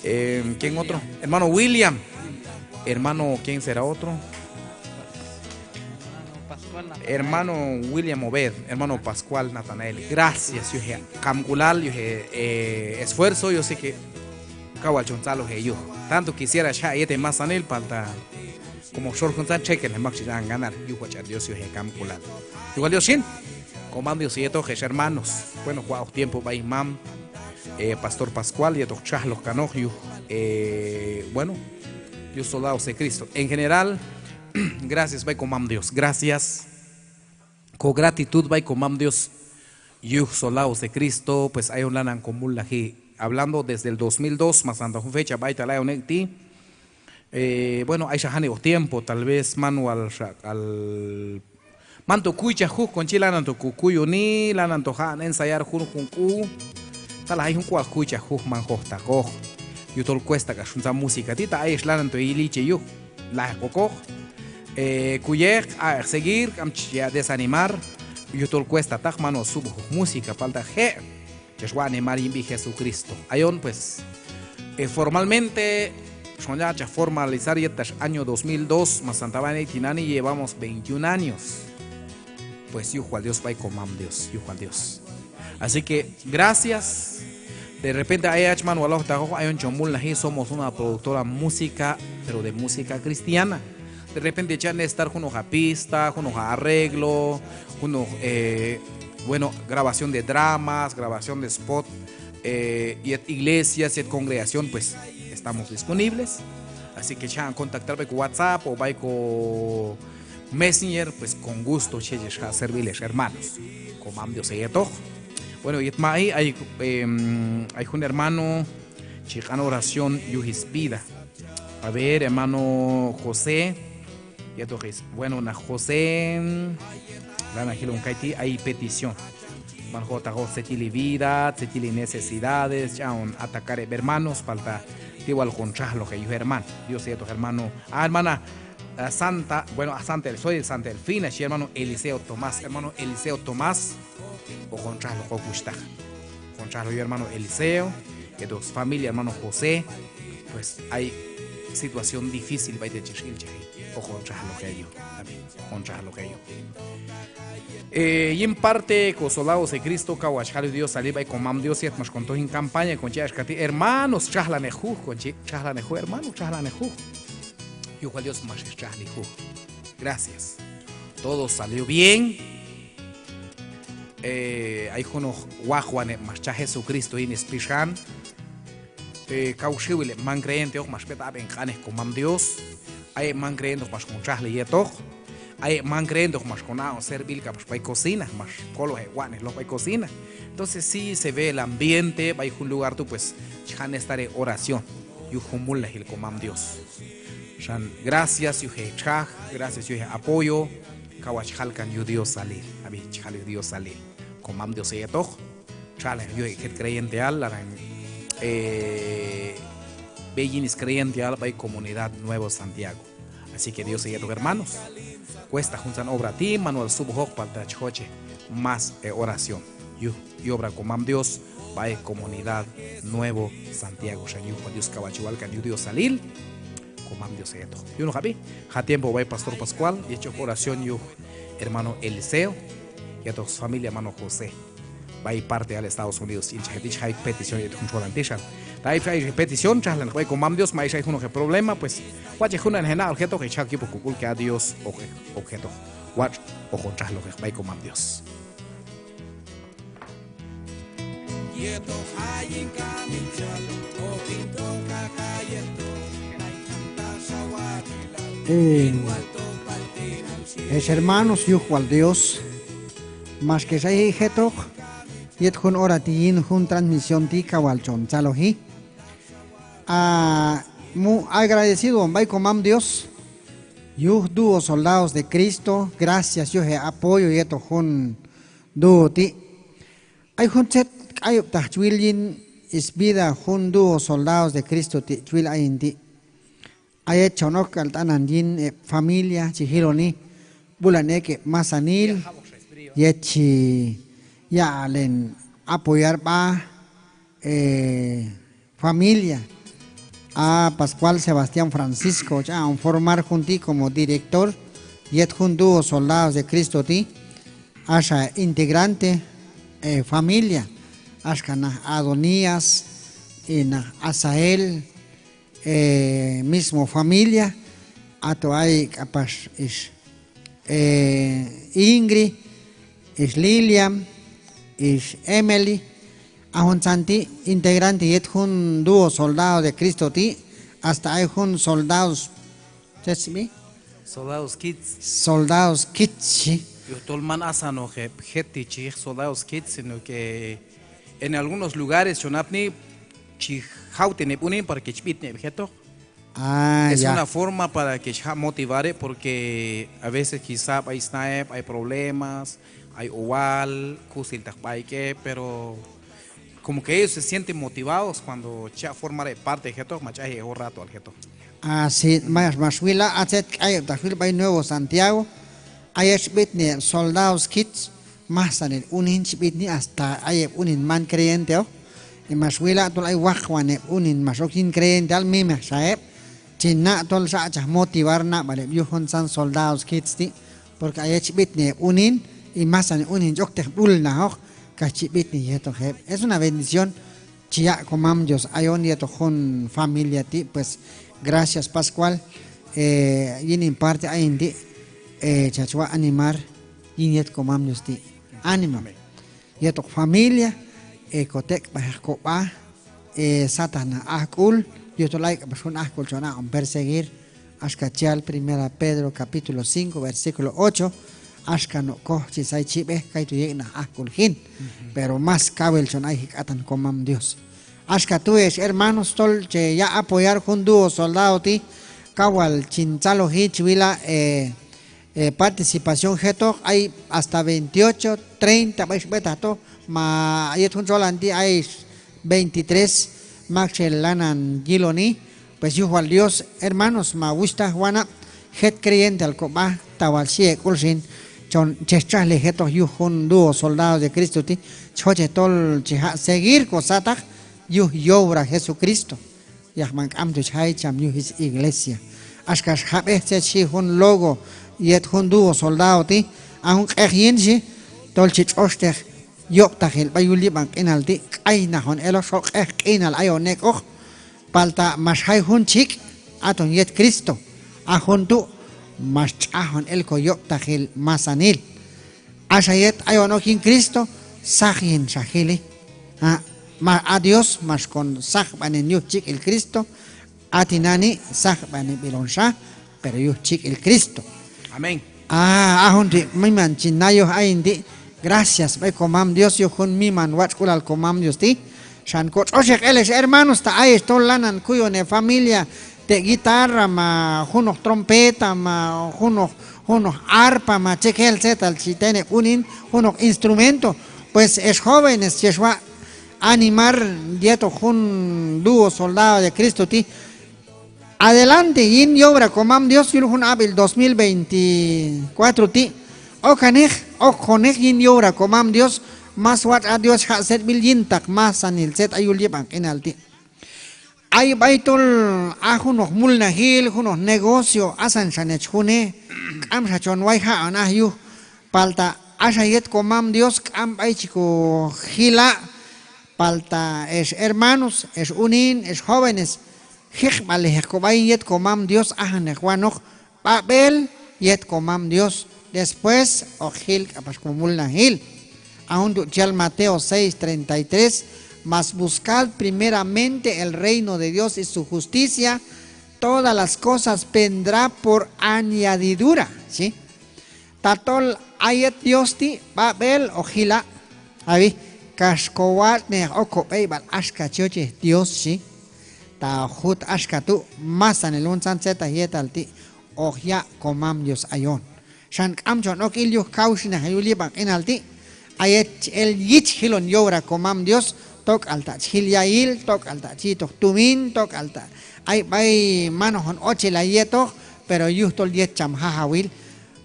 eh, ¿quién otro? Hermano William. Hermano, ¿quién será otro? Hermano William Obed, hermano Pascual Natanael. Gracias, yuj he kamk'ulal, yuj he, eh, esfuerzo, yo sé que kaw wal chon tzaloj heyuj. Tanto quisiera xa yet hemasanil, palta como xol juntzan txekel hemak chi ya'on ganar, yuj wal ch'an Dios yuj he kamk'ulal. Yuj wal Dios xin, komam Dios yetoq hex hermanos. Bueno, wal hoq tiempo b'ay hin mam, eh, Pastor Pascual, yetoq txajloj kanoq yuj, eh, bueno, yuj soldados de Cristo. En general, gracias b'ay komam Dios, gracias. Ko gratitud b'ay komam Dios yuj soldados de Cristo, pues ayon lanan komulnaji, hablando desde el dos mil dos, masanta jun fecha b'aytal ayon ek' ti'. Eh, bueno, ay xa janib'oq tiempo, tal vez man wal xa k'al, manto kuychaj juj kon chi, lananto kokuyoni, lananto ja'on ensayar junjun k'u. Talaj ay jun k'ual kuychaj juj, man jojtaqoq. Yujtol cuesta k'ax juntzan música ti', ta ayex lananto yili che yuj, lajeq okoq. Eh, kuyek, aq'eq seguir, k'am chi ya' desanimar. Yujtol cuesta taq, man wal sub'oj juj música, palta je' chex watx'nej mar yin sb'i Jesucristo. Ayon, pues, eh, formalmente, xon ya'chaj formalizar yet tax año dos mil dos, masanta b'ay tinani' llevamos veintiún años. Pues, yuj wal Dios b'ay komam Dios, yuj wal Dios. Así que, gracias. De repente, ayach man wal ojtaqoq, ayon chon mulnaji, somos una productora música, pero de música cristiana. De repente, cha necesitar junoq ha pista, junoq ha arreglo, junoq, eh, bueno, grabación de dramas, grabación de spot, eh, yet iglesias, yet congregación, pues, estamos disponibles. Así que cha'on contactar b'ay ko WhatsApp o b'ay ko Messenger, pues, con gusto, che, chex jaq' servir hex hermanos. Komam Dios heyetoq. Bueno, yet ma'i, ay, em, ay jun hermano chi q'an oración yuj svida. A ver, hermano José, yetoq, bueno, naq José, lanan jilon kayti', ay petición. Man jojtaqoq tzet yili svida, tzet yili necesidades, ch'a'on atacar heb' hermanos, palta ti' wal hoqon txajloj heyuj hermano. Dios heyetoq hermano. Ah, hermana, ah, Santa, bueno, a Santa, soy de Santa Delfina, xhi hermano Eliseo Tomás, hermano Eliseo Tomás. Hoqon txajloj ok wuxhtaq. Hoqon txajloj yuj hermano Eliseo, yetoq sfamilia hermano José. Pues, ay situación difícil b'ay ti' chex ilchaji. Hoqon txajloj heyuj. Amén. Hoqon txajloj heyuj. Eh, yin parte ko soldados de Cristo, kaw wal chi jal yuj Diosalil b'ay komam Dios, yet max kon toj yin campaña, kon chi axka ti', hermanos, txajlaneq juj, kon chi, txajlaneq juj, hermano, txajlaneq juj. Yuj wal Dios max ex txajli juj. Gracias. Todo salió bien. Eh, ay junoq waqwan heb' max cha' Jesucristo yin spixan. Eh, kaw xiwil heb' man creyenteoq max b'et ab'en q'anej komam Dios. Ay heb' man creyenteoq max kon txajli yetoq. Ay heb' man creyenteoq max kon aq'on servir k'apax b'ay cocina, max kolwaj heb' watx'nej loj b'ay cocina. Entonces sí se ve el ambiente b'ay jun lugar tu', pues, chi jaq' necesitar oración yuj jun mulnajil komam Dios. Xan, gracias yuj he txaj, gracias yuj he apoyo. Kaw wal chi jal kan yuj Diosalil, ab'i, chi jal yuj Diosalil. Komam Dios heyetoq, txajlaneq yuj heb' jet creyenteal, lanan, eh, b'ey yin screyenteal b'ay comunidad Nuevo Santiago. Así que Dios heyetoq, hermanos. Cuesta juntzan obra ti', man wal sub'ojoq, palta chi jochej más, eh, oración yuj yobra komam Dios b'ay comunidad Nuevo Santiago. Xan yuj wal Dios, kaw wal chi wal kan yuj Diosalil. Komam Dios heyetoq. Yunoqab'i, ja' tiempo b'ay Pastor Pascual yet chi ok oración yuj hermano Eliseo yetoq sfamilia hermano José b'ay parteal Estados Unidos. Ilchaj heb' ti' chi jay petición yet jun txolan ti' xan. Ta ay pax ay petición, txajlaneq b'ay komam Dios, ma ay xa ay junoq heb' problema, pues, watx' heb' junan heb' nab'al jetoq, chi jaq' yupej kok'ul que a Dios hoq, hoq jetoq. Watx' hoqon txajlojeq b'ay komam Dios. Eh, ex hermanos, yuj wal Dios, max kex ay jetoq yet jun hora ti' yin jun transmisión ti', kaw wal chon tzaloji. A, mu agradecido hon b'ay komam Dios yuj dúo Soldados de Cristo, gracias yuj he apoyo yetoq jun dúo ti'. Ay jun tzet k'ayub'taq chi wil yin svida jun dúo Soldados de Cristo ti' chi wil ayin ti'. A yet chon ok k'al t'anan yin heb' familia chi jiloni, b'ulan ek' heb' masanil yet chi yaq'len apoyar sb'a, eh, familia. A Pascual Sebastián Francisco, ch'aq'on formar jun ti' como director yet jun dúo Soldados de Cristo ti', axa integrante, eh, familia, axka naq Adonías, y naq Asael, eh, mismo familia, ato ay k'apax ix, eh, Ingrid, ix Lilian, ix Emily, a juntzan ti' integrante yet jun dúo Soldado de Cristo ti', hasta ay jun soldados, tzet sb'i? Soldados Kids. Soldados Kids, xhi. Yujtol man asanoq heb' jet ti' chi yiq Soldados Kids, sino que en algunos lugares chon apni chi jawten heb' unin para que chi b'itni heb' jetoq. Ah, ya. Es una forma para que chi jaq' motivar heb', porque a veces quizá b'ay sna heb' ay problemas, ay owal, kusiltaq b'ay heb', pero como que ellos se sienten motivados cuando chi jaq' formar heb' parte jetoq, ma chi ayji heb' jun ratoal jetoq. Ah, sí, max, max wila', a tzet k'ay heb' ta xwil b'ay Nuevo Santiago, ayex chi b'itni heb' Soldados Kids, masanil unin chi b'itni, hasta ay heb' unin man creyenteoq. Y max wila' tol ay waqwan heb' unin max ok yin creyenteal, mimeqxa heb', chi na' tol xaq'chaj motivar nab'al heb' yuj juntzan Soldados Kids ti', porque ayex chi b'itni heb' unin, y masanil unin chi okteq b'ulnajoq kax chi b'itni yetoq heb'. Es una bendición chi yaq' Komam Dios ayon yetoq jun familia ti', pues, gracias, Pascual. Eh, yin hin parte ayin ti', eh, chach waq' animar yin yet Komam Dios ti'. Ánimo. Amén. Yetoq familia, eh, kotek'b'ajeq kob'a, eh, sataq naq ajk'ul, yujtol ay k'apax jun ajk'ul chon aq'on perseguir, axka chi yal Primera Pedro capítulo cinco, versículo ocho, axka no' koj chi say chib'ej, kaytu' yek' naq ajk'ul jin. Ujú. Pero más kawil chon ayji k'atan Komam Dios. Axka tu' ex hermanos, tol che yaq' apoyar jun dúo Soldado ti', kaw wal chin tzaloji chi wila', eh, eh, participación jetoq, ay hasta veintiocho, treinta b'ay xb'etajtoq, ma yet jun txolan ti' ay veintitrés maktxel lanan yiloni. Pues yuj wal Dios, hermanos, ma wuxhtaj wanab', jet creyenteal kob'a, ta wal xhi hek'ul xin, chon, chex txajli jetoq yuj jun dúo Soldado de Cristo ti', chi jochej tol chi jaq' seguir kosataq yuj yobra Jesucristo. Yaj man k'amto chi jay cham yuj is iglesia. Axka xjab'ej tzet xhi jun logo yet jun dúo Soldado ti', a jun q'eq yin xhi, tol chi tx'oxtej yob'taqil b'ay yul yib'an q'inal ti', k'aynaq on eloq, xol q'eq q'inal ayon ek'oq. Palta max jay jun chik', aton yet Cristo. A jun tu' max tx'ajon el koyob'taqil masanil. Axa yet ayon ok yin Cristo, saq yin xa jili. A, ma, a Dios max kon saqb'anen yuj chik'il Cristo, a tinani' saqb'aneb'il on xa, pero yuj chik'il Cristo. Amén. A, a jun ti' miman chin nayoj ayin ti', gracias b'ay Komam Dios yuj jun miman watx'k'ulal Komam Dios ti'. Xan kotx'oxej el ex hermanos, ta ayex tol lanan kuyon hefamilia, te' guitarra, ma junoq trompeta, ma junoq, junoq arpa, ma txekel tzetal chi ten heb' unin, junoq instrumento. Pues ex jóvenes chex waq' animar yetoq jun dúo Soldado de Cristo ti'. Adelante yin yobra Komam Dios yul jun ab'il dos mil veinticuatro ti'. Okaneq, okjoneq yin yobra Komam Dios, más watx' a Dios chi jaq' servil yintaq masanil tzet ay yul yib'an q'inal ti'. Ay b'ay tol a junoq mulnajil, junoq negocio, asan xa nech june, k'am xa chon way jaq'on aj yuj. Palta axa yet Komam Dios k'am b'ay chi kojila', palta ex hermanos, ex unin, ex jóvenes, jiqb'alejeq kob'a yin yet Komam Dios, ajaneq wanoq b'ab'el yet Komam Dios, después hoq jil k'apax komulnajil. A jun tu' chi yal Mateo seis treinta y tres: "Mas buscad primeramente el reino de Dios y su justicia, todas las cosas vendrá por añadidura", xhi. Tatol a yet Dios ti' b'ab'el hoq jila', ab'i, kax kowatx'nej ok kob'eyb'al axka chi yochej Dios, xhi. Ta hoq jut axka tu', masanil juntzan tzetaq yetal ti' hoq yaq' Komam Dios ayon. Xan k'am chon ok il yuj kawxinaq yul yib'an q'inal ti', a yet chi el yich jilon yobra Komam Dios, tok'al ta' chi jil ya'il, tok'al ta' chi yi'toq tumin, tok'al ta' ay b'ay man hoqon ochelay yetoq, pero yujtol yet cham Jajawil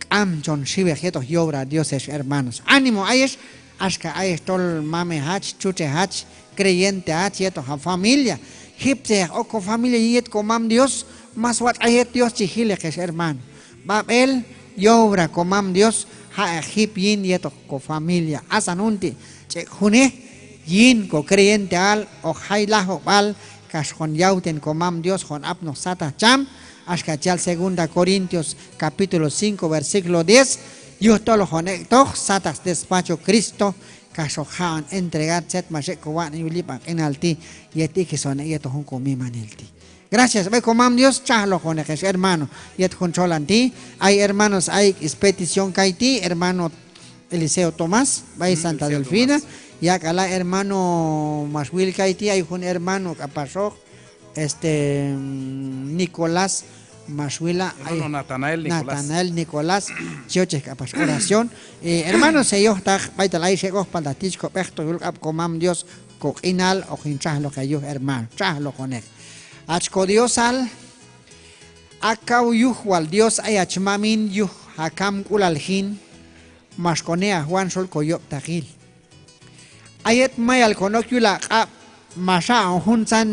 k'am chon xiwej yetoq yobra Dios ex hermanos. Ánimo ayex, Axka ayex tol mamej hach, txutxej hach, creyente hach yetoq ha familia. Jiptzej ok ko familia yin yet ko mam Dios, mas watx' ay yet Dios chi jil ek' ex hermano. B'ab'el yobra ko mam Dios, ja'eq jip yin yetoq ko familia. Asan jun ti' ch'ek' junej yin ko creyenteal hoq jay lajub'al kax hoqon yawten ko mam Dios, hoqon apnoq sataq cham, axka chi yal segunda Corintios capítulo cinco, versículo diez, yujtol hoqon ek'toq sataq sdespacho Cristo, kax hoq jaq'on entregar tzet max ek' ko watx'nen yul yib'an q'inal ti' yet ikis hon ek' yetoq jun ko mimanil ti'. Gracias b'ay ko mam Dios, txajlojoneq ex hermano. Yet jun txolan ti' ay hermanos ayek' spetición kayti', hermano Eliseo Tomás b'ay Santa Delfina, ya k'al ay hermano max wil kayti', ay jun hermano k'apaxoq, este, mm, Nicolás max wila', ay, hermano Natanael Nicolás. Natanael Nicolás, chi yochej k'apax oración. Eh, hermanos, heyojtaq b'aytal ayex ek'oq, palta ti' chi ko b'eqtoq yul q'ab' ko mam Dios ko q'inal, hoq hin txajloq heyuj hermano, txajlojoneq. Hach ko Diosal, a kaw yuj wal Dios ayach mamin, yuj ha kamk'ulal jin, max ko ne' aj wan xol ko yob'taqil. A yet mayal kon ok yul ha q'ab' max haq'on juntzan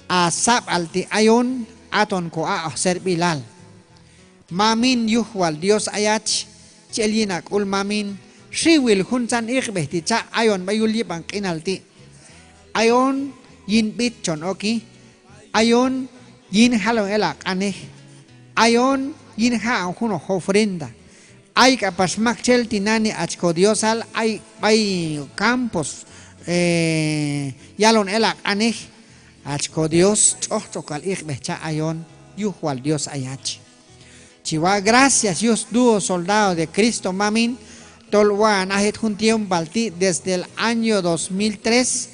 ha sab'al ti' ayon, haton ko aq'oj servilal. Mamin, yuj wal Dios ayach, chi el yin ha k'ul mamin, xiwil juntzan iqb'ej ti' cha' ayon b'ay yul yib'an q'inal ti'. Ayon yin b'it chon oki, ayon yin jalon el ha q'anej, ayon yin jaq'on junoq ofrenda. Ay k'apax maktxel tinani' hach ko Diosal, ay b'ay campos, eh, yalon el ha q'anej, hach ko Dios, tx'oq tx'oq k'al iqb'ej cha' ayon, yuj wal Dios ayach. Chi wa' gracias yuj sdúo Soldado de Cristo mamin, tol wa'on aj yet jun tiempoal ti', desde el año dos mil tres,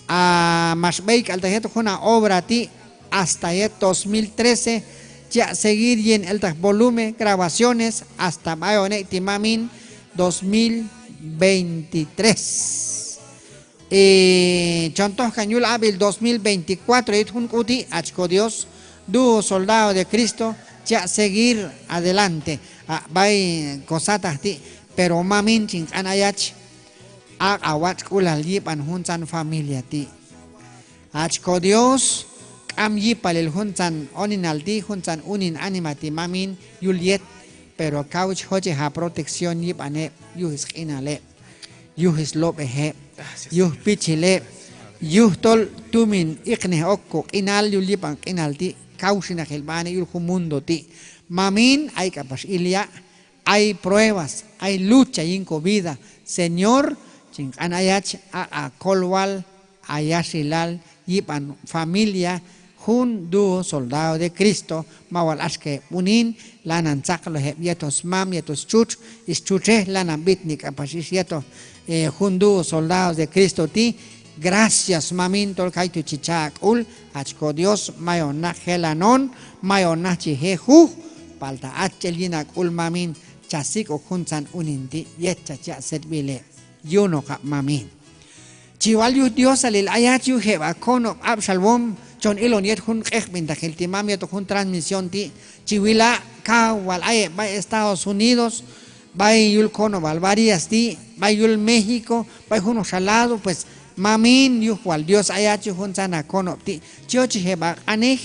a, max b'ey k'alteq yet jun ha obra ti', hasta yet dos mil trece, chi yaq' seguir yin elteq volumen, grabaciones, hasta b'ay hon ek' ti' mamin, dos mil veintitrés. Eh, chon toj kan yul ab'il dos mil veinticuatro yet jun k'u ti', hach ko Dios, dúo Soldado de Cristo, chi yaq' seguir adelante, a, b'ay ko sataq ti', pero mamin chin q'an ayach, aq' ha watx'k'ulal yib'an juntzan familia ti'. Hach ko Dios, k'am yipalil juntzan oninal ti', juntzan unin anima ti' mamin yul yet, pero kaw chi jochej ha protección yib'an heb', yuj sq'inal heb', yuj slob'ej heb', yuj spichil heb', yujtol tumin iqnej ok ko q'inal yul yib'an q'inal ti', kawxinaqil b'an heb' yul jun mundo ti'. Mamin, ay k'apax ilya', ay pruebas, ay lucha yin ko vida. Señor, chin q'an ayach, aq' ha kolwal, ha yaxilal yib'an familia jun dúo Soldado de Cristo, ma wal axka heb' unin, lanan tzaqloj heb' yetoq smam, yetoq stxutx, stxutxej, lanan b'itni k'apax ix yetoq, eh, jun dúo Soldados de Cristo ti'. Gracias mamin, tol kaytu' chi cha ha k'ul, hach ko Dios, mayon naq jelan hon, mayon naq chi je' juj, palta hach chi el yin ha k'ul mamin, cha sik'ok juntzan unin ti' yet chach yaq' servil heb'. Yunoqab' mamin. Chi wal yuj Diosalil ayach yuj heb' ha konob' ab'xalwom, chon ilon yet jun q'ejb'intaqil ti' mam yetoq jun transmisión ti', chi wila' kaw wal ay heb' b'ay Estados Unidos, b'ay yul konob'al Barillas ti', b'ay yul México, b'ay junoqxa lado, pues mamin, yuj wal Dios ayach yuj juntzan ha konob' ti', chi yochej heb' ha q'anej,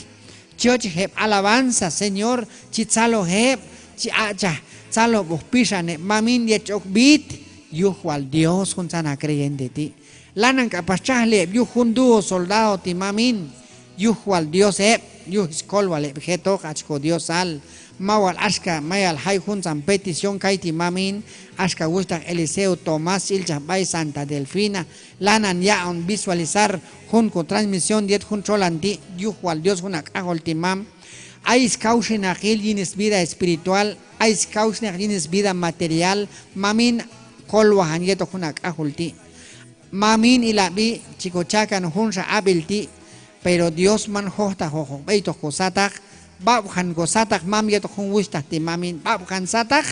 chi yochej heb' alabanza, Señor, chi tzaloj heb', chi aq'chaj tzalojb'oq pixan heb' mamin yet chi ok b'it, yuj wal Dios juntzan ha creyente ti'. Lanan k'apax txajli heb' yuj jun dúo Soldado ti' mamin, yuj wal Dios heb', yuj skolwal heb' jetoq, hach ko Diosal. Ma wal axka mayal jay juntzan petición kayti' mamin, axka wuxhtaq Eliseo Tomás chi ilchaj b'ay Santa Delfina, lanan yaq'on visualizar jun ko transmisión yet jun txolan ti', yuj wal Dios jun ha k'ajol ti' mam. Ay skawxinaqil yin svida espiritual, ay skawxinaqil yin svida material, mamin, kolwajan yetoq jun ha k'ajol ti'. Mamin, ilab'i, chi ko cha' kan junxa ab'il ti', pero Dios man jojtaqoq hoq b'eytoq ko sataq, b'ab'jan ko sataq mam yetoq jun wuxhtaq ti' mamin, b'ab'jan sataq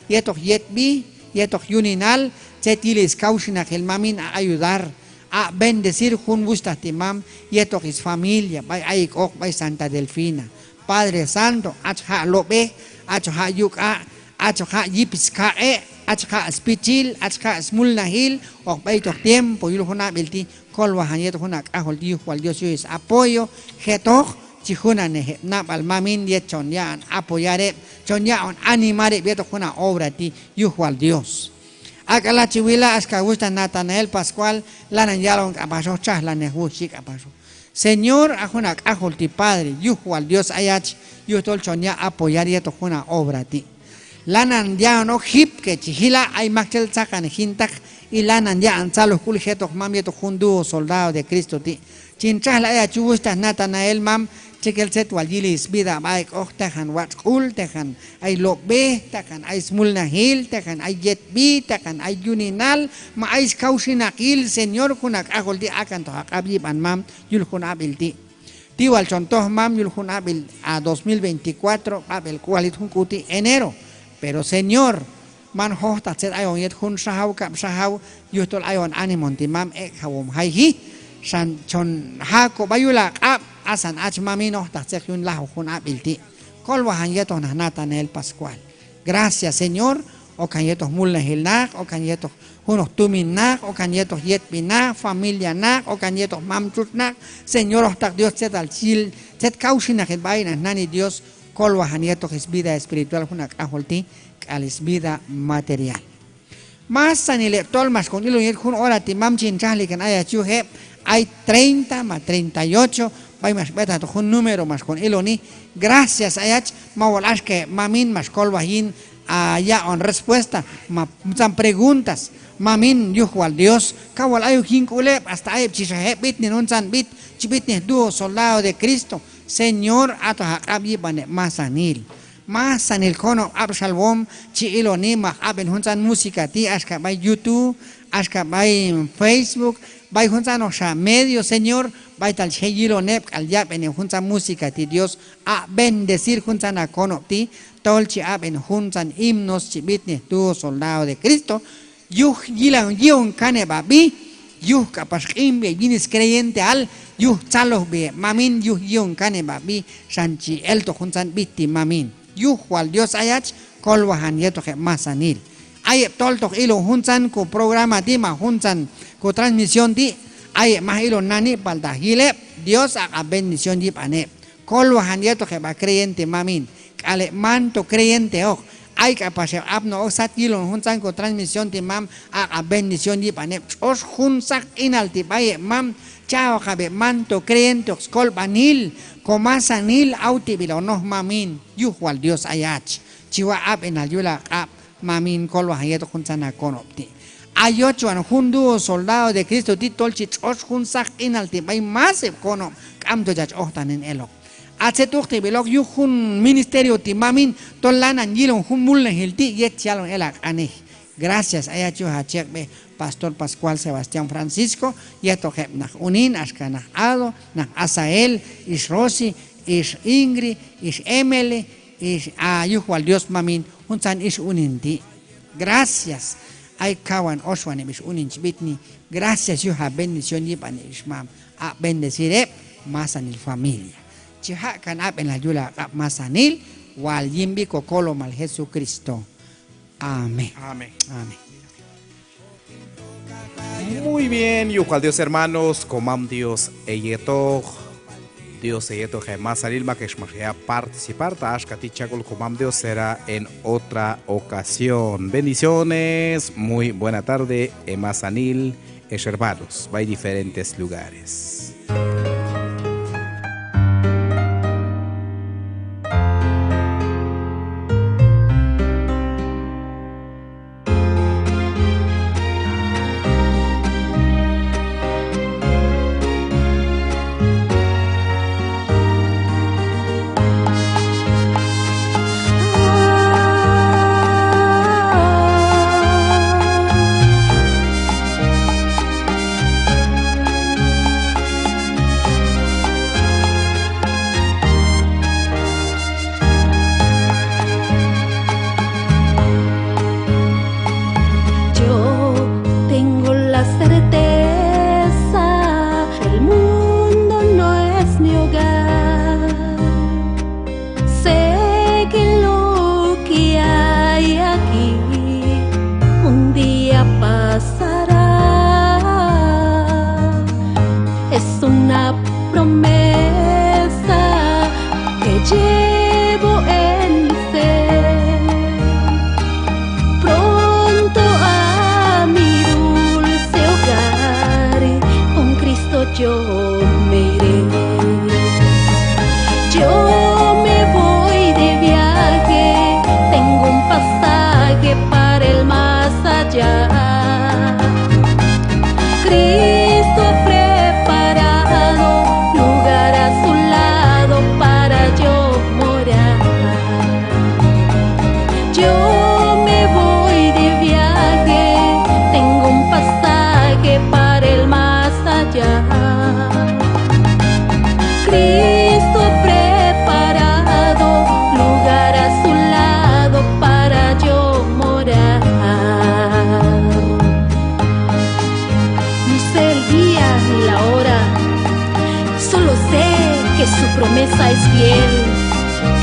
yetoq yetb'i, yetoq yuninal, tzet yili skawxinaqil mamin, aq' ayudar, aq' bendecir jun wuxhtaq ti' mam yetoq sfamilia b'ay ayik'oq b'ay Santa Delfina. Padre Santo, hach hoq jaq' lob'ej, hach hoq jaq' yuk'a', hach hoq jaq' yip skaq'e', Hach jaq' spichil, hach jaq' smulnajil, hoq b'eytoq tiempo yul jun ab'il ti', kolwajan yetoq jun ha k'ajol ti' yuj wal Dios yuj s apoyo, jetoq chi junanej heb' nab'al mamin yet chon yaq'on apoyar heb', chon yaq'on animar heb' yetoq jun ha obra ti' yuj wal Dios. Ak'ala' chi wila' axka wuxhtaj Natanael Pascual, lanan yalon k'apaxoq, txajlanej wuj xhi k'apaxoq. Señor, a jun ha k'ajol ti' padre, yuj wal Dios ayach, yujtol chon yaq' apoyar yetoq jun ha obra ti'. Lanan ya'on ok jipke chi jila' ay maktxel tzaqanej jintaq, y lanan yaq'on tzalojk'ul jetoq mam yetoq jun dúo Soldado de Cristo ti'. Chin txajlay ayach yuj wuxhtaj Natanael mam, txekel tzet wal yili svida b'ay ek'oq, teqan watx' k'ul, teqan ay lob'ej, teqan ay smulnajil, teqan ay yetb'i, teqan ay yuninal, ma ay skawxinaqil, Señor, jun ha k'ajol ti' akantoq ha q'ab' yib'an mam yul jun ab'il ti'. Ti wal chon toj mam yul jun ab'il, a dos mil veinticuatro, b'ab'el k'ual yet jun k'u ti' enero. Pero Señor, man jojtaq tzet ayon yet jun xajaw kab' xajaw, yujtol ayon anima on ti' mam ek'jawom jayji, xan chon ja' ko b'a yul ha q'ab', asan hach mamin hojtaq tzet yun lajwoq jun ab'il ti'. Kolwajan yetoq naq Natanael Pascual. Gracias, Señor, okan yetoq mulnajil naq, okan yetoq junoq tumin naq, okan yetoq yetb'i naq, familia naq, okan yetoq mam txutx naq, Señor, hojtaq Dios tzetal chi yil, tzet kawxinaqil b'ay naq nani Dios, kolwajan yetoq svida espiritual jun ha k'ajol ti', k'al svida material. Masanil heb' tol max kon ilon yet jun hora ti' mam chin txajli kan ayach yuj heb', ay treinta ma treinta y ocho, b'ay max b'etajtoq jun número max kon iloni. Gracias ayach, ma wal axka heb' mamin max kolwaj yin, a, yaq'on respuesta ma juntzan preguntas. Mamin, yuj wal Dios, kaw wal ayok yin k'ul heb', hasta ay heb' chi xa heb' b'itnen juntzan b'it, chi b'itnej dúo Soldado de Cristo. Señor, ato ha q'ab' yib'an heb' masanil. Masanil konob' ab'xalwom chi iloni, mak ab'en juntzan música ti' axka b'ay YouTube, axka b'ay Facebook, b'ay juntzanoqxa medio, Señor, b'aytal chi je' yilon heb' k'al yab'en heb' juntzan música ti', Dios, aq' bendecir juntzan ha konob' ti' tol chi ab'en juntzan himnos chi b'itnej dúo Soldado de Cristo, yuj yi'on kan heb' ha b'i, yuj k'apax q'inb'i heb' yin screyenteal, yuj tzalojb'i heb' mamin, yuj yi'on kan heb' ha b'i, xan chi eltoq juntzan b'it ti' mamin. Yuj wal Dios ayach, kolwajan yetoq heb' masanil. Ay heb' toltoq ilon juntzan ko programa ti' ma juntzan ko transmisión ti', ay heb' maj ilon nani palta yil heb', Dios aq'a bendición yib'an heb'. Kolwajan yetoq heb' ha creyente mamin, k'al heb' manto creyenteoq, ay k'apax heb' apnoq ok sat yilon juntzan ko transmisión ti' mam, aq'a bendición yib'an heb', tx'ox jun saq q'inal ti' b'ay heb' mam, cha' okab' heb' manto creyenteoq skolb'anil, ko masanil, awteb'il honoq mamin, yuj wal Dios ayach, chi waq' ab'enal yul ha q'ab' mamin, kolwajan yetoq juntzan ha konob' ti'. Ayochwan jun dúo Soldado de Cristo ti' tol chi tx'ox jun saq q'inal ti' b'ay mas heb' konob', k'amto chach ojtaqnen eloq. A tzet uqteb'il ok yuj jun ministerio ti' mamin, tol lanan yilon jun mulnajil ti' yet chi yalon el ha q'anej. Gracias ayach yuj ha chekb'ej pastor Pascual Sebastián Francisco, yetoq heb' naq unin, axka naq Ado, naq Asael, ix Rosy, ix Ingrid, ix Emily, ix, a, yuj wal Dios mamin, juntzan ix unin ti'. Gracias. Ay kawan oxwan heb' ix unin chi b'itni. Gracias yuj ha bendición yib'an heb' ix mam. Aq' bendecir heb' masanil familia. Chi jaq' kan ab'enal yul ha q'ab' masanil, wal yin sb'i ko kolomal Jesucristo. Amén. Amén. Amén. Muy bien, yuj wal Dios hermanos, komam Dios heyetoq. Dios heyetoq heb' masanil mak hex max heyaq' participar, ta axka ti' chak'ul komam Dios, será en otra ocasión. Bendiciones, muy buena tarde, hemasanil, hex hermanos, b'ay diferentes lugares. promesa que llevo en mi ser. Pronto a mi dulce hogar, con Cristo yo me iré. Yo me voy de viaje, tengo un pasaje para el más allá. Cristo ha preparado lugar a su lado para yo morar. Yo me voy de viaje, tengo un pasaje para el más allá. Cristo ha preparado lugar a su lado para yo morar. No sé el día ni la hora, solo sé que su promesa es fiel,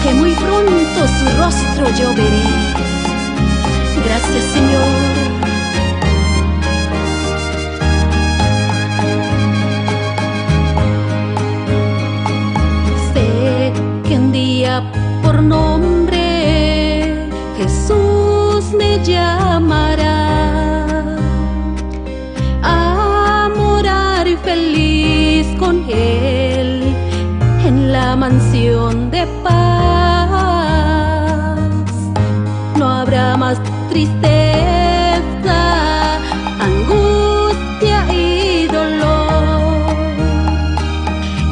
que muy pronto su rostro yo veré. Gracias, Señor. Sé que un día por nombre Jesús me llamará a morar feliz con Él en la mansión de paz. No habrá más tristeza, angustia y dolor.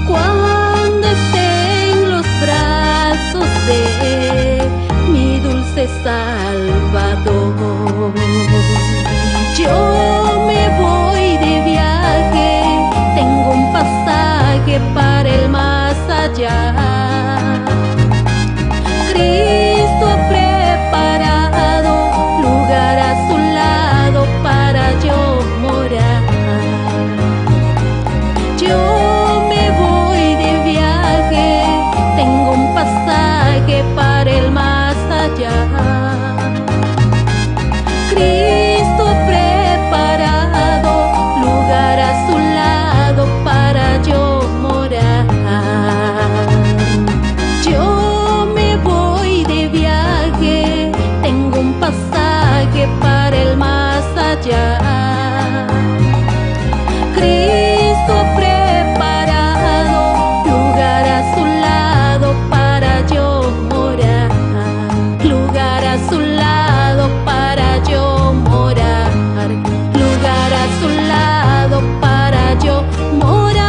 Cuando esté en los brazos de mi dulce Salvador. Yo me voy de viaje, tengo un pasaje para el más allá. Cristo ha preparado lugar a su lado para yo morar. Yo me voy de viaje, tengo un pasaje para el más allá. Cristo ha preparado lugar a su lado para yo morar. Yo me voy de viaje, tengo un pasaje para el más allá. Cristo ha preparado lugar a su lado para yo morar. Lugar a su lado para yo morar. Lugar a su lado para yo morar.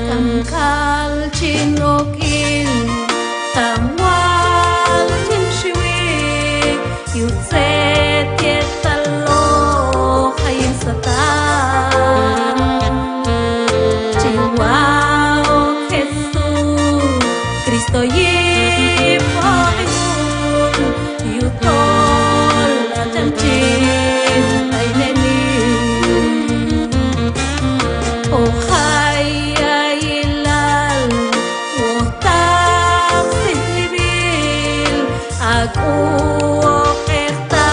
Tam k'al chin ok in, tam wal chin xiwi, yul tzet yet taloj hayin sataq. Chi wa'ok Jesús, Cristo yip oj yul, yujtol a cham chin b'ayneni. Oj ay ya'ilal, oj taq sijlib'il, a k'u oj q'eqta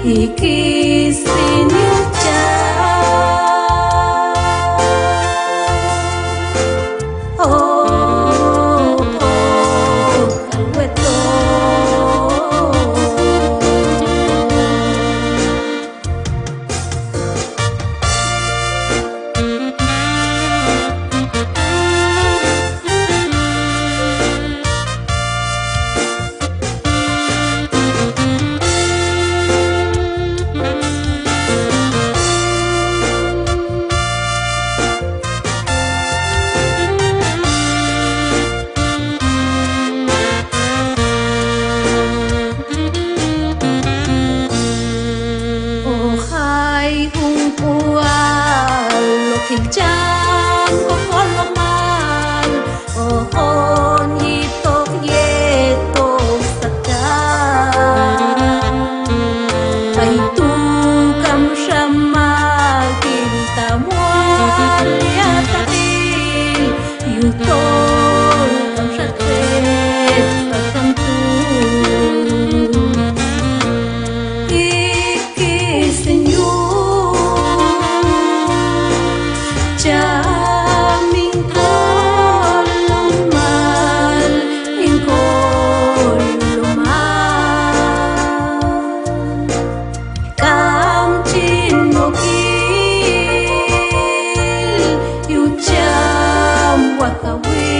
Ikis in yuj cham. Oh, oh, oh, wet toj. Hoq ay jun k'ual hoqil cham Kokolomal, hoqon yitoq yetoq satkan. Ay tu' kamxa makil tam wal yataqil, yujtol kamxa tzet satkan tu'. Ikis in yuj cham, hin Kolomal, hin Kolomal. K'am chin mokil yuj cham wakawi,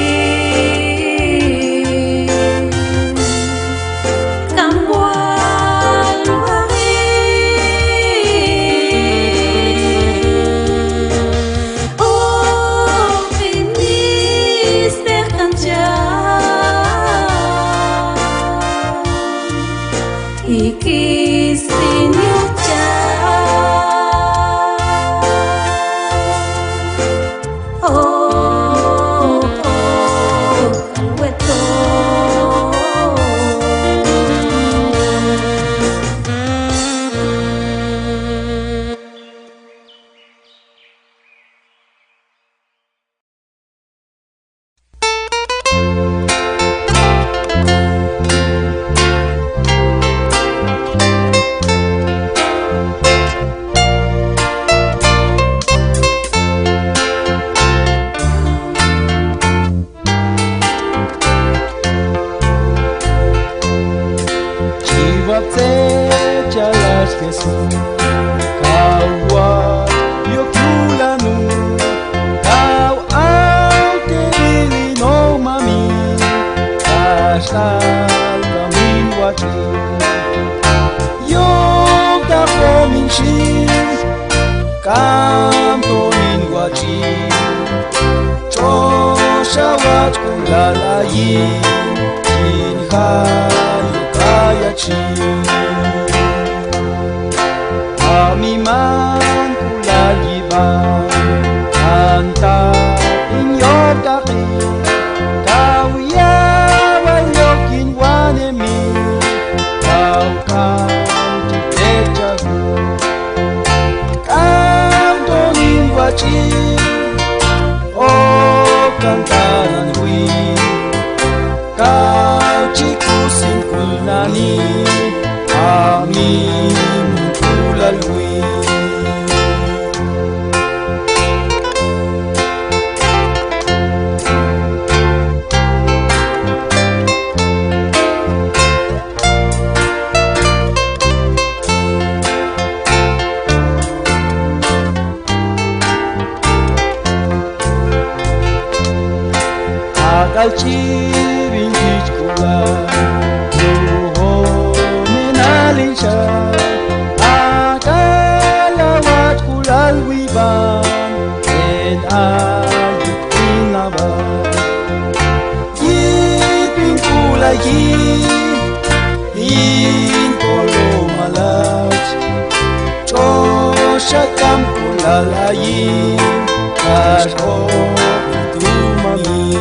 k'am wal waqi, hoq hin misteq kan cham. Ikis in yuj cham. Oh, oh, wet toj. Chi wab' tzet chal hach Jesús, kaw watx' yok yul hanum, kaw awteb'il hin hojmamil, kaxk'al kam hin watx'il. Yojtaq hom hin xhi, k'amto hin watx'il, tx'ox ha watx'k'ulal hayin, chin jay ok hayach xin. Ha mimank'ulal yib'an, jantaq hin yob'taqil, kaw yawal yok yin wanemil, kaw kam chi tx'etxaj, k'amto hin watx'il, okan tanan win, kaw chi kus hin k'ul nani, ha mimank'ulal win. Ak'al chi win yichk'ulal, yuj hominal hin xa, ak'al ha watx'k'ulal wib'an, tzet ayok hin nab'al. Yip hin k'ul hayin, hin kolomalach, tx'ox ha k'amk'ulal hayin, kax hoq hin tu' mamin.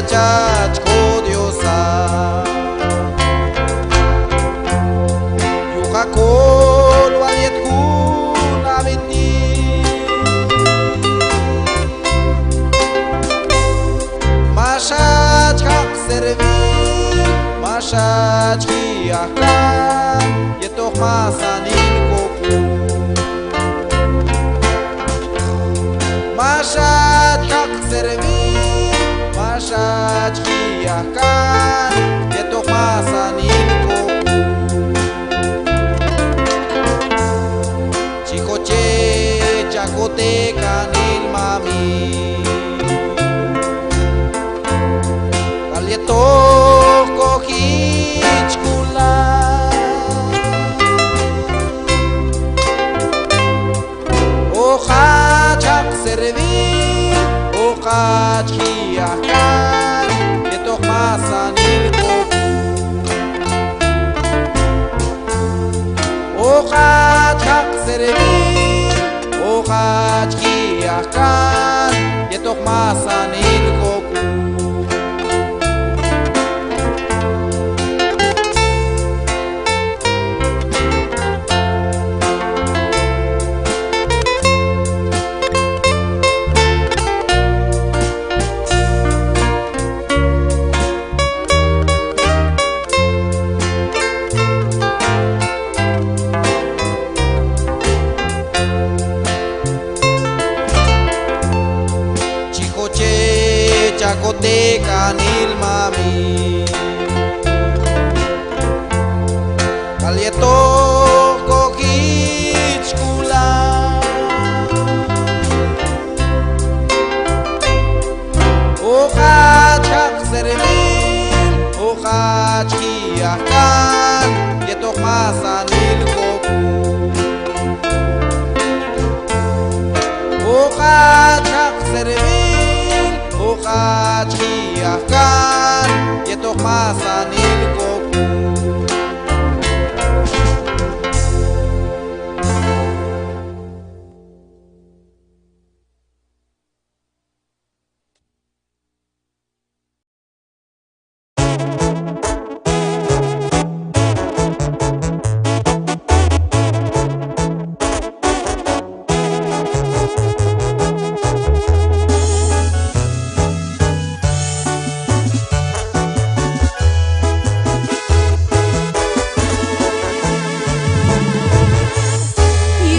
chach ko Diosa. Yuj ha kolwal yet jun ab'en ti'. Max hach jaq' servir, max hach ji'aj kan yetoq masanil ko k'u. Max hach jaq' servir, max hach ji'aj kan yetoq masanil ko k'u. Chi joche cha ko tekanil mami, k'al yetoq ko jichk'ulal. Hoq hach jaq' servir, hoq hach ji'aj kan yetoq masanil ko k'u. Hoq hach jaq' servir, hoq hach ji'aj kan yetoq masanil ko k'u. Chi joche cha ko tekanil mami, k'al yetoq ko jichk'ulal. Hoq hach jaq' servir, hoq hach ji'aj kan yetoq masanil ko k'u. Hoq hach jaq' servir, hoq hach ji'aj kan yetoq masanil ko k'u.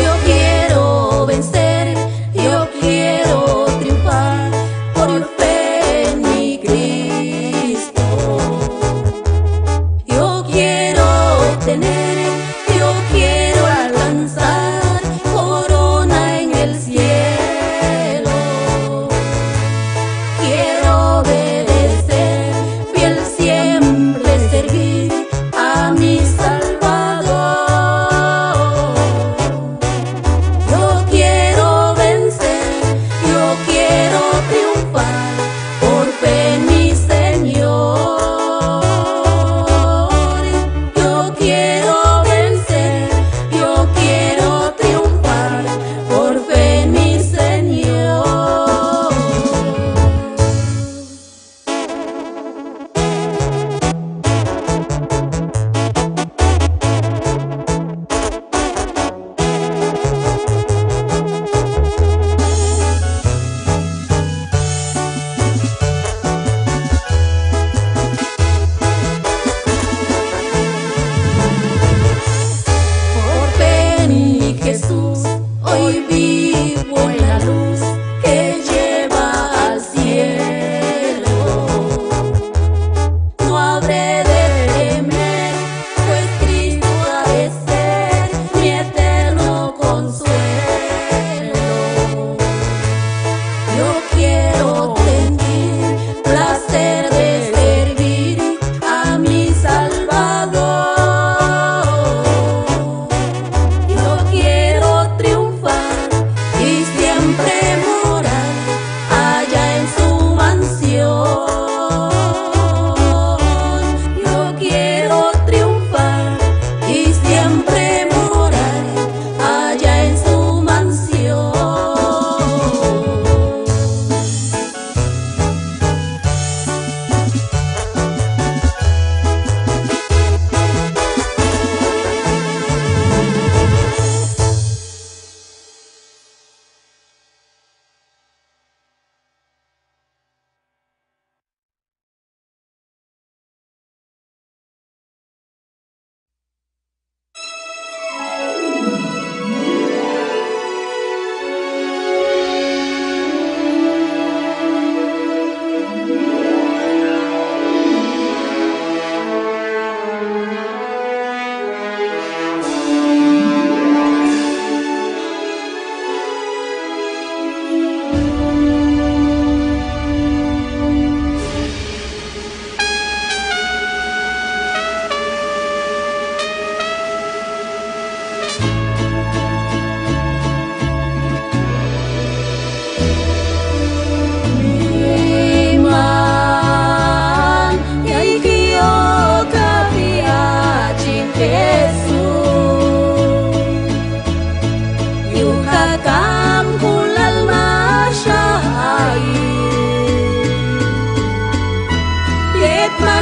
Yo quiero vencer, yo quiero triunfar por fe en mi Cristo. Yo quiero tener, yo quiero alcanzar corona en el cielo. Quiero obedecer, fiel siempre servir a mi Salvador. Yo quiero vencer, yo quiero triunfar por fe en mi Señor. Yo quiero vencer, yo quiero triunfar por fe en mi Señor. Por fe en mi Jesús, hoy vivo en la luz que lleva al cielo. No habré de temer, pues Cristo ha de ser mi eterno consuelo. Yo quiero sentir placer de servir a mi Salvador. Yo quiero triunfar y siempre morar allá en su mansión.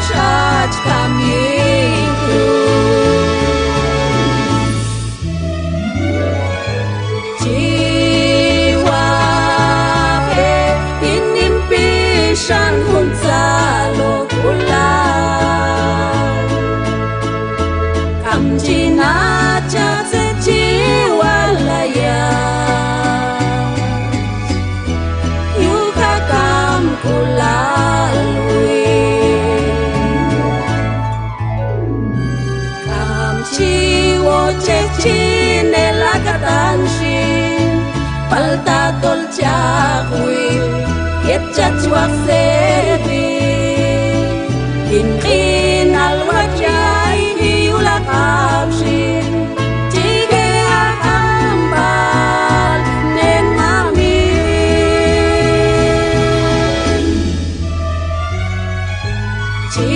Xach kam yin cruz. Chi wab'ej yin hin pixan jun tzalojk'ulal. K'am chi nachaj tzet chi wal hayach yuj ha kamk'ulal win. K'am chi wochej chin el ha katan xin, palta tol chaq' win yet chach waq' serví. Hin q'inal watx' yayji yul ha q'ab' xin, chi je' ha q'anb'al nene mamin. Chi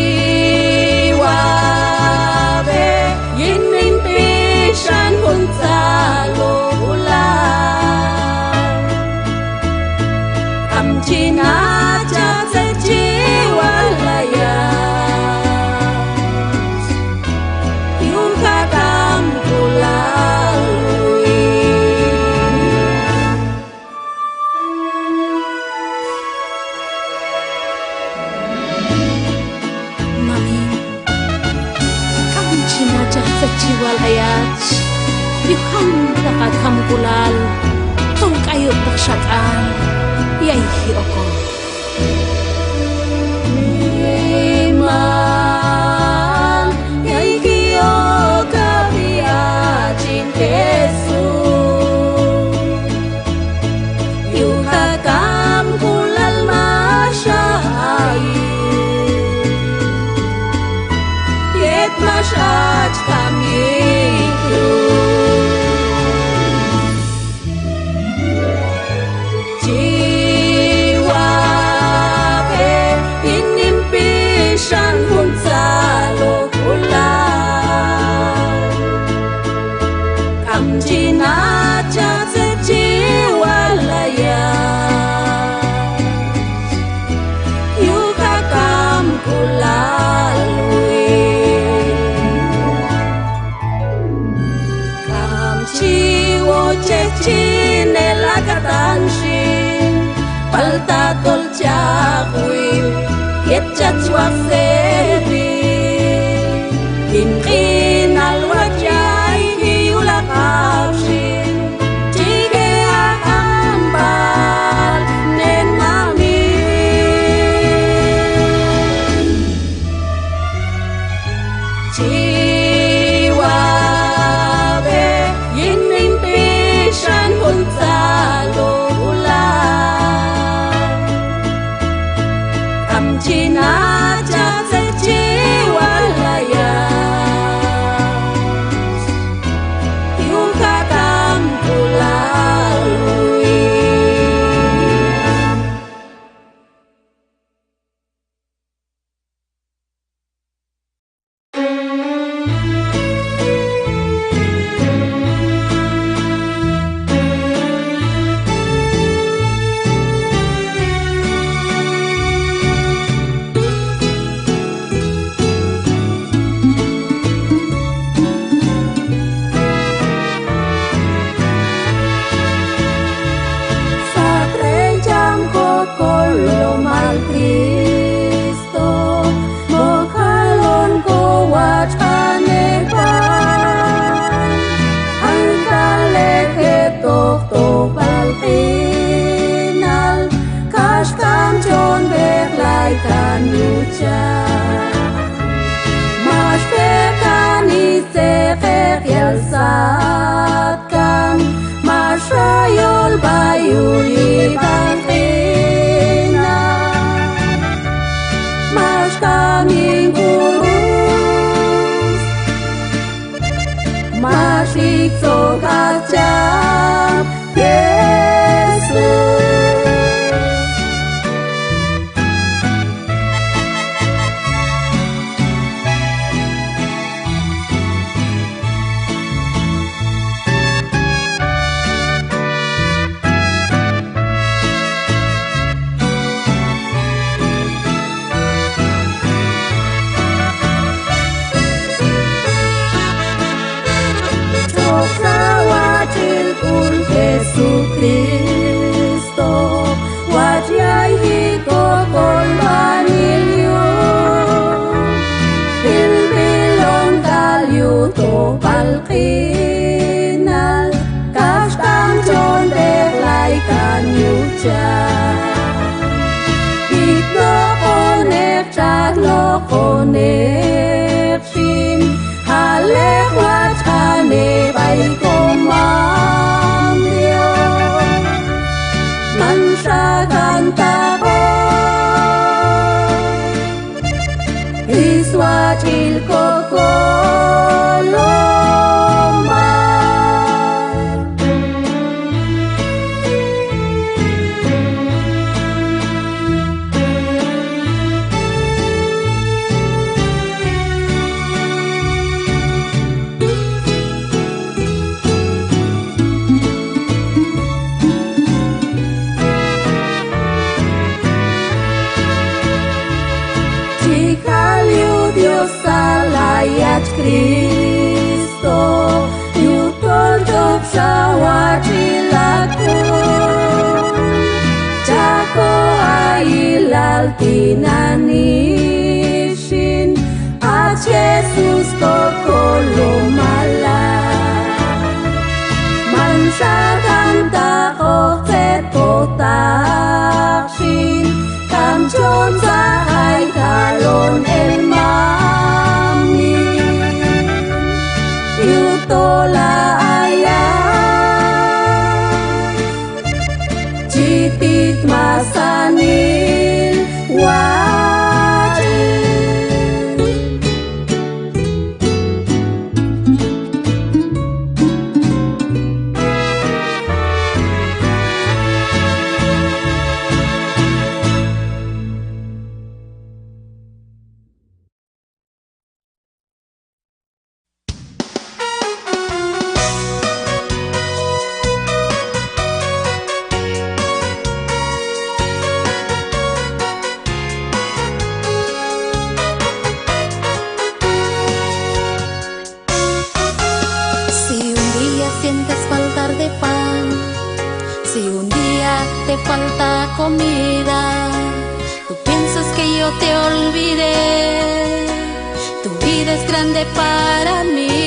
wab'ej yin hin pixan jun tzalojk'ulal. K'am chi nachaj tzet chi wal hayach yuj ha kamk'ulal win. Mamin, k'am chi nachaj tzet chi wal hayach yuj jantaq ha kamk'ulal, tol k'ayoqtaq xa k'al yayji okoq. Miman yayji ok ha b'i hach hin Jesús, yuj ha kamk'ulal max ha ayin yet max hach kam yin cruz. Chi wab'ej yin hin pixan jun tzalojk'ulal. K'am chi nachaj tzet chi wal hayach yuj ha kamk'ulal win. K'am chi wochej chin el ha katan xin, palta tol chaq' win yet chach waq' serví. Hin q'inal watx' yayji yul ha q'ab' xin, chi je' ha q'anb'al nene mamin. Chi wab'ej yin hin pixan jun tzalojk'ulal. K'am chi nachaj tzet chi wal hayach yuj ha kamk'ulal win. Sat rey cham ko Kolomal Cristo, moj jalon ko watx' q'anej b'ay, ank'al ek' hetoq tojb'al q'inal, kax kam chon b'eqlay kan yuj cham. Max b'eq kan istzeqej yal sat kan, max xa yol b'ay yul yib'an q'inal. Max kam yin kurus, max iktzoj hach cham Jesús. Cha', iknoqoneq txajloqoneq xin, jalek watx' q'anej b'ay Komam Dios, manxa kantaqoq swatx'il kokoloma. Chi jal yuj Diosal ayach Cristo, yujtol tx'oqxa watx'il atun, cha' ko ayilal tinani' xin, hach Jesús kokolomala. Manxa kantaqoq tzet kotaq xin, kam chon tzaj ay jalon el mamin, yujtol a ayach chi tit masanil watx'il. Si un día sientes faltar de pan, si un día te falta comida, tú piensas que yo te olvidé, tu vida es grande para mí.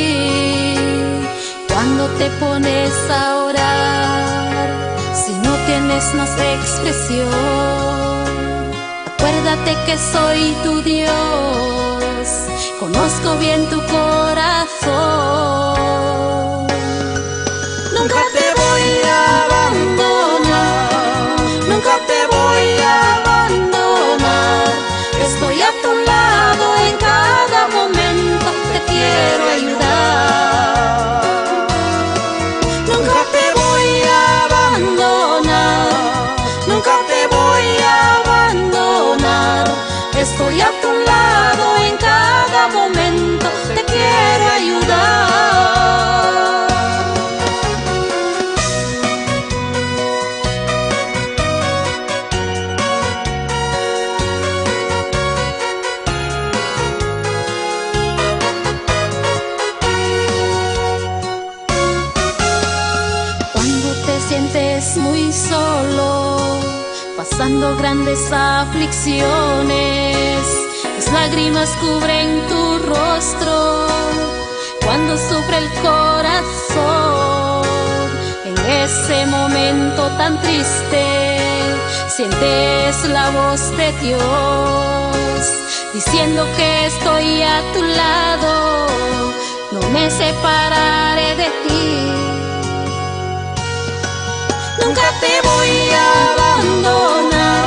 Cuando te pones a orar, si no tienes más expresión, acuérdate que soy tu Dios, conozco bien tu corazón. Nunca te voy a abandonar, nunca te voy a abandonar. Estoy a tu lado en cada momento, te quiero ayudar. Nunca te voy a abandonar, nunca te voy a abandonar. Estoy a tu lado en cada momento, te quiero ayudar. Cuando te sientes muy solo, pasando grandes aflicciones, las lágrimas cubren tu rostro. Cuando sufre el corazón, en ese momento tan triste, sientes la voz de Dios diciendo que estoy a tu lado, no me separaré de ti. Nunca te voy a abandonar,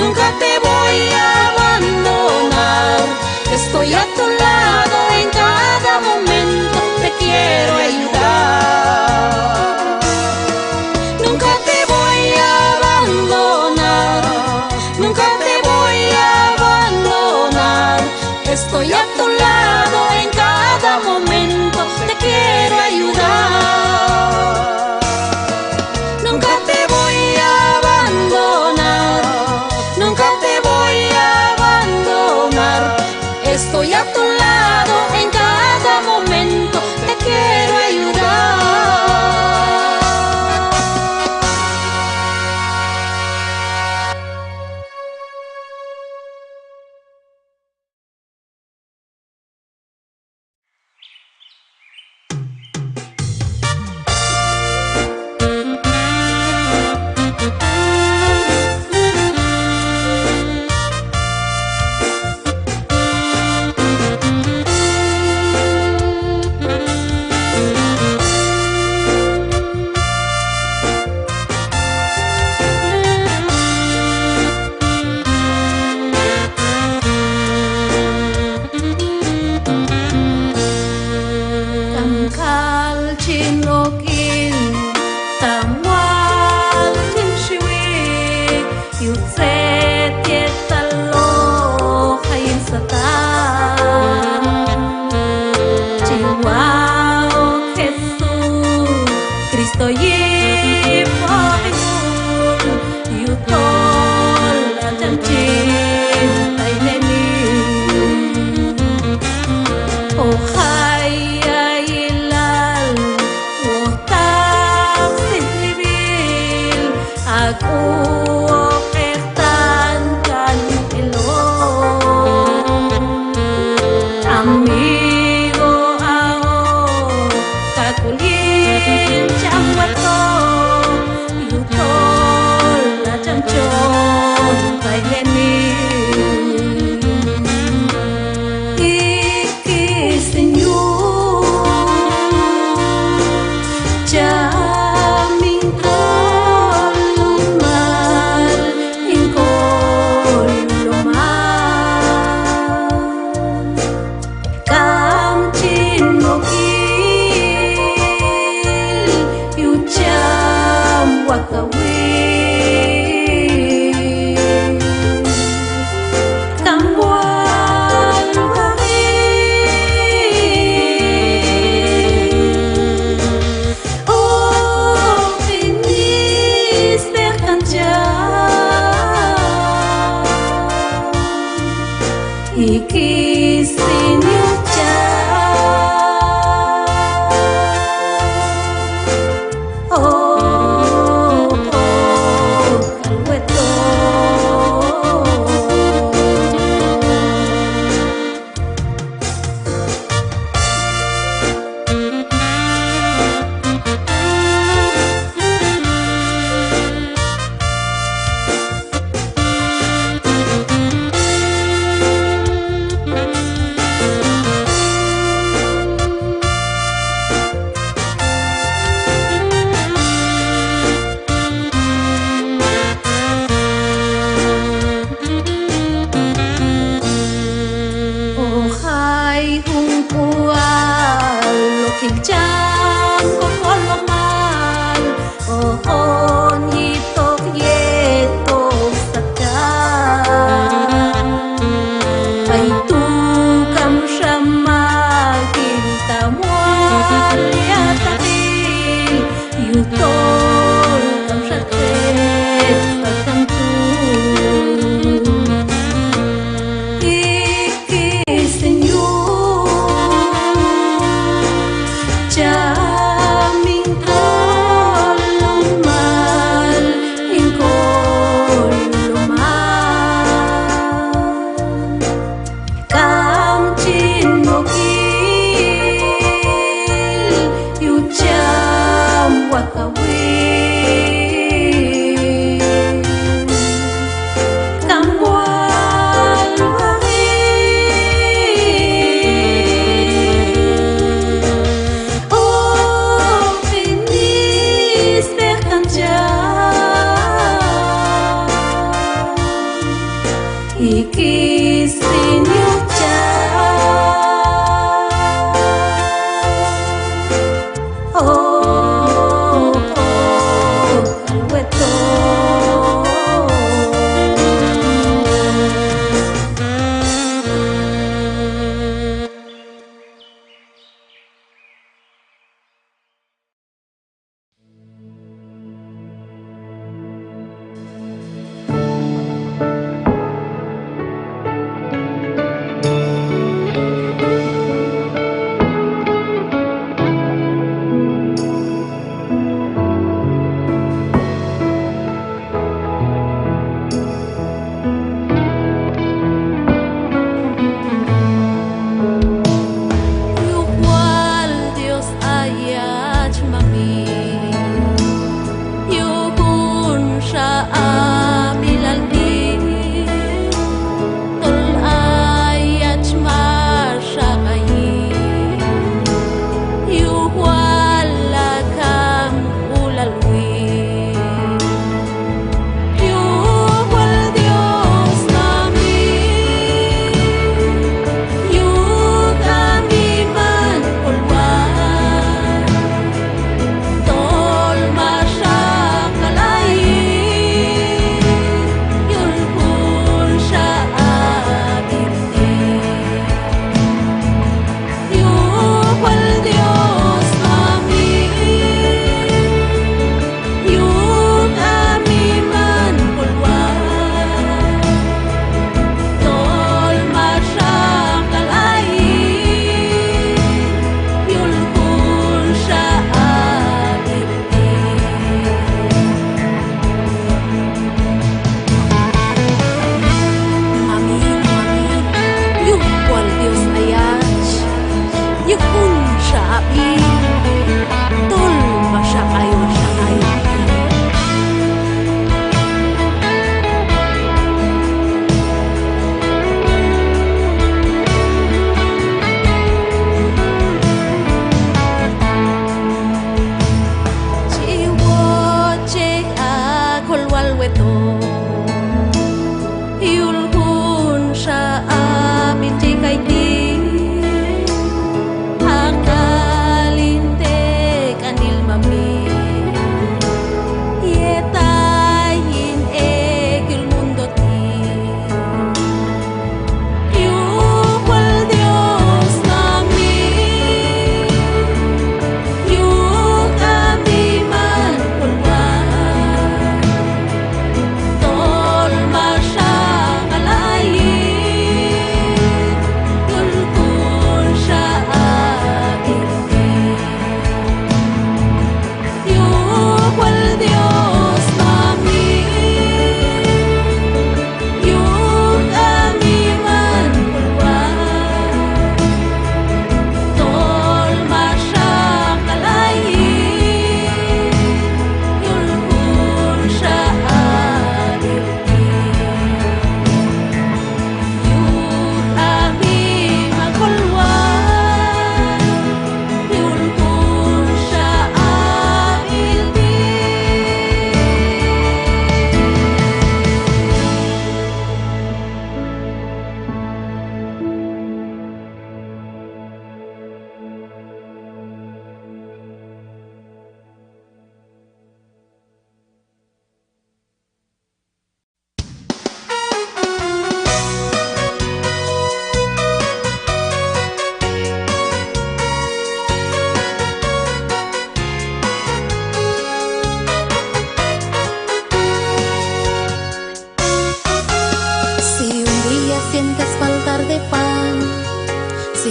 nunca te voy a abandonar. Estoy a tu lado en cada momento, te quiero ayudar. Nunca te voy a abandonar, nunca te voy a abandonar. Estoy a tu lado en cada momento, te quiero ayudar. Nunca te voy a abandonar, nunca te voy a abandonar. Estoy a tu lado en cada momento, te quiero ayudar.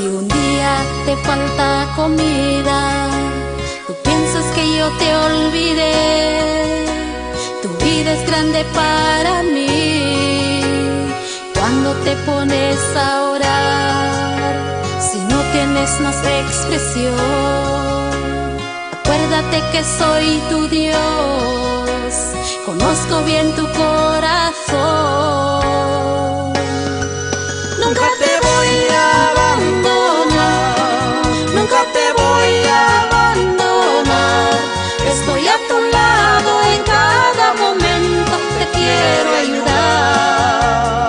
Y un día te falta comida, tú piensas que yo te olvidé. Tu vida es grande para mí. Cuando te pones a orar, si no tienes más expresión, acuérdate que soy tu Dios, conozco bien tu corazón. Nunca te voy a abandonar, nunca te voy a abandonar. Estoy a tu lado en cada momento, te quiero ayudar.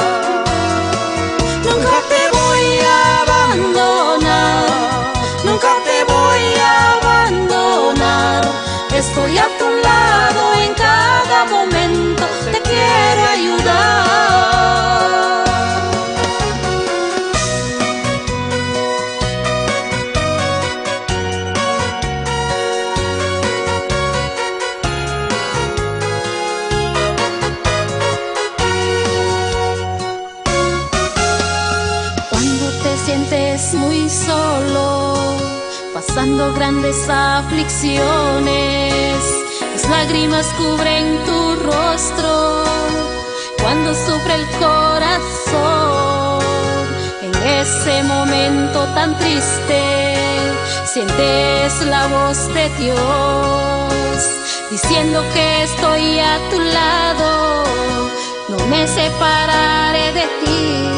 Nunca te voy a abandonar, nunca te voy a abandonar. Estoy a tu lado en cada momento, te quiero ayudar. Cuando te sientes muy solo, pasando grandes aflicciones, las lágrimas cubren tu rostro. Cuando sufre el corazón, en ese momento tan triste, sientes la voz de Dios diciendo que estoy a tu lado, no me separaré de ti.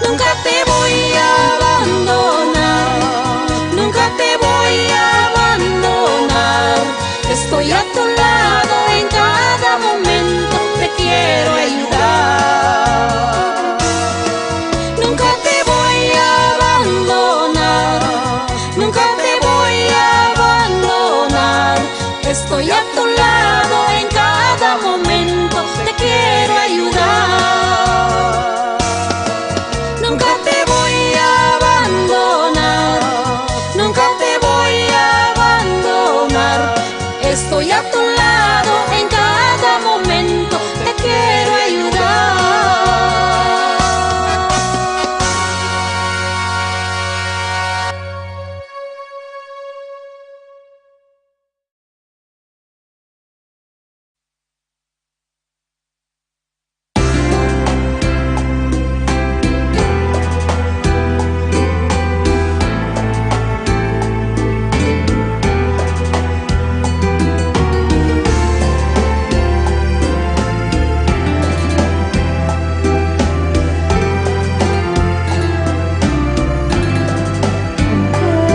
Nunca te voy a abandonar, nunca te voy a abandonar. Estoy a tu lado en cada momento, te quiero ayudar. Nunca te voy a abandonar, nunca te voy a abandonar. Estoy a tu lado en cada momento, te quiero ayudar. Nunca te voy a abandonar, nunca te voy a abandonar. Estoy a tu lado en cada momento, te quiero ayudar.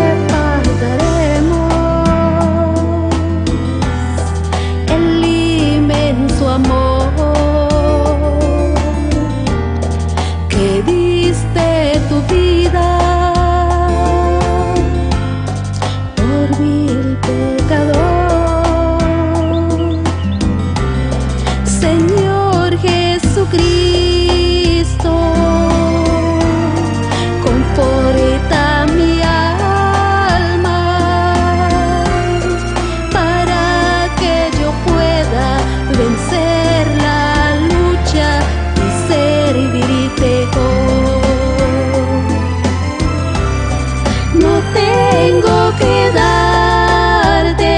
Compartiremos el inmenso amor que diste tu vida por vil pecador. Señor Jesucristo, conforta mi alma para que yo pueda vencer la lucha y servirte hoy. No tengo que darte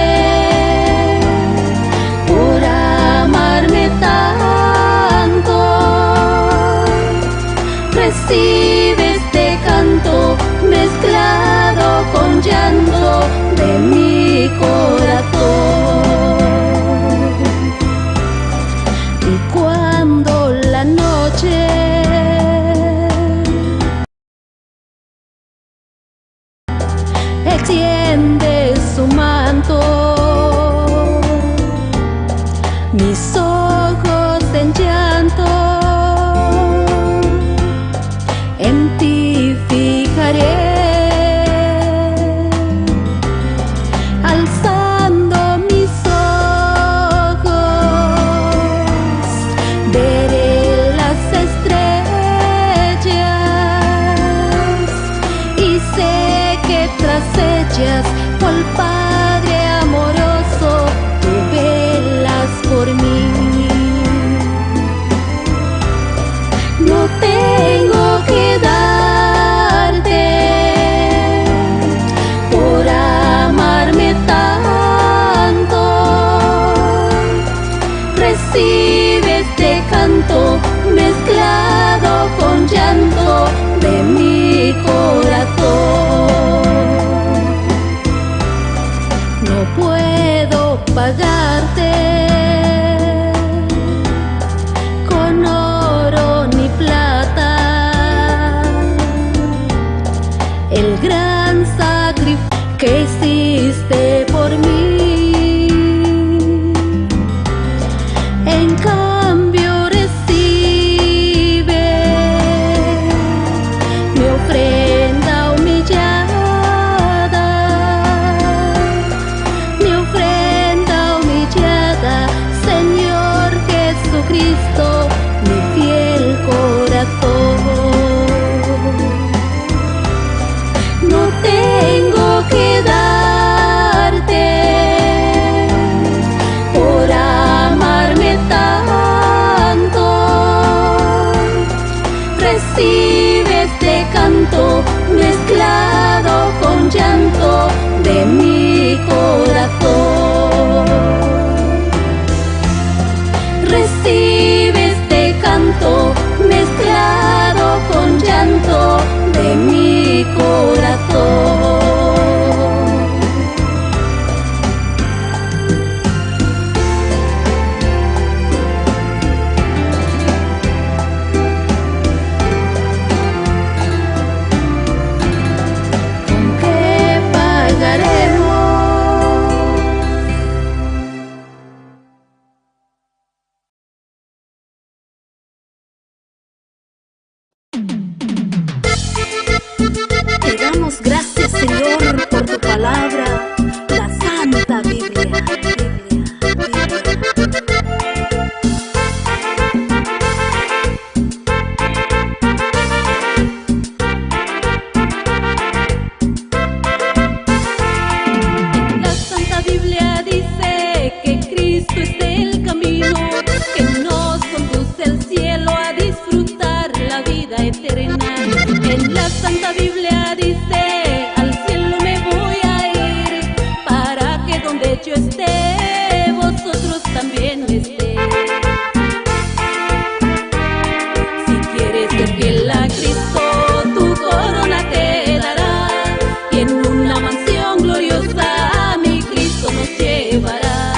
por amarme tanto. Recibe este canto mezclado con llanto de mi corazón. Y cuando la noche extiende su manto, mis ojos en llanto en ti fijaré. Alzando mis ojos, veré las estrellas y sé que tras ellas, cual Padre amoroso, tú velas por mí. No tengo que dar hiciste por mí. En cambio recibe mi ofrenda humillada, mi ofrenda humillada, Señor Jesucristo, mi fiel corazón. No tengo que darte por amarme tanto. Recibe este canto mezclado con llanto de mi corazón. Recibe este canto mezclado con llanto de mi corazón. ¿Con qué pagaremos? Te damos gracias, Señor, por tu palabra, la Santa Biblia. Biblia, Biblia. La Santa Biblia dice que Cristo es el camino que nos conduce al cielo a disfrutar la vida eterna. En la Santa Biblia dice: "Al cielo me voy a ir, para que donde yo esté, vosotros también estéis". Si quieres ser fiel a Cristo, tu corona te dará, y en una mansión gloriosa mi Cristo nos llevará.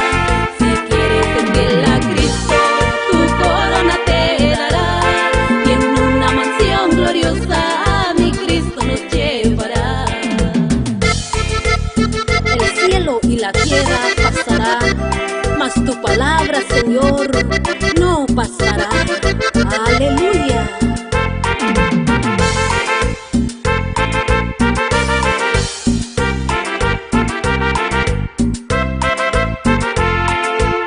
Si quieres ser fiel a Cristo, tu corona te dará, y en una mansión gloriosa mi Cristo nos llevará. El cielo y la tierra pasará, mas tu palabra, Señor, no pasará. Aleluya.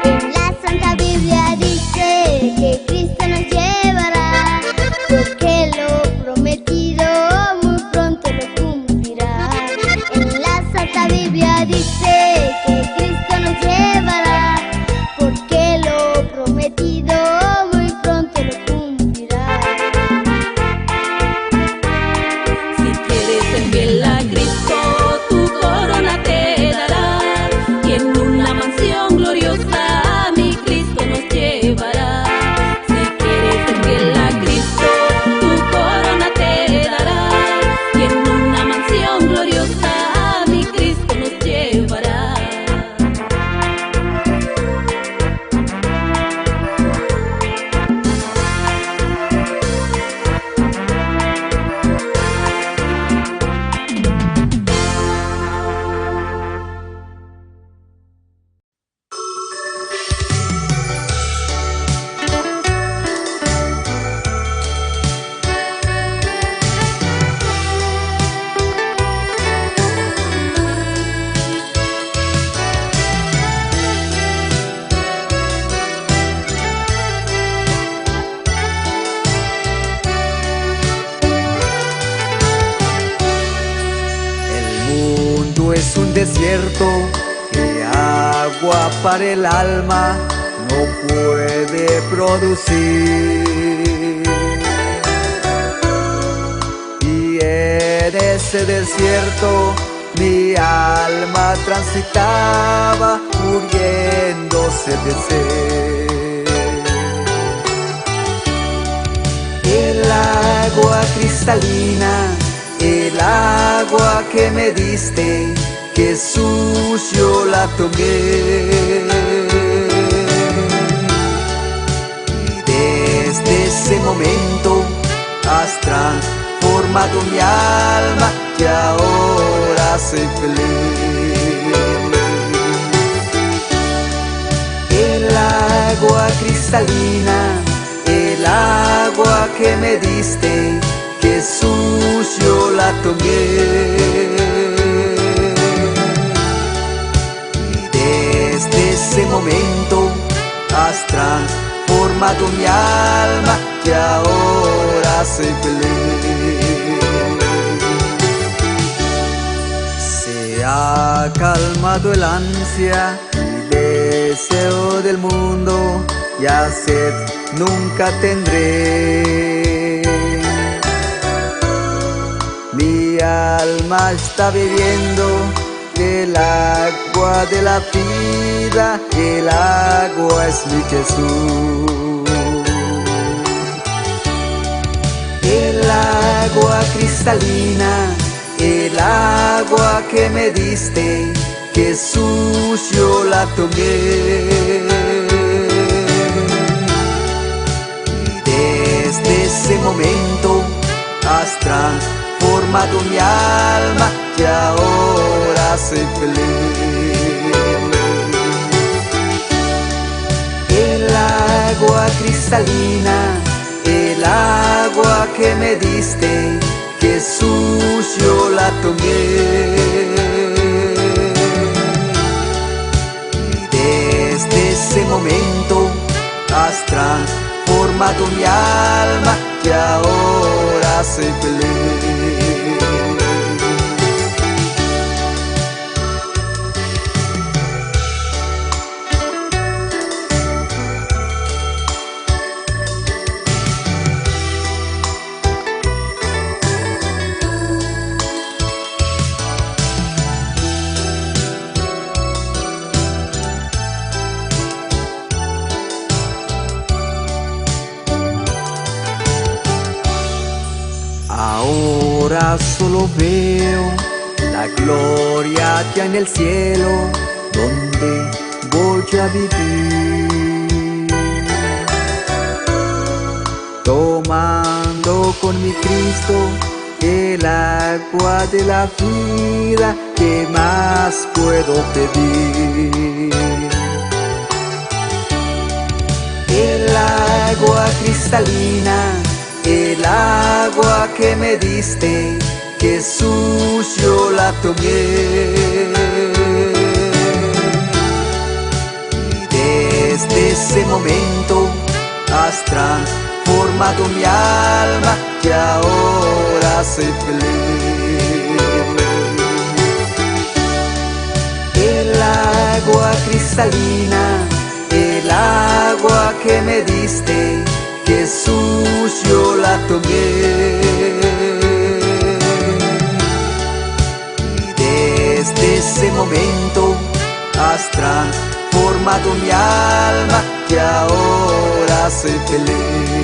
En la Santa Biblia dice que Cristo nos llevará, porque lo prometido muy pronto lo cumplirá. En la Santa Biblia dice que Cristo nos llevará, porque lo prometido muy pronto lo cumplirá. Si quieres ser fiel a Cristo, tu corona te dará, y en una mansión gloriosa mi Cristo nos llevará. Si quieres ser fiel a Cristo, tu corona te dará, y en una mansión gloriosa mi Cristo nos llevará. El mundo es un desierto que agua para el alma no puede producir. Y en ese desierto mi alma transitaba muriéndose de sed. El agua cristalina, el agua que me diste, Jesús, yo la tomé. Y desde ese momento has transformado mi alma, y ahora El agua cristalina, el agua que me diste, Jesús, yo la tomé. Y desde ese momento has transformado mi alma, que ahora soy feliz. Se ha calmado el ansia y deseo del mundo, ya sed nunca tendré. Mi alma está bebiendo del agua de la vida, el agua es mi Jesús. El agua cristalina, el agua que me diste, Jesús, yo la tomé. Y desde ese momento has transformado mi alma, que ahora soy feliz. El agua cristalina, el agua que me diste, Jesús, yo la tomé. Y desde ese momento has transformado mi alma, que ahora soy feliz. Ahora solo veo la gloria allá en el cielo, donde voy a vivir. Tomando con mi Cristo el agua de la vida, ¿qué más puedo pedir? El agua cristalina, el agua que me diste, Jesús, yo la tomé. Y desde ese momento has transformado mi alma, que ahora soy feliz. El agua cristalina, el agua que me diste, Jesús, yo la tomé. Y desde ese momento has transformado mi alma, que ahora soy feliz.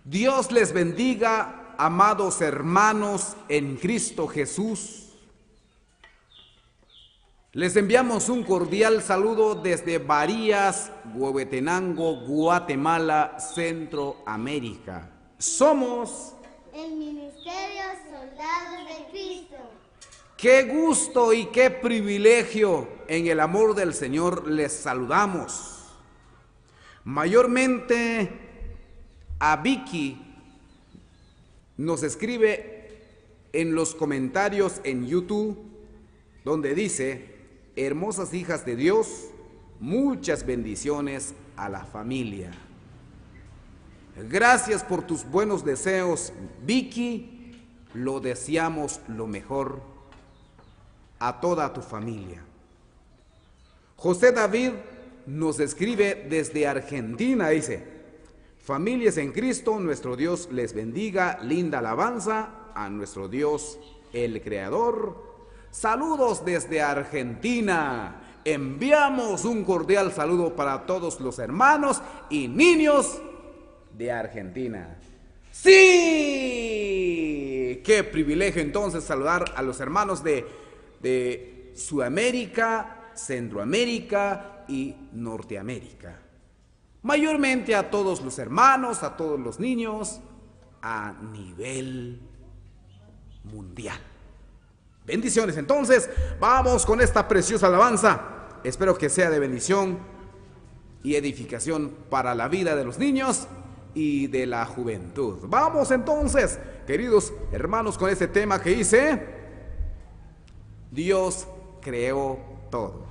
Dios les bendiga, amados hermanos en Cristo Jesús. Les enviamos un cordial saludo desde Barillas, Huehuetenango, Guatemala, Centroamérica. Somos el Ministerio Soldados de Cristo. Qué gusto y qué privilegio en el amor del Señor les saludamos. Mayormente a Vicky nos escribe en los comentarios en YouTube, donde dice: "Hermosas hijas de Dios, muchas bendiciones a la familia". Gracias por tus buenos deseos, Vicky. Lo deseamos lo mejor a toda tu familia. José David nos escribe desde Argentina, dice: "Familias en Cristo, nuestro Dios les bendiga, linda alabanza a nuestro Dios, el Creador". Saludos desde Argentina. Enviamos un cordial saludo para todos los hermanos y niños de Argentina. Sí, qué privilegio entonces saludar a los hermanos de, de Sudamérica, Centroamérica y Norteamérica. Mayormente a todos los hermanos, a todos los niños a nivel mundial. Bendiciones. Entonces, vamos con esta preciosa alabanza. Espero que sea de bendición y edificación para la vida de los niños y de la juventud. Vamos entonces, queridos hermanos, con este tema que dice: Dios creó todo.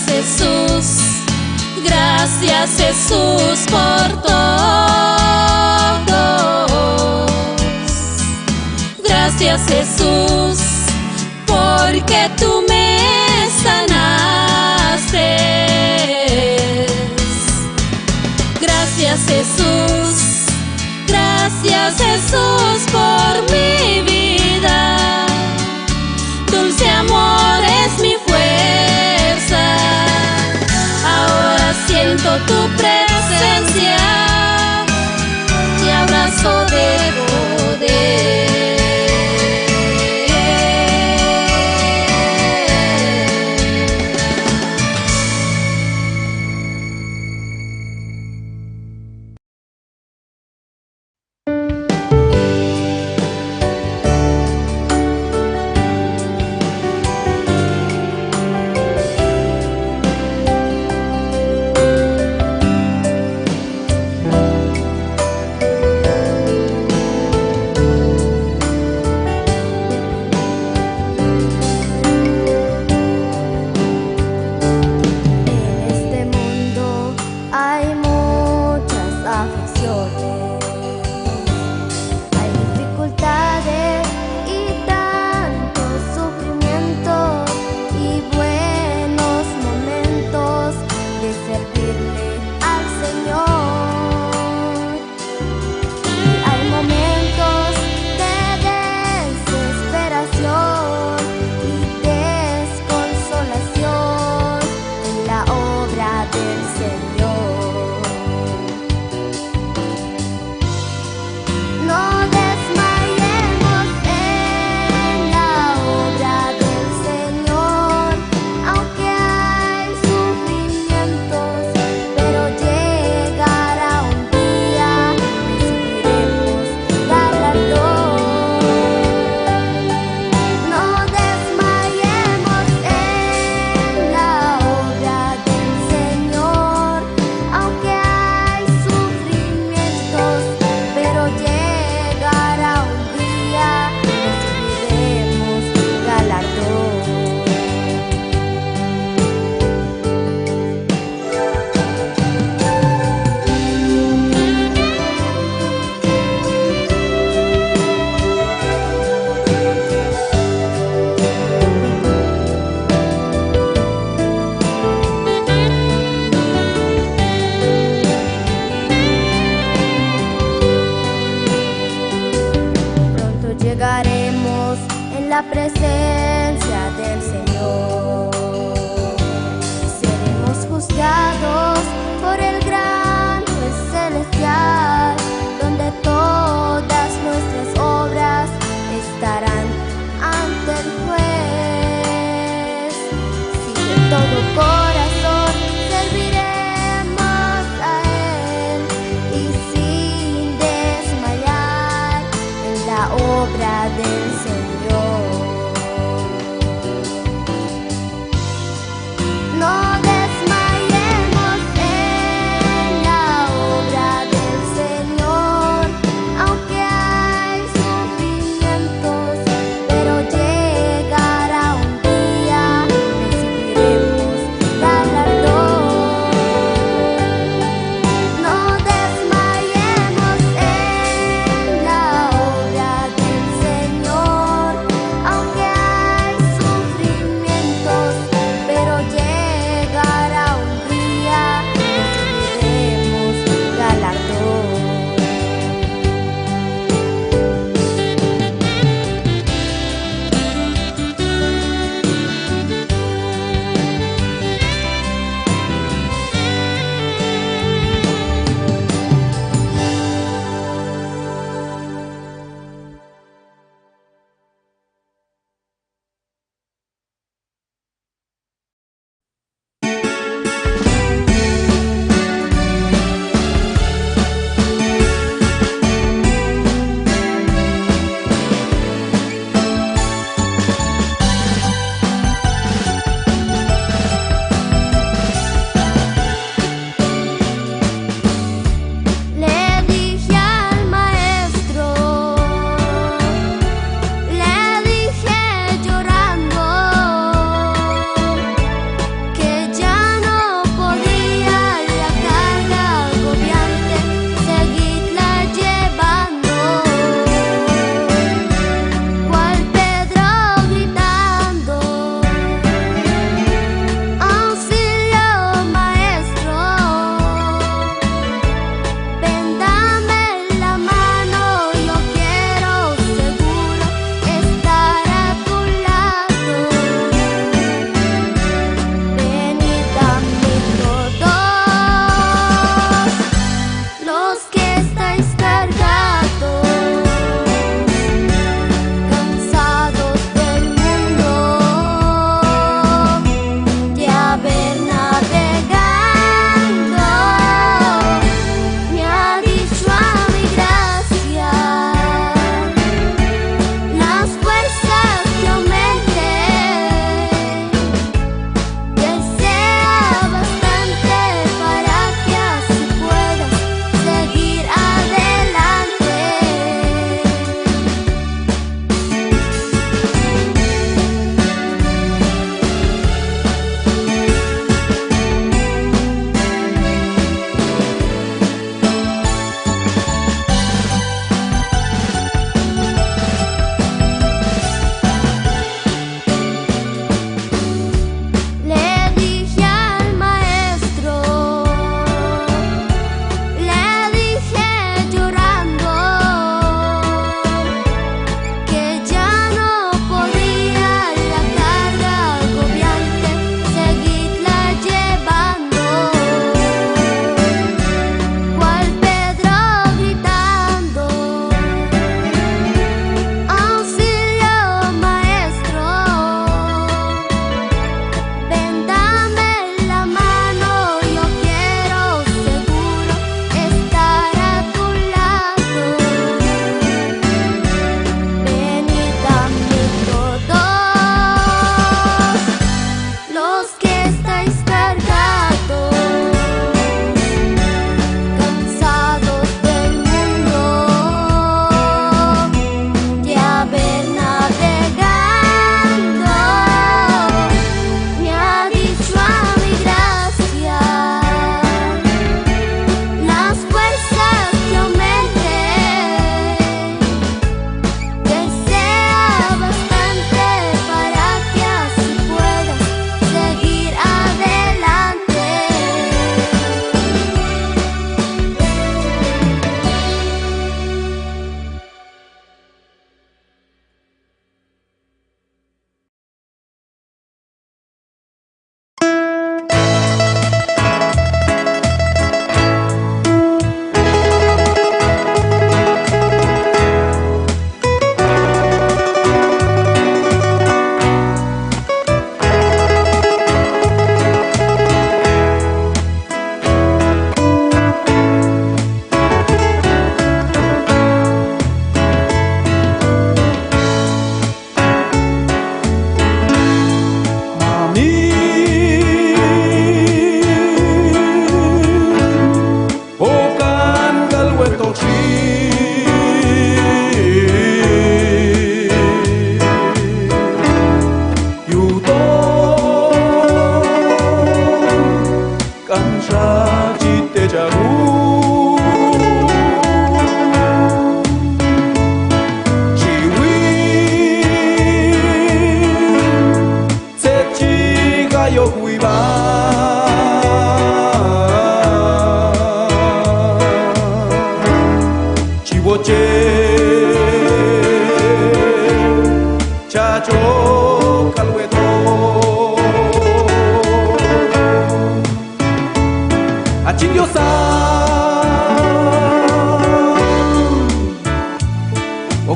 Jesús, gracias, Jesús, por todo. Gracias, Jesús, porque tú me sanaste. Gracias, Jesús. Gracias, Jesús, por mi vida. Dulce amor es mi fuerza. Ahora siento tu presencia y abrazo de poder. En este mundo hay muchas aflicciones, hay dificultades y tantos sufrimientos y buenos momentos de servirle al Señor. Y hay momentos de desesperación y desconsolación en la obra del Señor. No desmayemos en la obra del Señor, aunque hay sufrimientos, pero llegará un día, recibiremos galardón. No desmayemos en la obra del Señor, aunque hay sufrimientos, pero llegará un día, recibiremos galardón. Pronto llegaremos en la presencia del Señor. Seremos juzgados por el gran juez celestial, donde todas nuestras obras estarán ante el juez. Si de todo corazón serviremos a Él y sin desmayar en la obra del Señor.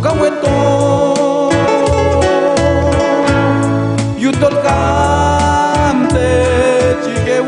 Kaw wet to